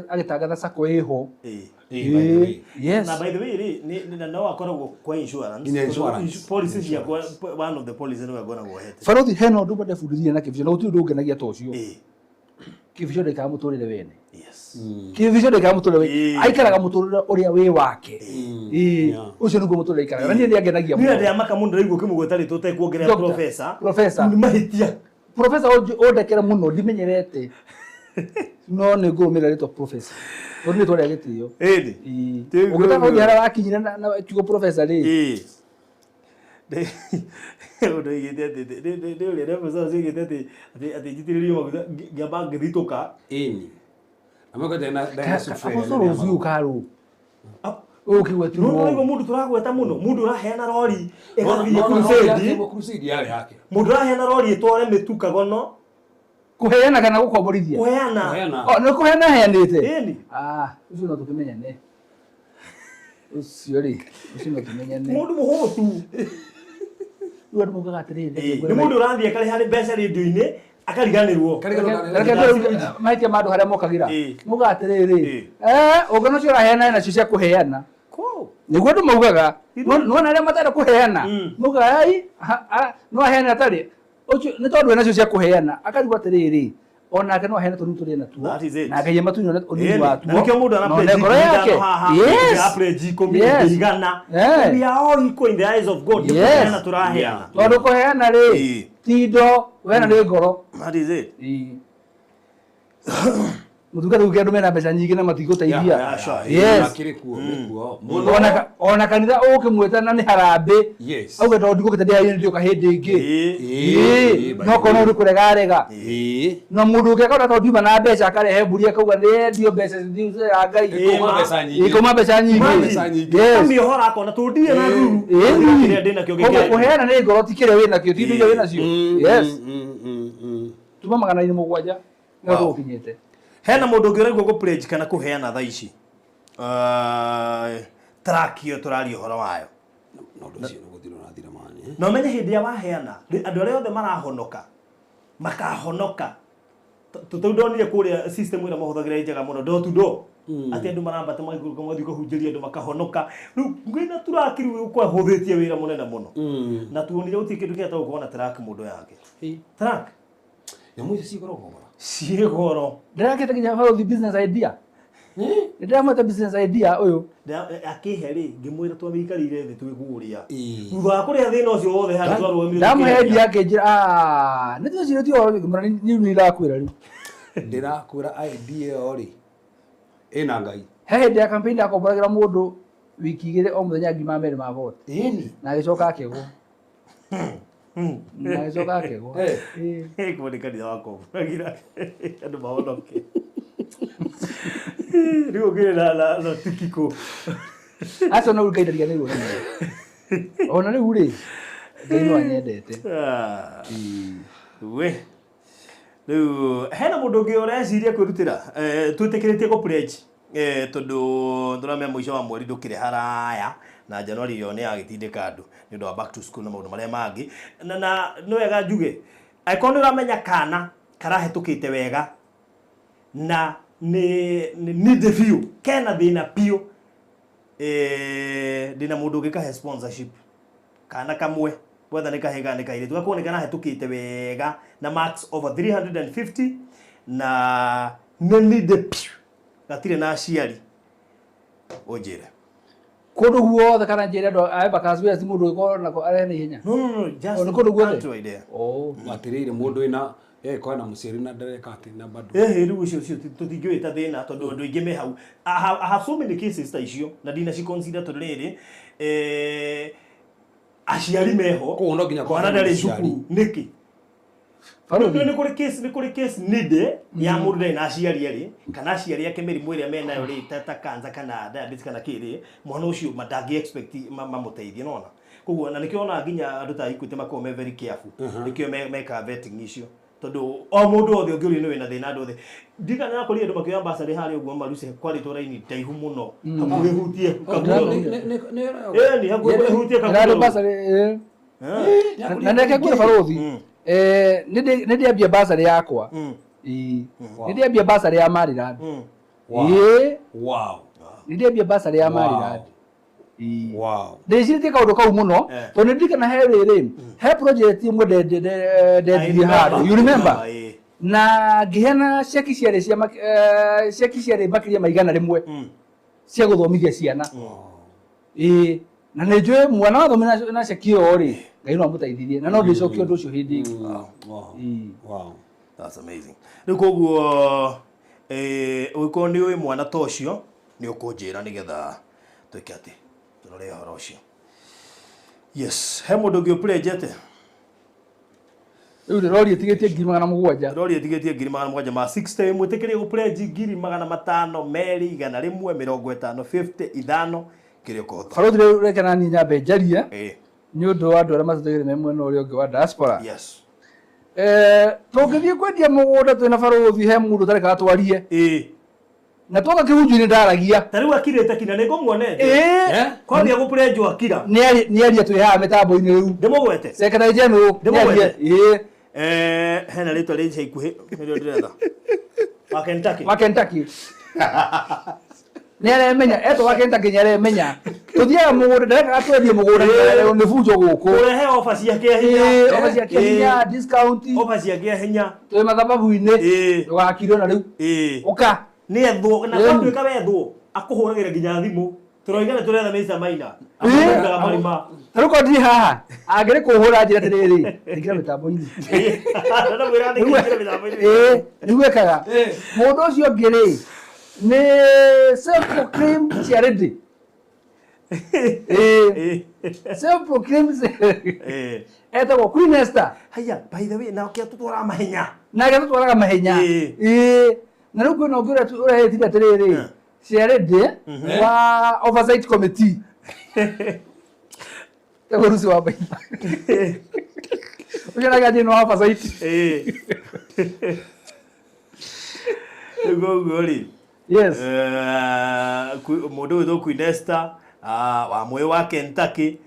agĩtangatha sacco ĩho. Ĩĩ. Ĩĩ, by the way. Yes. Na by the way rĩ, na no akoragwo kwa insurance. Nginya insurance. Policy ciakwa, one of the policy nĩwe ngoragwo hete. Barothi, hena ũndũ ũmwe ndebundithirie na Kĩbico, na gũtirĩ ũndũ ũngenagia ta ũcio. Ĩĩ. Kĩbico ndaikaraga mũtũrĩre wene. Yes. Kĩbico ndaikaraga mũtũrĩre wene. Ĩĩ. Aikaraga mũtũrĩre ũrĩa wĩ wake. Ĩĩ. Ũcio nĩguo mũtũrĩre aikaraga. Na niĩ nĩangenagia Niĩ mũno. ndĩamaka mũno ndĩraigua ũkĩmũgweta rĩtwa ũtekuongerera Doctor. professor. Professor. Nĩ mahĩtia. Professor, ũndekere mũno, ndimenyerete. No nĩ ngũrũmĩrĩra rĩtwa professor. Tondũ nĩ rĩtwa rĩa gĩtĩo. Ĩĩ. Ĩĩ. Tĩguo. Ũngĩtaka gũthiĩ harĩa wakinyire na kiugo professor rĩ. Ĩĩ. Ũndũ oigĩte atĩ nĩ ũrĩa nĩ professor ũcio oigĩte atĩ njitĩrĩrio maguta ngĩamba ngĩthitũka. Ĩni. Na mwĩkwete na sufuria. Apostle ũcio karũ. Ũkĩgwetirwo. No ũraigua mũndũ tũragweta mũno, mũndũ ũraheana rori ĩgathiĩ No, no, crusade, no, crusade yarĩ yake. mũndũ ũraheana rori ĩtware mĩtu Kagono, Kũheana kana gũkomborithia? kũheana. Kũheana. Oh, nĩ kũheana aheanĩte. Ĩni. Ah, ũcio no tũkĩmenyane. Ũcio rĩ, ũcio no tũmenyane. Mũndũ mũhũtu. Rĩu andũ maugaga atĩrĩrĩ, reke Ĩĩ, ngwĩre nĩ mũndũ ũrathiĩ akarĩha mbeca rĩndiũ-inĩ akariganĩrwo. Reke ngwĩre mahĩtia ma andũ harĩa mokagĩra. Ĩĩ. Maugaga atĩrĩrĩ, Ĩĩ. ũngano ũcio ũraheana nacio cia kũheana. Ko. Nĩguo andũ maugaga, nĩwona arĩa matarĩ kũheana, maugaga ai, no aheane atarĩ. Ũcio nĩ tondũ ena nacio cia kũheana, akarigwo atĩrĩrĩ, onake no aheane tũnini tũrĩ natuo. That is it. Na Ngai amatunywo ũnini Ĩni. watuo. Na nĩkĩo mũndũ Na ara one pledge ngoro ikũmi yake. ithano haha, Yes. ũngĩ pledge ikũmi, Yes. ũngĩ igana. Eh. We are all equal in the eyes of God. Nĩ Yes. kũheana tũraheana. Tondũ kũheana rĩ, Ĩĩ. ti indo, kũheana nĩ ngoro. That is it. Ĩĩ. Mũthunga rĩu andũ mena mbeca nyingĩ na matigũteithia. Yes. Akĩrĩ kuo, nĩ kuo. Mũno. Ona kanitha ũkĩmwĩta na nĩ harambĩ. Yes. Auge tondũ ndigũkĩte ndĩhainĩ ndĩũka hĩndĩ ĩngĩ. Ĩĩ. Ĩĩ. No korwo nĩ kũrega arega. Ĩĩ. Na mũndũ ũngĩ akona tondũ ndiuma na mbeca akarehe mbũri akauga nĩendio mbeca ya Ngai. Ĩkauma mbeca nyingĩ. Ĩkauma mbeca nyingĩ. Mbeca nyingĩ. Yes. Akamĩohora akona tondũ ndirĩ na ruru. Ĩĩ. Kĩrĩa ndĩnakĩo Koguo gĩkĩra. kũheana nĩ ngoro, ti kĩrĩa wĩnakĩo, ti indo iria wĩnacio. Yes. Tuma 700 nĩguo tũgũkinyĩte. Hena mũndũ ũngĩ ũraigua gũ pledge kana kũheana thaa ici. Track ĩyo tũraria ũhoro wayo. No ũndũ ũcio nĩ gũthira ũrathira mani. Na ũmenye hĩndĩ ĩrĩa waheana, andũ arĩa othe marahonoka makahonoka. Tondũ ndonire kũrĩa system ĩrĩa mahũthagĩra ĩ njega mũno, door to door. Atĩ andũ marambata magaikũrũka magathiĩ kũhunjĩria andũ makahonoka. Rĩu ngwĩna track rĩu ũkorwo hũthĩtie wĩra mũnene mũno. Na tuonire gũtirĩ kĩndũ kĩega ta gũkorwo na track mũndũ yake. Track Nyamũ icio cikoragwo goro. ciĩ goro. Ndĩrakĩte nginya barothi business idea. Nĩndĩramwĩta business idea ũyũ. Akĩhe rĩ, ngĩmwĩra twamĩikarĩire thĩ twĩ kũrĩa. Ĩĩ. Thutha wa kũrĩa thĩna ũcio wothe handũ twarũgamire Ndamũhe tũkĩaria. idea akĩnjĩra, "Ah, nĩ twĩcirĩtie ũhoro ũyũ." Ngĩmwĩra, "Niĩ nĩ ndakwĩra rĩu." Ndĩrakwĩra idea ĩyo rĩ, ĩna Ngai. He hĩndĩ ya campaign ndakomboragĩra mũndũ wiki igĩrĩ o mũthenya ngima merĩ ma vote. Ĩni. Na agĩcoka akĩgwo. Na agĩcoka akĩgwo. Ĩĩ. Kũu nĩ kanitha wakomboragĩra andũ mahonoke. Rĩu ũkĩrĩ na tikiko. Acio no Ngai ndariganĩirwo nĩ niĩ. Ona rĩu rĩ, Ngai no anyendete. We. Rĩu hena mũndũ ũngĩ ũreciria kwĩrutĩra, twĩtĩkĩrĩtie gũ pledge, tondũ tũramenya mũico wa mweri ndũkĩrĩ haraya na January ĩyo nĩ yagĩtindĩka andũ nĩ ũndũ wa back to school na maũndũ marĩa mangĩ. Na nĩ wega njuge angĩkorwo nĩ ũramenya kana karahĩtũkĩte wega na nĩ nĩ biũ kena thĩna biũ, ndĩna mũndũ ũngĩ kahe sponsorship kana kamwe whether nĩ kahĩĩ kana nĩ kairĩtu gakorwo nĩ karahĩtũkĩte wega na marks over 350 na nĩ needy biũ gatirĩ na aciari, ũnjĩre. Kũndũ guothe kana njĩre andũ a Embakasi West mũndũ ũgĩkorwo nako arehe na ihenya. No, no, no, just O, nĩ kũndũ guothe? countrywide, yeah. Oh. Atiriri mundu ina ko na muciari na ndareka ati na bado. Ĩhĩ, rĩu ũcio tũtingĩwĩta thĩna tondũ andũ aingĩ me hau. I have so many cases ta icio na ndinaciconsider tondũ rĩrĩ aciari meho Koguo no nginya mwana korwo ndarĩ mũciari. cukuru nĩkĩ? Barũthi. Nĩ kũrĩ case, nĩ kũrĩ case nĩndĩ ya mũndũ ndarĩ na aciari erĩ kana aciari ake mĩrimũ ĩrĩa menayo rĩ ta cancer kana diabetes kana kĩ rĩ, mwana ũcio ndangĩ expect mamũteithie nona. Koguo na nĩkĩo onaga nginya andũ ta Equity makoragwo me very careful, nĩkĩo mekaga vetting icio tondũ o mũndũ wothe ũngĩũrio nĩ wĩna thĩna andũ othe ndikana nakorire andũ makĩoya bursary harĩa ũguo Maruce kwarĩtwo raini ndaihu mũno hakuhĩ hutie kaguo. Ĩni hakuhĩ hutie Ĩrarĩ kaguo. bursary, eh. Na reke ngwĩre barũthi, nĩ ndĩambia bursary yakwa. Ĩĩ. Nĩ ndĩambia bursary ya Maryland. Ĩĩ. Wow. Nĩ ndĩambia bursary ya Wow. Maryland. Ĩĩ. Wow. Ndĩcirĩtie kaũndũ kau mũno tondũ nĩ ndirikana he rĩrĩ he project ĩmwe ndendirie handũ, you remember, na ngĩheana ceki ciarĩ cia ceki ciarĩ makĩria ma 100 cia gũthomithia ciana. Ĩĩ, na nĩ njũĩ mwana wathomire na ceki ĩyo rĩ, Ngai no amũteithirie na no ndĩcokie ũndũ ũcio hĩndĩ ĩngĩ. Wow. Ĩĩ. Wow. That's amazing. Rĩu koguo ũngĩkorwo nĩ ũĩ mwana ta ũcio nĩ ũkũnjĩra nĩgetha twĩke atĩ tũrore ũhoro ũcio. Yes, he mũndũ ũngĩ ũplenjete? Rĩu rĩ, rori ĩtigĩtie 700,000. Rori ĩtigĩtie 760,000. Mwĩtĩkĩrie gũplenji 500,000, 2, 100, 50, 5 kĩrĩa ũkũhota. Barũthi, rĩu reke naniĩ nyambe njarie nĩ ũndũ wa andũ arĩa matũtegeire me mwena ũrĩa ũngĩ wa diaspora. Yes. Tũngĩthiĩ kwendia mũgũnda twĩna barũthi he mũndũ ũtarekaga twarie. Na twoka kĩhunjio-inĩ ndaragia. Ta rĩu akirĩte kinya nĩ ngũmuonete. Kwambia gũplenjwo akira. Nĩ aria twĩ haha mĩtambo-inĩ rĩu. Ndĩmũgwete. Secretary General nĩ arie. Ndĩmũgwete. Ĩĩ. Hena rĩtwa rĩ ica ikuhĩ nĩrĩo ndĩretha. Wa Kentucky. Wa Kentucky. Nĩ aremenya, etwo wa Kentucky nĩ aremenya. Tũthiaga mũgũnda, ndarekaga twendie mũgũnda nĩ bunjo gũkũ. Kũrehe ofa cia kĩahinya. Ĩĩ, ofa cia kĩahinya, discount. Ofa cia kĩahinya. Twĩ mathababu-inĩ. Ndũgakire ona rĩu. Ũka. Nĩ ethwo, na gwatuĩka wethwo, akũhũragĩra nginya thimũ. Tũroiga nĩ tũretha Mr. Maina. Akũhũraga marima. Ta rĩu korwo ndirĩ haha, angĩrĩ kũhũra njĩra atĩrĩrĩ, ingĩra mĩtambo-inĩ. Ndamwĩra nĩ ingĩra mĩtambo-inĩ. Ĩĩ, nĩguo ekaga. Mũndũ ũcio ũngĩ rĩ, nĩ self-proclaimed charity. Ĩĩ. Self-proclaimed etagwo Queen Esther. Haya, by the way, na ũkĩa tũtwaraga mahenya. Nake tũtwaraga mahenya. Ĩĩ. Na rĩu kwĩna ũngĩ ũrĩa ũrehetire atĩrĩrĩ, charity wa oversight committee. Etagwo Lucy wa Maitha. Ũcio nake anjĩrĩ nĩ wa oversight. Rĩu koguo rĩ. Yes. Mũndũ ũyũ Queen Esther wa mwĩ wa Kentucky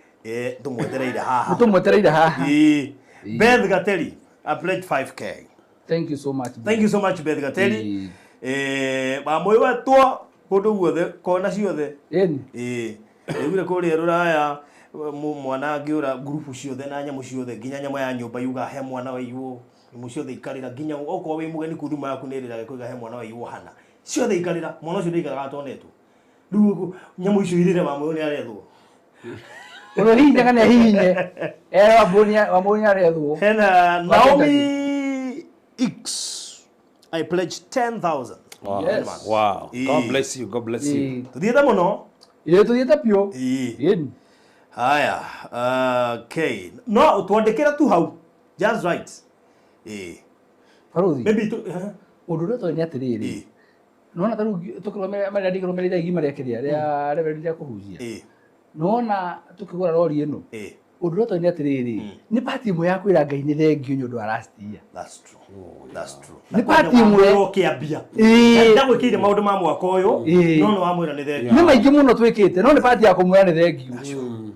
tũmwetereire haha. Tũmwetereire haha. Ĩĩ. Beth Gateri, I pledge 5K. Thank you so much. Thank you so much Beth Gateri. Wa mwĩ wetwo kũndũ guothe kona ciothe. Ĩni. Ĩĩ. Ndaiguire kũrĩa rũraya mwana angĩũra ngurubu ciothe na nyamũ ciothe nginya nyamũ ya nyũmba yuga he mwana waiywo nyamũ ciothe ikarĩra nginya okorwo wĩ mũgeni kuu thimũ yaku nĩ ĩrĩraga ĩkoiga he mwana waiywo hana ciothe ikarĩra mwana ũcio ndaikaraga atonetwo rĩu nyamũ icio irĩre wa mwĩrĩ nĩ arethwo. Ũrĩa hihinyaga nĩ ahihinye. Wambũi nĩ arethwo. Hena Naomi X, I pledge 10,000. Wow. Yes. Wow. God bless you. God bless you. Tuthiĩte mũno. Ĩĩ, tũthiĩte biũ. Ĩĩ. Haya, okay. No twandĩkĩra tu hau. Just right. Ĩĩ. Barũthi. Maybe tu Ũndũ ũrĩa ũtoĩ nĩ atĩrĩrĩ. Nĩwona ta rĩu tũkĩrũgamĩrĩra marĩa ndikĩrũgamĩrĩra igima rĩa kĩrĩa rĩa reverend rĩa kũhunjia. Nĩwona tũkĩgũra rori ĩno. Ũndũ ũrĩa ũtoĩ nĩ atĩrĩrĩ, nĩ pati ĩmwe ya kwĩra Ngai nĩ thengio nĩ ũndũ wa last year. That's true. That's true. Nĩ pati ĩmwe. Ũkĩambia. Ĩĩ. Ndagwĩkĩire maũndũ ma mwaka ũyũ. No nĩ wamwĩra nĩ thengio. Nĩ maingĩ mũno twĩkĩte, no nĩ pati ya kũmwĩra nĩ thengio.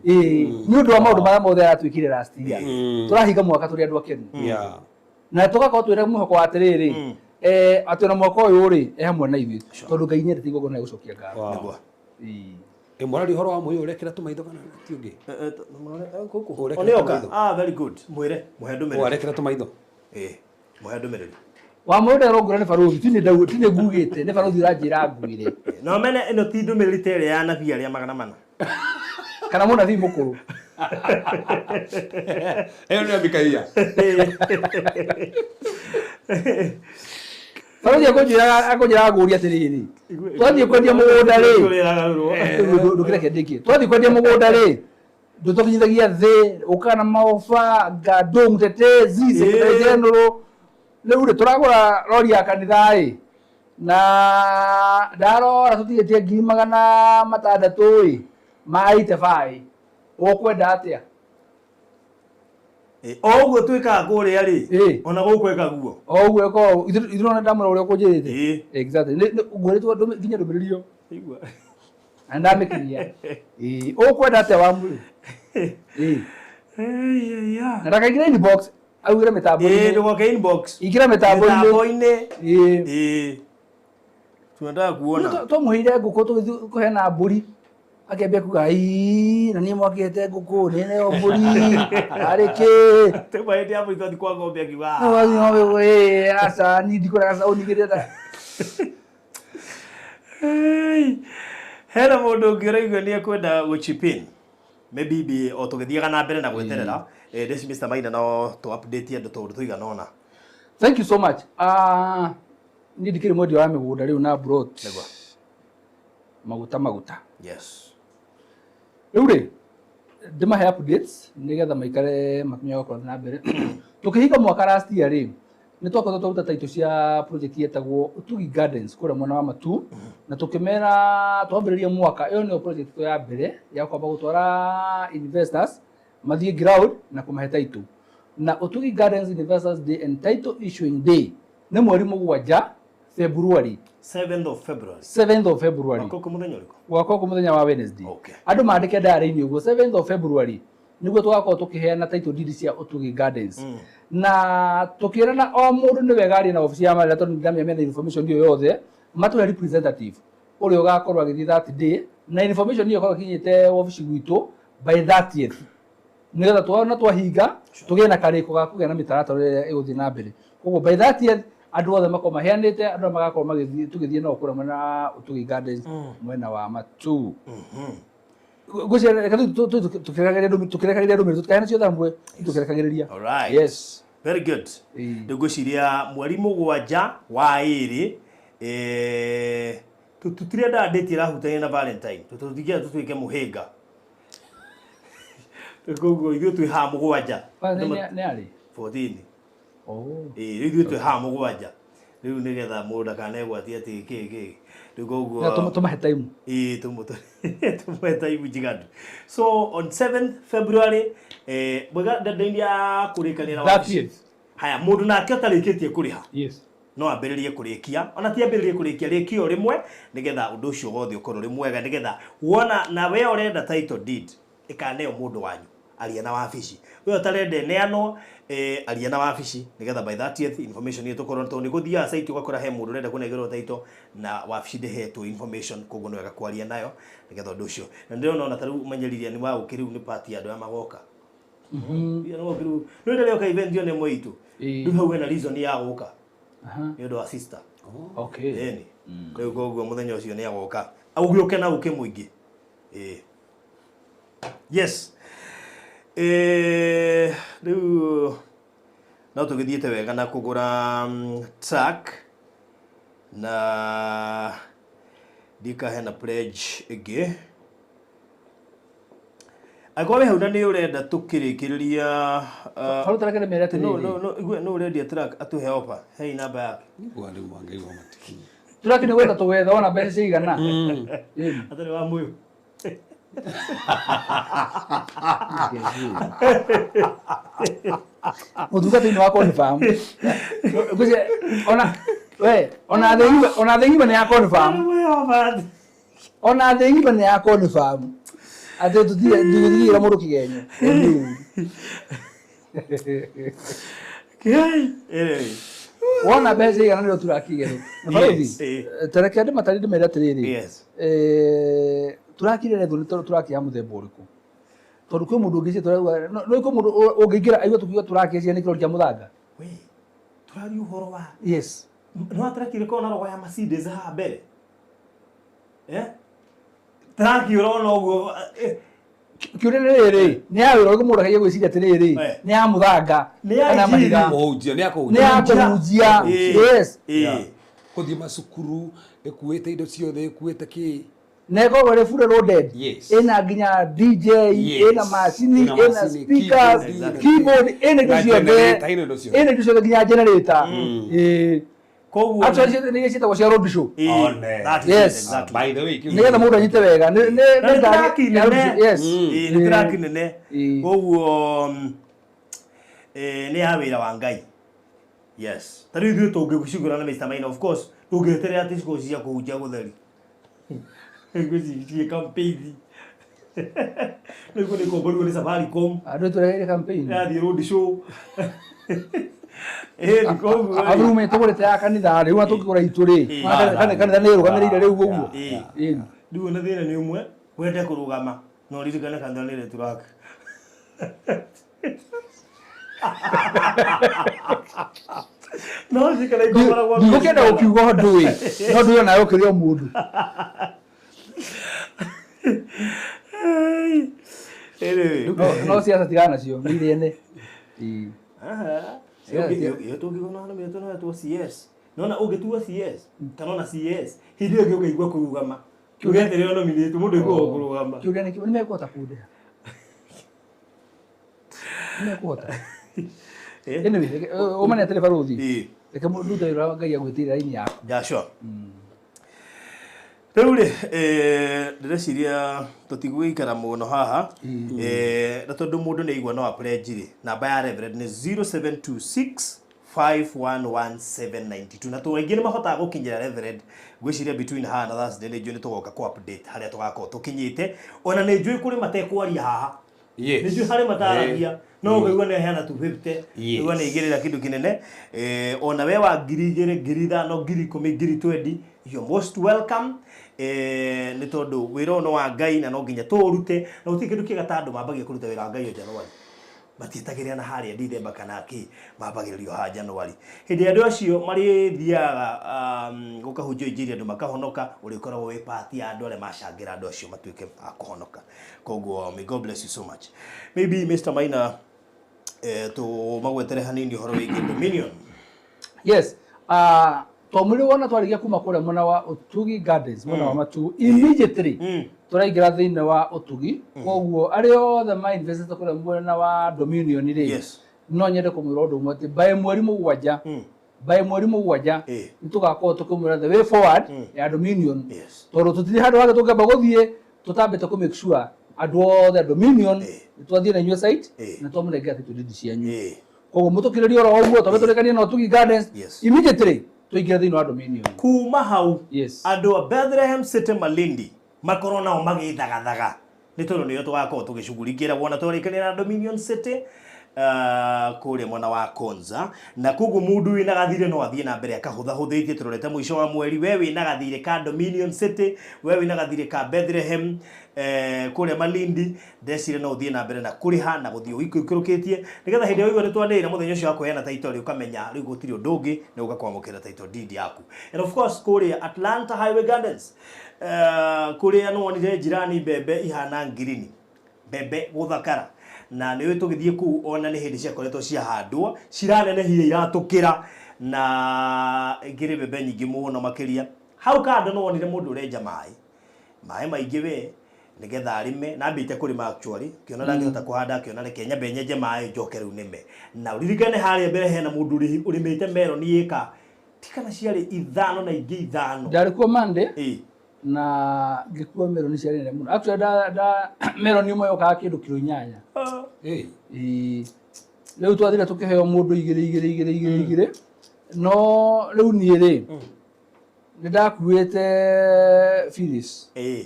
Ĩĩ, nĩ ũndũ wa maũndũ marĩa mothe aratwĩkire last year. Tũrahinga mwaka tũrĩ andũ akenu. Yeah. Na tũgakorwo twĩna mwĩhoko wa atĩrĩrĩ, atĩ ona mwaka ũyũ rĩ, e hamwe na ithuĩ tondũ Ngai nĩendete igongona rĩa gũcokia ngatho. Wow. Mũraria ũhoro wa mũyũ ũrekĩra tũmaitho kana ti ũngĩ? Ũrekĩra Onĩoka. tũmaitho. Ah, very good. Mwĩre, mũhe ndũmĩrĩri. Warekĩra tũmaitho. Ĩĩ, mũhe ndũmĩrĩri. Wa mũndũ ndarongora nĩ barũthi, ti nĩ ngugĩte, nĩ barũthi ũranjĩra ngwĩre. No mene ĩno ti ndũmĩrĩri ta ĩrĩa ya anabii arĩa 400. Kana mũnabii mũkũrũ. Ĩyo nĩyo Mikaia. Barũthi akũnjĩraga ngũria atĩrĩrĩ, twathiĩ kwendia mũgũnda rĩ, ndũkĩreke ndĩkie, twathiĩ kwendia mũgũnda rĩ, ndũtũkinyithagia thĩ, ũkaga na maoba, ngandũ, mtetezi, secretary general. Rĩu rĩ, tũragũra rori ya kanitha ĩ, na ndarora tũtigĩtie 600,000 ĩ, ma 85, ũkwenda atĩa? O ũguo twĩkaga kũrĩa rĩ, ona gũkũ ĩkaguo. O ũguo ĩkoragwo, ithuĩ nĩ ndamwĩra ũrĩa ũkũnjĩrĩte. Exactly. Ngwĩrĩtwo nginya ndũmĩrĩri ĩyo. Na ndamĩkinyia. Ũkwenda atĩa wa mwĩrĩ? Na ndakaingĩre inbox augĩre mĩtambo-inĩ. Ndũgoke inbox. Ingĩra mĩtambo-inĩ. Mĩtambo-inĩ. Tunataka kuona. Twamũheire ngũkũ tũgĩthiĩ kũheana mbũri. Akĩambia kuga ii na niĩ mwakĩhete ngũkũ nĩ neo mbũri arĩ kĩ. Tuma hĩndĩ ya mbũri twathiĩ kwa ng'ombe akiuga. Aca niĩ ndikũrĩa gacaũ ningĩ. Hena mũndũ ũngĩ ũraigua nĩ ekwenda gũ-chip in. Maybe o tũgĩthiaga na mbere na gweterera. This Mr. Maina no tũ update andũ tũndũ tũigana ũna. Thank you so much. Niĩ ndikĩrĩ mwendia wa mĩgũnda rĩu na plot. Maguta maguta. Yes. Rĩu rĩ, ndĩmahe updates nĩgetha maikare makĩmenyaga kũrathiĩ na mbere. Tũkĩhinga mwaka last year rĩ, nĩ twakoretwo twaruta title cia project yetagwo Utugi Gardens kũrĩa mwena wa Matu, na tũkĩmera twambĩrĩria mwaka ĩyo nĩyo project itũ ya mbere ya kwamba gũtwara investors mathiĩ ground na kũmahe title. Na Utugi Gardens Investors Day and Title Issuing Day nĩ mweri 7 February. 7th of February. 7th of February. Gwakorwo mũthenya ũrĩkũ? Gwakorwo mũthenya wa Wednesday. Andũ mandĩke diary-inĩ ũguo 7th of February nĩguo tũgakorwo tũkĩheana title deed cia Utugi Gardens. Na tũkĩrana o mũndũ nĩ wega arie na obici ya marĩa tondũ ndamenya mena information ĩyo yothe, matũhe representative ũrĩa ũgakorwo agĩthiĩ that day na information ĩyo ĩkorwo ĩkinyĩte obici gwitũ by 30th. Nĩgetha tuona twahinga tũgĩe na karĩko ga kũgĩa na mĩtaratara ĩrĩa ĩgũthiĩ na mbere. Koguo by 30th andũ othe makorwo maheanĩte, andũ magakorwo magĩthiĩ tũgĩthiĩ nao kũrĩa mwena wa Utugi Gardens mwena wa Matu. Tũkĩrekagĩrĩria ndũmĩrĩri tũtikaheane ciothe hamwe, tũkĩrekagĩrĩria. All right. Yes. Very good. Rĩu ngwĩciria mweri 7 wa 2 tũtirenda date ĩrahutania na Valentine. Tũtingĩenda tũtuĩke mũhĩnga. Koguo ithuĩ twĩ haha 7. Nĩ arĩ? 14. Rĩu ithuĩ twĩ haha 7. Rĩu nĩgetha mũndũ ndakanegwatie atĩ kĩ kĩ. Rĩu koguo tũmahe time. Tũmũhe time njiganu. So on 7th February mwega deadline ya kũrĩkanĩra wabici. Haya mũndũ nake ũtarĩkĩtie kũrĩha. Yes. No ambĩrĩrie kũrĩkia, ona ti ambĩrĩrie kũrĩkia, rĩkia o rĩmwe nĩgetha ũndũ ũcio wothe ũkorwo ũrĩ mwega, nĩgetha wona na we ũrenda title deed ĩkaneo mũndũ wanyu, aria na wabici. We ũtarenda ĩneanwo, aria na wabici nĩgetha by 30th information ĩyo tũkorwo, tondũ nĩ gũthiaga site ũgakora he mũndũ ũrenda kũnengerwo title na wabici ndĩhetwo information, koguo nĩ wega kwaria nayo nĩgetha ũndũ ũcio. Na ndĩrona ona ta rĩu ũmenyerire nĩ wa ũkĩ rĩu nĩ part ya andũ arĩa magoka. Nĩ rĩrĩa ũka event ĩyo nĩ ĩmwe itũ. Rĩu hau hena reason ya gũka. Nĩ ũndũ wa sister. Ĩni. Rĩu koguo mũthenya ũcio nĩ agoka. Ũgĩũke na ũke mũingĩ. Yes. Rĩu no tũgĩthiĩte wega na kũgũra truck na ndikahena pledge ĩngĩ. Angĩkorwo wĩ hau na nĩ ũrenda tũkĩrĩkĩrĩria Hau tũrekere mere atĩrĩrĩ. No, no ũrendia truck atũhe offer. Hei namba yake. Truck nĩ gwetha tũgwetha wona mbeca cigana. Atarĩ wa mũyũ. Mũtungatĩri nĩ wa confirm. Ona we ona thĩ ng'ima nĩ ya confirm. Ona thĩ ng'ima nĩ ya confirm. Atĩ tũthiĩra mũndũ kĩgenyo. Wona mbeca igana nĩrĩo tũrakigero. Na barũthi, tareke andũ matarĩ ndĩmere atĩrĩrĩ. Tũrakire rethwo nĩ tũrakia mũthemba ũrĩkũ? Tondũ kwĩ mũndũ ũngĩ tũrauga, no kwĩ mũndũ ũngĩingĩra aigue tũkiuga tũrakia ciana kĩrori kĩa mũthanga. We, tũraria ũhoro wa Yes. No atrakire kona rogo ya Mercedes haha mbere. Traki ũrona ũguo Kĩũria nĩ rĩrĩ, nĩ ya wĩra ũrĩkũ mũndũ akagia gwĩciria atĩrĩrĩ, nĩ ya mũthanga Nĩ ya kana injiri. mahiga, Kũhunjia, nĩ ya nĩ kũhunjia. ya kũhunjia. Yes. Kũthiĩ macukuru, ĩkuĩte indo ciothe, ĩkuĩte kĩ. Na ĩkoragwo ĩrĩ fully loaded. Yes. Ĩna nginya DJ, Yes. ĩna macini, Ĩna ĩna macini, speakers, keyboard, keyboard, ĩna indo Na ciothe, generator, ĩna indo ciothe. ĩna indo ciothe nginya generator. Ĩĩ. Koguo Actually ciothe nĩ iria ciĩtagwo cia road show. One. That is Yes. it, exactly. By the way, kĩu- Nĩgetha mũndũ anyite wega. Na Nĩ nĩ ngari traki ya road nene. show. Yes. Ĩĩ, nĩ traki nene. Ĩĩ. Koguo nĩ ya wĩra wa Ngai. Yes. Ta rĩu ithuĩ tũngĩcigũra na Mr. Maina, of course, ndũngĩeterera atĩ cikorwo ci cia kũhunjia gũtheri. Ngwĩciria campaign. Rĩu nĩ komborirwo nĩ Safaricom. Andũ tũrehere campaign. Yathiĩ road show. Ĩĩ, koguo rĩ. Arume tũgũrĩte ya kanitha rĩu na tũngĩgũra itũ rĩ. Ĩĩ. Kanitha nĩ ĩrũgamĩrĩire rĩu ũguo. Ĩĩ. Ĩĩ. Rĩu ona thĩna nĩ ũmwe, wende kũrũgama na ũririkane kanitha nĩ ĩrĩ turaka. No cikara ikomboragwo Ndigũkĩenda gũkiuga ũndũ ĩ, no ndũĩ onawe ũkĩrĩ o mũndũ. Anyway. No ciaca tigana nacio, nĩ irĩ ene. Ĩĩ. Aha. Ciaca Ĩyo tũngĩgona na mĩtwe no yetwo CS. Nona ũngĩtua CS kana ona CS hĩndĩ ĩyo ĩngĩ ũkaigua kũrũgama. Ũgeterera nominate mũndũ aiguaga kũrũgama. Kĩũria nĩ kĩmwe, nĩ mekũhota kũndĩha? Nĩ mekũhota? Anyway, ũmane atĩrĩ barũthi. Ĩĩ. Reke ndute wĩra wa Ngai agwĩtĩire raini yaku. Yeah, sure. Rĩu rĩ, ndĩreciria tũtigũgĩikara mũno haha, na tondũ mũndũ nĩ aigua no apledge rĩ, namba ya Reverend nĩ 0726 511792 na tondũ aingĩ nĩ mahotaga gũkinyĩra Reverend, ngwĩciria between haha na Thursday nĩ njũĩ nĩ tũgoka kũ update harĩa tũgakorwo tũkinyĩte, ona nĩ njũĩ kũrĩ matekwaria haha. Yes. Nĩ njũĩ harĩ mataragia, no ũkaigua nĩ aheana 250, Yes. ũkaigua nĩ aigĩrĩra kĩndũ kĩnene. Ona we wa 2000, 5000, 10,000, 20,000, you're most welcome. Nĩ tondũ wĩra ũyũ nĩ wa Ngai na no nginya tũũrute, na gũtirĩ kĩndũ kĩega ta andũ mambagia kũruta wĩra wa Ngai o January. Matietagĩrĩra na harĩa Dithemba kana kĩ, mambagĩrĩrio haha January. Hĩndĩ ĩrĩa andũ acio marĩthiaga gũkahunjia injiri andũ makahonoka, ũrĩkoragwo wĩ part ya andũ arĩa macangĩra andũ acio matuĩke a kũhonoka. Koguo may God bless you so much. Maybe Mr. Maina, tũmagwetere hanini ũhoro wĩgiĩ Dominion. Yes. Twamwĩrĩ wona twarĩkia kuma kũrĩa mwena wa Ũtugi Gardens, mwena wa Matuu, immediately tũraingĩra thĩinĩ wa Ũtugi. Koguo arĩa othe ma investĩte kũrĩa mwena wa Dominion rĩ, Yes. no nyende kũmwĩra ũndũ ũmwe atĩ by mweri mũgwanja, by mweri mũgwanja nĩ tũgakorwo tũkĩmwĩra the way forward ya Dominion. Yes. Tondũ tũtirĩ handũ hangĩ tũngĩamba gũthiĩ tũtambĩte kũ make sure andũ othe a Dominion nĩ twathiĩ na inyuĩ site na twamũnengera title deed cianyu. Koguo mũtũkĩrĩrie oro ũguo twambe tũrĩkanie na Ũtugi Gardens, Yes. immediately tũingĩre thĩinĩ wa Dominion. Kuma hau, Yes. andũ a Bethlehem City Malindi makorwo nao magĩthagathaga nĩ tondũ nĩo tũgakorwo tũgĩcugurikĩra wona twarĩkanĩra na Dominion City, kũrĩa mwena wa Konza, na koguo mũndũ wĩna gathirĩ no athiĩ na mbere akahũthahũthĩtie tũrorete mũico wa mweri. We wĩna gathirĩ ka Dominion City, we wĩna gathirĩ ka Bethlehem, kũrĩa Malindi, ndeciria no ũthiĩ na mbere na kũrĩha na gũthiĩ ũikũrũkĩtie nĩgetha hĩndĩ ĩrĩa ũigua nĩ twanĩrĩra mũthenya ũcio wa kũheana title rĩ, ũkamenya rĩu gũtirĩ ũndũ ũngĩ nĩ ũka kwamũkĩra title deed yaku. And of course kũrĩa Atlanta Highway Gardens, kũrĩa nĩ wonire njirani mbembe ihana ngirini, mbembe gũthakara, na nĩ ũĩ tũgĩthiĩ kũu ona nĩ hĩndĩ ciakoretwo ciahandwo ciranenehire iratũkĩra na ngĩrĩ mbembe nyingĩ mũno makĩria. Hau kando nĩ wonire mũndũ ũrenja maĩ, maĩ maingĩ we nĩgetha arĩme, na ambĩte kũrĩma actually, kĩona ndangĩhota kũhanda, akĩona reke nyambe nyenje maĩ njoke rĩu nĩme. Na ũririkane harĩa mbere hena mũndũ ũrĩmĩte meroni ĩka tikana ciarĩ 5 na ingĩ 5. Ndarĩ kuo Monday. Ĩĩ. Na ngĩkua meroni ciarĩ nene mũno. Actually nda meroni ĩmwe yokaga kĩndũ kiro 8. Ĩĩ. Ĩĩ. Rĩu twathire tũkĩheo mũndũ igĩrĩ igĩrĩ igĩrĩ igĩrĩ igĩrĩ. No rĩu niĩ rĩ, nĩ ndakuĩte Phyllis. Ĩĩ.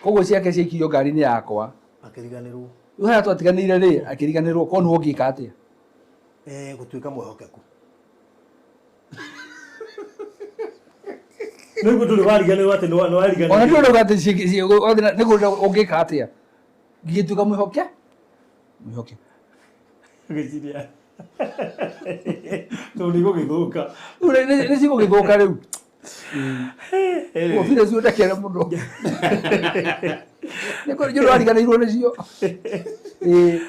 Koguo ciake ciaikirio ngari-inĩ yakwa. Akĩriganĩrwo. Rĩu harĩa twatiganĩire rĩ, akĩriganĩrwo, korwo nĩwe ũngĩka atĩa? Gũtuĩka mwĩhokeku. Nĩguo ndũrĩ wariganĩrwo atĩ nĩ wariganĩrwo. Ona ndũrĩ ũrauga atĩ nĩguo ũngĩka atĩa? Ngĩtuĩka mwĩhoke? Mwĩhoke. Ngĩciria. Tondũ nĩ igũgĩthũka. Rĩu nĩ cigũgĩthũka rĩu. Ngũbira icio ndekere mũno. Nĩ kũrĩ njũru wariganĩirwo nĩcio. Ĩĩ.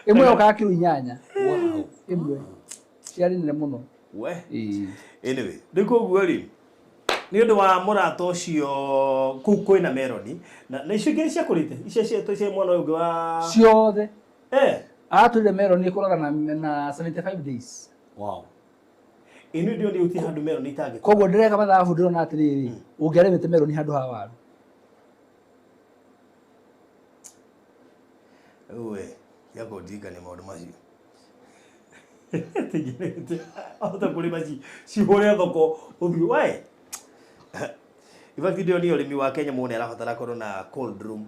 Ĩmwe yokaga kiro 8. Ĩmwe. Ciarĩ nene mũno. We. Ĩĩ. Anyway, rĩu koguo rĩ, nĩ ũndũ wa mũrata ũcio kũu kwĩna meroni na icio ingĩ nĩ ciakũrĩte icio cietwo cia mwana ũyũ ũngĩ wa Ciothe. Eh. Atwĩrire meroni ĩkũraga na 75 days. Wow. Ĩno ndio nĩ ũti handũ meroni itangĩ. Koguo ndĩreka mathabu ndĩrona atĩrĩrĩ, ũngĩarĩmĩte meroni handũ ha waru. Rĩu we, tiga kũndirikania maũndũ macio. Tingĩrĩte. Ahota kũrĩma cihũre thoko ũthiĩ we. In fact ndĩronire ũrĩmi wa Kenya mũndũ nĩarabatara akorwo na cold room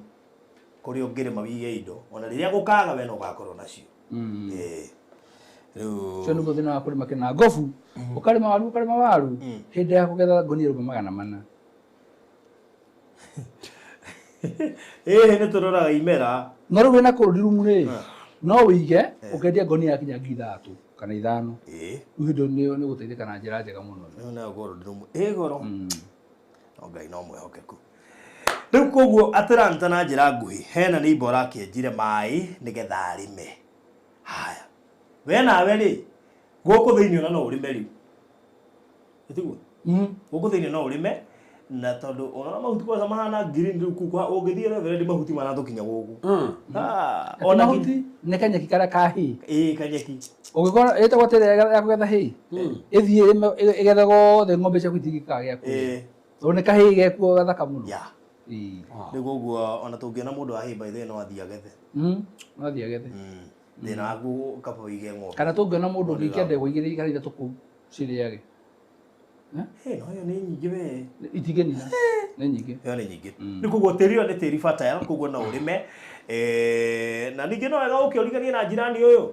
kũrĩa ũngĩrĩma wĩige indo ona rĩrĩa gũkaga we no ũgakorwo nacio. Ĩĩ. Rĩu Ũcio nĩguo thĩna wa kũrĩma kĩna ngobu. Ũkarĩma waru, ũkarĩma waru. Hĩndĩ ya kũgetha ngũnia ĩrũma 400. Ĩĩ nĩ tũroraga imera. No rĩu wĩna cold room rĩ, no wĩige ũkendia ngũnia yakinya 3,000 kana 5,000. Ĩĩ. Rĩu hĩndĩ ĩyo nĩ ũgũteithĩka na njĩra njega mũno. Rĩu nayo cold room ĩ goro. No Ngai no mwĩhokeku. Rĩu koguo Atlanta na njĩra nguhĩ hena neighbor ũrakĩenjire maĩ nĩgetha arĩme. Haya. We nawe rĩ, gũkũ thĩinĩ ona no ũrĩme rĩu. Ĩtiguo? Gũkũ thĩinĩ no ũrĩme na tondũ ona mahuti kwanza mahana green rĩu kũu ũngĩthiĩ Reverend mahuti maratũkinya gũkũ. Ah, Ona ona mahuti nĩ kanyeki karĩa ka hay. Ĩĩ kanyeki. Ũngĩkorwo ĩtagwo atĩrĩ ya kũgetha hay. Ĩthiĩ ĩgethe gothe ng'ombe ciaku itingĩkaga gĩa kũrĩa. Tondũ nĩ kahĩĩ gekuo gathaka mũno. Ĩĩ. Rĩu koguo ona tũngĩona mũndũ wa hay by the way no athiĩ agethe. No athiĩ agethe. Thĩna waku kaba ũige ng'ombe. Kana tũngĩona mũndũ ũngĩ ikia ndegwa 2 kana 3 kũu cirĩage. Hey, no ĩyo nĩ nyingĩ we. Itingĩnina. Nĩ nyingĩ. Ĩyo nĩ nyingĩ. Rĩu koguo tĩri ũyũ nĩ tĩri fertile koguo no ũrĩme. Na ningĩ no wega ũke ũriganie na jirani ũyũ.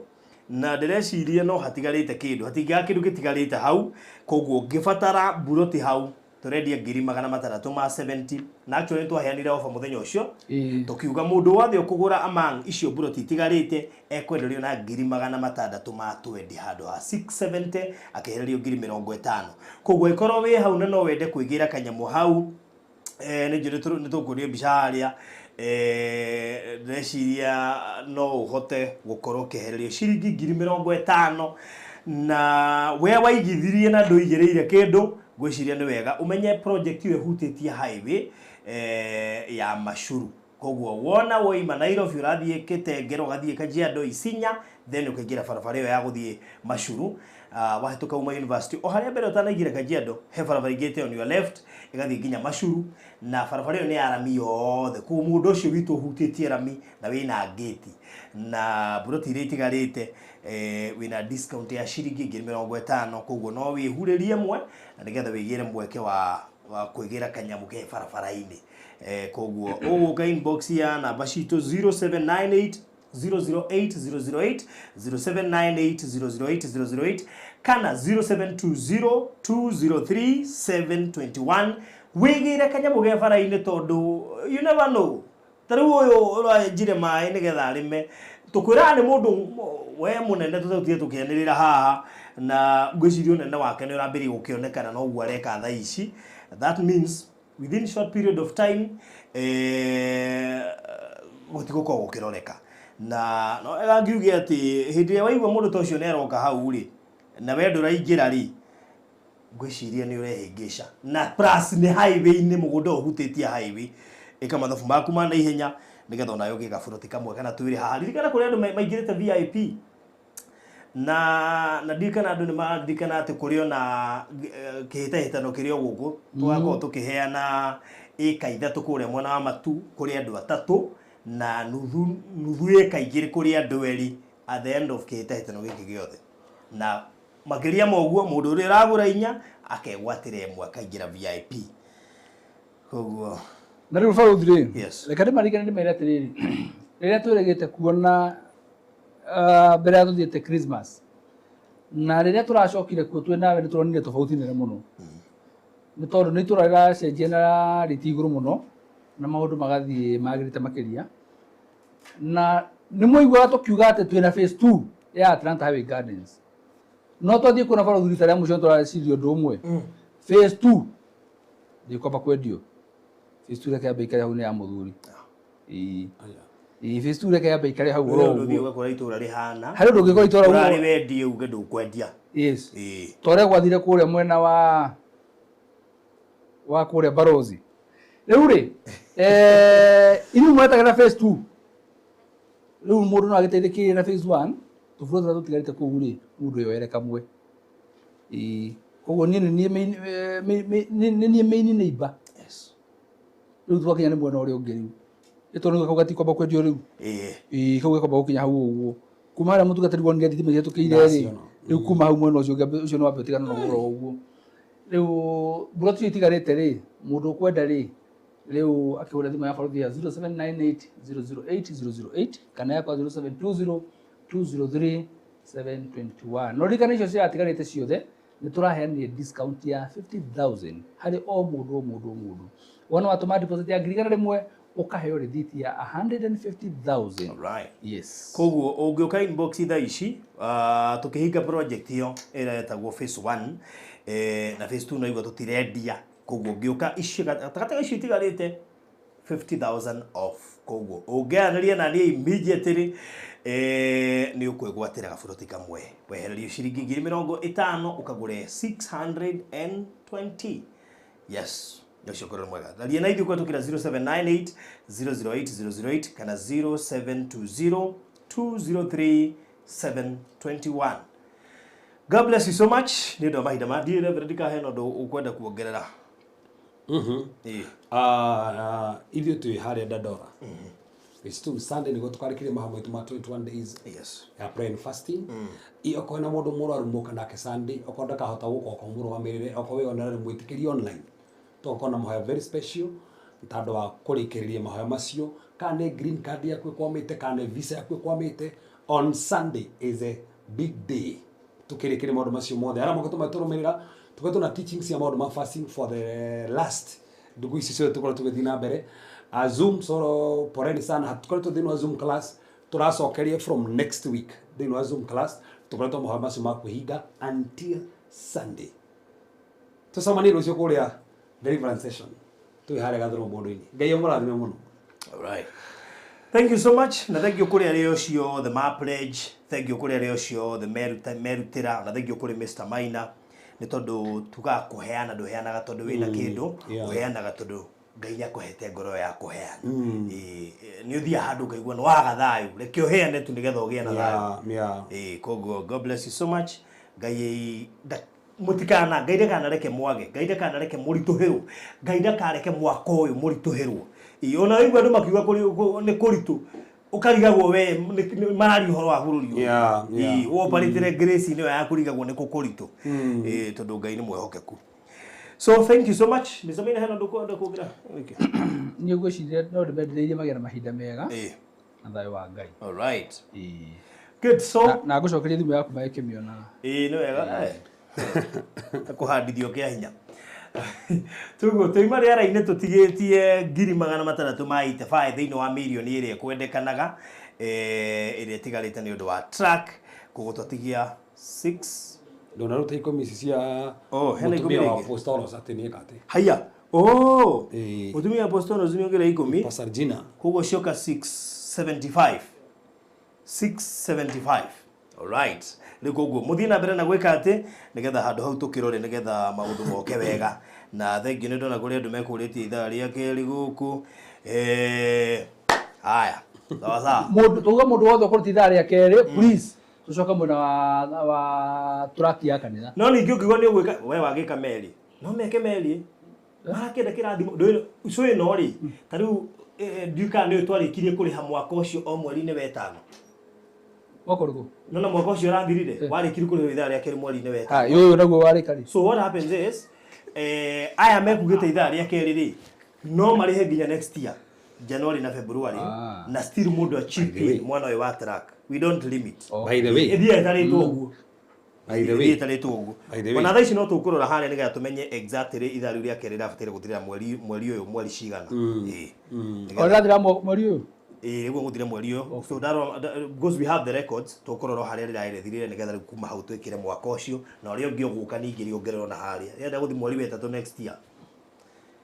Na ndĩreciria no hatigarĩte kĩndũ, hatingĩaga kĩndũ gĩtigarĩte hau, koguo ũngĩbatara mburoti hau tũrendia 670,000 na actually nĩtwaheanire offer mũthenya ũcio. Tũkiuga mũndũ wothe ũkũgũra among icio mburoti itigarĩte ekwenderio na 620,000 handũ ha 670 akĩhererio 50,000. Koguo ĩkorwo wĩ hau na no wende kwĩgĩra kanyamũ hau, nĩ njũĩ nĩ tũkuonio mbica harĩa, ndĩreciria no ũhote gũkorwo ũkĩhererio ciringi 50,000 na we waigithirie na ndũigĩrĩire kĩndũ, ngwĩciria nĩ wega ũmenye project ĩyo ĩhutĩtie highway ya Machuru. Koguo wona woima Nairobi ũrathiĩ Kitengela ũgathiĩ Kajiado Isinya then ũkaingĩra barabara ĩyo ya gũthiĩ Machuru. Wahĩtũka uma university o harĩa mbere ũtanaingĩra Kajiado he barabara ingĩte on your left ĩgathiĩ nginya Machuru na barabara ĩyo nĩ ya rami yothe. Koguo mũgũnda ũcio witũ ũhutĩtie rami na wĩna ngĩti na mburoti iria itigarĩte wĩna discount ya ciringi 50,000. Koguo no wĩhurĩrie ĩmwe na nĩgetha wĩgĩre mweke wa kwĩgĩra kanyamũ ke barabara-inĩ. Koguo ũgũka inbox ya namba citũ 0798 008 008 0798 008 008 kana 0720 203 721 wĩgĩre kanyamũ ke bara-inĩ tondũ you never know. Ta rĩu ũyũ ũrenjire maĩ nĩgetha arĩme, tũkwĩraga nĩ mũndũ we mũnene tũtautige tũkĩanĩrĩra haha na ngwĩciria ũnene wake nĩ ũrambĩrĩria gũkĩonekana na ũguo areka thaa ici. That means within short period of time gũtigũkorwo gũkĩroreka. Na no wega ngiuge atĩ hĩndĩ ĩrĩa waigua mũndũ ta ũcio nĩ aroka hau rĩ, na we ndũraingĩra rĩ, ngwĩciria nĩ ũrehĩngĩca. Na plus nĩ highway-inĩ, mũgũnda ũyũ ũhutĩtie highway. Ĩka mathabu maku ma naihenya nĩgetha onawe ũgĩe gaburoti kamwe kana twĩrĩ haha. Ririkana kũrĩ andũ maingĩrĩte VIP. Na ndirikana andũ nĩ maririkana atĩ kũrĩ ona kĩhĩtahĩtano kĩrĩ o gũkũ. Tũgakorwo tũkĩheana ĩka 3 kũrĩa mwena wa Matu kũrĩ andũ 3 na nuthu ĩka 2 kũrĩ andũ 2 at the end of kĩhĩtahĩtano gĩkĩ gĩothe. Na makĩria ma ũguo mũndũ ũrĩa ũragũra 4 akegwatĩra 1 akaingĩra VIP. Koguo na rĩu barũthi rĩ, Yes. reke ndĩmaririkane ndĩmere atĩrĩrĩ, rĩrĩa twĩrĩgĩte kuona mbere ya tũthiĩte Christmas na rĩrĩa tũracokire kuo twĩ nawe nĩ tũronire tofauti nene mũno. Nĩ tondũ nĩ itũra rĩracenjia na rĩti igũrũ mũno na maũndũ magathiĩ magĩrĩte makĩria. Na nĩ mwaiguaga tũkiuga atĩ twĩna phase 2 ya Atlanta Highway Gardens. No twathiĩ kuona barũthi rita rĩa mũico nĩ tũrareciria ũndũ ũmwe. Phase 2 ndĩkwamba kwendio. Phase 2 reke yambe ikare hau nĩ ya mũthuri. Ĩĩ. Ĩĩ, phase 2 reke yambe ikare hau oro Ũndũ ũthiĩ ũguo. ũgakora itũra rĩhana. Harĩ ũndũ ũngĩkora itũra ũguo. Ũrarĩ wendie uge ndũkwendia. Yes. Ĩĩ. Ta ũrĩa gwathire kũrĩa mwena wa kũrĩa Barozi. Rĩu rĩ, inyuĩ mwetagĩra phase 2. Rĩu mũndũ no agĩteithĩkĩrie na phase 1, tũburo tũrĩa tũtigarĩte kũu rĩ, mũndũ yoere kamwe. Ĩĩ, koguo niĩ nĩ niĩ nĩ niĩ main neighbor. Yes. Rĩu twakinya nĩ mwena ũrĩa ũngĩ rĩu. Nĩ tondũ kau gatikwamba kwendio rĩu. Ĩĩ. Ĩĩ, kau gakwamba gũkinya hau ũguo. Kuma harĩa mũtungatĩri wonire thitima ihĩtũkĩire rĩ, rĩu kuma hau mwena ũcio ũngĩ ũcio nĩ wambe ũtigane na ũhoro ũguo. Rĩu mburoti icio itigarĩte rĩ, mũndũ ũkwenda rĩ, rĩu akĩhũra thimũ ya barothi ya 0798 008 008 kana yakwa 0720 203 721. No ririkana icio ciratigarĩte ciothe nĩ tũraheanire discount ya 50,000 harĩ o mũndũ o mũndũ o mũndũ. Wona watũma deposit ya 100,000 ũkaheo rĩthiti ya 150,000. Alright. Yes. Koguo ũngĩũka inbox thaa ici tũkĩhinga project ĩyo ĩrĩa ĩtagwo phase 1 na phase 2 no igua tũtirendia, koguo ũngĩũka icio gatagatĩ ga icio itigarĩte 50,000 off, koguo ũngĩaranĩria na niĩ immediately nĩ ũkwĩgwatĩra gaburoti kamwe wehererio ciringi 50,000 ũkagũre 620. Yes, ũcio ũkorwo nĩ mwega. Tharia na ithuĩ kũhetũkĩra 0798 008 008 kana 0720 203 721. God bless you so much nĩ ũndũ wa mahinda ma ndiĩ Reverend ndikaheana ũndũ ũkwenda kuongerera. Ĩĩ. Ithuĩ twĩ harĩa Dandora. It's two Sunday nĩguo tũkarĩkĩria mahoya maitũ ma 21 days Yes. ya prayer and fasting. I okorwo hena mũndũ mũrwaru mũka nake Sunday, okorwo ndakahota gũka okorwo mũrũgamĩrĩre, okorwo wĩ ona mwĩtĩkĩrie online. Tũgakorwo na mahoya very special tondũ wa kũrĩkĩrĩria mahoya macio, kana nĩ green card yaku ĩkwamĩte, kana nĩ visa yaku ĩkwamĩte, on Sunday is a big day. Tukĩrĩkĩria maũndũ macio mothe arĩa mokĩte matũrũmĩrĩra, tũkoretwo na teachings cia maũndũ ma fasting for the last ndukũ ici ciothe tũkoretwo tũgĩthiĩ na mbere. Zoom soro poreni sana, tũkoretwo thĩinĩ wa Zoom class, tũracokeria from next week thĩinĩ wa Zoom class, tũkoretwo mahoya macio ma kwĩhinga until Sunday. Tũcemanie rũciũ kũrĩa deliverance session twĩ harĩa Gathũrũ mũndũ-inĩ. Ngai amũrathime mũno. Alright. Thank you so much. Na thank you kũrĩ arĩa ũcio othe ma pledge. Thank you kũrĩ arĩa ũcio othe merutĩra. Na thank you kũrĩ Mr. Maina. Nĩ tondũ tugaga kũheana ndũheanaga tondũ wĩna kĩndũ, ũheanaga tondũ Ngai nĩ akũhete ngoro ya kũheana. Ĩĩ, nĩ ũthiaga handũ ũkaigua nĩ waga thayũ, reke ũheane tu nĩgetha ũgĩe na thayũ. Ĩĩ, koguo God bless you so much. Ngai mũtikana, Ngai ndakanareke mwage, Ngai ndakanareke mũritũhĩrwo, Ngai ndakareke mwaka ũyũ mũritũhĩrwo. Ĩĩ, ona waigua andũ makiuga nĩ kũritũ, ũkarigagwo we mararia ũhoro wa bũrũri ũyũ. Ĩĩ, woparĩtĩre grace ĩno ya kũrigagwo nĩ kũ kũritũ. Ĩĩ, tondũ Ngai nĩ mwĩhokeku. So thank you so much. Mr. Maina, hena ũndũ ũkwenda kuongerera? Niĩ ngwĩciria no ndĩmendereirie magĩe na mahinda mega Ĩĩ. na thayũ wa Ngai. All right. Ĩĩ. Good. So Na ngũcokeria thimũ yaku magĩkĩmĩonaga. Ĩĩ, nĩ wega. Kũhandithio kĩa hinya. Tuguo tũima rĩera-inĩ tũtigĩtie 685,000 thĩinĩ wa mirioni ĩrĩa ĩkwendekanaga ĩrĩa ĩtigarĩte nĩ ũndũ wa track, koguo twatigia 6 Ndũnaruta ikũmi ici cia Oh, hena ikũmi mũtumia wa rĩngĩ. Apostolos atĩ nĩ eka atĩ. Haya. Oh. Ĩĩ. Mũtumia wa Apostolos nĩ ongerera ikũmi. Pastor Gina. Koguo cioka 675. 675. Alright. Rĩu koguo mũthiĩ na mbere na gwĩka atĩ nĩgetha handũ hau tũkĩrore nĩgetha maũndũ moke wega. Na thengiũ nĩ ndona kũrĩ andũ mekũrĩtie ithaa rĩa kerĩ gũkũ. Haya. Sawa sawa. Mũndũ tuga mũndũ wothe ũkũruta ithaa rĩa kerĩ, please tũcoke mwena wa turaki ya kanitha. No ningĩ ũngiuga nĩ ũgwĩka we wagĩka meri. No meke meri. Marakĩenda kĩrathimo. Ndũĩ icu ĩno rĩ, ta rĩu ndiũĩ kana nĩũĩ twarĩkirie kũrĩha mwaka ũcio o mweri-inĩ wa ĩtano. Mwaka ũrĩkũ? No na mwaka ũcio ũrathirire, warĩkirie kũrĩha ithaa rĩa kerĩ mweri-inĩ wa ĩtano. Ha, ũyũ naguo warĩka rĩ. So what happens is aya mekugĩte ithaa rĩa kerĩ rĩ, no marĩhe nginya next year January na February, na still mũndũ achip in mwana ũyũ wa track. We don't limit. By the way. Ĩthiaga ĩtarĩtwo ũguo. By the way. Ĩthiaga ĩtarĩtwo ũguo. By the way. Ona thaa ici no tũkũrora harĩa nĩgetha tũmenye exactly ithaa rĩu rĩa kerĩ rĩrabataire gũthirĩra mweri ũyũ mweri cigana. Ĩĩ. O rĩrathira mweri ũyũ? Ĩĩ rĩu gũthire mweri ũyũ. So ndarora because we have the records, tũkũrora harĩa rĩraerethirire nĩgetha rĩu kuma hau twĩkĩre mwaka ũcio na ũrĩa ũngĩ ũgũka ningĩ rĩongererwo na harĩa. Rĩrenda gũthiĩ mweri wa ĩtatũ next year.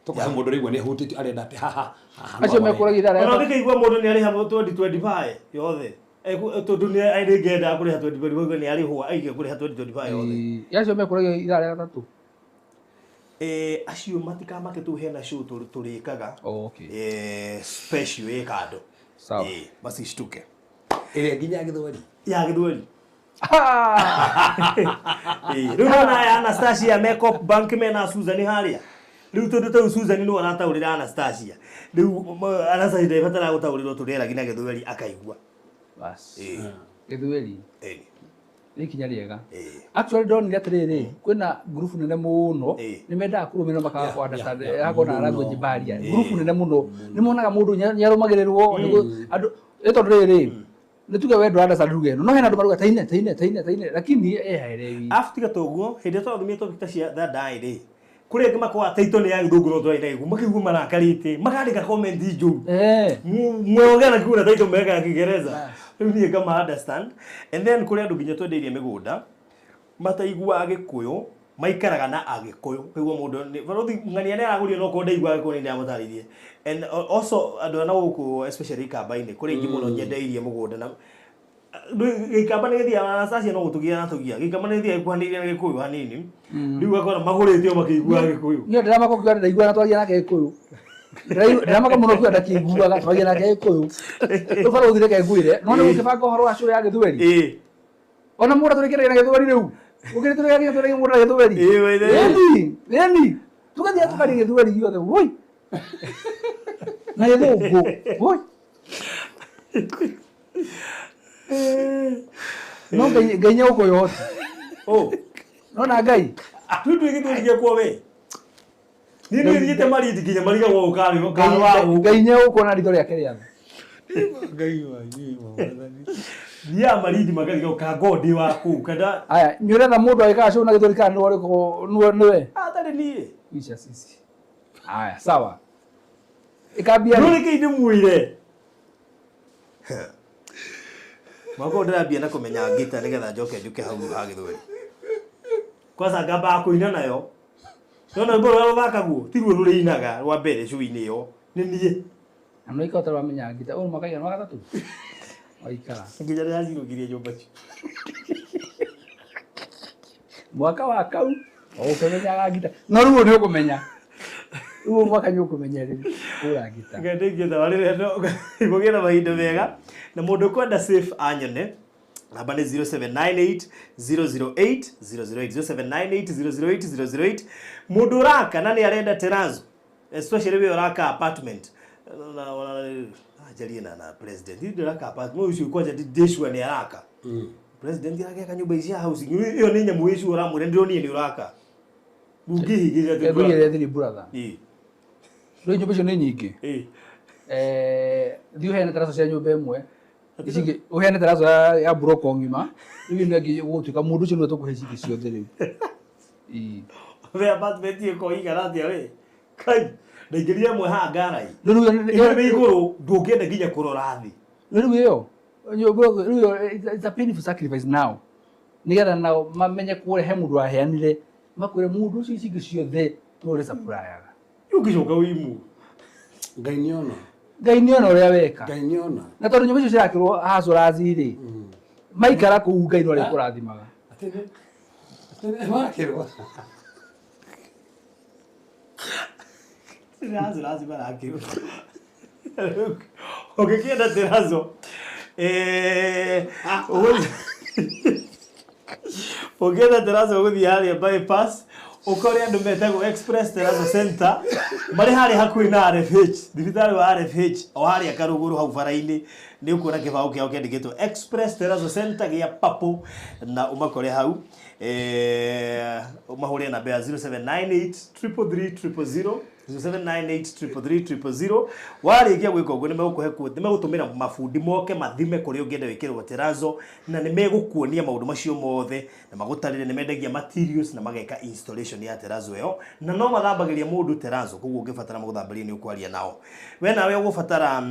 Tũkoca mũndũ rĩu nĩ hutĩtio arenda atĩ haha haha. Acio mekũragia ithaa Ona rĩa ũngĩkĩigua mũndũ nĩ arĩha 2025 yothe. Tondũ nĩ rĩngĩ kũrĩha 2025 nĩ arĩhwo aige kũrĩha 2025 yothe. Ĩĩ, acio mekũragia ithaa rĩa gatatũ. Acio matikamake tu hena show tũrĩkaga. Oh, okay. Special ĩ kando. Sawa. Masishtuke. Ĩrĩa nginya gĩthweri. Ya gĩthweri. Ah! Rĩu nona aya Anastasia me Coop Bank mena Susan harĩa. Rĩu tondũ tau Susan nĩwe arataũrĩra Anastasia. Rĩu Anastasia ndabataraga gũtaũrĩrwo tũrĩeragia na gĩthweri akaigua. Bas. Ĩĩ. Gĩthweri Ĩĩ. nĩ ikinya rĩega. Ĩĩ. Actually ndonire atĩrĩrĩ, kwĩna ngurubu nene mũno Ĩĩ. nĩ mendaga kũrũmĩrĩra makaga Yeah, kũ understand yeah, yeah. hakorwo na Mũno. language barrier. Ngurubu nene mũno nĩ monaga mũndũ nĩarũmagĩrĩrwo nĩguo andũ ĩ tondũ rĩrĩ nĩ tuge we ndũ understand lugha ĩno no hena andũ maruga taine taine taine taine lakini haelewi. Arabu tiga toguo hĩndĩ ĩrĩa twathomire topic ta cia thandai rĩ kũrĩ angĩ makoa taito nĩ ya gĩthũngũ no tũraina gĩkũyũ makĩigua marakarĩte makandĩka comment njũru. Eh. Mwongea na taito meweka ya Kiingereza rĩu niĩ ngama understand. And then kũrĩ andũ nginya twendeirie mĩgũnda mataiguaga gĩkũyũ maikaraga na agĩkũyũ kaigua mũndũ barothi ng'ania nĩ aragũrire no korwo ndaiguaga gĩkũyũ nĩ ndĩramũtarĩirie. And also andũ a na gũkũ especially ikamba-inĩ kũrĩ aingĩ mũno nyendeirie mũgũnda na gĩikamba nĩ gĩthiaga Anastasia no gũtũgia anatũgia gĩikamba nĩ gĩthiaga gĩkuhanĩrĩirie na gĩkũyũ hanini rĩu ũgakora magũrĩte o makĩiguaga gĩkũyũ. Niĩ ndĩramaka ũkiuga ndaiguaga na twaragia nake gĩkũyũ. Ndĩramaka mũno ũkiuga ndakĩiguaga twaragia nake gĩkũyũ. Rĩu barũthi reke ngwĩre no nĩ gũkĩbanga ũhoro wa show ya gĩthweri. Ĩĩ. Ona mũgũnda tũrĩkĩragia na gĩthweri rĩu. Ũkĩrĩ tũrĩkagia tũrĩkagia mũgũnda na gĩthweri. Ĩĩ, waithe. Ĩni, ĩni. Tũgathiĩ tũkaria gĩthweri gĩothe. Woi. Na gĩthũngũ. Woi. No Ngai Ngai nĩegũkũhe ũhoti. Oh. Nona Ngai. Tutu gĩthweri gĩakwa we. Niĩ nĩ thiĩte Malindi nginya marigagwo ũkarĩ ũkarĩ wa gũkũ. Ngai nĩegũkuona ritho rĩake rĩa thĩ. Ngai wanyu mwathani. Thiaga Malindi makariga ũkangoo ndĩ wa kũu kana Aya, nĩ ũretha mũndũ agĩkaga show na gĩthweri kana nĩwe ũrĩkũ nĩwe nĩwe. atarĩ niĩ. Isha sisi. Aya, sawa. Ikambia No rĩ. rĩkĩ ndĩmwĩre. Mwaka ũyũ ndĩrambia na kũmenya ngita nĩgetha njoke njuke hau ha gĩthweri. Kwanza ngambaga kũina nayo. Nona rwĩmbo rũrĩa rũthakagwo ti ruo rũrĩinaga rwa mbere show-inĩ ĩyo nĩ niĩ. Na no ikota rwamenya ngita. Ũyũ mwaka igana wa gatatũ. Waikara. Nginya ndĩracirũgirie nyũmba icio. Mwaka wa kau ũkĩmenyaga ngita. No rĩu nĩ ũkũmenya. Rĩu mwaka nĩ ũkũmenya rĩu kũra ngita. Ngai ndĩngĩenda warĩre no gũgĩe na mahinda mega na mũndũ ũkwenda safe anyone namba nĩ 0798 008 008 0798 008 008 mũndũ ũraka na nĩ arenda terrazzo especially we ũraka apartment njarie na president ndĩ ũraka apartment ũcio kwanja ndĩ sure nĩ araka president aragĩaka nyũmba ici cia housing ĩyo nĩ nyamũ ĩcio ũramwĩra ndĩronire nĩ ũraka ndũngĩhingĩria atĩ Ngwĩre thiri brother. Ĩĩ. Rĩu nyũmba icio nĩ nyingĩ. Ĩĩ. Thiĩ ũheane terrazzo cia nyũmba ĩmwe. Ici ingĩ ũheane terrazzo ya buroko ng'ima. Rĩu ĩno ĩngĩ gũgũtuĩka mũndũ ũcio nĩwe tũkũhe ici ingĩ ciothe rĩu. Ĩĩ. We apartment ĩko igana atĩa we kai ndaingĩrire ĩmwe haha ngarai Rĩu ĩno ĩ igũrũ ndũngĩenda nginya kũrora thĩ. Rĩu ĩyo rĩu ĩyo it's a painful sacrifice now. Nĩgetha nao mamenye kũrĩa he mũndũ waheanire makwĩre mũndũ ũcio ici ingĩ ciothe nĩwe ũrĩ-supplyaga. Ũngĩcoka wĩimwo. Ngai nĩona. Ngai nĩona ũrĩa weka. Ngai nĩona. Na tondũ nyũmba icio cirakĩrwo hustlers rĩ, maikara kũu Ngai no arĩkũrathimaga. Atĩ nĩ makĩrwo. Hustlers marakĩrwo. Ũngĩkĩenda terrazzo ũngĩenda terrazzo ũgũthiĩ harĩa bypass ũkore andũ metagwo Express Terrazzo Center marĩ harĩa hakuhĩ na RFH thibitarĩ wa RFH o harĩa Karũgũrũ hau bara-inĩ nĩ ũkuona kĩbaũ kĩao kĩandĩkĩtwo Express Terrazzo Center gĩa Purple na ũmakore hau ũmahũrĩre namba ya 0798 333 000 0798 333 000 warĩkia gwĩka ũguo nĩmegũkũhe quote nĩmegũtũmĩra mabundi moke mathime kũrĩa ũngĩenda wĩkĩrwo terrazzo na nĩmegũkuonia maũndũ macio mothe na magũtarĩre nĩmendagia materials na mageka installation ya terrazzo ĩyo na no mathambagĩria mũndũ terrazzo koguo ũngĩbatara magũthambĩrie nĩ ũkwaria nao we nawe ũgũbatara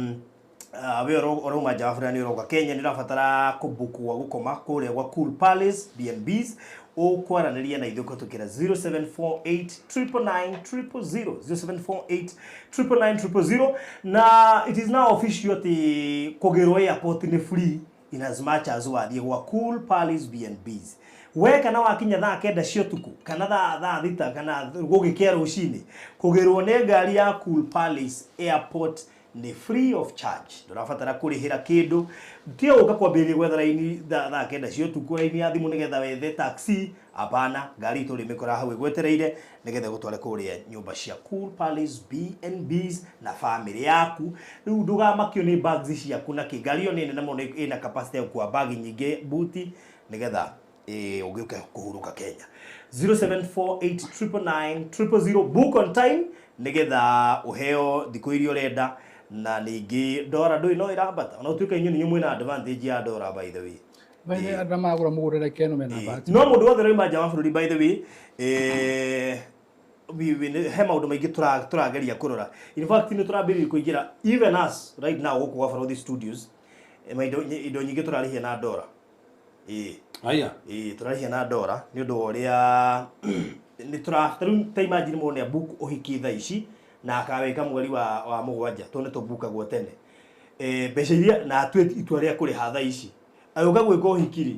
We ũrauma nja wa bũrũri nĩ ũroka Kenya nĩ ũrabatara kũbook gwa gũkoma kũrĩa gwa Cool Palace B&Bs, ũkwaranĩria na ithuĩ kũhetũkĩra 0748 999 000, 0748 999 000. Na it is now official atĩ kũgĩrwo airport nĩ free in as much as wathiĩ gwa Cool Palace B&Bs. We kana wakinya thaa 9 cia ũtukũ kana thaa 6 kana gũgĩkĩa rũcinĩ, kũgĩrwo nĩ ngari ya Cool Palace Airport nĩ free of charge. Ndũrabatara kũrĩhĩra kĩndũ, tiga gũka kwambĩrĩria gwetha raini thaa 9 cia ũtukũ, raini ya thimũ nĩgetha wethe taxi. Hapana, ngari itũ rĩmĩkora hau ĩgwetereire nĩgetha ĩgũtware kũrĩa nyũmba cia Cool Palace B&Bs na famĩlĩ yaku. Rĩu ndũgamakio nĩ bags ciaku na kĩ, ngari ĩyo nĩ nene mũno, ĩna capacity ya gũkua bagi nyingĩ, buti, nĩgetha ũgĩũke kũhurũka Kenya. 0748 999 000, book on time nĩgetha ũheo thikũ iria ũrenda. Na ningĩ ndora ndũĩ no ĩrambata, ona ũtuĩka inyuĩ nĩ mwĩna advantage ya ndora, by the way. By andũ magũra mũgũnda reke ĩno mena bahati. No mũndũ wothe ũrauma nja wa bũrũri, by the way, he maũndũ maingĩ tũrageria kũrora. In fact, nĩ tũrambĩrĩria kũingĩra, even us right now gũkũ gwa Barothi Studios, indo nyingĩ tũrarĩhia na ndora, ĩĩ. Aya. Ĩĩ, tũrarĩhia na ndora nĩ ũndũ wa ũrĩa nĩ tũra tarĩu ta imagine mũndũ nĩ book ũhiki thaa ici na akawĩka mweri wa 7, tondũ nĩ tũbukagwo tene. Mbeca iria na atue itua rĩa kũrĩha thaa ici agĩũka gwĩka ũhiki rĩ,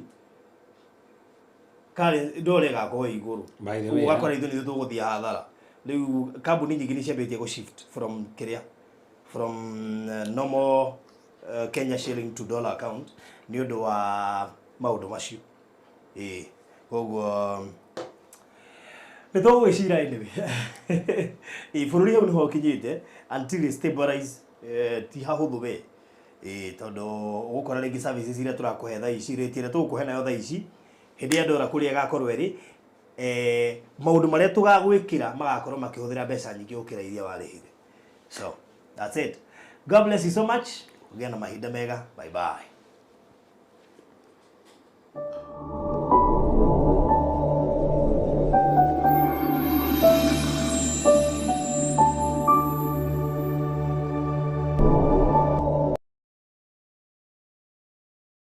karĩ ndora ĩgakorwo ĩ igũrũ. By the way, ũgakora ithuĩ nĩthuĩ tũgũthiĩ hathara. Rĩu kambuni nyingĩ nĩ ciambĩtie gũ shift from kĩrĩa, from normal Kenya shilling to dollar account nĩ ũndũ wa maũndũ macio. Ĩĩ, koguo nĩ tũgũgĩcira. Anyway, ĩĩ, bũrũri hau nĩho ũkinyĩte until it stabilize, ti hahũthũ we. Ĩĩ, tondũ ũgũkora rĩngĩ services iria tũrakũhe thaa ici, rate ĩrĩa tũgũkũhe nayo thaa ici, hĩndĩ ya ndora kũrĩa ĩgakorwo ĩrĩ, maũndũ marĩa tũgagwĩkĩra magakorwo makĩhũthĩra mbeca nyingĩ gũkĩra iria warĩhire. So that's it. God bless you so much. Ũgĩe na mahinda mega. Bye bye.